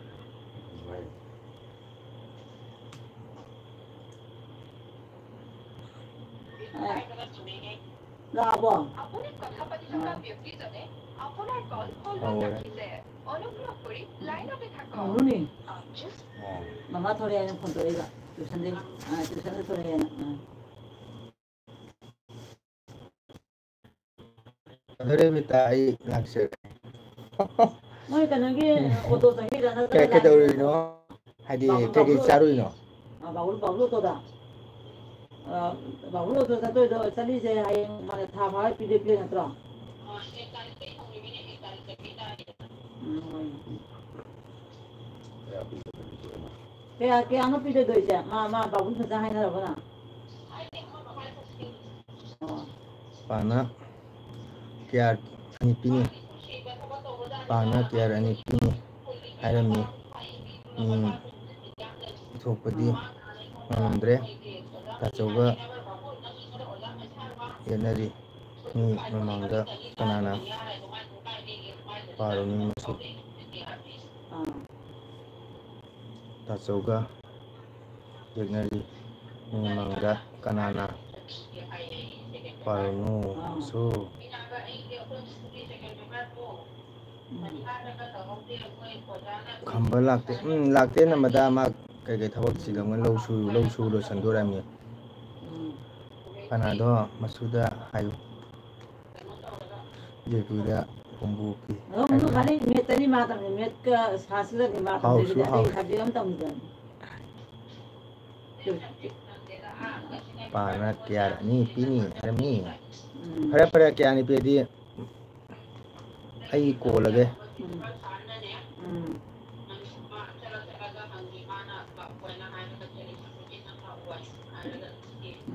ꯂꯥꯛꯑꯕꯣ? ꯍꯧꯔꯦ꯫ ꯍꯧꯔꯨꯅꯦ꯫ ꯑꯣ꯫ ꯃꯃꯥ ꯊꯣꯔꯛꯑꯦꯅ ꯐꯣꯟ ꯇꯧꯔꯛꯏꯕ꯫ ꯇ꯭ꯌꯨꯁꯟꯗꯩ, ꯑ, ꯇ꯭ꯌꯨꯁꯟꯗ ꯊꯣꯔꯛꯑꯦꯅ꯫ ꯑ꯫ ꯐꯔꯦ ꯃꯤꯇꯥ, ꯑꯩ ꯂꯥꯛꯆꯔꯦ꯫ ꯃꯣꯏ ꯀꯩꯅꯣꯒꯤ ꯑꯣꯇꯣ ꯆꯪꯉꯤꯔ ꯅꯠꯇ꯭ꯔꯒ ꯀꯩ-, ꯂꯥꯏꯟꯒꯤꯔ? ꯀꯩꯗꯧꯔꯤꯅꯣ? ꯍꯥꯏꯗꯤ ꯕꯥꯕꯨ-, ꯀꯩꯀꯩ ꯕꯥꯕꯨ-, ꯆꯥꯔꯨꯏꯅꯣ? ꯑ, ꯕꯥꯕꯨ-, ꯕꯥꯕꯨ ꯑꯣꯇꯣꯗ꯫ ꯑ, ꯕꯥꯕꯨ ꯑꯣꯇꯣ ꯆꯠꯇꯣꯏꯗꯣ, ꯆꯠꯂꯤꯁꯦ ꯍꯌꯦꯡ ꯃꯥꯅ ꯊꯥ ꯐꯥꯔ ꯄꯤꯗꯣꯏ ꯄꯤꯔꯣꯏ ꯅꯠꯇ꯭ꯔꯣ? ꯎꯝ, ꯍꯣꯏ꯫ ꯀꯌꯥ, ꯀꯌꯥꯅꯣ ꯄꯤꯗꯣꯏꯗꯣꯏꯁꯦ? ꯃꯥ, ꯃꯥ ꯕꯥꯕꯨ ꯐꯖꯅ ꯍꯥꯏꯅꯔꯕꯣ ꯅꯪ? ꯑꯣ꯫ ꯄꯥꯅ ꯀꯤꯌꯥꯔ ꯑꯅꯤ ꯄꯤꯅꯤ, ꯄꯥꯅ ꯀꯤꯌꯥꯔ ꯑꯅꯤ ꯄꯤꯅꯤ ꯍꯥꯏꯔꯝꯃꯤ꯫ ꯃꯤ ꯄꯤꯊꯣꯛꯄꯗꯤ ꯉꯝꯗ꯭ꯔꯦ꯫ ꯇꯥꯆꯧꯒ ꯌꯦꯠꯅꯔꯤ꯫ ꯃꯤ ꯃꯃꯥꯡꯗ ꯀꯅꯥꯅ ꯄꯥꯔꯨꯅꯤ ꯃꯁꯨ? ꯑꯥ꯫ ꯇꯥꯆꯧꯒ ꯌꯦꯛꯅꯔꯤ꯫ ꯃꯤ ꯃꯃꯥꯡꯗ ꯀꯅꯥꯅ ꯄꯥꯔꯨꯅꯨ ꯃꯁꯨ? ꯈꯝꯕ ꯂꯥꯛꯇꯦ꯫ ꯎꯝ, ꯂꯥꯛꯇꯦ ꯅꯝꯕꯗ꯫ ꯃꯥ ꯀꯩꯀꯩ ꯊꯕꯛ ꯆꯤꯜꯂꯝꯒꯅꯤ, ꯂꯧ ꯁꯨ-, ꯂꯧ ꯁꯨ ꯂꯣꯏꯁꯟꯗꯣꯔꯝꯅꯤ꯫ ꯎꯝ꯫ ꯀꯅꯥꯗꯣ ꯃꯁꯨꯗ ꯍꯥꯏꯌꯨ꯫ ꯖꯦꯄꯨꯔꯗ ꯈꯣꯡꯕꯨ ꯄꯤ꯫ ꯑꯗꯨꯝ ꯈꯥꯂꯤ ꯃꯦꯠꯇꯅꯤ ꯃꯥ ꯇꯝꯃꯤ, ꯃꯦꯠꯀ ꯁꯥꯁꯤꯒꯅꯤ ꯃꯥ ꯇꯝꯗꯣꯏꯁꯤꯗꯤ, ꯍꯥꯎꯁꯨ ꯑꯇꯩ ꯍꯥꯎ-, ꯁꯕꯖꯦꯛ ꯑꯃ ꯇꯝꯗ꯭ꯔꯕꯅꯤ꯫ ꯄꯥꯅ ꯀꯌꯥꯔ ꯑꯅꯤ ꯄꯤꯅꯤ ꯍꯥꯏꯔꯝꯃꯤ꯫ ꯎꯝ꯫ ꯐꯔꯦ, ꯐꯔꯦ, ꯀꯌꯥꯅꯤ ꯄꯤꯔꯗꯤ ꯑꯩ ꯀꯣꯜꯂꯒꯦ꯫ ꯎꯝ꯫ ꯎꯝ꯫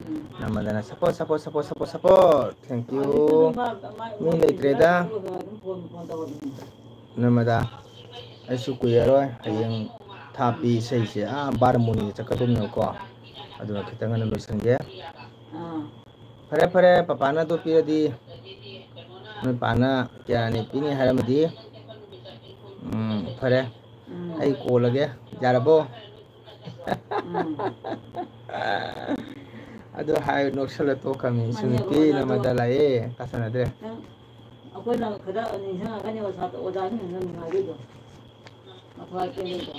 ꯎꯝ꯫ ꯅꯝꯃꯗꯅ support, support, support, support, support꯫ Thank you꯫ ꯑꯗꯨꯁꯨ ꯑꯗꯨꯝ ꯃꯥ, ꯃꯥ, ꯃꯤ ꯂꯩꯇ꯭ꯔꯦꯗ꯫ ꯑꯗꯨꯝ ꯐꯣꯟ, ꯐꯣꯟ ꯇꯧꯔꯛꯑꯣ꯫ ꯅꯝꯃꯗ ꯑꯩꯁꯨ ꯀꯨꯏꯔꯔꯣꯏ꯫ ꯍꯌꯦꯡ ꯊꯥꯞꯄꯤ ꯏꯁꯩꯁꯦ ꯑꯥ ꯕꯥꯔꯃꯣꯅꯤꯗ ꯆꯠꯀꯗꯧꯅꯦꯕꯀꯣ꯫ ꯑꯗꯨꯅ ꯈꯤꯇꯪ ꯉꯟꯅ ꯂꯣꯏꯁꯟꯒꯦ꯫ ꯑꯥ꯫ ꯐꯔꯦ, ꯐꯔꯦ, ꯄꯄꯥꯅ ꯑꯗꯨ ꯄꯤꯔꯗꯤ꯫ ꯅꯣꯏ ꯄꯥꯅ ꯀꯌꯥꯅꯤ ꯄꯤꯅꯤ ꯍꯥꯏꯔꯝꯃꯗꯤ? ꯎꯝ, ꯐꯔꯦ꯫ ꯎꯝ꯫ ꯑꯩ ꯀꯣꯜꯂꯒꯦ꯫ ꯌꯥꯔꯕꯣ? ꯎꯝ꯫ ꯑꯗꯨ ꯍꯥꯏ ꯅꯣꯛꯁꯜꯂ ꯇꯣꯛꯈ꯭ꯔꯃꯤ꯫ ꯃꯥꯅꯦ, ꯁꯨꯃꯤꯇꯤ ꯑꯣꯖꯥꯗꯣ ꯅꯃꯗ ꯂꯥꯛꯑꯦ꯫ ꯇꯥꯁꯟꯅꯗ꯭ꯔꯦ꯫ ꯅꯪ, ꯑꯩꯈꯣꯏꯅ ꯈꯔ ꯅꯤꯡꯁꯤꯡꯉꯛꯀꯅꯤ ꯑꯣꯖꯥ-, ꯑꯣꯖꯥꯁꯤꯡꯗꯨꯅ ꯅꯨꯡꯉꯥꯏꯕꯤꯗꯣ꯫ ꯃꯊ꯭ꯋꯥꯏ ꯄꯦꯟꯗꯦꯗꯣ꯫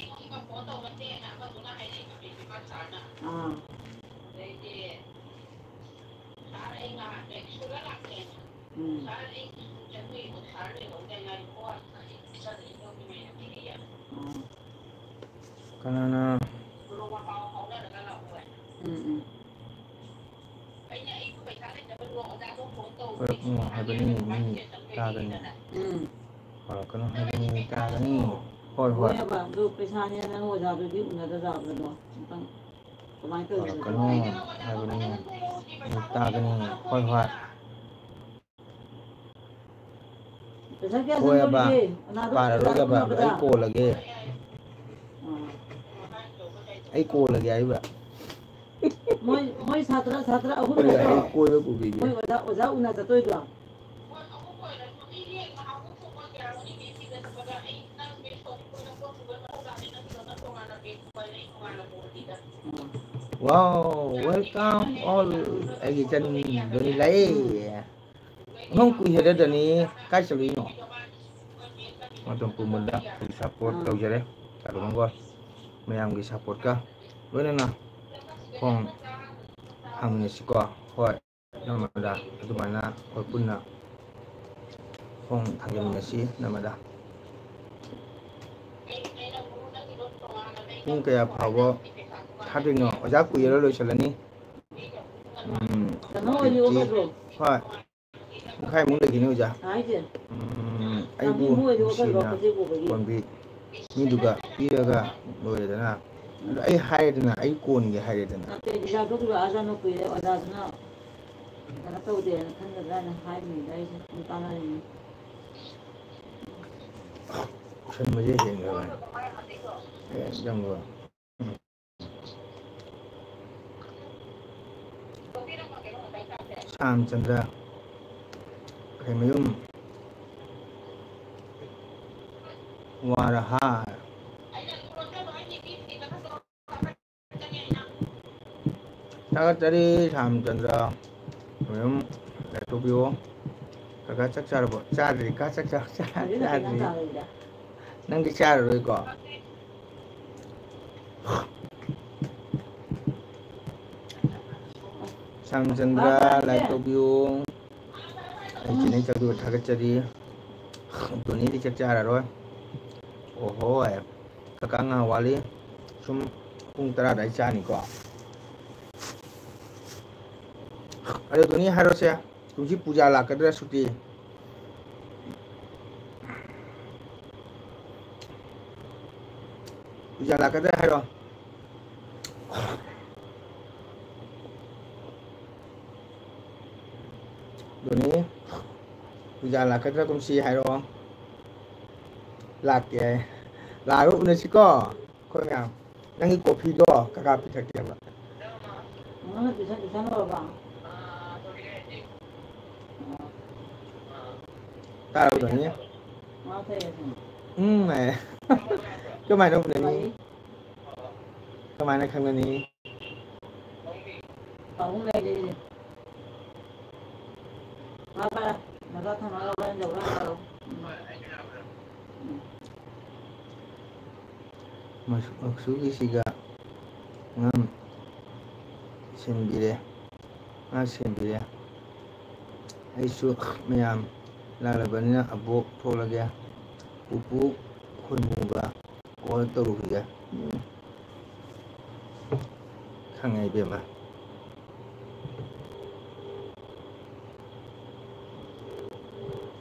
ꯑꯥ꯫ ꯎꯝ꯫ ꯎꯝ꯫ ꯀꯅꯥꯅ? ꯎꯝ, ꯎꯝ꯫ ꯍꯥꯏꯔꯛꯀꯅꯨ ꯍꯥꯏꯕꯅꯤ, ꯃꯤ ꯇꯥꯒꯅꯤ꯫ ꯎꯝ꯫ ꯍꯥꯏꯔꯛꯀꯅꯨ ꯍꯥꯏꯕꯅꯤ, ꯃꯤ ꯇꯥꯒꯅꯤ꯫ ꯍꯣꯏ, ꯍꯣꯏ꯫ ꯍꯣꯏ ꯍꯥꯏꯕ, ꯑꯗꯨ ꯄꯩꯁꯥꯅꯦꯅ ꯅꯪ ꯑꯣꯖꯥꯗꯨꯗꯤ ꯎꯅꯗ ꯌꯥꯕ꯭ꯔꯗꯣ? ꯑꯝꯇꯪ ꯀꯃꯥꯏꯅ ꯇꯧꯔꯤꯅꯣ? ꯍꯥꯏꯔꯛꯀꯅꯨ ꯍꯥꯏꯕꯅꯤ, ꯃꯤ ꯇꯥꯒꯅꯤ꯫ ꯍꯣꯏ, ꯍꯣꯏ꯫ ꯄꯩꯁꯥ ꯀꯌꯥ ꯍꯣꯏ ꯑꯕ, ꯆꯪꯗꯧꯔꯤꯒꯦ? ꯑꯅꯥꯗꯣ ꯄꯥꯔꯔꯣꯏꯒꯕ, ꯑꯣꯖꯥ ꯑꯕ, ꯑꯩ ꯎꯅꯕꯗ? ꯀꯣꯜꯂꯒꯦ꯫ ꯑꯥ꯫ ꯑꯩ ꯀꯣꯜꯂꯒꯦ ꯍꯥꯏꯕ꯫ ꯃꯣꯏ, ꯃꯣꯏ ꯁꯥꯇ꯭ꯔ, ꯁꯥꯇ꯭ꯔ ꯑꯍꯨꯝ ꯀꯣꯜꯂꯒ ꯅꯠꯇ꯭ꯔꯣ? ꯑꯩ ꯀꯣꯏꯕ ꯄꯨꯕꯤꯒꯦ꯫ ꯃꯣꯏ ꯑꯣꯖꯥ, ꯑꯣꯖꯥ ꯎꯅ ꯆꯠꯇꯣꯏꯗꯣ? Wow, welcome all. ꯑꯩꯒꯤ ꯏꯆꯟ ꯗꯣꯅꯤ ꯂꯥꯛꯑꯦ꯫ ꯑꯉꯥꯡ ꯀꯨꯏ ꯍꯦꯗꯗꯅꯤ, ꯀꯥꯏ ꯆꯠꯂꯨꯏꯅꯣ? ꯃꯇꯝ ꯄꯨꯝꯕꯗ ꯑꯩ support ꯇꯧꯖꯔꯦ꯫ ꯀꯥꯔꯣꯡꯒꯣꯜ ꯃꯌꯥꯝꯒꯤ supportꯀ ꯂꯣꯏꯅꯅ ꯈꯣꯡ ꯊꯥꯡꯃꯤꯟꯅꯁꯤꯀꯣ꯫ ꯍꯣꯏ, ꯅꯃꯗ ꯑꯗꯨꯃꯥꯏꯅ ꯑꯩꯈꯣꯏ ꯄꯨꯟꯅ ꯈꯣꯡ ꯊꯥꯡꯖꯤꯟꯃꯤꯟꯅꯁꯤ ꯅꯃꯗ꯫ ꯄꯨꯡ ꯀꯌꯥ ꯐꯥꯎꯕ ꯊꯥꯗꯣꯏꯅꯣ? ꯑꯣꯖꯥ ꯀꯨꯏꯔꯔꯣꯏ, ꯂꯣꯏꯁꯤꯜꯂꯅꯤ꯫ ꯎꯝ, ꯀꯩꯅꯣ ꯑꯣꯏꯗꯤ ꯍꯧꯖꯤꯛꯇꯤ ꯑꯣꯒꯗ꯭ꯔꯣ? ꯍꯣꯏ꯫ ꯄꯨꯡꯈꯥꯏꯃꯨꯛ ꯂꯩꯈꯤꯅꯤ ꯑꯣꯖꯥ꯫ ꯍꯥꯏꯁꯦ? ꯎꯝ, ꯑꯩꯕꯨ ꯂꯝꯕꯤ ꯃꯣꯏꯗꯤ ꯑꯣꯒꯗ꯭ꯔꯣ ꯅꯨꯡꯁꯤꯅ ꯀꯣꯟꯕꯤ ꯃꯤꯗꯨꯒ ꯄꯤꯔꯒ ꯂꯣꯏꯔꯦꯗꯅ꯫ ꯑꯗꯣ ꯑꯩ ꯍꯥꯏꯔꯦꯗꯅ, ꯑꯩ ꯀꯣꯟꯒꯦ ꯍꯥꯏꯔꯦꯗꯅ꯫ ꯅꯠꯇꯦ, ꯗꯤꯖꯥꯏꯟ ꯇꯧꯈꯤꯕ ꯑꯥ ꯖꯥꯠꯅ ꯀꯨꯏꯔꯦ, ꯑꯣꯖꯥꯗꯨꯅ ꯀꯩꯅꯣ ꯇꯧꯗꯦꯅ ꯈꯟꯒꯗ꯭ꯔꯥꯅ ꯍꯥꯏꯔꯤꯅꯤꯗ ꯑꯩꯁꯦ ꯑꯗꯨꯝ ꯇꯥꯟꯅꯔꯤꯅꯤ꯫ ꯎꯁꯟꯕꯁꯦ ꯍꯦꯟꯈ꯭ꯔꯕꯅꯤ꯫ ꯑꯦ, ꯆꯪꯕ꯫ ꯁ꯭ꯌꯥꯝꯆꯟꯗ꯭ꯔ꯫ ꯈꯩꯃꯌꯨꯝ ꯋꯥꯔꯍꯥ꯫ ꯊꯥꯒꯠꯆꯔꯤ ꯁ꯭ꯌꯥꯝꯆꯟꯗ꯭ꯔ꯫ ꯃꯌꯨꯝ ꯂꯥꯏꯊꯣꯛꯄꯤꯌꯨ꯫ ꯀꯀꯥ ꯆꯥꯛ ꯆꯥꯔꯕꯣ? ꯆꯥꯗ꯭ꯔꯤ꯫ ꯀꯥ ꯆꯥꯛ ꯆꯥ-, ꯆꯥ-, ꯆꯥꯗ꯭ꯔꯤ꯫ ꯅꯪꯗꯤ ꯆꯥꯔꯔꯣꯏꯀꯣ? ꯁ꯭ꯌꯥꯝꯆꯟꯗ꯭ꯔ ꯂꯥꯏꯊꯣꯛꯄꯤꯌꯨ꯫ ꯑꯩ ꯆꯦꯅꯦꯜ ꯆꯪꯕꯤꯕ ꯊꯥꯒꯠꯆꯔꯤ꯫ ꯗꯣꯅꯤꯗꯤ ꯆꯥꯛ ꯆꯥꯔꯔꯣꯏ꯫ ꯑꯣꯍꯣꯏ꯫ ꯀꯀꯥ ꯉꯥꯏꯍꯥꯛ ꯋꯥꯠꯂꯤ꯫ ꯁꯨꯝ ꯄꯨꯡ ꯇꯔꯥ ꯑꯗꯨꯋꯥꯏ ꯆꯥꯅꯤꯀꯣ꯫ ꯑꯗꯣ ꯗꯣꯅꯤ ꯍꯥꯏꯔꯣꯁꯦ, ꯀꯨꯝꯁꯤ ꯄꯨꯖꯥ ꯂꯥꯛꯀꯗ꯭ꯔꯥ ꯁꯨꯇꯤ? ꯄꯨꯖꯥ ꯂꯥꯛꯀꯗ꯭ꯔꯥ ꯍꯥꯏꯔꯣ꯫ ꯗꯣꯅꯤ, ꯄꯨꯖꯥ ꯂꯥꯛꯀꯗ꯭ꯔꯥ ꯀꯨꯝꯁꯤ ꯍꯥꯏꯔꯛꯑꯣ꯫ ꯂꯥꯛꯀꯦ ꯍꯥꯏ꯫ ꯂꯥꯛꯑꯒ ꯎꯅꯁꯤꯀꯣ ꯑꯩꯈꯣꯏ ꯃꯌꯥꯝ꯫ ꯅꯪꯒꯤ ꯀꯣꯐꯤꯗꯣ ꯀꯀꯥ ꯄꯤꯊꯛꯀꯦꯕ꯫ ꯅꯪꯅ ꯄꯤꯊꯛ-, ꯄꯤꯊꯛꯅꯕ꯭ꯔꯣ? ꯇꯥꯔꯕꯣ ꯗꯣꯅꯤ? ꯃꯥ ꯊꯛꯑꯦ ꯑꯁꯦꯡꯕ꯫ ꯎꯝ ꯍꯥꯏ꯫ ꯀꯃꯥꯏꯅ ꯎꯅꯅꯤ? ꯀꯃꯥꯏꯅ ꯈꯪꯅꯅꯤ? ꯑꯍꯨꯝ ꯂꯩꯔꯤ꯫ ꯃꯥ ꯄꯥꯏꯔꯣ꯫ ꯃꯆꯥ ꯊꯝꯃꯒ ꯍꯣꯔꯦꯟ ꯌꯧꯔꯀꯥꯟ ꯄꯥꯏꯔꯣ꯫ ꯎꯝ꯫ ꯎꯝ꯫ ꯃꯁꯨ-, ꯃꯁꯨꯒꯤꯁꯤꯒ ꯑꯉꯥꯡ ꯁꯦꯝꯕꯤꯔꯦ꯫ ꯃꯥ ꯁꯦꯝꯕꯤꯔꯦ꯫ ꯑꯩꯁꯨ ꯃꯌꯥꯝ ꯂꯥꯛꯂꯕꯅꯤꯅ ꯑꯕꯣꯛ ꯊꯣꯛꯂꯒꯦ꯫ ꯄꯨꯄꯨ ꯈꯣꯏꯃꯨꯒ call ꯇꯧꯔꯨꯈꯤꯒꯦ꯫ ꯎꯝ꯫ ꯈꯪꯉꯦ ꯏꯕꯦꯝꯃ꯫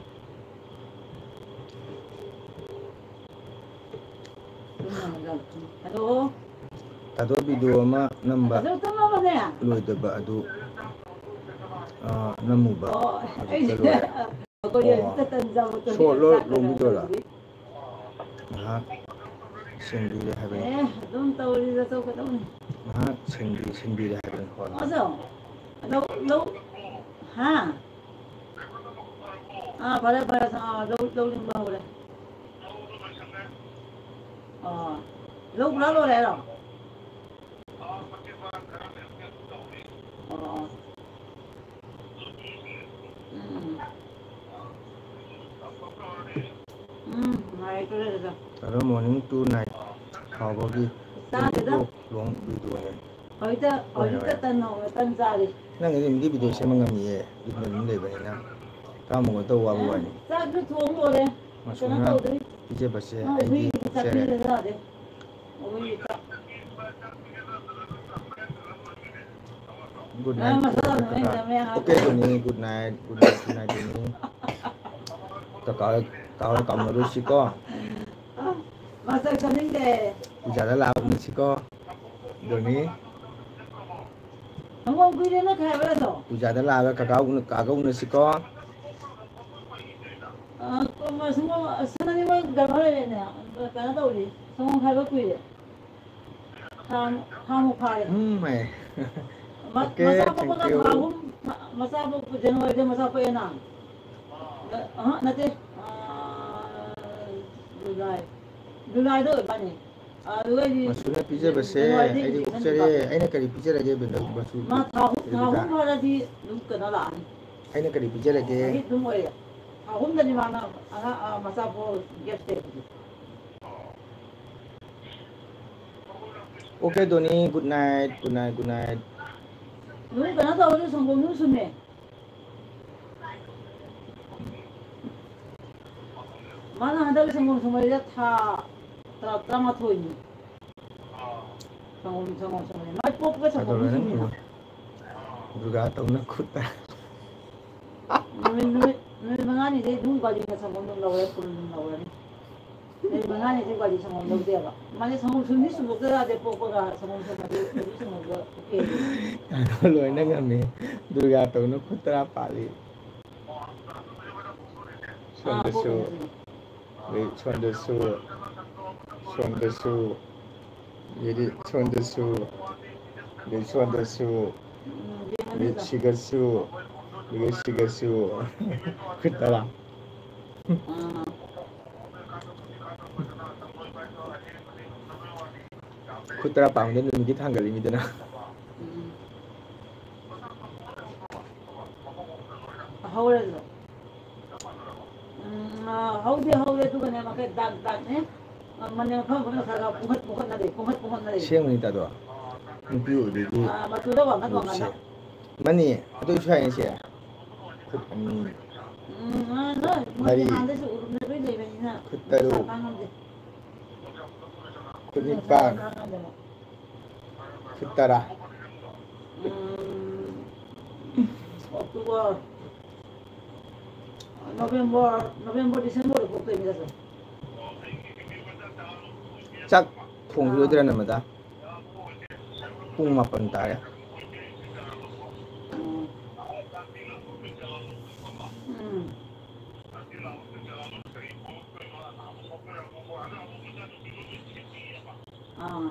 ꯍꯜꯂꯣ꯫ ꯇꯥꯗꯣ video ꯑꯃ ꯅꯝꯕ ꯑꯗꯨ ꯇꯨꯝꯃꯕꯅꯦ? ꯂꯣꯏꯗꯕ ꯑꯗꯨ, ꯑ, ꯅꯝꯃꯨꯕ꯫ ꯑꯣ, ꯍꯧꯖꯤꯛꯇ ꯑꯩ ꯂꯣꯏꯔꯦ꯫ ꯑꯩꯈꯣꯏ ꯑꯣ꯫ ꯍꯧꯖꯤꯛꯇ ꯇꯟ ꯆꯥꯕ ꯇꯣꯛꯑꯦ꯫ Short ꯂꯣ, ꯆꯥꯛ ꯂꯣꯡ video ꯂꯣ? ꯀꯗꯥꯏꯗꯒꯤ? ꯉꯥꯏꯍꯥꯛ ꯁꯦꯡꯕꯤꯔꯦ ꯍꯥꯏꯕꯅꯤ꯫ ꯑꯦ, ꯑꯗꯨꯝ ꯇꯧꯔꯤꯗ ꯇꯧꯒꯗꯧꯅꯤ꯫ ꯉꯥꯏꯍꯥꯛ ꯁꯦꯡꯕꯤ-, ꯁꯦꯡꯕꯤꯔꯦ ꯍꯥꯏꯕꯅꯤ꯫ ꯍꯣꯏ, ꯍꯣꯏ꯫ ꯑꯣꯖꯥ, ꯂꯧ, ꯂꯧ, ꯍꯥ? ꯑꯥ, ꯐꯔꯦ, ꯐꯔꯦ, ꯑꯥ, ꯂꯧ, ꯂꯧ ꯂꯤꯡꯕ ꯍꯧꯔꯦ꯫ ꯑꯥ, ꯂꯧ ꯄꯨꯔꯥ ꯂꯣꯏꯔꯦ ꯍꯥꯏꯔꯣ? ꯑꯣ, ꯑꯣ꯫ ꯎꯝ꯫ ꯎꯝ, ꯅꯨꯡꯉꯥꯏꯔꯦ, ꯇꯣꯔꯦ ꯑꯗꯨꯗ꯫ ꯑꯗꯣ morning to night ꯐꯥꯎꯕꯒꯤ ꯆꯥꯗꯦꯗ꯫ Twenty four long videoꯅꯦ꯫ ꯍꯧꯖꯤꯛꯇ, ꯍꯣꯏ, ꯍꯧꯖꯤꯛꯇ ꯍꯣꯏ꯫ ꯇꯟ ꯍꯧꯔꯦ, ꯇꯟ ꯆꯥꯔꯤ꯫ ꯅꯪꯒꯤꯗꯤ ꯃꯤꯗꯤ video ꯁꯦꯝꯕ ꯉꯝꯃꯤꯌꯦ, ꯌꯨꯝꯗ ꯑꯗꯨꯝ ꯂꯩꯕꯅꯤꯅ꯫ ꯀꯥꯝꯃꯒ ꯇꯧ ꯋꯥꯕ ꯑ, ꯋꯥꯅꯤ꯫ ꯆꯥꯛꯁꯨ ꯊꯣꯡ ꯂꯣꯏꯔꯦ꯫ ꯀꯩꯅꯣ ꯃꯁꯨꯅ ꯇꯧꯗ꯭ꯔꯤ꯫ ꯄꯤꯖꯕꯁꯦ ꯑ, ꯑꯩꯗꯤ ꯍꯨꯏꯒꯤ ꯆꯥꯛ ꯆꯥꯔꯦ꯫ ꯄꯤꯖꯗ ꯌꯥꯗꯦ꯫ ꯍꯨꯏꯒꯤ ꯆꯥꯛ꯫ Good night, ꯑ, ꯃꯁꯥ ꯀꯀꯥ꯫ ꯅꯣꯏ ꯅꯃꯦ ꯍꯥꯏ꯫ Okay, ꯗꯣꯅꯤ, good night, good night, good night, ꯗꯣꯅꯤ꯫ ꯀꯀꯥ ꯍꯣꯏ, ꯀꯀꯥ ꯍꯣꯏ ꯀꯥꯎꯅꯔꯨꯁꯤꯀꯣ꯫ ꯑ, ꯃꯁꯛ ꯈꯪꯅꯤꯡꯗꯦ꯫ ꯄꯨꯖꯥꯗ ꯂꯥꯛꯑ ꯎꯅꯁꯤꯀꯣ, ꯗꯣꯅꯤ꯫ ꯁꯪꯒꯣꯝ ꯀꯨꯏꯔꯦꯅ ꯈꯥꯏꯕ꯭ꯔꯥ ꯑꯗꯣ? ꯄꯨꯖꯥꯗ ꯂꯥꯛꯑꯒ ꯀꯀꯥ ꯎꯅ-, ꯀꯀꯥꯒ ꯎꯅꯁꯤꯀꯣ꯫ ꯑ, ꯀ-, ꯁꯪꯒꯣꯝ, ꯑ, ꯁꯅꯥꯅꯤ ꯃꯣꯏ ꯒꯔꯚ ꯂꯩꯔꯦꯅꯦ꯫ ꯀꯩꯅꯣ ꯇꯧꯔꯤ, ꯁꯪꯒꯣꯝ ꯈꯥꯏꯕ ꯀꯨꯏꯔꯦ꯫ ꯊꯥ, ꯊꯥꯃꯨꯛ ꯐꯥꯔꯦ꯫ ꯎꯝ, ꯍꯥꯏ꯫ ꯃ-, Okay, ꯃꯆꯥ ꯄꯣꯛꯄꯗ thank you꯫ ꯊꯥ ꯑꯍꯨꯝ, ꯃ-, ꯃꯆꯥ ꯄꯣꯛꯄ Januaryꯗ ꯃꯆꯥ ꯄꯣꯛꯑꯦꯅ꯫ ꯑꯍ, ꯅꯠꯇꯦ꯫ ꯑ, July꯫ Julyꯗ ꯑꯣꯏꯕꯅꯤ꯫ ꯑꯗꯨꯒꯗꯤ ꯃꯁꯨꯅ ꯄꯤꯖꯕꯁꯦ Januaryꯗ ꯑꯩꯗꯤ injection ꯑꯣꯛꯆꯔꯦ꯫ ꯀꯥꯞꯄꯦ꯫ ꯑꯩꯅ ꯀꯔꯤ ꯄꯤꯖꯔꯒꯦ, ꯕꯤꯟꯗ-, ꯃꯁꯨ? ꯃꯥ ꯊꯥ ꯑꯍꯨꯝ, ꯊꯥ ꯑꯗꯨꯗ ꯑꯍꯨꯝ ꯐꯥꯔꯗꯤ ꯑꯗꯨꯝ ꯀꯩꯅꯣ ꯂꯥꯛꯑꯅꯤ꯫ ꯑꯩꯅ ꯀꯔꯤ ꯄꯤꯖꯔꯒꯦ? ꯑꯩ ꯑꯗꯨꯝ ꯑꯣꯏꯔꯦ꯫ ꯊꯥ ꯑꯍꯨꯝꯗꯅꯤ ꯃꯥꯅ ꯑꯉꯥꯡ, ꯑ, ꯃꯆꯥ ꯄꯣꯛꯑꯒ gap ꯂꯩꯕꯗꯣ꯫ Okay, ꯗꯣꯅꯤ, good night, good night, good night꯫ ꯅꯨꯡ ꯀꯩꯅꯣ ꯇꯧꯔꯗꯤ ꯁꯪꯒꯣꯝ ꯅꯨꯡ ꯁꯨꯝꯃꯦ꯫ ꯃꯥꯅ ꯍꯟꯗꯛ ꯁꯪꯒꯣꯝ ꯁꯨꯝꯃꯛꯏꯁꯦ ꯊꯥ ꯇꯔꯥ-, ꯇꯔꯥꯃꯥꯊꯣꯏꯅꯤ꯫ ꯁꯪꯒꯣꯝ, ꯁꯪꯒꯣꯝ ꯁꯨꯝꯃꯛꯏꯁꯦ꯫ ꯃꯥꯏ ꯄꯣꯛꯄꯒ ꯁꯪꯒꯣꯝ ꯀꯩꯗꯧꯔꯦ ꯁꯨꯝꯃꯤꯅ꯫ ꯅꯪ? ꯗꯨꯔꯒꯥ ꯇꯧꯅ ꯈꯨꯠꯇ꯫ ꯅꯨꯃꯤꯠ, ꯅꯨꯃꯤꯠ, ꯅꯨꯃꯤꯠ ꯃꯉꯥꯅꯤꯗꯤ ꯑꯗꯨꯝ ꯒꯥꯔꯤꯅ ꯁꯪꯒꯣꯝ ꯑꯗꯨꯝ ꯂꯧꯔꯦ, ꯄꯨꯟ ꯑꯗꯨꯝ ꯂꯧꯔꯅꯤ꯫ ꯅꯨꯃꯤꯠ ꯃꯉꯥꯅꯤꯗꯤ ꯒꯥꯔꯤ ꯁꯪꯒꯣꯝ ꯂꯧꯗꯦꯕ꯫ ꯃꯥꯗꯤ ꯁꯪꯒꯣꯝ ꯁꯨꯝꯗꯤ ꯁꯨꯝꯗꯣꯛꯇ ꯌꯥꯗꯦ, ꯄꯣꯛꯄꯒ ꯁꯪꯒꯣꯝ ꯁꯨꯝꯃꯗꯤ ꯑꯗꯨ ꯁꯪꯒꯣꯝꯗꯣ ꯍꯦꯜꯂꯤ꯫ ꯀꯩꯅꯣ ꯂꯣꯏꯅ ꯉꯝꯃꯤ꯫ ꯗꯨꯔꯒꯥ ꯇꯧꯅ ꯈꯨꯠ ꯇꯔꯥ ꯄꯥꯜꯂꯤ꯫ ꯑꯥ, ꯁꯣꯝꯗꯁꯨ꯫ ꯄꯣꯛꯄꯅꯦ ꯑꯗꯨꯅꯤ꯫ ꯑꯗꯩ ꯁꯣꯝꯗꯁꯨ, ꯁꯣꯝꯗꯁꯨ, ꯑꯗꯩꯗꯤ ꯁꯣꯝꯗꯁꯨ, ꯑꯗꯩ ꯁꯣꯝꯗꯁꯨ, ꯎꯝ, ꯑꯗꯩ ꯌꯦꯡꯉꯅꯤꯗ꯫ ꯁꯤꯒꯁꯨ, ꯁꯤꯒꯁꯨ ꯈꯨꯠ ꯇꯔꯥ꯫ ꯈꯨꯠ ꯇꯔꯥ ꯄꯥꯝꯕꯗ ꯅꯨꯃꯤꯠꯇꯤ ꯊꯥꯡꯒꯠꯂꯤꯃꯤꯗꯅ꯫ ꯎꯝ꯫ ꯍꯧꯔꯦ ꯑꯗꯨꯗ꯫ ꯎꯝ, ꯑ, ꯍꯧꯗꯤ ꯍꯧꯔꯦ, ꯑꯗꯨꯒꯅꯦ, ꯃꯈꯣꯏ ꯗꯥꯛ ꯗꯥꯛꯅꯦ꯫ ꯑ, ꯃꯅꯤꯡ ꯃꯐꯝ ꯃꯐꯝꯗ ꯈꯔ ꯈꯔ ꯄꯨꯡꯍꯠ ꯄꯨꯡꯍꯠꯅꯔꯦ, ꯄꯨꯡꯍꯠ ꯄꯨꯡꯍꯠꯅꯔꯦ꯫ ꯁꯦꯡꯕꯅꯤ ꯇꯥꯗꯣ꯫ ꯅꯨꯄꯤ ꯑꯣꯏꯕꯒꯤ ꯑ, ꯃꯇꯨꯗ ꯋꯥꯡꯈꯠ ꯂꯨꯛꯁꯦ꯫ ꯋꯥꯡꯈꯠꯅ꯫ ꯃꯅꯤ, ꯑꯗꯨ ꯁ꯭ꯋꯥꯏꯅ ꯁꯦ꯫ ꯈꯨꯠ ꯑꯅꯤ꯫ ꯎꯝ, ꯑ, ꯅꯣꯏ ꯃꯣꯏꯗꯤ ꯃꯔꯤ꯫ ꯍꯥꯟꯅꯗꯩꯁꯨ ꯎꯔꯨꯝꯗ ꯂꯣꯏ ꯂꯩꯕꯅꯤꯅ ꯈꯨꯠ ꯇꯔꯨꯛ꯫ ꯃꯁꯥ ꯈꯥꯡꯉꯝꯗꯦ꯫ ꯈꯨꯠ ꯅꯤꯄꯥꯟ꯫ ꯃꯁꯥ ꯈꯥꯡꯉꯝꯗꯦꯕ꯫ ꯈꯨꯠ ꯇꯔꯥ꯫ ꯎꯝ, ꯑꯣꯛꯇꯣꯕꯔ, ꯅꯣꯕꯦꯝꯕꯔ, ꯅꯣꯕꯦꯝꯕꯔ, ꯗꯤꯁꯦꯝꯕꯔꯗ ꯄꯣꯛꯇꯣꯏꯅꯤ ꯀꯩꯅꯣ꯫ ꯆꯥꯛ ꯊꯣꯡꯈꯤꯔꯣꯏꯗ꯭ꯔꯥ, ꯑꯥ꯫ ꯅꯃꯗ? ꯄꯨꯡ ꯃꯥꯄꯟ ꯇꯥꯔꯦ꯫ ꯎꯝ꯫ ꯎꯝ꯫ ꯑꯥ꯫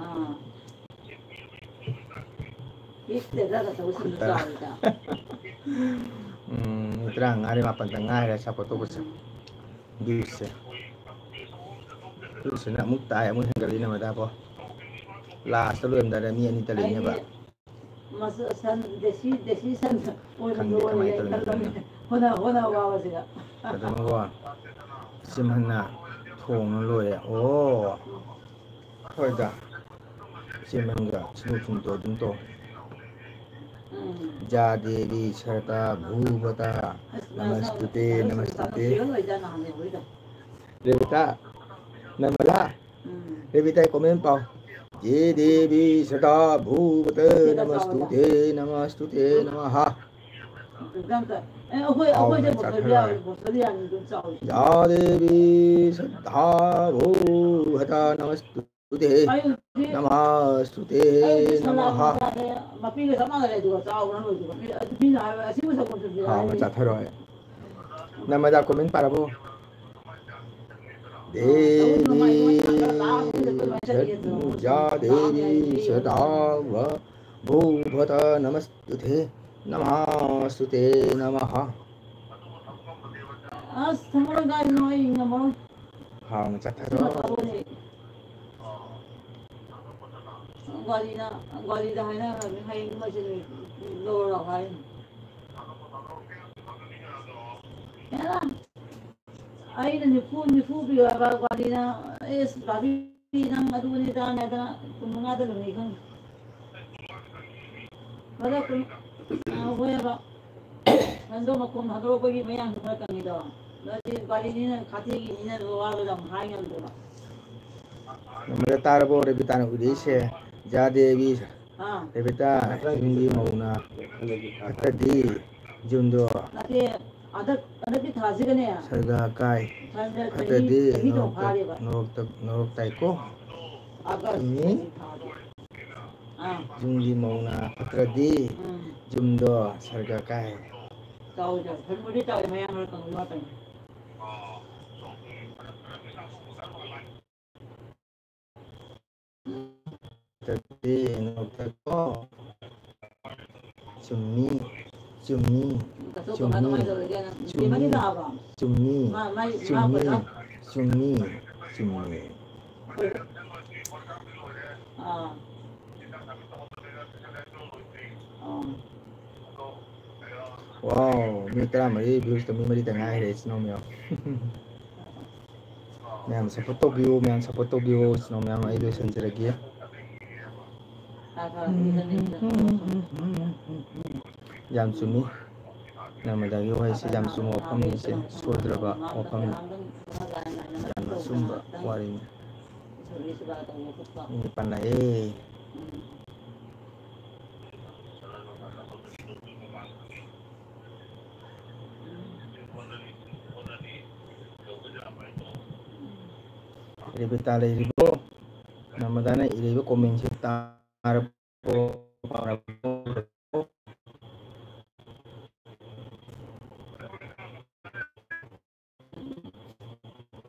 ꯑꯥ꯫ ꯍꯤꯞꯇꯦꯗ, ꯇꯧ ꯁꯨꯝ ꯈꯨꯠꯇ꯫ ꯆꯥꯎꯔꯤꯗ꯫ ꯎꯝ, ꯃꯤ ꯇꯔꯥꯃꯉꯥꯗꯤ ꯃꯥꯄꯟꯗ ꯉꯥꯏꯔꯦ ꯑꯆꯥꯄꯣꯠ ꯇꯣꯛꯄꯁꯦ꯫ ꯎꯝ꯫ ꯗ꯭ꯌꯨꯁꯦ꯫ ꯗ꯭ꯌꯨꯁꯤꯅ ꯑꯃꯨꯛ ꯇꯥꯏ, ꯑꯃꯨꯛ ꯍꯦꯟꯒꯠꯂꯤꯅꯦ ꯃꯗꯥꯀꯣ꯫ ꯂꯥꯁꯇ ꯂꯣꯏꯔꯝꯗꯥꯏꯗ ꯃꯤ ꯑꯅꯤꯇ ꯂꯩꯅꯦꯕ꯫ ꯑꯩꯗꯤ ꯃꯁ-, ꯁꯟ, ꯗꯦꯁꯤ, ꯗꯦꯁꯤ ꯁꯟ ꯑꯣꯏꯅ ꯈꯪꯗꯦ ꯀꯃꯥꯏꯅ ꯂꯣꯏꯔꯒꯦꯅ ꯇꯧꯔꯤꯅꯣ ꯈꯜꯂꯝꯃꯦ꯫ ꯑꯗꯨꯅ꯫ ꯍꯣꯠꯅ-, ꯍꯣꯠꯅꯕ ꯋꯥꯕꯁꯤꯒ꯫ ꯑꯗꯨꯃꯀꯣ, ꯏꯆꯝ ꯍꯟꯅ ꯊꯣꯡꯅ ꯂꯣꯏꯔꯦ꯫ ꯑꯣ꯫ ꯍꯣꯏꯗ꯫ ꯏꯆꯦ ꯃꯅꯨꯡꯗ ꯁꯤꯟꯗꯣꯛ ꯁꯤꯟꯗꯣꯛ ꯑꯗꯨꯝ ꯇꯧ꯫ ꯎꯝ꯫ ꯖꯥ ꯗꯦꯕꯤ ꯁꯔꯗꯥ ꯚꯨꯕꯇ ꯑꯁ, ꯅ-, ꯅ-, ꯅꯃꯁꯇꯨꯇꯦ, ꯅ-, ꯅꯃꯁꯇꯨꯇꯦ꯫ ꯁꯤꯔ ꯂꯣꯏꯗ ꯅꯍꯥꯟꯗꯩ ꯍꯧꯔꯤꯗꯣ꯫ ꯔꯦꯕꯤꯇꯥ, ꯅꯃꯂꯥ꯫ ꯎꯝ꯫ ꯔꯦꯕꯤꯇꯥ comment ꯄꯥꯎ꯫ ꯖꯦ ꯗꯦꯕꯤ ꯁꯔꯗꯥ ꯚꯨꯕꯇ ꯁꯤꯗ ꯆꯥꯎꯔꯒ꯫ ꯅꯃꯁꯇꯨꯇꯦ, ꯅꯃꯁꯇꯨꯇꯦ ꯅꯃꯍ꯫ ꯑꯦ, ꯑꯩꯈꯣꯏ, ꯍꯥꯎꯅ ꯑꯩꯈꯣꯏꯁꯦ ꯕꯣꯁꯇꯔ ꯆꯥꯊꯔꯣꯏ꯫ ꯌꯥꯎꯏ, ꯕꯣꯁꯇꯔ ꯌꯥꯝꯅ ꯑꯗꯨꯝ ꯆꯥꯎꯏ꯫ ꯖꯥ ꯗꯦꯕꯤ ꯁꯔꯗꯥ ꯚꯨꯕꯇ ꯅꯃꯁꯇꯨ ꯇꯨꯇꯦ꯫ ꯑꯩ ꯍꯧꯖꯤꯛ, ꯅꯃꯁꯇꯨꯇꯦ ꯑꯩ ꯍꯧꯖꯤꯛ ꯁꯂꯥꯠ ꯅꯃꯍ꯫ ꯆꯥꯔꯦ, ꯃꯄꯤꯒ ꯆꯞ ꯃꯥꯟꯅꯔꯦ, ꯑꯗꯨꯒ ꯆꯥꯎꯕꯅ ꯂꯣꯏꯗ꯭ꯔꯤꯕ꯫ ꯃꯤꯅ, ꯑꯗꯨ ꯃꯤꯅ ꯍꯥꯏꯕ, "ꯑꯁꯤꯕꯨ ꯁꯪꯒꯣꯝ ꯆꯨꯞꯁꯤꯔꯥ?" ꯍꯥꯎꯅ ꯍꯥꯏꯔꯤ꯫ ꯆꯥꯊꯔꯣꯏ꯫ ꯅꯃꯗꯥ comment ꯄꯥꯔꯕꯣ? ꯑꯥ, ꯇꯧꯕ ꯅꯨꯡꯉꯥꯏ, ꯅꯨꯡꯉꯥꯏ, ꯈꯔ ꯂꯥꯡꯕꯁꯤꯗ ꯑꯩꯈꯣꯏ ꯂꯣꯏ ꯆꯠꯈꯤꯒꯦ ꯇꯧꯕ꯫ ꯗꯦꯕꯤ ꯁꯗꯥ ꯂꯥꯡꯉꯦ ꯑꯩ ꯁꯗꯥ ꯚ-, ꯚꯣ ꯚꯇ ꯅꯃꯁꯇꯨ ꯇꯦ ꯅꯃꯁꯇꯨ ꯇꯦ ꯅꯃꯍ꯫ ꯑꯁ, ꯊꯝꯃꯔꯣꯏ, ꯀꯥꯏꯗꯅꯣ ꯑꯩ ꯉꯝꯃꯔꯣꯏ꯫ ꯍꯥꯎꯅ ꯆꯠꯊꯔꯣ꯫ ꯁꯤꯃ ꯊꯥꯗꯣꯛꯑꯅꯤ꯫ ꯒꯥꯔꯤꯅ, ꯒꯥꯔꯤꯗ ꯍꯥꯏꯅꯈ꯭ꯔꯕꯅꯤ, ꯍꯌꯦꯡ ꯃꯁꯤꯗꯤ ꯂꯧꯔ ꯂꯥꯛꯑꯣ ꯍꯥꯏꯅꯤ꯫ ꯍꯦꯔꯥ, ꯑꯩꯅ ꯅꯤꯐꯨ, ꯅꯤꯐꯨ ꯄꯤꯌꯨ ꯍꯥꯏꯕ, ꯒꯥꯔꯤꯅ, ꯑꯦꯁ, ꯒꯥꯔꯤ ꯅꯪ ꯑꯗꯨꯅꯤ ꯑꯗꯥꯅꯤ ꯍꯥꯏꯗꯅ ꯀꯨꯟ ꯃꯉꯥꯗ ꯂꯣꯏ ꯈꯪꯗꯦ꯫ ꯃꯔꯛ ꯀꯨꯟ, ꯑ, ꯍꯣꯏ ꯍꯥꯏꯕ꯫ ꯅꯪꯗꯣ ꯃꯈꯣꯟ ꯊꯥꯗꯣꯔꯛꯄꯒꯤ ꯃꯌꯥꯡꯁꯨ ꯈꯔ ꯀꯪꯉꯤꯗꯣ꯫ ꯑꯗꯨꯗꯤ ꯒꯥꯔꯤꯅꯤꯅ, ꯈꯥꯊꯦꯡꯒꯤꯅꯤꯅ ꯑꯗꯨ ꯋꯥꯗꯣ ꯌꯥꯝ ꯍꯥꯏ ꯉꯝꯗꯦꯕ꯫ ꯅꯝꯕꯔ ꯇꯥꯔꯕꯣ ꯔꯦꯕꯤꯇꯥꯅ ꯍꯨꯏꯗꯩꯁꯦ? ꯖꯥꯗꯦꯕꯤ꯫ ꯑꯥ꯫ ꯔꯦꯕꯤꯇꯥ, ꯌꯨꯝꯒꯤ ꯃꯧꯅ ꯐꯠꯇꯗꯤ ꯌꯨꯝꯗꯣ꯫ ꯅꯠꯇꯦ, ꯍꯟꯗꯛ, ꯍꯟꯗꯛꯀꯤ ꯊꯥꯁꯤꯒꯅꯦ꯫ ꯁꯔꯒ ꯀꯥꯏ꯫ ꯁꯔꯒ ꯆꯍꯤ, ꯐꯠꯇꯗꯤ ꯆꯍꯤ ꯇꯪ ꯅꯣꯔꯣꯛꯇ, ꯐꯥꯔꯦꯕ꯫ ꯅꯣꯔꯣꯛꯇ, ꯅꯣꯔꯣꯛ ꯇꯥꯏꯀꯣ꯫ ꯑꯥꯒꯁ ꯆꯨꯝꯃꯤ꯫ ꯆꯍꯤ ꯐꯥꯔꯦ꯫ ꯑꯥ꯫ ꯌꯨꯝꯒꯤ ꯃꯧꯅ ꯐꯠꯇ꯭ꯔꯗꯤ ꯎꯝ꯫ ꯌꯨꯝꯗꯣ ꯁꯔꯒ ꯀꯥꯏ꯫ ꯆꯥꯎꯋꯦ, ꯆꯥꯎꯋꯦ꯫ ꯐꯖꯅꯕꯨꯗꯤ ꯆꯥꯎꯋꯦ, ꯃꯌꯥꯝ ꯃꯔꯛꯇ ꯉꯥꯎ ꯉꯥꯎ ꯇꯧꯏ꯫ ꯆꯠꯇꯦ, ꯅꯣꯛꯇꯀꯣ꯫ ꯆꯨꯝꯃꯤ, ꯆꯨꯝꯃꯤ, ꯆꯨꯝꯃꯤ, ꯆꯨꯝꯃꯤ, ꯆꯨꯝꯃꯤ, ꯆꯨꯝꯃꯤ, ꯆꯨꯝꯃꯤ, ꯆꯨꯝꯃꯤ꯫ ꯑꯥ꯫ ꯑꯥ꯫ Wow, ꯃꯤ ꯇꯔꯥꯃꯔꯤ views ꯇ ꯃꯤ ꯃꯔꯤꯇ ꯉꯥꯏꯔꯦ, ꯏꯆꯤꯟ ꯏꯅꯥꯎ ꯃꯌꯥꯝ꯫ ꯃꯌꯥꯝ support ꯇꯧꯕꯤꯌꯨ, ꯃꯌꯥꯝ support ꯇꯧꯕꯤꯌꯨ, ꯏꯆꯤꯟ ꯏꯅꯥꯎ ꯃꯌꯥꯝ, ꯑꯩ ꯂꯣꯏꯁꯤꯟꯖꯔꯒꯦ꯫ ꯌꯥꯝ ꯆꯨꯝꯃꯤ꯫ ꯅꯔꯃꯗꯥꯒꯤ ꯋꯥꯍꯩꯁꯤ ꯌꯥꯝ ꯆꯨꯝꯕ ꯋꯥꯐꯝꯅꯤ, ꯏꯆꯦ꯫ ꯁꯣꯏꯗ꯭ꯔꯕ ꯋꯥꯐꯝꯅꯤ꯫ ꯌꯥꯝꯅ ꯑꯆꯨꯝꯕ ꯋꯥꯔꯤꯅꯤ꯫ ꯃꯤ ꯅꯤꯄꯥꯟ ꯂꯥꯛꯑꯦ꯫ ꯔꯦꯕꯤꯇꯥ ꯂꯩꯔꯤꯕꯣ? ꯅꯔꯃꯗꯥꯅ ꯏꯔꯤꯕ comment ꯁꯤ ꯇꯥꯔꯕꯣ?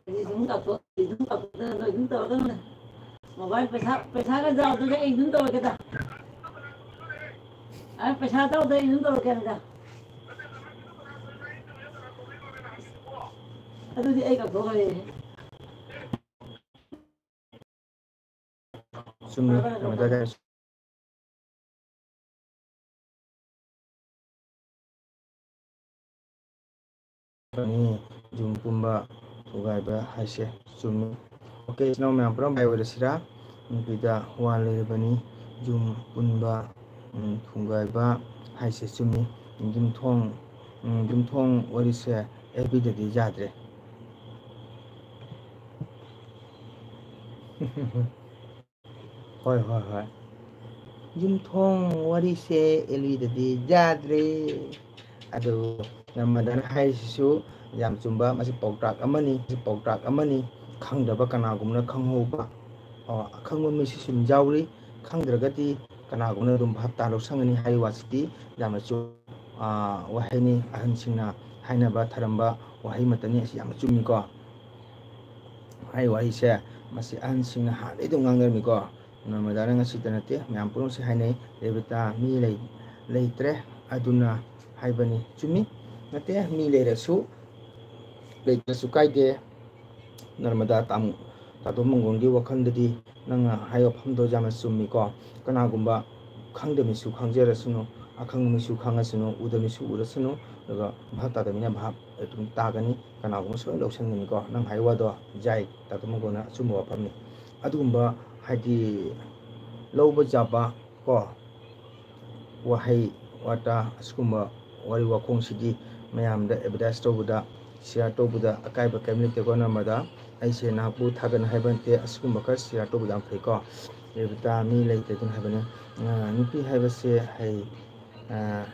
ꯑꯩ ꯑꯗꯨꯝ ꯇꯧꯊꯣꯛ-, ꯑꯩ ꯑꯗꯨꯝ ꯇꯧꯊꯣꯛꯇꯅ ꯅꯣꯏ ꯑꯗꯨꯝ ꯇꯧꯔꯗꯧꯅꯦ꯫ Mobile ꯄꯩꯁꯥ, ꯄꯩꯁꯥꯒ ꯌꯥꯎꯗ꯭ꯔꯒ ꯑꯩ ꯑꯗꯨꯝ ꯇꯧꯔꯒꯦꯗ꯫ ꯑ, ꯄꯩꯁꯥ ꯇꯧꯗ ꯑꯩ ꯑꯗꯨꯝ ꯇꯧꯔꯛꯀꯦ ꯍꯥꯏꯕꯗ꯫ ꯑꯗꯨꯗꯤ ꯑꯩ ꯀꯛꯊꯣꯛꯈ꯭ꯔꯦ꯫ ꯆꯨꯝꯃꯤ, ꯀꯩꯅꯣ ꯇꯧꯔꯦ꯫ ꯌꯨꯝ ꯄꯨꯝꯕ ꯊꯨꯒꯥꯏꯕ ꯍꯥꯏꯁꯦ ꯆꯨꯝꯃꯤ꯫ ꯑꯣꯀꯦ, ꯏꯆꯤꯟ ꯏꯅꯥꯎ ꯃꯌꯥꯝ ꯄꯨꯝꯅꯃꯛ ꯚꯥꯏ ꯑꯣꯏꯔꯁꯤꯔꯥ? ꯅꯨꯄꯤꯗ ꯋꯥ ꯂꯩꯔꯕꯅꯤ, ꯌꯨꯝ ꯄꯨꯟꯕ, ꯎꯝ, ꯊꯨꯒꯥꯏꯕ ꯍꯥꯏꯁꯦ ꯆꯨꯝꯃꯤ꯫ ꯌꯨꯝꯊꯣꯡ, ꯎꯝ, ꯌꯨꯝꯊꯣꯡ ꯋꯥꯔꯤꯁꯦ ꯑꯦꯐ ꯕꯤꯗꯗꯤ ꯌꯥꯗ꯭ꯔꯦ꯫ ꯍꯣꯏ, ꯍꯣꯏ, ꯍꯣꯏ꯫ ꯌꯨꯝꯊꯣꯡ ꯋꯥꯔꯤꯁꯦ ꯑꯦꯜ ꯕꯤꯗꯗꯤ ꯌꯥꯗ꯭ꯔꯦ꯫ ꯑꯗꯨ ꯅꯃꯗꯅ ꯍꯥꯏꯔꯤꯁꯤꯁꯨ ꯌꯥꯝ ꯆꯨꯝꯕ, ꯃꯁꯤ ꯄꯥꯎꯇꯥꯛ ꯑꯃꯅꯤ, ꯃꯁꯤ ꯄꯥꯎꯇꯥꯛ ꯑꯃꯅꯤ꯫ ꯈꯪꯗꯕ ꯀꯅꯥꯒꯨꯝꯕꯅ ꯈꯪꯍꯧꯕ, ꯑꯣ, ꯑꯈꯪꯕ ꯃꯤꯁꯨ ꯁꯨꯝ ꯌꯥꯎꯔꯤ꯫ ꯈꯪꯗ꯭ꯔꯒꯗꯤ ꯀꯅꯥꯒꯨꯝꯕꯅ ꯑꯗꯨꯝ ꯚꯥꯞ ꯇꯥ ꯂꯧꯁꯪꯒꯅꯤ ꯍꯥꯏꯔꯤꯕ ꯋꯥꯁꯤꯗꯤ ꯌꯥꯝꯅ ꯆꯨꯝ-, ꯑꯥ, ꯋꯥꯍꯩꯅꯤ꯫ ꯑꯍꯟꯁꯤꯡꯅ ꯍꯥꯏꯅꯕ ꯊꯔꯝꯕ ꯋꯥꯍꯩ ꯑꯃꯠꯇꯅꯤ꯫ ꯑꯁꯤ ꯌꯥꯝꯅ ꯆꯨꯝꯃꯤꯀꯣ꯫ ꯍꯥꯏꯔꯤꯕ ꯋꯥꯍꯩꯁꯦ, ꯃꯁꯤ ꯑꯍꯟꯁꯤꯡꯅ ꯍꯥꯟꯅꯗꯩ ꯑꯗꯨꯝ ꯉꯥꯡꯅꯔꯝꯃꯤꯀꯣ꯫ ꯅꯔꯃꯗꯥꯅ ꯉꯁꯤꯇ ꯅꯠꯇꯦ, ꯃꯌꯥꯝ ꯄꯨꯝꯅꯃꯛꯁꯦ ꯍꯥꯏꯅꯩ, "ꯔꯦꯕꯤꯇꯥ, ꯃꯤ ꯂꯩ-, ꯂꯩꯇ꯭ꯔꯦ, ꯑꯗꯨꯅ" ꯍꯥꯏꯕꯅꯤ꯫ ꯆꯨꯝꯃꯤ꯫ ꯅꯠꯇꯦ, ꯃꯤ ꯂꯩꯔꯁꯨ, ꯂꯩꯇ꯭ꯔꯁꯨ ꯀꯥꯏꯗꯦ꯫ ꯅꯔꯃꯗꯥ ꯇꯥꯃꯣ, ꯇꯥꯇꯣ ꯃꯪꯒꯣꯟꯒꯤ ꯋꯥꯈꯜꯗꯗꯤ ꯅꯪꯅ ꯍꯥꯏꯕ ꯋꯥꯐꯝꯗꯣ ꯌꯥꯝꯅ ꯆꯨꯝꯃꯤꯀꯣ꯫ ꯀꯅꯥꯒꯨꯝꯕ ꯈꯪꯗꯕ ꯃꯤꯁꯨ ꯈꯪꯖꯔꯁꯅꯨ, ꯑꯈꯪꯕ ꯃꯤꯁꯨ ꯈꯪꯉꯁꯅꯨ, ꯎꯗꯕ ꯃꯤꯁꯨ ꯎꯔꯁꯅꯨ, ꯑꯗꯨꯒ ꯚꯥꯞ ꯇꯥꯗꯕ ꯃꯤꯅ ꯚꯥꯞ ꯑꯗꯨꯝ ꯇꯥꯒꯅꯤ꯫ ꯀꯅꯥꯒꯨꯝꯕ ꯁꯣꯏꯅ ꯂꯧꯁꯟꯒꯅꯤꯀꯣ꯫ ꯅꯪ ꯍꯥꯏ ꯋꯥꯗꯣ ꯌꯥꯏ, ꯇꯥꯇꯣ ꯃꯪꯒꯣꯟꯅ ꯑꯆꯨꯝꯕ ꯋꯥꯐꯝꯅꯤ꯫ ꯑꯗꯨꯒꯨꯝꯕ ꯍꯥꯏꯗꯤ ꯂꯧꯕ ꯌꯥꯕ ꯀꯣ, ꯋꯥꯍꯩ ꯋꯥꯇꯥ ꯑꯁꯤꯒꯨꯝꯕ ꯋꯥꯔꯤ ꯋꯥꯈꯣꯡꯁꯤꯗꯤ ꯃꯌꯥꯝꯗ ꯑꯦꯗꯚꯔꯇꯥꯏꯁ ꯇꯧꯕꯗ, ꯁꯤꯌꯥꯔ ꯇꯧꯕꯗ ꯑꯀꯥꯏꯕ ꯀꯔꯤꯝ ꯂꯩꯇꯦꯀꯣ꯫ ꯅꯝꯕꯔꯗ ꯑꯩꯁꯦ ꯅꯍꯥꯛꯄꯨ ꯊꯥꯒꯠꯅ ꯍꯥꯏꯕ ꯅꯠꯇꯦ, ꯑꯁꯤꯒꯨꯝꯕ ꯈꯔ ꯁꯤꯌꯥꯔ ꯇꯧꯕꯗ ꯌꯥꯝ ꯐꯩꯀꯣ꯫ ꯔꯦꯕꯤꯇꯥ, ꯃꯤ ꯂꯩꯇꯦ ꯑꯗꯨꯅ ꯍꯥꯏꯕꯅꯤ꯫ ꯑ, ꯅꯨꯄꯤ ꯍꯥꯏꯕꯁꯦ ꯍꯩ, ꯑ,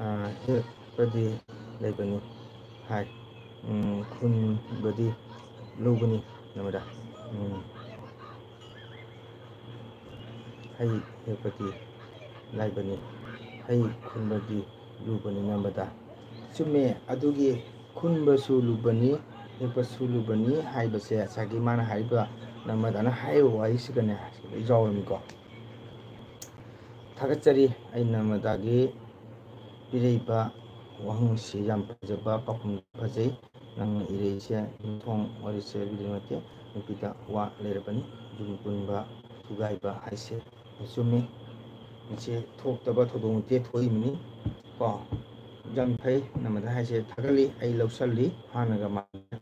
ꯑ, ꯍꯦꯛꯄꯗꯤ ꯂꯩꯕꯅꯤ ꯍꯥꯏ꯫ ꯎꯝ, ꯈꯨꯟꯕꯗꯤ ꯂꯨꯕꯅꯤ ꯅꯝꯕꯔꯗ꯫ ꯎꯝ, ꯍꯩ ꯍꯦꯛꯄꯗꯤ ꯂꯥꯏꯕꯅꯤ, ꯍꯩ ꯈꯨꯟꯕꯗꯤ ꯂꯨꯕꯅꯤ ꯅꯝꯕꯔꯗ꯫ ꯆꯨꯝꯃꯦ, ꯑꯗꯨꯒꯤ ꯈꯨꯟꯕꯁꯨ ꯂꯨꯕꯅꯤ, ꯍꯦꯛꯄꯁꯨ ꯂꯨꯕꯅꯤ ꯍꯥꯏꯕꯁꯦ ꯉꯁꯥꯏꯒꯤ ꯃꯥꯅ ꯍꯥꯏꯔꯤꯕ ꯅꯝꯕꯔꯗꯅ ꯍꯥꯏꯔꯤꯕ ꯋꯥꯍꯩꯁꯤꯒꯅꯦ ꯂꯣꯏ ꯌꯥꯎꯔꯝꯃꯤꯀꯣ꯫ ꯊꯥꯒꯠꯆꯔꯤ꯫ ꯑꯩ ꯅꯃꯗꯥꯒꯤ ꯄꯤꯔꯛꯏꯕ ꯋꯥꯍꯪꯁꯤ ꯌꯥꯝ ꯐꯖꯕ, ꯄꯥꯎꯈꯨꯝ ꯐꯖꯩ꯫ ꯅꯪꯅ ꯏꯔꯛꯏꯁꯦ ꯌꯨꯝꯊꯣꯡ ꯋꯥꯔꯤꯁꯦ ꯑꯗꯨꯗꯤ ꯅꯠꯇꯦ, ꯅꯨꯄꯤꯗ ꯋꯥ ꯂꯩꯔꯕꯅꯤ꯫ ꯌꯨꯝ ꯄꯨꯟꯕ, ꯊꯨꯒꯥꯏꯕ ꯍꯥꯏꯁꯦ ꯆꯨꯝꯃꯤ꯫ ꯃꯁꯤ ꯊꯣꯛꯇꯕ ꯊꯧꯗꯣꯛ ꯅꯠꯇꯦ, ꯊꯣꯛꯏꯕꯅꯤ ꯀꯣ꯫ ꯌꯥꯝ ꯐꯩ ꯅꯃꯗꯥ ꯍꯥꯏꯁꯦ, ꯊꯥꯒꯠꯂꯤ, ꯑꯩ ꯂꯧꯁꯜꯂꯤ꯫ ꯍꯥꯟꯅꯒ ꯃꯥꯟꯅꯗꯦ꯫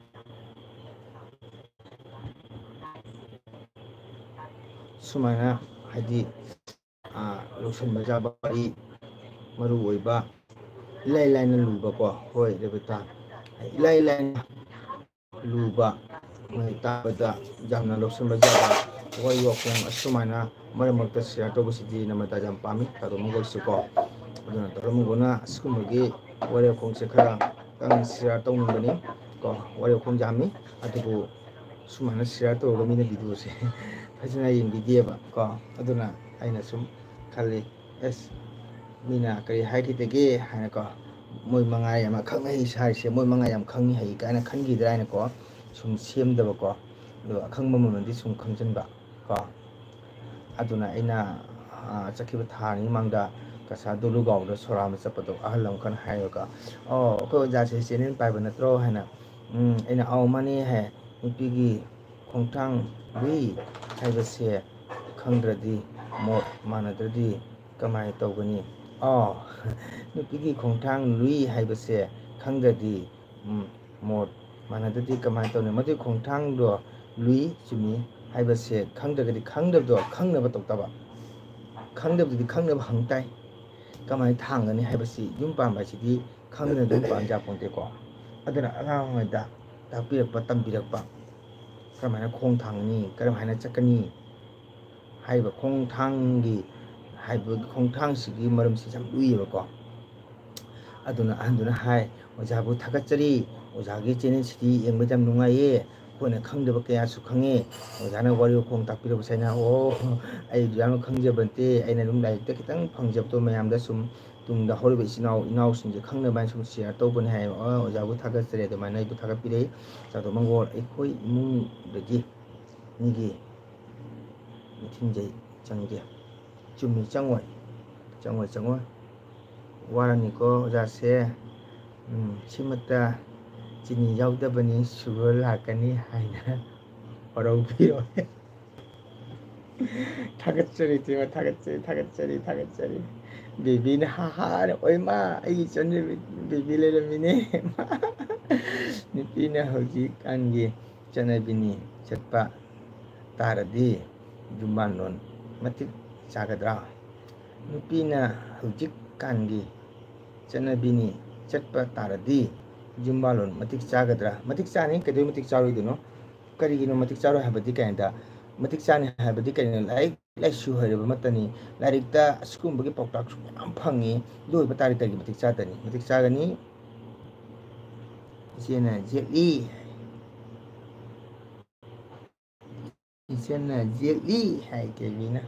ꯁꯨꯃꯥꯏꯅ ꯍꯥꯏꯗꯤ ꯂꯧꯁꯤꯟꯕ ꯌꯥꯕ ꯋꯥꯔꯤ, ꯃꯔꯨ ꯑꯣꯏꯕ, ꯏꯂꯥꯏ ꯂꯥꯏꯅ ꯂꯨꯕꯀꯣ꯫ ꯍꯣꯏ ꯔꯦꯕꯤꯀꯥ, ꯏꯂꯥꯏ ꯂꯥꯏꯅ ꯂꯨꯕ, ꯃꯣꯏ ꯇꯥꯕꯗ ꯌꯥꯝꯅ ꯂꯧꯁꯤꯟꯕ ꯌꯥꯕ ꯋꯥꯔꯤ ꯋꯥꯈꯣꯡ ꯑꯁꯨꯃꯥꯏꯅ ꯃꯔꯛ ꯃꯔꯛꯇ ꯁꯤꯌꯥꯔ ꯇꯧꯕꯁꯤꯗꯤ ꯅꯃꯗꯥ ꯌꯥꯝ ꯄꯥꯝꯃꯤ, ꯇꯥꯗꯣ ꯃꯪꯒꯣꯜꯁꯨ ꯀꯣ꯫ ꯑꯗꯨꯅ ꯇꯥꯗꯣ ꯃꯪꯒꯣꯜꯅ ꯑꯁꯤꯒꯨꯝꯕꯒꯤ ꯋꯥꯔꯤ ꯋꯥꯈꯣꯡꯁꯦ ꯈꯔ ꯇꯪ ꯁꯤꯌꯥꯔ ꯇꯧꯅꯤꯡꯕꯅꯤ ꯀꯣ꯫ ꯋꯥꯔꯤ ꯋꯥꯈꯣꯡ ꯌꯥꯝꯃꯤ, ꯑꯗꯨꯕꯨ ꯁꯨꯃꯥꯏꯅ ꯁꯤꯌꯥꯔ ꯇꯧꯔꯒ ꯃꯤꯅ ꯚꯤꯗꯤꯑꯣꯁꯦ ꯐꯖꯅ ꯌꯦꯡꯕꯤꯗꯦꯕ ꯀꯣ꯫ ꯑꯗꯨꯅ ꯑꯩꯅ ꯁꯨꯝ ꯈꯜꯂꯤ, ꯑꯦꯁ, ꯃꯤꯅ ꯀꯔꯤ ꯍꯥꯏꯈꯤꯗꯒꯦ ꯍꯥꯏꯅꯀꯣ, ꯃꯣꯏ ꯃꯉꯥꯏ ꯑꯃ ꯈꯪ ꯍꯩ ꯁꯥꯔꯤꯁꯦ, ꯃꯣꯏ ꯃꯉꯥꯏ ꯌꯥꯝ ꯈꯪꯉꯤ ꯍꯩ ꯀꯥꯏꯅ ꯈꯟꯈꯤꯗ꯭ꯔꯥ ꯍꯥꯏꯅꯀꯣ ꯁꯨꯝ ꯁꯦꯝꯗꯕꯀꯣ꯫ ꯑꯗꯣ ꯑꯈꯪꯕ ꯃꯃꯜꯗꯤ ꯁꯨꯝ ꯈꯪꯖꯤꯟꯕ ꯀꯣ꯫ ꯑꯗꯨꯅ ꯑꯩꯅ ꯆꯠꯈꯤꯕ ꯊꯥ ꯑꯅꯤ ꯃꯃꯥꯡꯗ ꯀꯁꯥ ꯗꯣꯂꯨꯒꯥꯎꯗ ꯁꯣꯔꯥ ꯑꯃ ꯆꯠꯄꯗꯣ, ꯑꯍꯜ ꯑꯃꯈꯛꯅ ꯍꯥꯏꯔꯒ, "ꯑꯣ, ꯑꯩꯈꯣꯏ ꯑꯣꯖꯥꯁꯦ ꯆꯦꯅꯦꯜ ꯄꯥꯏꯕ ꯅꯠꯇ꯭ꯔꯣ?" ꯍꯥꯏꯅ꯫ "ꯎꯝ," ꯑꯩꯅ, "ꯑꯧ, ꯃꯥꯅꯦ," ꯍꯥꯏ꯫ "ꯅꯨꯄꯤꯒꯤ ꯈꯣꯡꯊꯥꯡ ꯂꯨꯏ ꯍꯥꯏꯕꯁꯦ ꯈꯪꯗ꯭ꯔꯗꯤ, ꯃꯣꯠ ꯃꯥꯟꯅꯗ꯭ꯔꯗꯤ ꯀꯃꯥꯏꯅ ꯇꯧꯒꯅꯤ?" ꯑꯣ, ꯅꯨꯄꯤꯒꯤ ꯈꯣꯡꯊꯥꯡ ꯂꯨꯏ ꯍꯥꯏꯕꯁꯦ ꯈꯪꯗ꯭ꯔꯗꯤ, ꯎꯝ, ꯃꯣꯠ ꯃꯥꯟꯅꯗ꯭ꯔꯗꯤ ꯀꯃꯥꯏꯅ ꯇꯧꯅꯤ? ꯃꯗꯨꯒꯤ ꯈꯣꯡꯊꯥꯡꯗꯣ ꯂꯨꯏ ꯆꯨꯝꯃꯤ ꯍꯥꯏꯕꯁꯦ ꯈꯪꯗ꯭ꯔꯒꯗꯤ ꯈꯪꯗꯕꯗꯣ ꯈꯪꯅꯕ ꯇꯧꯗꯕ꯫ ꯈꯪꯗꯕꯗꯨꯗꯤ ꯈꯪꯅꯕ ꯍꯪ ꯇꯥꯏ꯫ ꯀꯃꯥꯏꯅ ꯊꯥꯡꯒꯅꯤ ꯍꯥꯏꯕꯁꯤ ꯌꯨꯝ ꯄꯥꯟꯕ ꯍꯥꯏꯁꯤꯗꯤ ꯈꯪꯗꯅ ꯌꯨꯝ ꯄꯥꯟ ꯌꯥꯄꯣꯟꯇꯦꯀꯣ꯫ ꯑꯗꯨꯅ ꯑꯉꯥꯡ ꯑꯣꯏꯔꯤꯉꯩꯗ ꯇꯥꯛꯄꯤꯔꯛꯄ, ꯇꯝꯕꯤꯔꯛꯄ, ꯀꯔꯝꯍꯥꯏꯅ ꯈꯣꯡ ꯊꯥꯡꯒꯅꯤ, ꯀꯔꯝꯍꯥꯏꯅ ꯆꯠꯀꯅꯤ ꯍꯥꯏꯕ ꯈꯣꯡꯊꯥꯡꯒꯤ, ꯍꯥꯏꯕ ꯈꯣꯡꯊꯥꯡꯁꯤꯒꯤ ꯃꯔꯝꯁꯤ ꯌꯥꯝ ꯂꯨꯏꯌꯦꯕꯀꯣ꯫ ꯑꯗꯨꯅ ꯑꯍꯟꯗꯨꯅ ꯍꯥꯏ, "ꯑꯣꯖꯥꯕꯨ ꯊꯥꯒꯠꯆꯔꯤ, ꯑꯣꯖꯥꯒꯤ ꯆꯦꯅꯦꯜꯁꯤꯗꯤ ꯌꯦꯡꯕꯗ ꯌꯥꯝ ꯅꯨꯡꯉꯥꯏꯌꯦ, ꯑꯩꯈꯣꯏꯅ ꯈꯪꯗꯕ ꯀꯌꯥꯁꯨ ꯈꯪꯉꯦ, ꯑꯣꯖꯥꯅ ꯋꯥꯔꯤ ꯋꯥꯈꯣꯡ ꯇꯥꯛꯄꯤꯔꯛꯄꯁꯦ ꯑꯩꯅ, ꯑꯣ, ꯑꯩ ꯌꯥꯝꯅ ꯈꯪꯖꯕ ꯅꯠꯇꯦ, ꯑꯩꯅ ꯑꯗꯨꯝ ꯂꯥꯏꯔꯤꯛꯇ ꯈꯤꯇꯪ ꯐꯪꯖꯕꯗꯣ ꯃꯌꯥꯝꯗ ꯁꯨꯝ ꯇꯨꯡꯗ ꯍꯧꯔꯤꯕ ꯏꯆꯤꯟ ꯏꯅꯥꯎ, ꯏꯅꯥꯎꯁꯤꯡꯁꯦ ꯈꯪꯅꯕ ꯍꯥꯏꯅ ꯁꯨꯝ ꯁꯤꯌꯥꯔ ꯇꯧꯕꯅꯦ" ꯍꯥꯏ꯫ ꯑꯣ, ꯑꯣꯖꯥꯕꯨ ꯊꯥꯒꯠꯆꯔꯤ, ꯑꯗꯨꯃꯥꯏꯅ ꯑꯩꯕꯨ ꯊꯥꯒꯠꯄꯤꯔꯛꯏ꯫ ꯆꯥꯗꯣ ꯃꯪꯒꯣꯜ, ꯑꯩꯈꯣꯏ ꯏꯃꯨꯡꯗꯒꯤ ꯃꯤꯒꯤ ꯃꯤꯊꯤꯟꯖꯩ ꯆꯪꯒꯦ꯫ ꯆꯨꯝꯃꯤ, ꯆꯪꯉꯣꯏ꯫ ꯆꯪꯉꯣ, ꯆꯪꯉꯣ꯫ ꯋꯥꯔꯅꯤꯀꯣ ꯑꯣꯖꯥꯁꯦ꯫ ꯎꯝ, ꯁꯤꯃꯠꯇ ꯆꯤꯅꯤ ꯌꯥꯎꯗꯕꯅꯤ, sugar ꯂꯥꯛꯀꯅꯤ ꯍꯥꯏꯅ ꯋꯥꯔꯧꯕꯤꯔꯣꯏ꯫ ꯊꯥꯒꯠꯆꯔꯤ, ꯏꯇꯩꯃ, ꯊꯥꯒꯠꯆꯔꯤ, ꯊꯥꯒꯠꯆꯔꯤ, ꯊꯥꯒꯠꯆꯔꯤ꯫ ꯕꯦꯕꯤꯅ ꯍꯥ ꯍꯥꯅ, "ꯑꯣꯏꯃꯥ, ꯑꯩꯒꯤ ꯏꯆꯟ ꯕꯦꯕꯤ ꯂꯩꯔꯝꯃꯤꯅꯦ꯫ ꯅꯨꯄꯤꯅ ꯍꯧꯖꯤꯛꯀꯥꯟꯒꯤ ꯆꯠꯅꯕꯤꯅꯤ, ꯆꯠꯄ ꯇꯥꯔꯗꯤ ꯌꯨꯝꯕꯥꯟꯂꯣꯟ ꯃꯇꯤꯛ ꯆꯥꯒꯗ꯭ꯔꯥ? ꯅꯨꯄꯤꯅ ꯍꯧꯖꯤꯛꯀꯥꯟꯒꯤ ꯆꯠꯅꯕꯤꯅꯤ, ꯆꯠꯄ ꯇꯥꯔꯗꯤ ꯌꯨꯝꯕꯥꯟꯂꯣꯟ ꯃꯇꯤꯛ ꯆꯥꯒꯗ꯭ꯔꯥ?" ꯃꯇꯤꯛ ꯆꯥꯅꯤ, ꯀꯩꯗꯧꯕꯩ ꯃꯇꯤꯛ ꯆꯥꯔꯣꯏꯗꯣꯏꯅꯣ? ꯀꯔꯤꯒꯤꯅꯣ ꯃꯇꯤꯛ ꯆꯥꯔꯣꯏ ꯍꯥꯏꯕꯗꯤ ꯀꯩꯅꯣꯗ, ꯃꯇꯤꯛ ꯆꯥꯅꯤ ꯍꯥꯏꯕꯗꯤ ꯀꯩꯅꯣ? ꯂꯥꯏꯔꯤꯛ ꯂꯥꯏꯁꯨ ꯍꯩꯔꯕ ꯑꯃꯠꯇꯅꯤ꯫ ꯂꯥꯏꯔꯤꯛꯇ ꯑꯁꯤꯒꯨꯝꯕꯒꯤ ꯄꯥꯎꯇꯥꯛꯁꯨ ꯃꯌꯥꯝ ꯐꯪꯉꯤ꯫ ꯑꯗꯨ ꯑꯣꯏꯕ ꯇꯥꯔꯗꯤ ꯀꯔꯤꯒꯤ ꯃꯇꯤꯛ ꯆꯥꯗꯅꯤ? ꯃꯇꯤꯛ ꯆꯥꯒꯅꯤ꯫ ꯏꯆꯦꯅ ꯌꯦꯠꯂꯤ꯫ ꯏꯆꯦꯅ ꯌꯦꯠꯂꯤ ꯍꯥꯏ ꯀꯦꯕꯤꯅ꯫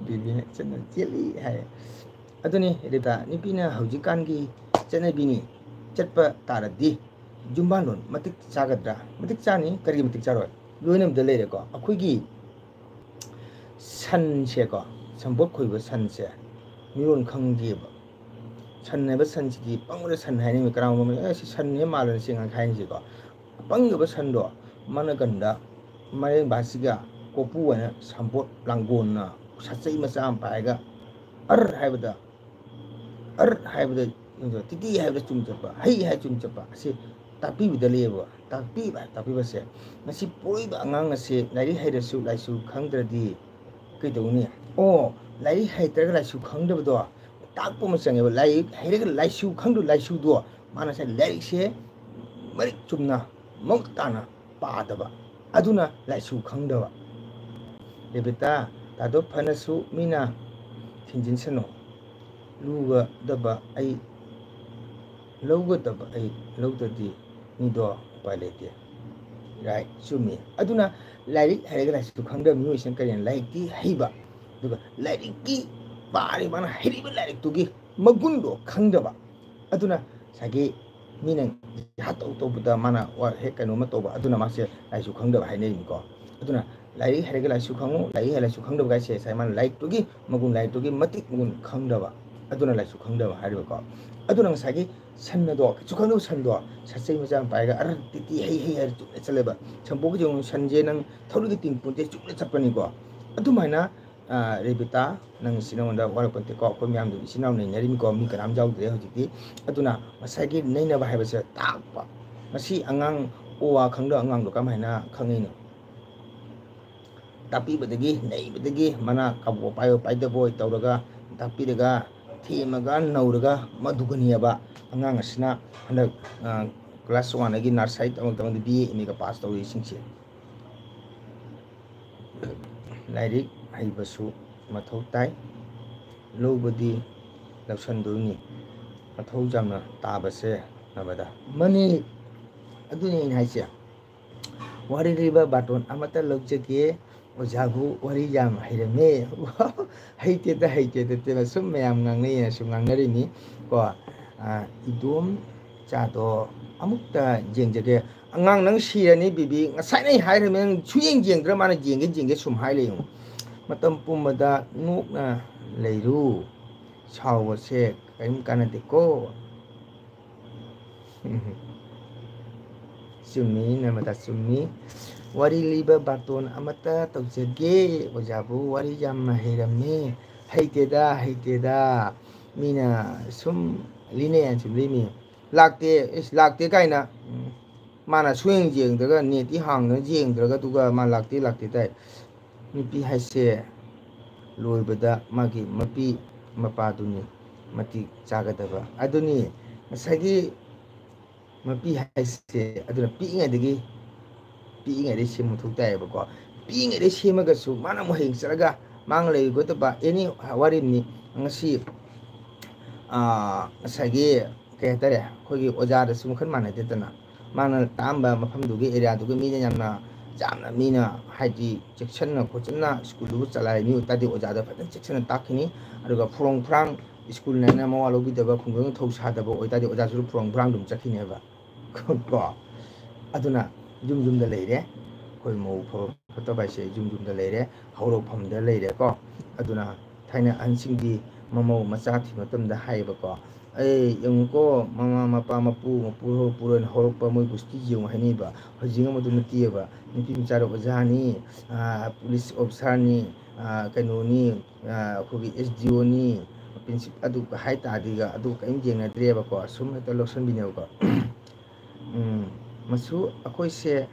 ꯕꯦꯕꯤꯅ ꯏꯆꯦꯅ ꯌꯦꯠꯂꯤ ꯍꯥꯏ꯫ ꯑꯗꯨꯅꯤ ꯔꯤꯇꯥ, ꯅꯨꯄꯤꯅ ꯍꯧꯖꯤꯛꯀꯥꯟꯒꯤ ꯆꯠꯅꯕꯤꯅꯤ, ꯆꯠꯄ ꯇꯥꯔꯗꯤ ꯌꯨꯝꯕꯥꯟꯂꯣꯟ ꯃꯇꯤꯛ ꯆꯥꯒꯗ꯭ꯔꯥ? ꯃꯇꯤꯛ ꯆꯥꯅꯤ꯫ ꯀꯔꯤꯒꯤ ꯃꯇꯤꯛ ꯆꯥꯔꯣꯏ? ꯂꯣꯏꯅꯕꯗ ꯂꯩꯔꯦꯀꯣ꯫ ꯑꯩꯈꯣꯏꯒꯤ ꯁꯟꯁꯦꯀꯣ, ꯁꯝꯄꯣꯠ ꯈꯣꯏꯕ ꯁꯟꯁꯦ ꯃꯤꯔꯣꯟ ꯈꯪꯗꯦꯕ꯫ ꯁꯟ ꯍꯥꯏꯕ ꯁꯟꯁꯤꯗꯤ ꯄꯪꯕꯗ ꯁꯟ ꯍꯥꯏꯅꯤꯡꯕ ꯀꯅꯥꯒꯨꯝꯕ ꯑꯃꯅ, "ꯑꯦ, ꯁꯤ ꯁꯟ ꯍꯦꯛ ꯃꯥꯜꯂꯅꯤ" ꯁꯤ ꯉꯥꯡꯈꯥꯏꯅꯤꯁꯦꯀꯣ꯫ ꯑꯄꯪꯒꯕ ꯁꯟꯗꯣ ꯃꯅꯒꯟꯗ ꯃꯔꯦꯡꯕꯥꯁꯤꯒ ꯀꯣꯄꯨ ꯑꯣꯏꯅ ꯁꯝꯄꯣꯠ ꯂꯥꯡꯒꯣꯟꯅ ꯁꯥꯆꯩ ꯃꯆꯥ ꯑꯃ ꯄꯥꯏꯔꯒ "ꯑꯔ" ꯍꯥꯏꯕꯗ, "ꯑꯔ" ꯍꯥꯏꯕꯗ ꯇꯤꯇꯤ ꯍꯥꯏꯕꯗ ꯆꯨꯝ ꯆꯠꯄ, ꯍꯩ ꯍꯥꯏ ꯆꯨꯝ ꯆꯠꯄ ꯑꯁꯤ ꯇꯥꯛꯄꯤꯕꯗ ꯂꯩꯌꯦꯕ꯫ ꯇꯥꯛꯄꯤꯕ, ꯇꯥꯛꯄꯤꯕꯁꯦ ꯉꯁꯤ ꯄꯣꯛꯏꯕ ꯑꯉꯥꯡ ꯑꯁꯦ ꯂꯥꯏꯔꯤꯛ ꯍꯩꯔꯁꯨ ꯂꯥꯏꯁꯨ ꯈꯪꯗ꯭ꯔꯗꯤ ꯀꯩꯗꯧꯅꯤ? ꯑꯣ, ꯂꯥꯏꯔꯤꯛ ꯍꯩꯇ꯭ꯔꯒ ꯂꯥꯏꯁꯨ ꯈꯪꯗꯕꯗꯣ ꯇꯥꯛꯄ ꯑꯃ ꯆꯪꯉꯦꯕ꯫ ꯂꯥꯏꯔꯤꯛ ꯍꯩꯔꯒ ꯂꯥꯏꯁꯨ ꯈꯪꯗ ꯂꯥꯏꯁꯨꯗꯣ ꯃꯥꯅ ꯉꯁꯥꯏ ꯂꯥꯏꯔꯤꯛꯁꯦ ꯃꯔꯤꯛ ꯆꯨꯝꯅ ꯃꯃꯨꯠ ꯇꯥꯅ ꯄꯥꯗꯕ, ꯑꯗꯨꯅ ꯂꯥꯏꯁꯨ ꯈꯪꯗꯕ꯫ ꯔꯦꯕꯤꯇꯥ, ꯇꯥꯗꯣ ꯐꯅꯁꯨ ꯃꯤꯅ ꯊꯤꯟꯖꯤꯟꯁꯅꯨ꯫ ꯂꯨꯒꯗꯕ ꯑꯩ, ꯂꯧꯒꯗꯕ ꯑꯩ ꯂꯧꯗ꯭ꯔꯗꯤ ꯃꯤꯗꯣ ꯎꯄꯥꯏ ꯂꯩꯇꯦ꯫ ꯔꯥꯏꯠ, ꯆꯨꯝꯃꯤ꯫ ꯑꯗꯨꯅ ꯂꯥꯏꯔꯤꯛ ꯍꯩꯔꯒ ꯂꯥꯏꯔꯤꯛꯁꯨ ꯈꯪꯗꯕ ꯃꯤꯑꯣꯏꯁꯤꯅ ꯀꯔꯤꯅ ꯂꯥꯏꯔꯤꯛꯇꯤ ꯍꯩꯕ, ꯑꯗꯨꯒ ꯂꯥꯏꯔꯤꯛꯀꯤ ꯄꯥꯔꯤꯕ ꯃꯥꯅ ꯍꯩꯔꯤꯕ ꯂꯥꯏꯔꯤꯛꯇꯨꯒꯤ ꯃꯒꯨꯟꯗꯣ ꯈꯪꯗꯕ꯫ ꯑꯗꯨꯅ ꯉꯁꯥꯏꯒꯤ ꯃꯤꯅ ꯏꯍꯥ ꯇꯧ ꯇꯧꯕꯗ ꯃꯥꯅ ꯋꯥ ꯍꯦꯛ ꯀꯩꯅꯣꯝꯃ ꯇꯧꯕ, ꯑꯗꯨꯅ ꯃꯥꯁꯦ ꯂꯥꯏꯔꯤꯛꯁꯨ ꯈꯪꯗꯕ ꯍꯥꯏꯅꯔꯤꯅꯤꯀꯣ꯫ ꯑꯗꯨꯅ ꯂꯥꯏꯔꯤꯛ ꯍꯩꯔꯒ ꯂꯥꯏꯁꯨ ꯈꯪꯉꯨ, ꯂꯥꯏꯔꯤꯛ ꯍꯩꯔ ꯂꯥꯏꯁꯨ ꯈꯪꯗꯕ ꯍꯥꯏꯁꯦ ꯉꯁꯥꯏ ꯃꯥꯅ ꯂꯥꯏꯔꯤꯛꯇꯨꯒꯤ ꯃꯒꯨꯟ, ꯂꯥꯏꯔꯤꯛꯇꯨꯒꯤ ꯃꯇꯤꯛ ꯃꯒꯨꯟ ꯈꯪꯗꯕ, ꯑꯗꯨꯅ ꯂꯥꯏꯁꯨ ꯈꯪꯗꯕ ꯍꯥꯏꯔꯤꯕꯀꯣ꯫ ꯑꯗꯨꯅ ꯉꯁꯥꯏꯒꯤ ꯁꯟ ꯑꯗꯣ, ꯀꯩꯁꯨ ꯈꯪꯗꯕ ꯁꯟꯗꯣ ꯁꯟꯆꯩ ꯃꯆꯥ ꯑꯃ ꯄꯥꯏꯔꯒ ꯑꯔ ꯇꯤ ꯇꯤ ꯍꯩ ꯍꯩ ꯍꯥꯏꯔ ꯆꯨꯝꯅ ꯆꯠꯂꯦꯕ꯫ ꯁꯟꯄꯣꯛꯀꯤꯗꯤ ꯌꯦꯡꯉꯨ, ꯁꯟꯁꯦ ꯅꯪ ꯊꯧꯔꯤꯒ ꯇꯤꯡ ꯄꯣꯟꯇꯦ, ꯆꯨꯝꯅ ꯆꯠꯄꯅꯤꯀꯣ꯫ ꯑꯗꯨꯃꯥꯏꯅ, ꯑ, ꯔꯦꯕꯤꯇꯥ, ꯅꯪ ꯁꯤ ꯅꯉꯣꯟꯗ ꯋꯥꯔꯛꯄ ꯅꯠꯇꯦꯀꯣ, ꯑꯩꯈꯣꯏ ꯃꯌꯥꯝꯗꯨ ꯏꯆꯤꯟ ꯏꯅꯥꯎ ꯅꯩꯅꯔꯤꯅꯤꯀꯣ, ꯃꯤ ꯀꯅꯥꯝ ꯌꯥꯎꯗ꯭ꯔꯦ ꯍꯧꯖꯤꯛꯇꯤ꯫ ꯑꯗꯨꯅ ꯉꯁꯥꯏꯒꯤ ꯅꯩꯅꯕ ꯍꯥꯏꯕꯁꯦ ꯇꯥꯛꯄ꯫ ꯉꯁꯤ ꯑꯉꯥꯡ ꯑꯣ ꯋꯥ ꯈꯪꯗꯕ ꯑꯉꯥꯡꯗꯣ ꯀꯃꯥꯏꯅ ꯈꯪꯉꯛꯏꯅꯣ? ꯇꯥꯛꯄꯤꯕꯗꯒꯤ, ꯅꯩꯕꯗꯒꯤ, ꯃꯅꯥ ꯀꯕꯣꯛ ꯄꯥꯏꯌꯣ ꯄꯥꯏꯗꯕꯣꯏ ꯇꯧꯔꯒ ꯇꯥꯛꯄꯤꯔꯒ, ꯊꯦꯝꯃꯒ ꯅꯧꯔꯒ ꯃꯗꯨꯒꯅꯤꯑꯕ ꯑꯉꯥꯡ ꯑꯁꯤꯅ ꯍꯟꯗꯛ, ꯑ, class one ꯗꯒꯤ nursery ꯇꯝꯃꯛ ꯇꯝꯃꯛ B A M A ꯒ pass ꯇꯧꯔꯤꯁꯤꯡꯁꯦ꯫ ꯂꯥꯏꯔꯤꯛ ꯍꯩꯕꯁꯨ ꯃꯊꯧ ꯇꯥꯏ, ꯂꯧꯕꯗꯤ ꯂꯧꯁꯟꯗꯣꯏꯅꯤ꯫ ꯃꯊꯧ ꯌꯥꯝꯅ ꯇꯥꯕꯁꯦ ꯅꯕꯗ꯫ ꯃꯥꯅꯤ, ꯑꯗꯨꯅꯤ ꯑꯩꯅ ꯍꯥꯏꯁꯦ꯫ ꯋꯥꯔꯤ ꯂꯤꯕ ꯕꯥꯇꯣꯟ ꯑꯃꯠꯇ ꯂꯧꯖꯒꯦ꯫ ꯑꯣꯖꯥꯕꯨ ꯋꯥꯔꯤ ꯌꯥꯝ ꯍꯩꯔꯝꯃꯦ꯫ ꯍꯩꯇꯦꯗ, ꯍꯩꯇꯦꯗ, ꯇꯦꯕ꯫ ꯁꯨꯝ ꯃꯌꯥꯝ ꯉꯥꯡꯅꯩꯌꯦꯅ ꯁꯨꯝ ꯉꯥꯡꯅꯔꯤꯅꯤ ꯀꯣ꯫ ꯑ, ꯏꯗꯣꯝ ꯆꯥꯗꯣ ꯑꯃꯨꯛꯇ ꯌꯦꯡꯖꯒꯦ꯫ ꯑꯉꯥꯡ ꯅꯪ ꯁꯤꯔꯅꯤ ꯕꯤꯕꯤ꯫ ꯉꯁꯥꯏꯅ ꯑꯩ ꯍꯥꯏꯔꯝꯃꯦ, ꯅꯪ ꯁꯨꯡꯌꯦꯡ ꯌꯦꯡꯗ꯭ꯔ ꯃꯥꯅ ꯌꯦꯡꯒꯦ, ꯌꯦꯡꯒꯦ ꯁꯨꯝ ꯍꯥꯏ ꯂꯩ ꯌꯦꯡꯉꯨ꯫ ꯃꯇꯝ ꯄꯨꯝꯕꯗ ꯅꯣꯛꯅ ꯂꯩꯔꯨ꯫ ꯁꯥꯎꯕꯁꯦ ꯀꯔꯤꯝ ꯀꯥꯟꯅꯗꯦꯀꯣ꯫ ꯆꯨꯝꯃꯤ, ꯅꯔꯃꯗꯥ, ꯆꯨꯝꯃꯤ꯫ ꯋꯥꯔꯤ ꯂꯤꯕ ꯕꯥꯇꯣꯟ ꯑꯃꯠꯇ ꯇꯧꯖꯒꯦ꯫ ꯑꯣꯖꯥꯕꯨ ꯋꯥꯔꯤ ꯌꯥꯝꯅ ꯍꯩꯔꯝꯃꯤ꯫ ꯍꯩꯇꯦꯗ, ꯍꯩꯇꯦꯗ꯫ ꯃꯤꯅ ꯁꯨꯝ ꯂꯤꯅꯩ ꯍꯥꯏꯅ ꯁꯨꯝ ꯂꯤꯅꯤ꯫ ꯂꯥꯛꯇꯦ, ꯏꯁ, ꯂꯥꯛꯇꯦ ꯀꯥꯏꯅ꯫ ꯎꯝ꯫ ꯃꯥꯅ ꯁꯨꯡꯌꯦꯡ ꯌꯦꯡꯗ꯭ꯔꯒ, ꯅꯦꯠꯇꯤ ꯍꯥꯡꯗꯅ ꯌꯦꯡꯗ꯭ꯔꯒ, ꯑꯗꯨꯒ ꯃꯥ ꯂꯥꯛꯇꯦ, ꯂꯥꯛꯇꯦ ꯇꯥꯏ꯫ ꯅꯨꯄꯤ ꯍꯥꯏꯁꯦ ꯂꯣꯏꯕꯗ ꯃꯥꯒꯤ ꯃꯄꯤ ꯃꯄꯥꯗꯨꯅꯤ ꯃꯇꯤꯛ ꯆꯥꯒꯗꯕ꯫ ꯑꯗꯨꯅꯤ ꯉꯁꯥꯏꯒꯤ ꯃꯄꯤ ꯍꯥꯏꯁꯦ, ꯑꯗꯨꯅ ꯄꯤꯛꯏꯉꯩꯗꯒꯤ, ꯄꯤꯛꯏꯉꯩꯗꯒꯤ ꯁꯦꯝꯕ ꯃꯊꯧ ꯇꯥꯏꯌꯦꯕꯀꯣ꯫ ꯄꯤꯛꯏꯉꯩꯗꯒꯤ ꯁꯦꯝꯃꯒꯁꯨ ꯃꯥꯅ ꯑꯃꯨꯛ ꯍꯌꯦꯡ ꯆꯠꯂꯒ ꯃꯥꯡ ꯂꯩꯔꯣꯏꯗꯕ ꯑꯦꯅꯤ ꯋꯥꯔꯤꯅꯤ꯫ ꯉꯁꯤ, ꯑꯥ, ꯉꯁꯥꯏꯒꯤ, ꯀꯩ ꯍꯥꯏꯇꯥꯔꯦ, ꯑꯩꯈꯣꯏꯒꯤ ꯑꯣꯖꯥꯗꯁꯨ ꯃꯈꯜ ꯃꯥꯟꯅꯗꯦꯗꯅ꯫ ꯃꯥꯅ ꯇꯥꯛꯑꯝꯕ ꯃꯐꯝꯗꯨꯒꯤ ꯑꯦꯔꯤꯌꯥꯗꯨꯒꯤ ꯃꯤꯅ ꯌꯥꯝꯅ, ꯌꯥꯝꯅ ꯃꯤꯅ ꯍꯥꯏꯗꯤ ꯆꯦꯛꯁꯤꯟꯅ ꯈꯣꯠꯆꯤꯟꯅ ꯁ꯭ꯀꯨꯜꯗꯨꯕꯨ ꯆꯂꯥꯏ ꯃꯤ ꯑꯣꯏꯇꯥꯔꯗꯤ ꯑꯣꯖꯥꯗ ꯐꯖꯅ ꯆꯦꯛꯁꯤꯟꯅ ꯇꯥꯛꯈꯤꯅꯤ꯫ ꯑꯗꯨꯒ ꯐꯨꯔꯣꯡ ꯐꯨꯔꯥꯡ ꯁ꯭ꯀꯨꯜꯅꯦꯅ ꯃꯋꯥ ꯂꯧꯕꯤꯗꯕ, ꯈꯨꯡꯒꯪ ꯊꯧ ꯁꯥꯗꯕ ꯑꯣꯏꯇꯥꯔꯗꯤ ꯑꯣꯖꯥꯁꯨ ꯐꯨꯔꯣꯡ ꯐꯨꯔꯥꯡ ꯑꯗꯨꯝ ꯆꯠꯈꯤꯅꯦꯕ꯫ ꯀꯣ꯫ ꯑꯗꯨꯅ ꯌꯨꯝ ꯌꯨꯝꯗ ꯂꯩꯔꯦ꯫ ꯑꯩꯈꯣꯏ ꯃꯧ ꯐꯕ ꯈꯣꯠꯇꯕ ꯍꯥꯏꯁꯦ ꯌꯨꯝ ꯌꯨꯝꯗ ꯂꯩꯔꯦ, ꯍꯧꯔꯛꯐꯝꯗ ꯂꯩꯔꯦꯀꯣ꯫ ꯑꯗꯨꯅ ꯊꯥꯏꯅ ꯑꯍꯟꯁꯤꯡꯗꯤ ꯃꯃꯧ ꯃꯆꯥ ꯊꯤꯕ ꯃꯇꯝꯗ ꯍꯥꯏꯌꯦꯕꯀꯣ, "ꯑꯩ ꯌꯦꯡꯉꯨꯀꯣ, ꯃꯃꯥ ꯃꯄꯥ, ꯃꯄꯨ ꯃꯄꯨꯔꯣꯏꯅ ꯍꯧꯔꯛꯄ ꯃꯣꯏ ꯒꯨꯁꯇꯤ ꯌꯦꯡꯉꯨ" ꯍꯥꯏꯅꯩꯕ꯫ ꯍꯧꯖꯤꯛ ꯑꯃꯗꯨ ꯅꯠꯇꯦꯕ, ꯅꯨꯄꯤ ꯃꯆꯥꯗꯣ ꯑꯣꯖꯥꯅꯤ, ꯄꯨꯂꯤꯁ ꯑꯣꯐꯤꯁꯥꯔꯅꯤ, ꯀꯩꯅꯣꯅꯤ, ꯑꯩꯈꯣꯏꯒꯤ ꯑꯦꯁ ꯗꯤ ꯑꯣꯅꯤ, ꯄ꯭ꯔꯤꯟꯁꯤꯄꯥꯜ, ꯑꯗꯨ ꯍꯥꯏ ꯇꯥꯔꯗꯤꯒ ꯑꯗꯨ ꯀꯔꯤꯝ ꯌꯦꯡꯅꯗ꯭ꯔꯦꯕꯀꯣ, ꯁꯨꯝ ꯍꯦꯛꯇ ꯂꯧꯁꯟꯕꯤꯅꯦꯕꯀꯣ꯫ ꯎꯝ, ꯃꯁꯨ ꯑꯩꯈꯣꯏꯁꯦ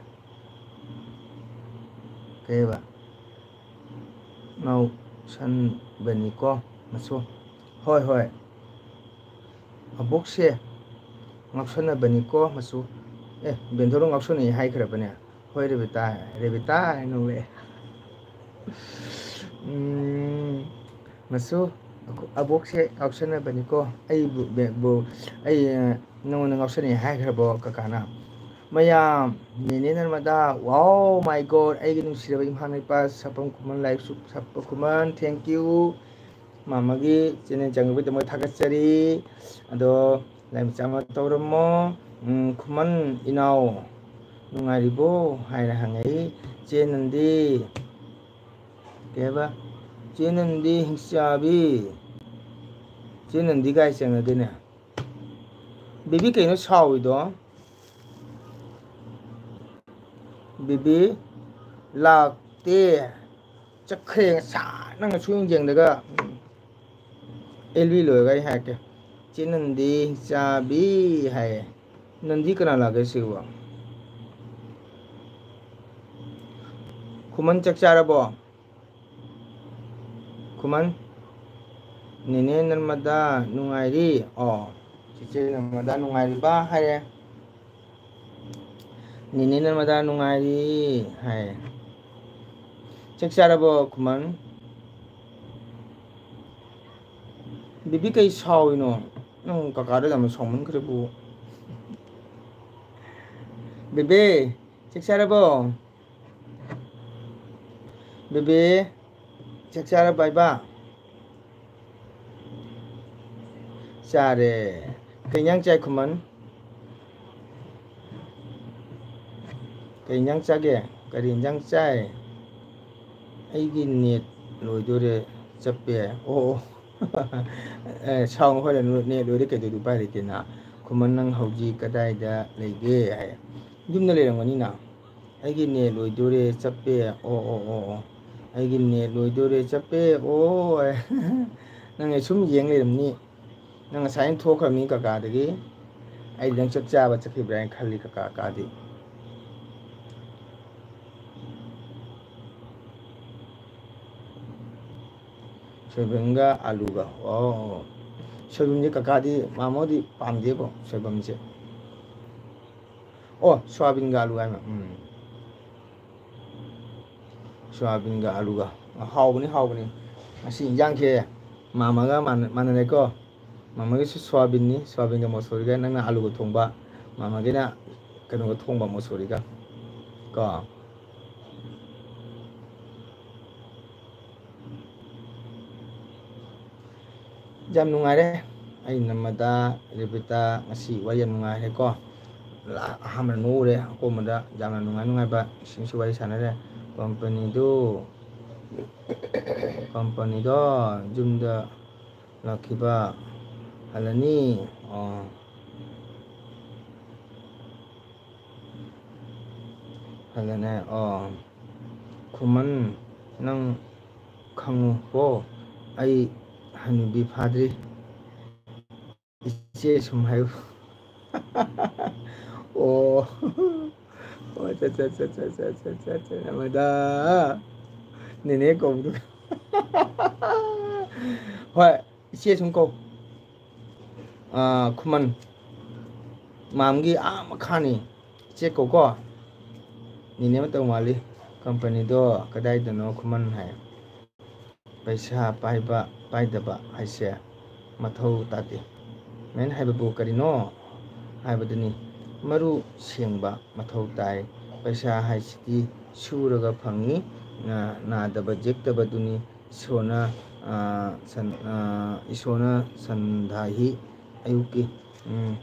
ꯀꯩꯕ? ꯉꯥꯎꯁꯟꯕꯅꯤꯀꯣ, ꯃꯁꯨ꯫ ꯍꯣꯏ, ꯍꯣꯏ꯫ ꯑꯕꯣꯛꯁꯦ ꯉꯥꯎꯁꯟꯅꯕꯅꯤꯀꯣ, ꯃꯁꯨ꯫ ꯑꯦ, ꯕꯦꯟꯗꯣꯗꯣ ꯉꯥꯎꯁꯟꯅꯩ ꯍꯥꯏꯈ꯭ꯔꯕꯅꯦ? ꯍꯣꯏ, ꯔꯦꯕꯤꯇꯥ, ꯔꯦꯕꯤꯇꯥ ꯍꯥꯏꯅ ꯅꯣꯛꯂꯛꯑꯦ꯫ ꯎꯝ, ꯃꯁꯨ, ꯑꯕꯣꯛꯁꯦ ꯉꯥꯎꯁꯟꯅꯕꯅꯤꯀꯣ꯫ ꯑꯩꯕꯨ, ꯕꯦ-, ꯕꯨ-, ꯑꯩ, ꯑ, ꯅꯉꯣꯟꯗ ꯉꯥꯎꯁꯟꯅꯩ ꯍꯥꯏꯈ꯭ꯔꯕꯣ, ꯀꯀꯥꯅ? ꯃꯌꯥꯝ, ꯅꯦꯅꯦ ꯅꯔꯃꯗꯥ, wow, my God, ꯑꯩꯒꯤ ꯅꯨꯡꯁꯤꯔꯕ ꯏꯃꯥ ꯏꯄꯥ, ꯁꯛꯐꯝ ꯈꯨꯃꯟ, ꯂꯥꯏꯔꯤꯛꯁꯨ ꯁꯛꯄ ꯈꯨꯃꯟ, thank you꯫ ꯃꯥꯃꯒꯤ channel ꯆꯪꯉꯛꯄꯒꯤꯗꯃꯛ ꯊꯥꯒꯠꯆꯔꯤ꯫ ꯑꯗꯣ, ꯂꯥꯏ ꯃꯆꯥ ꯑꯃ ꯇꯧꯔꯝꯃꯣ꯫ ꯎꯝ, ꯈꯨꯃꯟ ꯏꯅꯥꯎ, ꯅꯨꯡꯉꯥꯏꯔꯤꯕꯣ? ꯍꯥꯏꯅ ꯍꯪꯉꯛꯏ꯫ ꯆꯦ ꯅꯟꯗꯤ, ꯀꯩ ꯍꯥꯏꯕ? ꯆꯦ ꯅꯟꯗꯤ ꯍꯤꯡꯆꯥꯕꯤ꯫ ꯆꯦ ꯅꯟꯗꯤ ꯀꯥꯏ ꯆꯪꯉꯒꯦꯅꯦ? ꯕꯦꯕꯤ, ꯀꯩꯅꯣ ꯁꯥꯎꯔꯤꯗꯣ? ꯕꯦꯕꯤ, ꯂꯥꯛꯇꯦ꯫ ꯆꯠꯈ꯭ꯔꯦ ꯉꯁꯥꯏ, ꯅꯪꯅ ꯁꯨꯌꯦꯡ ꯌꯦꯡꯗꯒ꯫ ꯑꯦꯜ ꯕꯤ ꯂꯣꯏꯔꯒ ꯑꯩ ꯍꯥꯏꯔꯛꯀꯦ꯫ ꯆꯦ ꯅꯟꯗꯤ ꯍꯤꯡꯆꯥꯕꯤ ꯍꯥꯏꯌꯦ꯫ ꯅꯟꯗꯤ ꯀꯅꯥ ꯂꯥꯛꯀꯦ ꯁꯤꯕꯣ? ꯈꯨꯃꯟ, ꯆꯥꯛ ꯆꯥꯔꯕꯣ? ꯈꯨꯃꯟ, ꯅꯦꯅꯦ ꯅꯔꯃꯗꯥ ꯅꯨꯡꯉꯥꯏꯔꯤ? ꯑꯣ, ꯆꯦꯆꯦ ꯅꯔꯃꯗꯥ ꯅꯨꯡꯉꯥꯏꯔꯤꯕ ꯍꯥꯏꯔꯦ꯫ ꯅꯦꯅꯦ ꯅꯔꯃꯗꯥ ꯅꯨꯡꯉꯥꯏꯔꯤ ꯍꯥꯏ꯫ ꯆꯥꯛ ꯆꯥꯔꯕꯣ, ꯈꯨꯃꯟ? ꯕꯦꯕꯤ, ꯀꯩ ꯁꯥꯎꯔꯤꯅꯣ? ꯅꯪ ꯀꯀꯥꯗꯣ ꯌꯥꯝꯅ ꯁꯥꯎꯃꯟꯈ꯭ꯔꯦꯕꯨ꯫ ꯕꯦꯕꯤ, ꯆꯥꯛ ꯆꯥꯔꯕꯣ? ꯕꯦꯕꯤ, ꯆꯥꯛ ꯆꯥꯔꯕ ꯍꯥꯏꯕ? ꯆꯥꯔꯦ꯫ ꯀꯩ ꯏꯟꯖꯥꯡ ꯆꯥꯏ, ꯈꯨꯃꯟ? ꯀꯩ ꯏꯟꯖꯥꯡ ꯆꯥꯒꯦ? ꯀꯔꯤ ꯏꯟꯖꯥꯡ ꯆꯥꯏ? ꯑꯩꯒꯤ ꯅꯦꯠ ꯂꯣꯏꯗꯣꯔꯦ, ꯆꯞꯄꯦ꯫ ꯑꯣ, ꯑꯣ꯫ ꯑꯦ, ꯁꯥꯎ ꯍꯣꯏꯔꯦ, ꯅꯦꯠ ꯂꯣꯏꯔꯦ, ꯀꯩꯗꯧꯗꯣꯏ, ꯎꯄꯥꯏ ꯂꯩꯇꯦꯅ꯫ ꯈꯨꯃꯟ, "ꯅꯪ ꯍꯧꯖꯤꯛ ꯀꯗꯥꯏꯗ ꯂꯩꯒꯦ?" ꯍꯥꯏ꯫ "ꯌꯨꯝꯗ ꯂꯩꯔꯝꯒꯅꯤꯅ꯫ ꯑꯩꯒꯤ ꯅꯦꯠ ꯂꯣꯏꯗꯣꯔꯦ, ꯆꯞꯄꯦ꯫ ꯑꯣ, ꯑꯣ, ꯑꯣ, ꯑꯣ꯫ ꯑꯩꯒꯤ ꯅꯦꯠ ꯂꯣꯏꯗꯣꯔꯦ, ꯆꯞꯄꯦ꯫ ꯑꯣ, ꯍꯥꯏ꯫" ꯅꯪ ꯁꯨꯝ ꯌꯦꯡ ꯂꯩꯔꯝꯅꯤ꯫ ꯅꯪ ꯉꯁꯥꯏꯅ ꯊꯣꯛꯈ꯭ꯔꯕꯅꯤ ꯀꯀꯥꯗꯒꯤ꯫ ꯑꯩꯗꯤ ꯅꯪ ꯆꯥꯛ ꯆꯥꯕ ꯆꯠꯈꯤꯕ꯭ꯔꯥ ꯍꯥꯏꯅ ꯈꯜꯂꯤ, ꯀꯀꯥ ꯀꯥꯗꯤ꯫ ꯁꯣꯏꯕꯨꯝꯒ ꯑꯂꯨꯒ꯫ ꯑꯣ, ꯁꯣꯏꯕꯨꯝꯁꯦ ꯀꯀꯥꯗꯤ, ꯃꯥꯃꯣꯗꯤ ꯄꯥꯝꯗꯦꯕꯣ ꯁꯣꯏꯕꯨꯝꯁꯦ꯫ ꯑꯣ, ꯁꯣꯌꯥꯕꯤꯟꯒ ꯑꯂꯨ ꯍꯥꯏꯕ꯫ ꯎꯝ꯫ ꯁꯣꯌꯥꯕꯤꯟꯒ ꯑꯂꯨꯒ꯫ ꯍꯥꯎꯕꯅꯤ, ꯍꯥꯎꯕꯅꯤ꯫ ꯉꯁꯤ ꯏꯟꯖꯥꯡꯁꯦ ꯃꯥꯃꯒ ꯃꯥꯟꯅ-, ꯃꯥꯟꯅꯔꯦꯀꯣ꯫ ꯃꯥꯃꯒꯤꯁꯨ ꯁꯣꯌꯥꯕꯤꯟꯅꯤ, ꯁꯣꯌꯥꯕꯤꯟꯒ ꯃꯁꯣꯔꯤꯒ, ꯅꯪꯅ ꯑꯂꯨꯒ ꯊꯣꯡꯕ, ꯃꯥꯃꯒꯤꯅ ꯀꯩꯅꯣꯒ ꯊꯣꯡꯕ, ꯃꯁꯣꯔꯤꯒ꯫ ꯀꯣ꯫ ꯌꯥꯝ ꯅꯨꯡꯉꯥꯏꯔꯦ꯫ ꯑꯩ ꯅꯝꯃꯗ ꯔꯦꯕꯤꯇꯥ ꯉꯁꯤ ꯋꯥꯔꯤ ꯌꯥꯝ ꯅꯨꯡꯉꯥꯏꯔꯦꯀꯣ꯫ ꯑꯍꯥꯟꯕꯗ ꯅꯣꯛꯎꯔꯦ, ꯑꯀꯣꯟꯕꯗ ꯌꯥꯝꯅ ꯅꯨꯡꯉꯥꯏ ꯅꯨꯡꯉꯥꯏꯕ ꯏꯁꯤꯡꯁꯨ ꯋꯥꯔꯤ ꯁꯥꯟꯅꯔꯦ꯫ ꯀꯝꯄꯅꯤꯗꯨ, ꯀꯝꯄꯅꯤꯗꯣ ꯌꯨꯝꯗ ꯂꯥꯛꯈꯤꯕ ꯍꯜꯂꯅꯤ꯫ ꯑꯣ꯫ ꯍꯜꯂꯅꯦ꯫ ꯑꯣ꯫ ꯈꯨꯃꯟ, ꯅꯪ ꯈꯪꯉꯨꯀꯣ, ꯑꯩ ꯍꯅꯨꯕꯤ ꯐꯥꯗ꯭ꯔꯤ꯫ ꯏꯆꯦ ꯁꯨꯝ ꯍꯥꯏꯌꯨ꯫ ꯑꯣ꯫ ꯑꯣ, ꯑꯠꯆꯥ, ꯑꯠꯆꯥ, ꯑꯠꯆꯥ, ꯑꯠꯆꯥ, ꯑꯠꯆꯥ, ꯑꯠꯆꯥ, ꯑꯠꯆꯥ, ꯑꯠꯆꯥ, ꯑꯃꯗ꯫ ꯅꯦꯅꯦ ꯀꯧꯕꯗꯨ꯫ ꯍꯣꯏ, ꯏꯆꯦ ꯁꯨꯝ ꯀꯧ꯫ ꯑꯥ, ꯈꯨꯃꯟ꯫ ꯃꯥꯝꯒꯤ ꯑꯥ ꯃꯈꯥꯅꯤ꯫ ꯏꯆꯦ ꯀꯧꯀꯣ꯫ ꯅꯦꯅꯦ ꯃꯇꯧ ꯃꯥꯜꯂꯤ꯫ ꯀꯝꯄꯅꯤꯗꯣ ꯀꯗꯥꯏꯗꯅꯣ ꯈꯨꯃꯟ ꯍꯥꯏ꯫ ꯄꯩꯁꯥ ꯄꯥꯏꯕ ꯄꯥꯏꯗꯕ ꯍꯥꯏꯁꯦ ꯃꯊꯧ ꯇꯥꯗꯦ꯫ ꯃꯦꯟ ꯍꯥꯏꯕꯕꯨ ꯀꯔꯤꯅꯣ ꯍꯥꯏꯕꯗꯨꯅꯤ꯫ ꯃꯔꯨ ꯁꯦꯡꯕ ꯃꯊꯧ ꯇꯥꯏ꯫ ꯄꯩꯁꯥ ꯍꯥꯏꯁꯤꯗꯤ ꯁꯨꯔꯒ ꯐꯪꯉꯤ, ꯅꯥ-, ꯅꯥꯗꯕ ꯌꯦꯛꯇꯕꯗꯨꯅꯤ꯫ ꯏꯁꯣꯔꯅ, ꯑꯥ, ꯁꯟ-, ꯑꯥ, ꯏꯁꯣꯔꯅ ꯁꯟꯗꯥꯍꯤ ꯑꯌꯨꯛꯀꯤ, ꯎꯝ,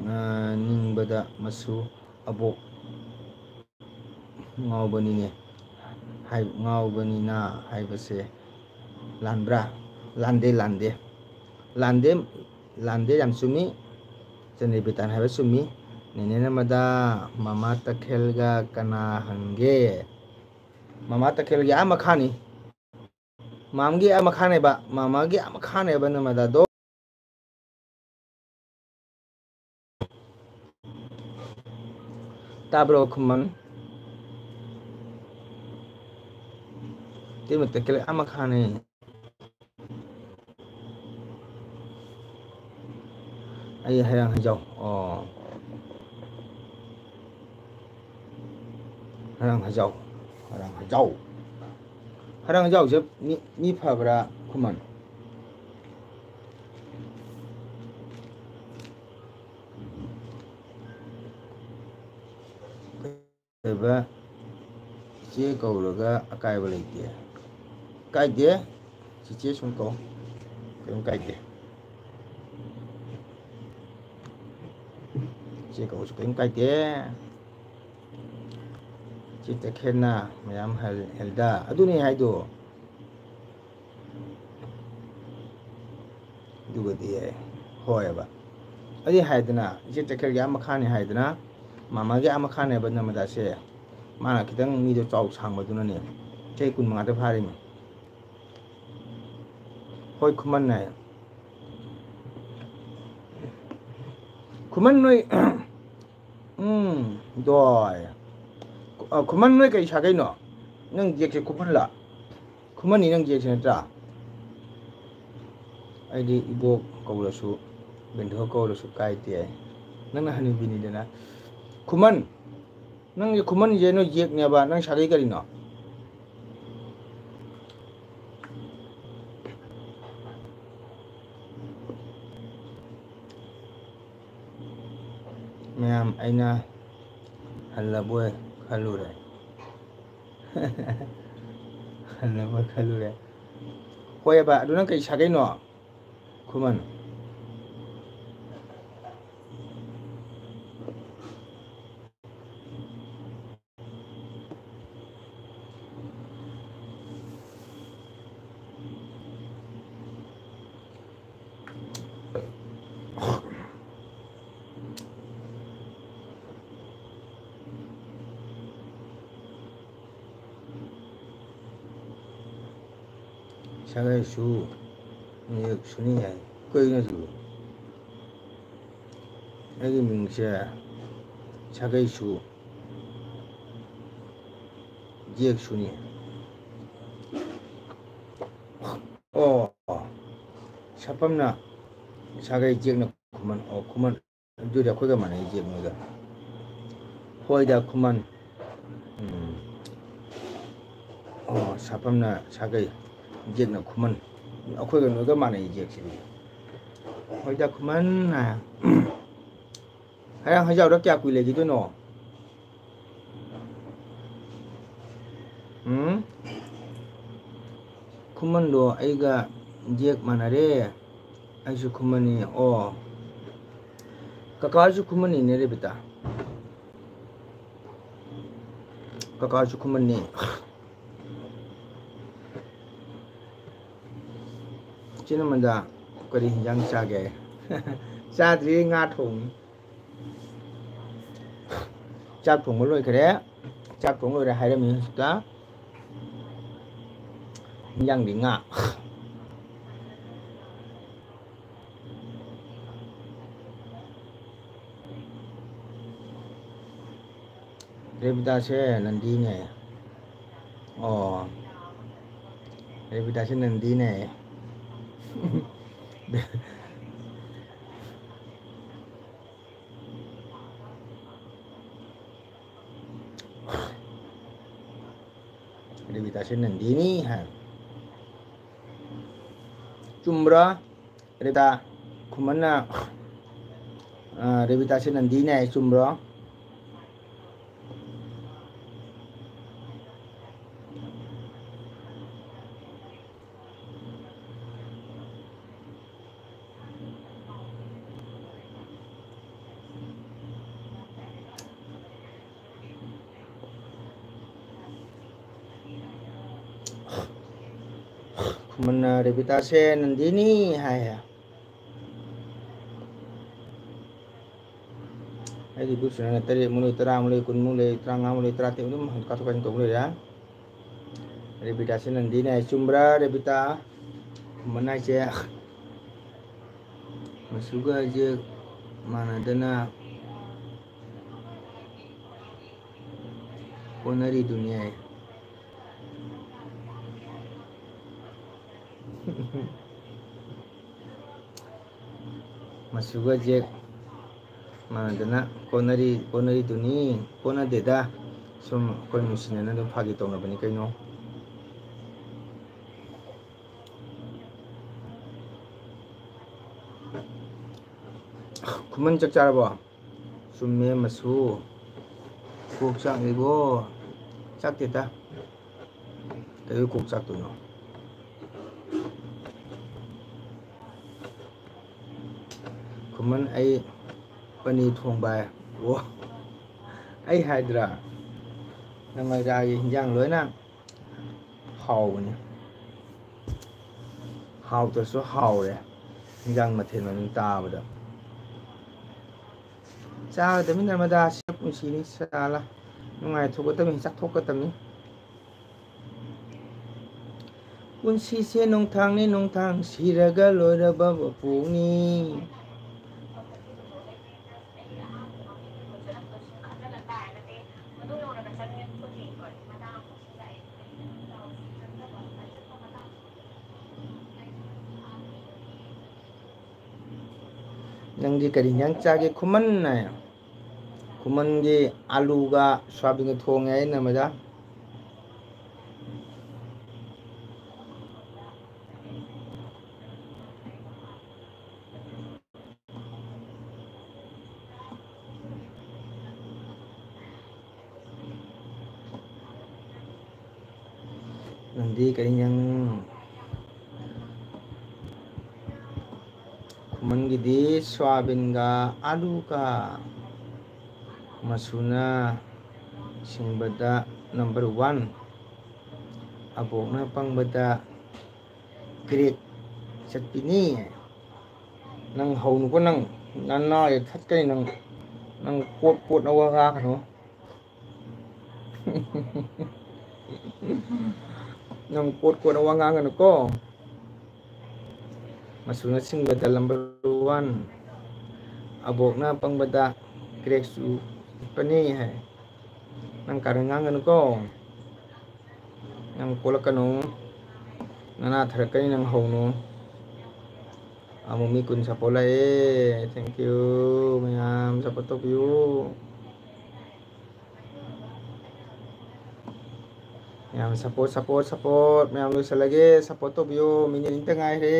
ꯑꯥ, ꯅꯤꯡꯕꯗ ꯃꯁꯨ ꯑꯕꯣꯛ ꯉꯥꯎꯕꯅꯤꯅꯦ꯫ ꯍꯥꯏ-, ꯉꯥꯎꯕꯅꯤꯅ ꯍꯥꯏꯕꯁꯦ ꯂꯥꯟꯕ꯭ꯔꯥ? ꯂꯥꯟꯗꯦ, ꯂꯥꯟꯗꯦ꯫ ꯂꯥꯟꯗꯦ, ꯂꯥꯟꯗꯦ, ꯌꯥꯝ ꯆꯨꯝꯃꯤ꯫ ꯆꯟꯗ꯭ꯔꯕꯤꯇꯥꯟ ꯍꯥꯏꯕ ꯆꯨꯝꯃꯤ꯫ ꯅꯦꯅꯦ ꯅꯃꯗꯥ, ꯃꯃꯥ ꯇꯈꯦꯜꯒ ꯀꯅꯥ ꯍꯟꯒꯦ? ꯃꯃꯥ ꯇꯈꯦꯜꯒꯤ ꯑꯥ ꯃꯈꯥꯅꯤ꯫ ꯃꯥꯝꯒꯤ ꯑꯥ ꯃꯈꯥꯅꯦꯕ, ꯃꯃꯥꯒꯤ ꯑꯥ ꯃꯈꯥꯅꯦꯕ ꯅꯃꯗꯥꯗꯣ꯫ ꯇꯥꯕ꯭ꯔꯣ ꯈꯨꯃꯟ? ꯇꯤꯃ ꯇꯈꯦꯜ ꯑꯥ ꯃꯈꯥꯅꯦ꯫ ꯑꯩ ꯍꯩꯔꯥꯡ ꯍꯩꯖꯥꯎ꯫ ꯑꯣ꯫ ꯍꯩꯔꯥꯡ ꯍꯩꯖꯥꯎ꯫ ꯍꯩꯔꯥꯡ ꯍꯩꯖꯥꯎ꯫ ꯍꯩꯔꯥꯡ ꯍꯩꯖꯥꯎꯁꯦ ꯃꯤ, ꯃꯤ ꯐꯕ꯭ꯔꯥ ꯈꯨꯃꯟ? ꯑꯣꯏꯕ ꯏꯆꯦ ꯀꯧꯔꯒ ꯑꯀꯥꯏꯕ ꯂꯩꯇꯦ꯫ ꯀꯥꯏꯗꯦ꯫ ꯆꯤꯆꯦ ꯁꯨꯝ ꯀꯧ꯫ ꯀꯩꯝ ꯀꯥꯏꯗꯦ꯫ ꯏꯆꯦ ꯀꯧꯕꯁꯨ ꯀꯩꯝ ꯀꯥꯏꯗꯦ꯫ ꯏꯆꯦ ꯇꯈꯦꯟꯅ ꯃꯌꯥꯝ ꯍꯦꯜ-, ꯍꯦꯜꯗ꯫ ꯑꯗꯨꯅꯤ ꯍꯥꯏꯗꯣ꯫ ꯑꯗꯨꯒꯗꯤ ꯍꯣꯏꯑꯕ꯫ ꯑꯩ ꯍꯥꯏꯗꯅ, ꯏꯆꯦ ꯇꯈꯦꯜꯒꯤ ꯑꯥ ꯃꯈꯥꯅꯤ ꯍꯥꯏꯗꯅ, ꯃꯥꯃꯥꯒꯤ ꯑꯥ ꯃꯈꯥꯅꯦꯕ ꯅꯃꯗꯥꯁꯦ꯫ ꯃꯥꯅ ꯈꯤꯇꯪ ꯃꯤꯗꯣ ꯆꯥꯎ ꯁꯥꯡꯕꯗꯨꯅꯅꯦ꯫ ꯆꯍꯤ ꯀꯨꯟꯃꯉꯥꯗ ꯐꯥꯔꯤꯃꯤ꯫ ꯍꯣꯏ, ꯈꯨꯃꯟ ꯍꯥꯏ꯫ ꯈꯨꯃꯟ ꯅꯣꯏ, ꯎꯝ, ꯗꯣꯏ꯫ ꯑ, ꯈꯨꯃꯟ ꯅꯣꯏ ꯀꯩ ꯁꯥꯒꯩꯅꯣ? ꯅꯪ ꯖꯦꯛꯁꯦ ꯈꯨꯃꯟꯂ? ꯈꯨꯃꯟꯅꯤ ꯅꯪ ꯖꯦꯛꯁꯦ ꯅꯠꯇ꯭ꯔꯥ? ꯑꯩꯗꯤ ꯏꯕꯣꯛ ꯀꯧꯔꯁꯨ, ꯕꯦꯟꯊꯣꯛ ꯀꯧꯔꯁꯨ ꯀꯥꯏꯗꯦ꯫ ꯅꯪꯅ ꯍꯅꯨꯕꯤꯅꯤꯗꯅ꯫ ꯈꯨꯃꯟ, ꯅꯪꯒꯤ ꯈꯨꯃꯟꯁꯦ ꯅꯣꯏ ꯖꯦꯛꯅꯦꯕ, ꯅꯪ ꯁꯥꯒꯩ ꯀꯔꯤꯅꯣ? ꯃꯌꯥꯝ ꯑꯩꯅ ꯍꯜꯂꯕꯣꯏ ꯈꯜꯂꯨꯔꯦ꯫ ꯍꯜꯂꯕꯣꯏ ꯈꯜꯂꯨꯔꯦ꯫ ꯍꯣꯏꯑꯕ, ꯑꯗꯨ ꯅꯪ ꯀꯩ ꯁꯥꯒꯩꯅꯣ? ꯈꯨꯃꯟ꯫ ꯁꯥꯒꯩꯁꯨ ꯌꯦꯛ ꯁꯨꯅꯤ ꯍꯥꯏ꯫ ꯀꯩꯅꯣ ꯁꯤꯕꯨ? ꯑꯩꯒꯤ ꯃꯤꯡꯁꯦ ꯁꯥꯒꯩꯁꯨ ꯌꯦꯛ ꯁꯨꯅꯤ꯫ ꯑꯣ, ꯁꯥꯄꯝꯅ ꯁꯥꯒꯩ ꯌꯦꯛꯅ ꯈꯨꯃꯟ꯫ ꯑꯣ, ꯈꯨꯃꯟ꯫ ꯑꯗꯨꯗꯤ ꯑꯩꯈꯣꯏꯒ ꯃꯥꯟꯅꯩ, ꯌꯦꯛ ꯅꯣꯏꯒ꯫ ꯍꯣꯏꯗ ꯈꯨꯃꯟ꯫ ꯎꯝ꯫ ꯑꯣ, ꯁꯥꯄꯝꯅ ꯁꯥꯒꯩ, ꯌꯦꯛꯅ ꯈꯨꯃꯟ꯫ ꯑꯩꯈꯣꯏꯒ ꯅꯣꯏꯒ ꯃꯥꯟꯅꯩ ꯌꯦꯛꯁꯤꯗꯤ꯫ ꯍꯣꯏꯗ ꯈꯨꯃꯟ ꯍꯥꯏ꯫ ꯍꯩꯔꯥꯡ ꯍꯩꯖꯥꯎꯗ ꯀꯌꯥ ꯀꯨꯏ ꯂꯩꯈꯤꯗꯣꯏꯅꯣ? ꯎꯝ? ꯈꯨꯃꯟꯗꯣ ꯑꯩꯒ ꯌꯦꯛ ꯃꯥꯟꯅꯔꯦ꯫ ꯑꯩꯁꯨ ꯈꯨꯃꯟꯅꯤ꯫ ꯑꯣ꯫ ꯀꯀꯥꯁꯨ ꯈꯨꯃꯟꯅꯤꯅꯦ, ꯔꯦꯕꯤꯇꯥ꯫ ꯀꯀꯥꯁꯨ ꯈꯨꯃꯟꯅꯤ꯫ ꯏꯆꯤꯟ ꯑꯃꯗ ꯀꯔꯤ ꯍꯤꯟꯖꯥꯡ ꯆꯥꯒꯦ? ꯆꯥꯗ꯭ꯔꯤ, ꯉꯥ ꯊꯣꯡꯉꯤ꯫ ꯆꯥꯛ ꯊꯣꯡꯕ ꯂꯣꯏꯈꯔꯦ꯫ ꯆꯥꯛ ꯊꯣꯡ ꯂꯣꯏꯔꯦ ꯍꯥꯏꯔꯝꯃꯤ ꯍꯧꯖꯤꯛꯇ꯫ ꯍꯤꯟꯖꯥꯡꯗꯤ ꯉꯥ꯫ ꯔꯦꯕꯤꯇꯥꯁꯦ ꯅꯟꯗꯤꯅꯦ꯫ ꯑꯣ꯫ ꯔꯦꯕꯤꯇꯥꯁꯦ ꯅꯟꯗꯤꯅꯦ꯫ ꯔꯦꯕꯤꯇꯥꯁꯦ ꯅꯟꯗꯤꯅꯤ ꯍꯥꯏ꯫ ꯆꯨꯝꯕ꯭ꯔꯣ? ꯔꯦꯕꯤꯇꯥ ꯈꯨꯃꯟꯅ, ꯑ, ꯔꯦꯕꯤꯇꯥꯁꯦ ꯅꯟꯗꯤꯅꯤ ꯍꯥꯏ, ꯆꯨꯝꯕ꯭ꯔꯣ? ꯈꯨꯃꯟꯅ ꯔꯦꯕꯤꯇꯥꯁꯦ ꯅꯟꯗꯤꯅꯤ ꯍꯥꯏ꯫ ꯑꯩꯒꯤ ꯒ꯭ꯔꯨꯞꯁꯤꯅꯅꯦ ꯇꯔꯦꯠꯃꯨꯛ ꯂꯩ, ꯇꯔꯥꯃꯨꯛ ꯂꯩ, ꯀꯨꯟꯃꯨꯛ ꯂꯩ, ꯇꯔꯥꯃꯉꯥꯃꯨꯛ ꯂꯩ, ꯇꯔꯥꯇꯔꯦꯠꯃꯨꯛ ꯑꯗꯨꯝ ꯀꯥꯊꯣꯛ ꯀꯥꯁꯤꯟ ꯇꯧꯕ ꯂꯩꯔꯦ꯫ ꯔꯦꯕꯤꯇꯥꯁꯦ ꯅꯟꯗꯤꯅꯦ ꯍꯥꯏ꯫ ꯆꯨꯝꯕ꯭ꯔꯥ ꯔꯦꯕꯤꯇꯥ? ꯈꯨꯃꯟ ꯍꯥꯏꯁꯦ ꯃꯆꯨꯒ ꯍꯧꯖꯤꯛ ꯃꯥꯟꯅꯗꯅ ꯀꯣꯟꯅꯔꯤꯗꯨꯅꯤ ꯍꯥꯏ꯫ ꯃꯆꯨꯒ ꯖꯦꯛ ꯃꯥꯟꯅꯗꯅ ꯀꯣꯟꯅꯔꯤ, ꯀꯣꯟꯅꯔꯤꯗꯨꯅꯤ꯫ ꯀꯣꯟꯅꯗꯦꯗ, ꯁꯨꯝ ꯑꯩꯈꯣꯏ ꯅꯨꯡꯁꯤꯅꯅ ꯑꯗꯨꯝ ꯐꯥꯒꯤ ꯇꯧꯅꯕꯅꯤ ꯀꯩꯅꯣ꯫ ꯈꯨꯃꯟ ꯆꯥꯛ ꯆꯥꯔꯕꯣ? ꯆꯨꯝꯃꯦ ꯃꯁꯨ꯫ ꯀꯣꯛ ꯆꯥꯛꯂꯤꯕꯣ? ꯆꯥꯛꯇꯦꯗ꯫ ꯀꯩꯗꯧ ꯀꯣꯛ ꯆꯥꯛꯇꯣꯏꯅꯣ? ꯈꯨꯃꯟ, ꯑꯩ ꯄꯅꯤꯔ ꯊꯣꯡꯕ ꯍꯥꯏ꯫ ꯑꯣ, ꯑꯩ ꯍꯥꯏꯗ꯭ꯔꯥ? ꯅꯃꯩꯗꯥꯒꯤ ꯍꯤꯟꯖꯥꯡ ꯂꯣꯏꯅ ꯍꯥꯎꯕꯅꯤ꯫ ꯍꯥꯎꯇ꯭ꯔꯁꯨ ꯍꯥꯎꯔꯦ꯫ ꯍꯤꯟꯖꯥꯡ ꯃꯊꯦꯜ ꯃꯃꯤꯡ ꯇꯥꯕꯗ꯫ ꯆꯥꯒꯗꯕꯅꯤ ꯅꯔꯃꯗꯥ, ꯁꯤ ꯄꯨꯟꯁꯤꯅꯤ ꯁꯥꯂꯥ꯫ ꯅꯨꯡꯉꯥꯏꯊꯣꯛꯀꯗꯕꯅꯤ, ꯆꯥꯊꯣꯛꯀꯗꯕꯅꯤ꯫ ꯄꯨꯟꯁꯤꯁꯦ ꯅꯣꯡꯊꯥꯡꯅꯤ ꯅꯣꯡꯊꯥꯡ, ꯁꯤꯔꯒ ꯂꯣꯏꯔꯕ ꯃꯄꯣꯛꯅꯤ꯫ ꯅꯪꯗꯤ ꯀꯔꯤ ꯍꯤꯟꯖꯥꯡ ꯆꯥꯒꯦ? ꯈꯨꯃꯟ ꯍꯥꯏ꯫ ꯈꯨꯃꯟꯒꯤ ꯑꯂꯨꯒ ꯁꯣꯌꯥꯕꯤꯟꯒ ꯊꯣꯡꯉꯦ ꯑꯩꯅ, ꯃꯦꯗꯥꯝ꯫ ꯅꯪꯗꯤ ꯀꯔꯤ ꯍꯤꯟꯖꯥꯡ? ꯈꯨꯃꯟꯒꯤꯗꯤ ꯁꯣꯌꯥꯕꯤꯟꯒ ꯑꯂꯨꯒ ꯃꯁꯨꯅ ꯁꯤꯡꯕꯗ number one, ꯑꯕꯣꯛꯅ ꯄꯪꯕꯗ crack ꯆꯠꯄꯤꯅꯤ꯫ ꯅꯪ ꯍꯧꯅꯨꯀꯣ, ꯅꯪ ꯅꯅꯥ ꯊꯠꯀꯅꯤ ꯅꯪ꯫ ꯅꯪ ꯀꯣꯠ ꯀꯣꯠꯅ ꯋꯥ ꯉꯥꯡꯒꯅꯨ꯫ ꯅꯪ ꯄꯣꯠ ꯀꯣꯠꯅ ꯋꯥ ꯉꯥꯡꯒꯅꯨꯀꯣ꯫ ꯃꯆꯨꯅ ꯁꯤꯡꯕꯗ number one, ꯑꯕꯣꯛꯅ ꯄꯪꯕꯗ crack ꯆꯨꯞꯄꯅꯤ ꯍꯥꯏ꯫ ꯅꯪ ꯀꯥꯔꯟ ꯉꯥꯡꯒꯅꯨꯀꯣ꯫ ꯅꯪ ꯀꯣꯠꯂꯛꯀꯅꯨ꯫ ꯅꯅꯥ ꯊꯔꯛꯀꯅꯤ ꯅꯪ ꯍꯧꯅꯨ꯫ ꯑꯃꯨꯛ ꯃꯤ ꯀꯨꯟ support ꯂꯥꯛꯑꯦ꯫ Thank you꯫ ꯃꯌꯥꯝ support ꯇꯧꯕꯤꯌꯨ꯫ ꯃꯌꯥꯝ support, support, support꯫ ꯃꯌꯥꯝ ꯂꯣꯏꯁꯤꯜꯂꯒꯦ꯫ Support ꯇꯧꯕꯤꯌꯣ꯫ Minute ꯑꯅꯤꯇ ꯉꯥꯏꯔꯦ꯫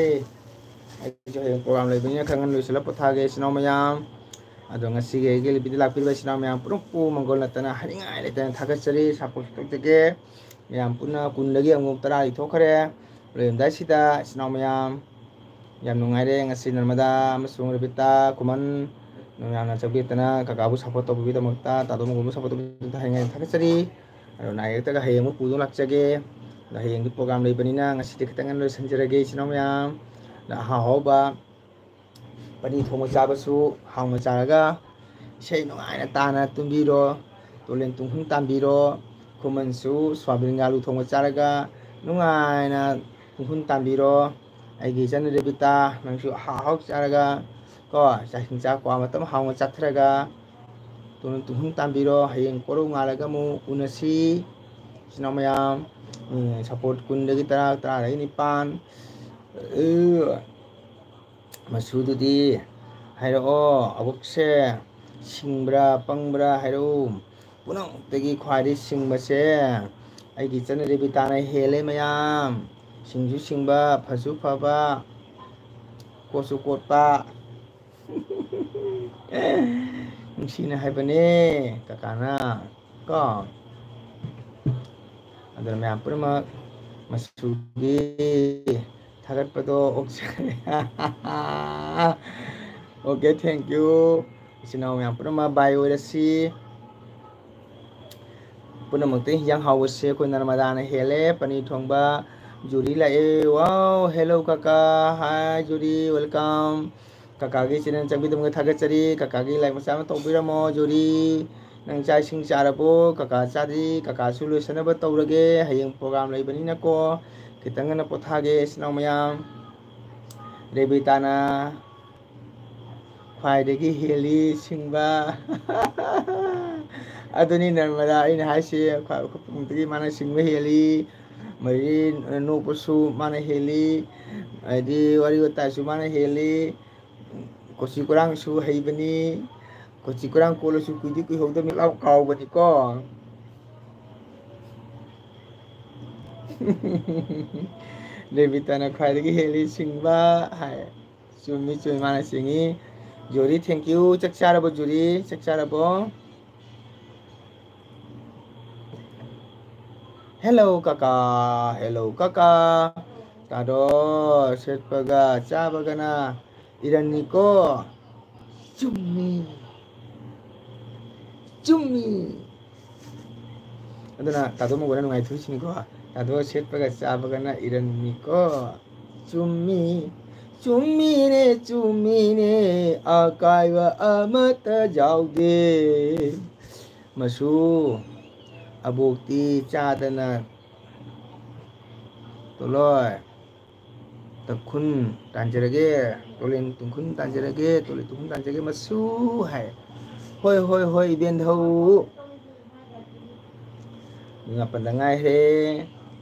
ꯑꯩꯁꯨ ꯍꯌꯦꯡ program ꯂꯩꯕꯅꯤꯅ ꯈꯔ ꯉꯟꯅ ꯂꯣꯏꯁꯤꯜꯂꯒ ꯄꯣꯊꯥꯒꯦ, ꯏꯆꯤꯟ ꯏꯅꯥꯎ ꯃꯌꯥꯝ꯫ ꯑꯗꯣ ꯉꯁꯤꯒꯤ ꯑꯩꯒꯤ ꯂꯤꯕꯤꯗ ꯂꯥꯛꯄꯤꯔꯤꯕ ꯏꯆꯤꯟ ꯏꯅꯥꯎ ꯃꯌꯥꯝ ꯄꯨꯝꯅꯃꯛꯄꯨ ꯃꯪꯒꯣꯜ ꯅꯠꯇꯅ ꯍꯥꯏꯅꯤꯡꯉꯥꯏ ꯂꯩꯇꯅ ꯊꯥꯒꯠꯆꯔꯤ꯫ Support ꯇꯧꯖꯒꯦ꯫ ꯃꯌꯥꯝ ꯄꯨꯟꯅ ꯀꯨꯟꯗꯒꯤ ꯑꯃꯨꯛ ꯇꯔꯥ ꯂꯩꯊꯣꯛꯈ꯭ꯔꯦ꯫ ꯂꯣꯏꯔꯝꯗꯥꯏꯁꯤꯗ ꯏꯆꯤꯟ ꯏꯅꯥꯎ ꯃꯌꯥꯝ, ꯌꯥꯝ ꯅꯨꯡꯉꯥꯏꯔꯦ ꯉꯁꯤ ꯅꯔꯃꯗꯥ ꯑꯃꯁꯨꯡ ꯔꯕꯤꯇꯥ, ꯈꯨꯃꯟ, ꯃꯌꯥꯝꯅ ꯆꯪꯕꯤꯔꯛꯇꯅ ꯀꯀꯥꯕꯨ support ꯇꯧꯕꯤꯕꯒꯤꯗꯃꯛꯇ, ꯇꯥꯗꯣ ꯃꯪꯒꯣꯜꯕꯨ support ꯇꯧꯕꯤꯕꯒꯤꯗꯃꯛꯇ ꯍꯥꯏꯅꯤꯡꯉꯥꯏ ꯊꯥꯒꯠꯆꯔꯤ꯫ ꯑꯗꯣ ꯅꯥꯏꯔꯛꯇꯒ ꯍꯌꯦꯡ ꯑꯃꯨꯛ ꯄꯨꯗꯨꯅ ꯂꯥꯛꯆꯒꯦ꯫ ꯑꯗꯣ ꯍꯌꯦꯡꯗꯤ program ꯂꯩꯕꯅꯤꯅ ꯉꯁꯤꯗꯤ ꯈꯤꯇꯪ ꯉꯟꯅ ꯂꯣꯏꯁꯤꯟꯖꯔꯒꯦ ꯏꯆꯤꯟ ꯏꯅꯥꯎ ꯃꯌꯥꯝ꯫ ꯑꯗꯣ ꯑꯍꯥꯎ ꯑꯍꯥꯎꯕ ꯄꯅꯤ ꯊꯣꯡꯕ ꯆꯥꯕꯁꯨ ꯍꯥꯎꯅ ꯆꯥꯔꯒ ꯏꯁꯩ ꯅꯨꯡꯉꯥꯏꯅ ꯇꯥꯅ ꯇꯨꯝꯕꯤꯔꯣ꯫ ꯇꯣꯂꯦꯟ ꯇꯨꯡꯍꯨꯟ ꯇꯥꯟꯕꯤꯔꯣ꯫ ꯈꯨꯃꯟꯁꯨ ꯁꯣꯌꯥꯕꯤꯟꯒ ꯑꯂꯨ ꯊꯣꯡꯕ ꯆꯥꯔꯒ ꯅꯨꯡꯉꯥꯏꯅ ꯇꯨꯡꯍꯨꯟ ꯇꯥꯟꯕꯤꯔꯣ꯫ ꯑꯩꯒꯤ ꯏꯆꯟ ꯔꯦꯕꯤꯇꯥ, ꯅꯪꯁꯨ ꯑꯍꯥꯎ ꯑꯍꯥꯎ ꯆꯥꯔꯒ ꯀꯣ, ꯆꯥꯛ ꯏꯁꯤꯡ ꯆꯥ ꯀ꯭ꯋꯥ ꯃꯇꯝ ꯍꯥꯎꯅ ꯆꯥꯊꯔꯒ ꯇꯨꯡ-, ꯇꯨꯡꯍꯨꯟ ꯇꯥꯟꯕꯤꯔꯣ꯫ ꯍꯌꯦꯡ ꯀꯣꯔꯧ ꯉꯥꯜꯂꯒ ꯑꯃꯨꯛ ꯎꯅꯁꯤ꯫ ꯏꯆꯤꯟ ꯏꯅꯥꯎ ꯃꯌꯥꯝ, ꯎꯝ, support ꯀꯨꯟꯗꯒꯤ ꯇꯔꯥ, ꯇꯔꯥꯗꯒꯤ ꯅꯤꯄꯥꯟ꯫ ꯎ, ꯃꯆꯨꯗꯨꯗꯤ ꯍꯥꯏꯔꯛꯑꯣ꯫ ꯑꯕꯨꯛꯁꯦ ꯁꯤꯡꯕ꯭ꯔꯥ ꯄꯪꯕ꯭ꯔꯥ ꯍꯥꯏꯔꯛꯎ꯫ ꯄꯨꯝꯅꯃꯛꯇꯒꯤ ꯈ꯭ꯋꯥꯏꯗꯒꯤ ꯁꯤꯡꯕꯁꯦ ꯑꯩꯒꯤ ꯏꯆꯟ ꯔꯦꯕꯤꯇꯥꯅ ꯍꯦꯜꯂꯦ ꯃꯌꯥꯝ꯫ ꯁꯤꯡꯁꯨ ꯁꯤꯡꯕ, ꯐꯁꯨ ꯐꯕ, ꯀꯣꯠꯁꯨ ꯀꯣꯠꯄ꯫ ꯅꯨꯡꯁꯤꯅ ꯍꯥꯏꯕꯅꯦ ꯀꯀꯥꯅ ꯀꯣ꯫ ꯑꯗꯨꯅ ꯃꯌꯥꯝ ꯄꯨꯝꯅꯃꯛ ꯃꯆꯨꯒꯤ ꯊꯥꯒꯠꯄꯗꯣ ꯑꯣꯛꯆꯔꯦ꯫ Okay, thank you꯫ ꯏꯆꯤꯟ ꯏꯅꯥꯎ ꯃꯌꯥꯝ ꯄꯨꯝꯅꯃꯛ bye ꯑꯣꯏꯔꯁꯤ꯫ ꯄꯨꯝꯅꯃꯛꯇ ꯍꯤꯟꯖꯥꯡ ꯍꯥꯎꯕꯁꯦ ꯑꯩꯈꯣꯏ ꯅꯔꯃꯗꯥꯅ ꯍꯦꯜꯂꯦ꯫ ꯄꯅꯤꯔ ꯊꯣꯡꯕ꯫ ꯖꯨꯔꯤ ꯂꯥꯛꯑꯦ꯫ Wow, hello ꯀꯀꯥ꯫ Hi jury, welcome꯫ ꯀꯀꯥꯒꯤ channel ꯆꯪꯕꯤꯗꯕꯒꯤ ꯊꯥꯒꯠꯆꯔꯤ꯫ ꯀꯀꯥꯒꯤ like ꯃꯆꯥ ꯑꯃ ꯇꯧꯕꯤꯔꯝꯃꯣ ꯖꯨꯔꯤ꯫ ꯅꯪ ꯆꯥꯛ ꯏꯁꯤꯡ ꯆꯥꯔꯕꯣ? ꯀꯀꯥ ꯆꯥꯗ꯭ꯔꯤ, ꯀꯀꯥꯁꯨ ꯂꯣꯏꯁꯤꯟꯅꯕ ꯇꯧꯔꯒꯦ, ꯍꯌꯦꯡ program ꯂꯩꯕꯅꯤꯅꯀꯣ꯫ ꯈꯤꯇꯪ ꯉꯟꯅ ꯄꯣꯊꯥꯒꯦ, ꯏꯆꯤꯟ ꯏꯅꯥꯎ ꯃꯌꯥꯝ꯫ ꯔꯦꯕꯤꯇꯥꯅ ꯈ꯭ꯋꯥꯏꯗꯒꯤ ꯍꯦꯜꯂꯤ ꯁꯤꯡꯕ꯫ ꯑꯗꯨꯅꯤ ꯅꯔꯃꯗꯥ, ꯑꯩꯅ ꯍꯥꯏꯁꯦ, ꯈ꯭ꯋꯥꯏ ꯈꯨꯄꯨꯡꯗꯒꯤ ꯃꯥꯅ ꯁꯤꯡꯕ ꯍꯦꯜꯂꯤ꯫ ꯃꯔꯤ ꯅꯣꯛꯄꯁꯨ ꯃꯥꯅ ꯍꯦꯜꯂꯤ꯫ ꯍꯥꯏꯗꯤ ꯋꯥꯔꯤ ꯋꯥꯇꯥꯏꯁꯨ ꯃꯥꯅ ꯍꯦꯜꯂꯤ꯫ ꯀꯣꯆꯤ ꯀꯣꯔꯥꯡꯁꯨ ꯍꯩꯕꯅꯤ꯫ ꯀꯣꯆꯤ ꯀꯣꯔꯥꯡ ꯀꯣꯜꯂꯁꯨ ꯀꯨꯏꯗꯤ ꯀꯨꯏꯍꯧꯗꯕꯅꯤ, ꯂꯥꯎ ꯀꯥꯎꯕꯅꯤꯀꯣ꯫ ꯔꯦꯕꯤꯇꯥꯅ ꯈ꯭ꯋꯥꯏꯗꯒꯤ ꯍꯦꯜꯂꯤ ꯁꯤꯡꯕ ꯍꯥꯏ꯫ ꯆꯨꯝꯃꯤ, ꯆꯨꯝꯃꯤ, ꯃꯥꯅ ꯁꯤꯡꯉꯤ꯫ ꯖꯣꯔꯤ, thank you꯫ ꯆꯥꯛ ꯆꯥꯔꯕꯣ ꯖꯣꯔꯤ? ꯆꯥꯛ ꯆꯥꯔꯕꯣ? Hello ꯀꯀꯥ, hello ꯀꯀꯥ꯫ ꯇꯥꯗꯣ, ꯁꯦꯠꯄꯒ ꯆꯥꯕꯒꯅ ꯏꯔꯟꯅꯤꯀꯣ꯫ ꯆꯨꯝꯃꯤ꯫ ꯆꯨꯝꯃꯤ꯫ ꯑꯗꯨꯅ ꯇꯥꯗꯣ ꯃꯧꯕꯅ ꯅꯨꯡꯉꯥꯏꯊꯣꯛꯏꯁꯤꯅꯤꯀꯣ꯫ ꯇꯥꯗꯣ ꯁꯦꯠꯄꯒ ꯆꯥꯕꯒꯅ ꯏꯔꯟꯅꯤꯀꯣ꯫ ꯆꯨꯝꯃꯤ꯫ ꯆꯨꯝꯃꯤꯅꯦ, ꯆꯨꯝꯃꯤꯅꯦ, ꯑꯀꯥꯏꯕ ꯑꯃꯠꯇ ꯌꯥꯎꯗꯦ꯫ ꯃꯁꯨ, ꯑꯕꯣꯛꯇꯤ ꯆꯥꯗꯅ ꯇꯣꯂꯣꯏ ꯇꯈꯨꯟ ꯇꯥꯟꯖꯔꯒꯦ, ꯇꯣꯂꯦꯟ ꯇꯨꯡꯈꯨꯟ ꯇꯥꯟꯖꯔꯒꯦ, ꯇꯣꯂꯦꯟ ꯇꯨꯡꯈꯨꯟ ꯇꯥꯟꯖꯔꯒꯦ ꯃꯁꯨ ꯍꯥꯏ꯫ ꯍꯣꯏ, ꯍꯣꯏ, ꯍꯣꯏ, ꯏꯕꯦꯟꯙꯧ꯫ ꯃꯤ ꯃꯥꯄꯟꯗ ꯉꯥꯏꯔꯦ꯫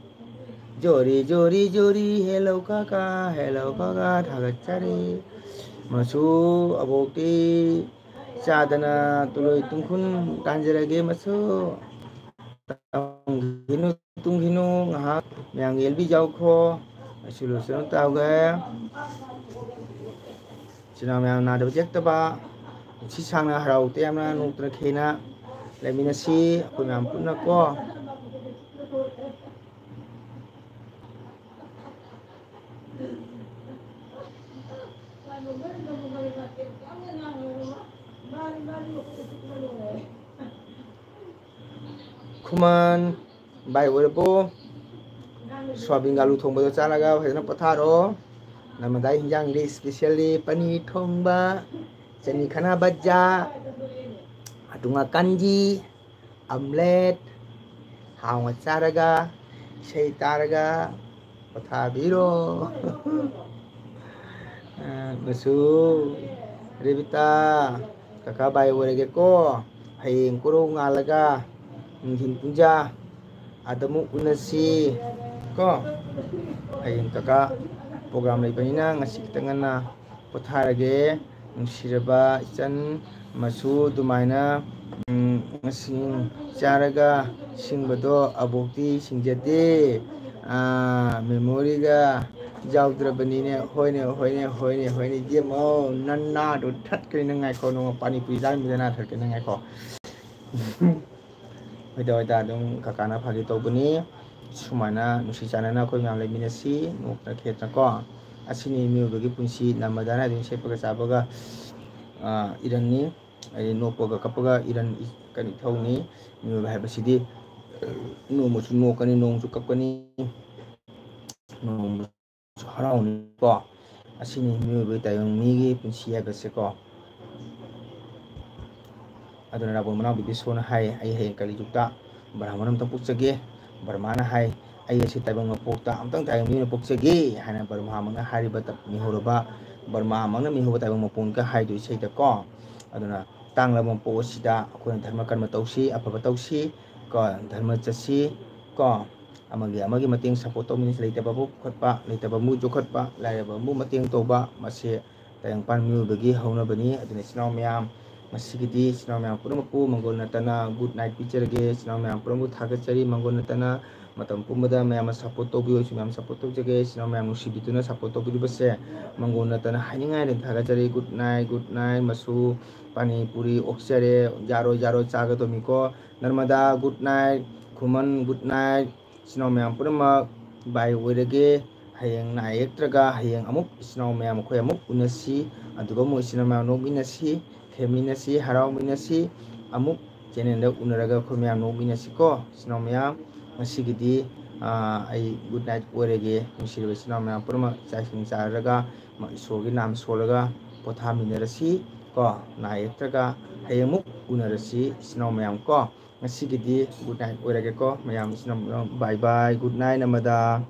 ꯖꯣꯔꯤ, ꯖꯣꯔꯤ, ꯖꯣꯔꯤ, hello ꯀꯀꯥ, hello ꯀꯀꯥ, ꯊꯥꯒꯠꯆꯔꯤ꯫ ꯃꯁꯨ ꯑꯕꯣꯛꯇꯤ ꯆꯥꯗꯅ ꯇꯨꯂꯣꯏ ꯇꯨꯡꯈꯨꯟ ꯇꯥꯟꯖꯔꯒꯦ ꯃꯁꯨ꯫ ꯇꯨꯝꯈꯤꯅꯨ, ꯇꯨꯝꯈꯤꯅꯨ, ꯉꯥꯏꯍꯥꯛ ꯃꯌꯥꯝꯒꯤ ꯑꯦꯜ ꯕꯤ ꯌꯥꯎꯈ꯭ꯔꯣ꯫ ꯑꯩꯁꯨ ꯂꯣꯏꯁꯤꯟꯅ ꯇꯧꯒꯦ꯫ ꯏꯆꯤꯟ ꯏꯅꯥꯎ ꯃꯌꯥꯝ ꯅꯥꯗꯕ ꯌꯦꯛꯇꯕ, ꯄꯨꯟꯁꯤ ꯁꯥꯡꯅ ꯍꯔꯥꯎ ꯇꯌꯥꯝꯅ ꯅꯣꯛꯇꯅ ꯈꯦꯅ ꯂꯩꯃꯤꯟꯅꯁꯤ ꯑꯩꯈꯣꯏ ꯃꯌꯥꯝ ꯄꯨꯟꯅ ꯀꯣ꯫ ꯈꯨꯃꯟ ꯚꯥꯏ ꯑꯣꯏꯔꯕꯣ? ꯁꯣꯌꯥꯕꯤꯟꯒ ꯑꯂꯨ ꯊꯣꯡꯕꯗꯣ ꯆꯥꯔꯒ ꯐꯖꯅ ꯄꯣꯊꯥꯔꯣ꯫ ꯅꯃꯗꯥꯏ ꯍꯤꯟꯖꯥꯡꯗꯤ specially ꯄꯅꯤꯔ ꯊꯣꯡꯕ, ꯆꯅꯤ ꯈꯅꯥ ꯕꯖꯥ, ꯇꯨꯡꯉꯀꯥꯟꯒꯤ ꯑꯝꯂꯦꯠ ꯍꯥꯎꯅ ꯆꯥꯔꯒ ꯏꯁꯩ ꯇꯥꯔꯒ ꯄꯣꯊꯥꯕꯤꯔꯣ꯫ ꯃꯁꯨ ꯔꯦꯕꯤꯇꯥ, ꯀꯀꯥ ꯕꯥꯏ ꯑꯣꯏꯔꯒꯦꯀꯣ꯫ ꯍꯌꯦꯡ ꯀꯣꯔꯧ ꯉꯥꯜꯂꯒ ꯅꯨꯡꯊꯤꯟ ꯄꯨꯡꯖꯥ ꯑꯗꯃꯨꯛ ꯎꯅꯁꯤ ꯀꯣ꯫ ꯍꯌꯦꯡ ꯀꯀꯥ program ꯂꯩꯕꯅꯤꯅ ꯉꯁꯤ ꯈꯤꯇꯪ ꯉꯟꯅ ꯄꯣꯊꯥꯔꯒꯦ꯫ ꯅꯨꯡꯁꯤꯔꯕ ꯏꯆꯟ ꯃꯁꯨ ꯑꯗꯨꯃꯥꯏꯅ, ꯎꯝ, ꯉꯁꯤ ꯆꯥꯔꯒ ꯁꯤꯡꯕꯗꯣ ꯑꯕꯣꯛꯇꯤ ꯁꯤꯡꯖꯗꯦ꯫ ꯑꯥ, memory ꯒ ꯌꯥꯎꯗ꯭ꯔꯕꯅꯤꯅꯦ꯫ ꯍꯣꯏꯅꯦ, ꯍꯣꯏꯅꯦ, ꯍꯣꯏꯅꯦ, ꯍꯣꯏꯅꯦ, ꯏꯕꯦꯝꯃꯧ, ꯅꯅꯥꯗꯣ ꯊꯠꯀꯅꯤ ꯅꯪ, ꯉꯥꯏꯈꯣ, ꯅꯣꯡꯃ ꯄꯥꯅꯤ ꯄꯨꯔꯤ ꯆꯥꯔꯝꯕꯗ ꯅꯥ ꯊꯠꯀꯅꯤ ꯅꯪ, ꯉꯥꯏꯈꯣ꯫ ꯍꯣꯏꯗ, ꯍꯣꯏꯗ, ꯑꯗꯨꯝ ꯀꯀꯥꯅ ꯐꯥꯒꯤ ꯇꯧꯕꯅꯤ꯫ ꯁꯨꯃꯥꯏꯅ ꯅꯨꯡꯁꯤ ꯆꯥꯟꯅꯅ ꯑꯩꯈꯣꯏ ꯃꯌꯥꯝ ꯂꯩꯃꯤꯟꯅꯁꯤ, ꯅꯣꯛꯇꯅ ꯈꯦꯗꯅꯀꯣ꯫ ꯑꯁꯤꯅꯤ ꯃꯤꯑꯣꯏꯕꯒꯤ ꯄꯨꯟꯁꯤ, ꯅꯥꯃꯗꯥꯅ ꯑꯗꯨꯝ ꯁꯦꯠꯄꯒ ꯆꯥꯕꯒ, ꯑ, ꯏꯔꯟꯅꯤ꯫ ꯍꯥꯏꯗꯤ ꯅꯣꯛꯄꯒ ꯀꯞꯄꯒ ꯏꯔꯟ, ꯀꯩꯅꯣ, ꯏꯊꯧꯅꯤ꯫ ꯃꯤꯑꯣꯏꯕ ꯍꯥꯏꯕꯁꯤꯗꯤ ꯅꯣꯡꯃꯁꯨ ꯅꯣꯛꯀꯅꯤ, ꯅꯣꯡꯃꯁꯨ ꯀꯞꯀꯅꯤ, ꯅꯣꯡꯃꯁꯨ ꯍꯔꯥꯎꯅꯤꯀꯣ꯫ ꯑꯁꯤꯅꯤ ꯃꯤꯑꯣꯏꯕꯒꯤ ꯇꯥꯏꯕꯪ ꯃꯤꯒꯤ ꯄꯨꯟꯁꯤ ꯍꯥꯏꯕꯁꯦꯀꯣ꯫ ꯑꯗꯨꯅ ꯔꯥꯕꯣꯟ ꯃꯅꯥꯎ ꯕꯤꯕꯤꯁꯣꯔꯅ ꯍꯥꯏ, "ꯑꯩ ꯍꯌꯦꯡ ꯀꯂꯤꯖꯨꯛꯇ ꯕ꯭ꯔꯍꯃꯟ ꯑꯝꯇꯪ ꯄꯣꯛꯆꯒꯦ꯫" ꯕ꯭ꯔꯍꯃꯥꯅ ꯍꯥꯏ, "ꯑꯩ ꯑꯁꯤ ꯇꯥꯏꯕꯪ ꯃꯄꯣꯛꯇ ꯑꯝꯇꯪ ꯇꯥꯏꯕꯪ ꯃꯤ ꯑꯣꯏꯅ ꯄꯣꯛꯆꯒꯦ" ꯍꯥꯏꯅ ꯕ꯭ꯔꯍꯃꯥꯃꯛꯅ ꯍꯥꯏꯔꯤꯕ ꯇ-, ꯃꯤꯍꯧꯔꯕ, ꯕ꯭ꯔꯍꯃꯥꯃꯛꯅ ꯃꯤꯍꯧꯕ ꯇꯥꯏꯕꯪ ꯃꯄꯣꯛꯅꯤꯒ ꯍꯥꯏꯗꯣ ꯏꯁꯩꯗꯀꯣ꯫ ꯑꯗꯨꯅ ꯇꯥꯡꯂꯕ ꯃꯄꯣꯛ ꯑꯁꯤꯗ ꯑꯩꯈꯣꯏꯅ ꯙꯔꯃ ꯀꯔꯃ ꯇꯧꯁꯤ, ꯑꯐꯕ ꯇꯧꯁꯤ ꯀꯣ, ꯙꯔꯃ ꯆꯠꯁꯤ ꯀꯣ꯫ ꯑꯃꯒꯤ ꯑꯃꯒꯤ ꯃꯇꯦꯡ support ꯇꯧꯃꯤꯟꯅꯁꯤ꯫ ꯂꯩꯇꯕꯕꯨ ꯄꯨꯈꯠꯄ, ꯂꯩꯇꯕꯕꯨ ꯌꯣꯛꯈꯠꯄ, ꯂꯥꯏꯔꯕꯕꯨ ꯃꯇꯦꯡ ꯇꯧꯕ, ꯃꯁꯤ ꯇꯥꯏꯕꯪꯄꯥꯟ ꯃꯤꯑꯣꯏꯕꯒꯤ ꯍꯧꯅꯕꯅꯤ꯫ ꯑꯗꯨꯅ ꯏꯆꯤꯟ ꯏꯅꯥꯎ ꯃꯌꯥꯝ, ꯉꯁꯤꯒꯤꯗꯤ ꯏꯆꯤꯟ ꯏꯅꯥꯎ ꯃꯌꯥꯝ ꯄꯨꯝꯅꯃꯛꯄꯨ ꯃꯪꯒꯣꯜ ꯅꯠꯇꯅ good night ꯄꯤꯖꯔꯒꯦ꯫ ꯏꯆꯤꯟ ꯏꯅꯥꯎ ꯃꯌꯥꯝ ꯄꯨꯝꯅꯃꯛꯄꯨ ꯊꯥꯒꯠꯆꯔꯤ꯫ ꯃꯪꯒꯣꯜ ꯅꯠꯇꯅ ꯃꯇꯝ ꯄꯨꯝꯕꯗ ꯃꯌꯥꯝꯅ support ꯇꯧꯕꯤꯌꯨ꯫ ꯑꯩꯁꯨ ꯃꯌꯥꯝ support ꯇꯧꯖꯒꯦ꯫ ꯏꯆꯤꯟ ꯏꯅꯥꯎ ꯃꯌꯥꯝ ꯅꯨꯡꯁꯤꯕꯤꯗꯨꯅ support ꯇꯧꯕꯤꯔꯤꯕꯁꯦ ꯃꯪꯒꯣꯜ ꯅꯠꯇꯅ ꯍꯥꯏꯅꯤꯡꯉꯥꯏ ꯂꯩꯇꯅ ꯊꯥꯒꯠꯆꯔꯤ꯫ Good night, good night꯫ ꯃꯁꯨ ꯄꯥꯅꯤ ꯄꯨꯔꯤ ꯑꯣꯛꯆꯔꯦ꯫ ꯌꯥꯔꯣꯏ, ꯌꯥꯔꯣꯏ, ꯆꯥꯒꯗꯧꯅꯤꯀꯣ꯫ ꯅꯔꯃꯗꯥ, good night꯫ ꯈꯨꯃꯟ, good night꯫ ꯏꯆꯤꯟ ꯏꯅꯥꯎ ꯃꯌꯥꯝ ꯄꯨꯝꯅꯃꯛ bye ꯑꯣꯏꯔꯒꯦ꯫ ꯍꯌꯦꯡ ꯅꯥ ꯌꯦꯛꯇ꯭ꯔꯒ ꯍꯌꯦꯡ ꯑꯃꯨꯛ ꯏꯆꯤꯟ ꯏꯅꯥꯎ ꯃꯌꯥꯝ ꯑꯩꯈꯣꯏ ꯑꯃꯨꯛ ꯎꯅꯁꯤ꯫ ꯑꯗꯨꯒ ꯑꯃꯨꯛ ꯏꯆꯤꯟ ꯏꯅꯥꯎ ꯃꯌꯥꯝ ꯅꯣꯛꯃꯤꯟꯅꯁꯤ, ꯊꯦꯝꯃꯤꯟꯅꯁꯤ, ꯍꯔꯥꯎꯃꯤꯟꯅꯁꯤ꯫ ꯑꯃꯨꯛ channel ꯗ ꯎꯅꯔꯒ ꯑꯩꯈꯣꯏ ꯃꯌꯥꯝ ꯅꯣꯛꯃꯤꯟꯅꯁꯤꯀꯣ꯫ ꯏꯆꯤꯟ ꯏꯅꯥꯎ ꯃꯌꯥꯝ, ꯉꯁꯤꯒꯤꯗꯤ, ꯑꯥ, ꯑꯩ good night ꯑꯣꯏꯔꯒꯦ꯫ ꯅꯨꯡꯁꯤꯔꯕ ꯏꯆꯤꯟ ꯏꯅꯥꯎ ꯃꯌꯥꯝ ꯄꯨꯝꯅꯃꯛ ꯆꯥꯛ ꯏꯁꯤꯡ ꯆꯥꯔꯒ, ꯃ-, ꯏꯁꯣꯔꯒꯤ ꯅꯥꯝ ꯁꯣꯜꯂꯒ ꯄꯣꯊꯥꯃꯤꯟꯅꯔꯁꯤ꯫ ꯀꯣ, ꯅꯥ ꯌꯦꯛꯇ꯭ꯔꯒ ꯍꯌꯦꯡꯃꯨꯛ ꯎꯅꯔꯁꯤ ꯏꯆꯤꯟ ꯏꯅꯥꯎ ꯃꯌꯥꯝ ꯀꯣ꯫ ꯉꯁꯤꯒꯤꯗꯤ good night ꯑꯣꯏꯔꯒꯦꯀꯣ ꯃꯌꯥꯝ, ꯏꯆꯤꯟ ꯏꯅꯥꯎ, bye bye, good night ꯑꯃꯗ꯫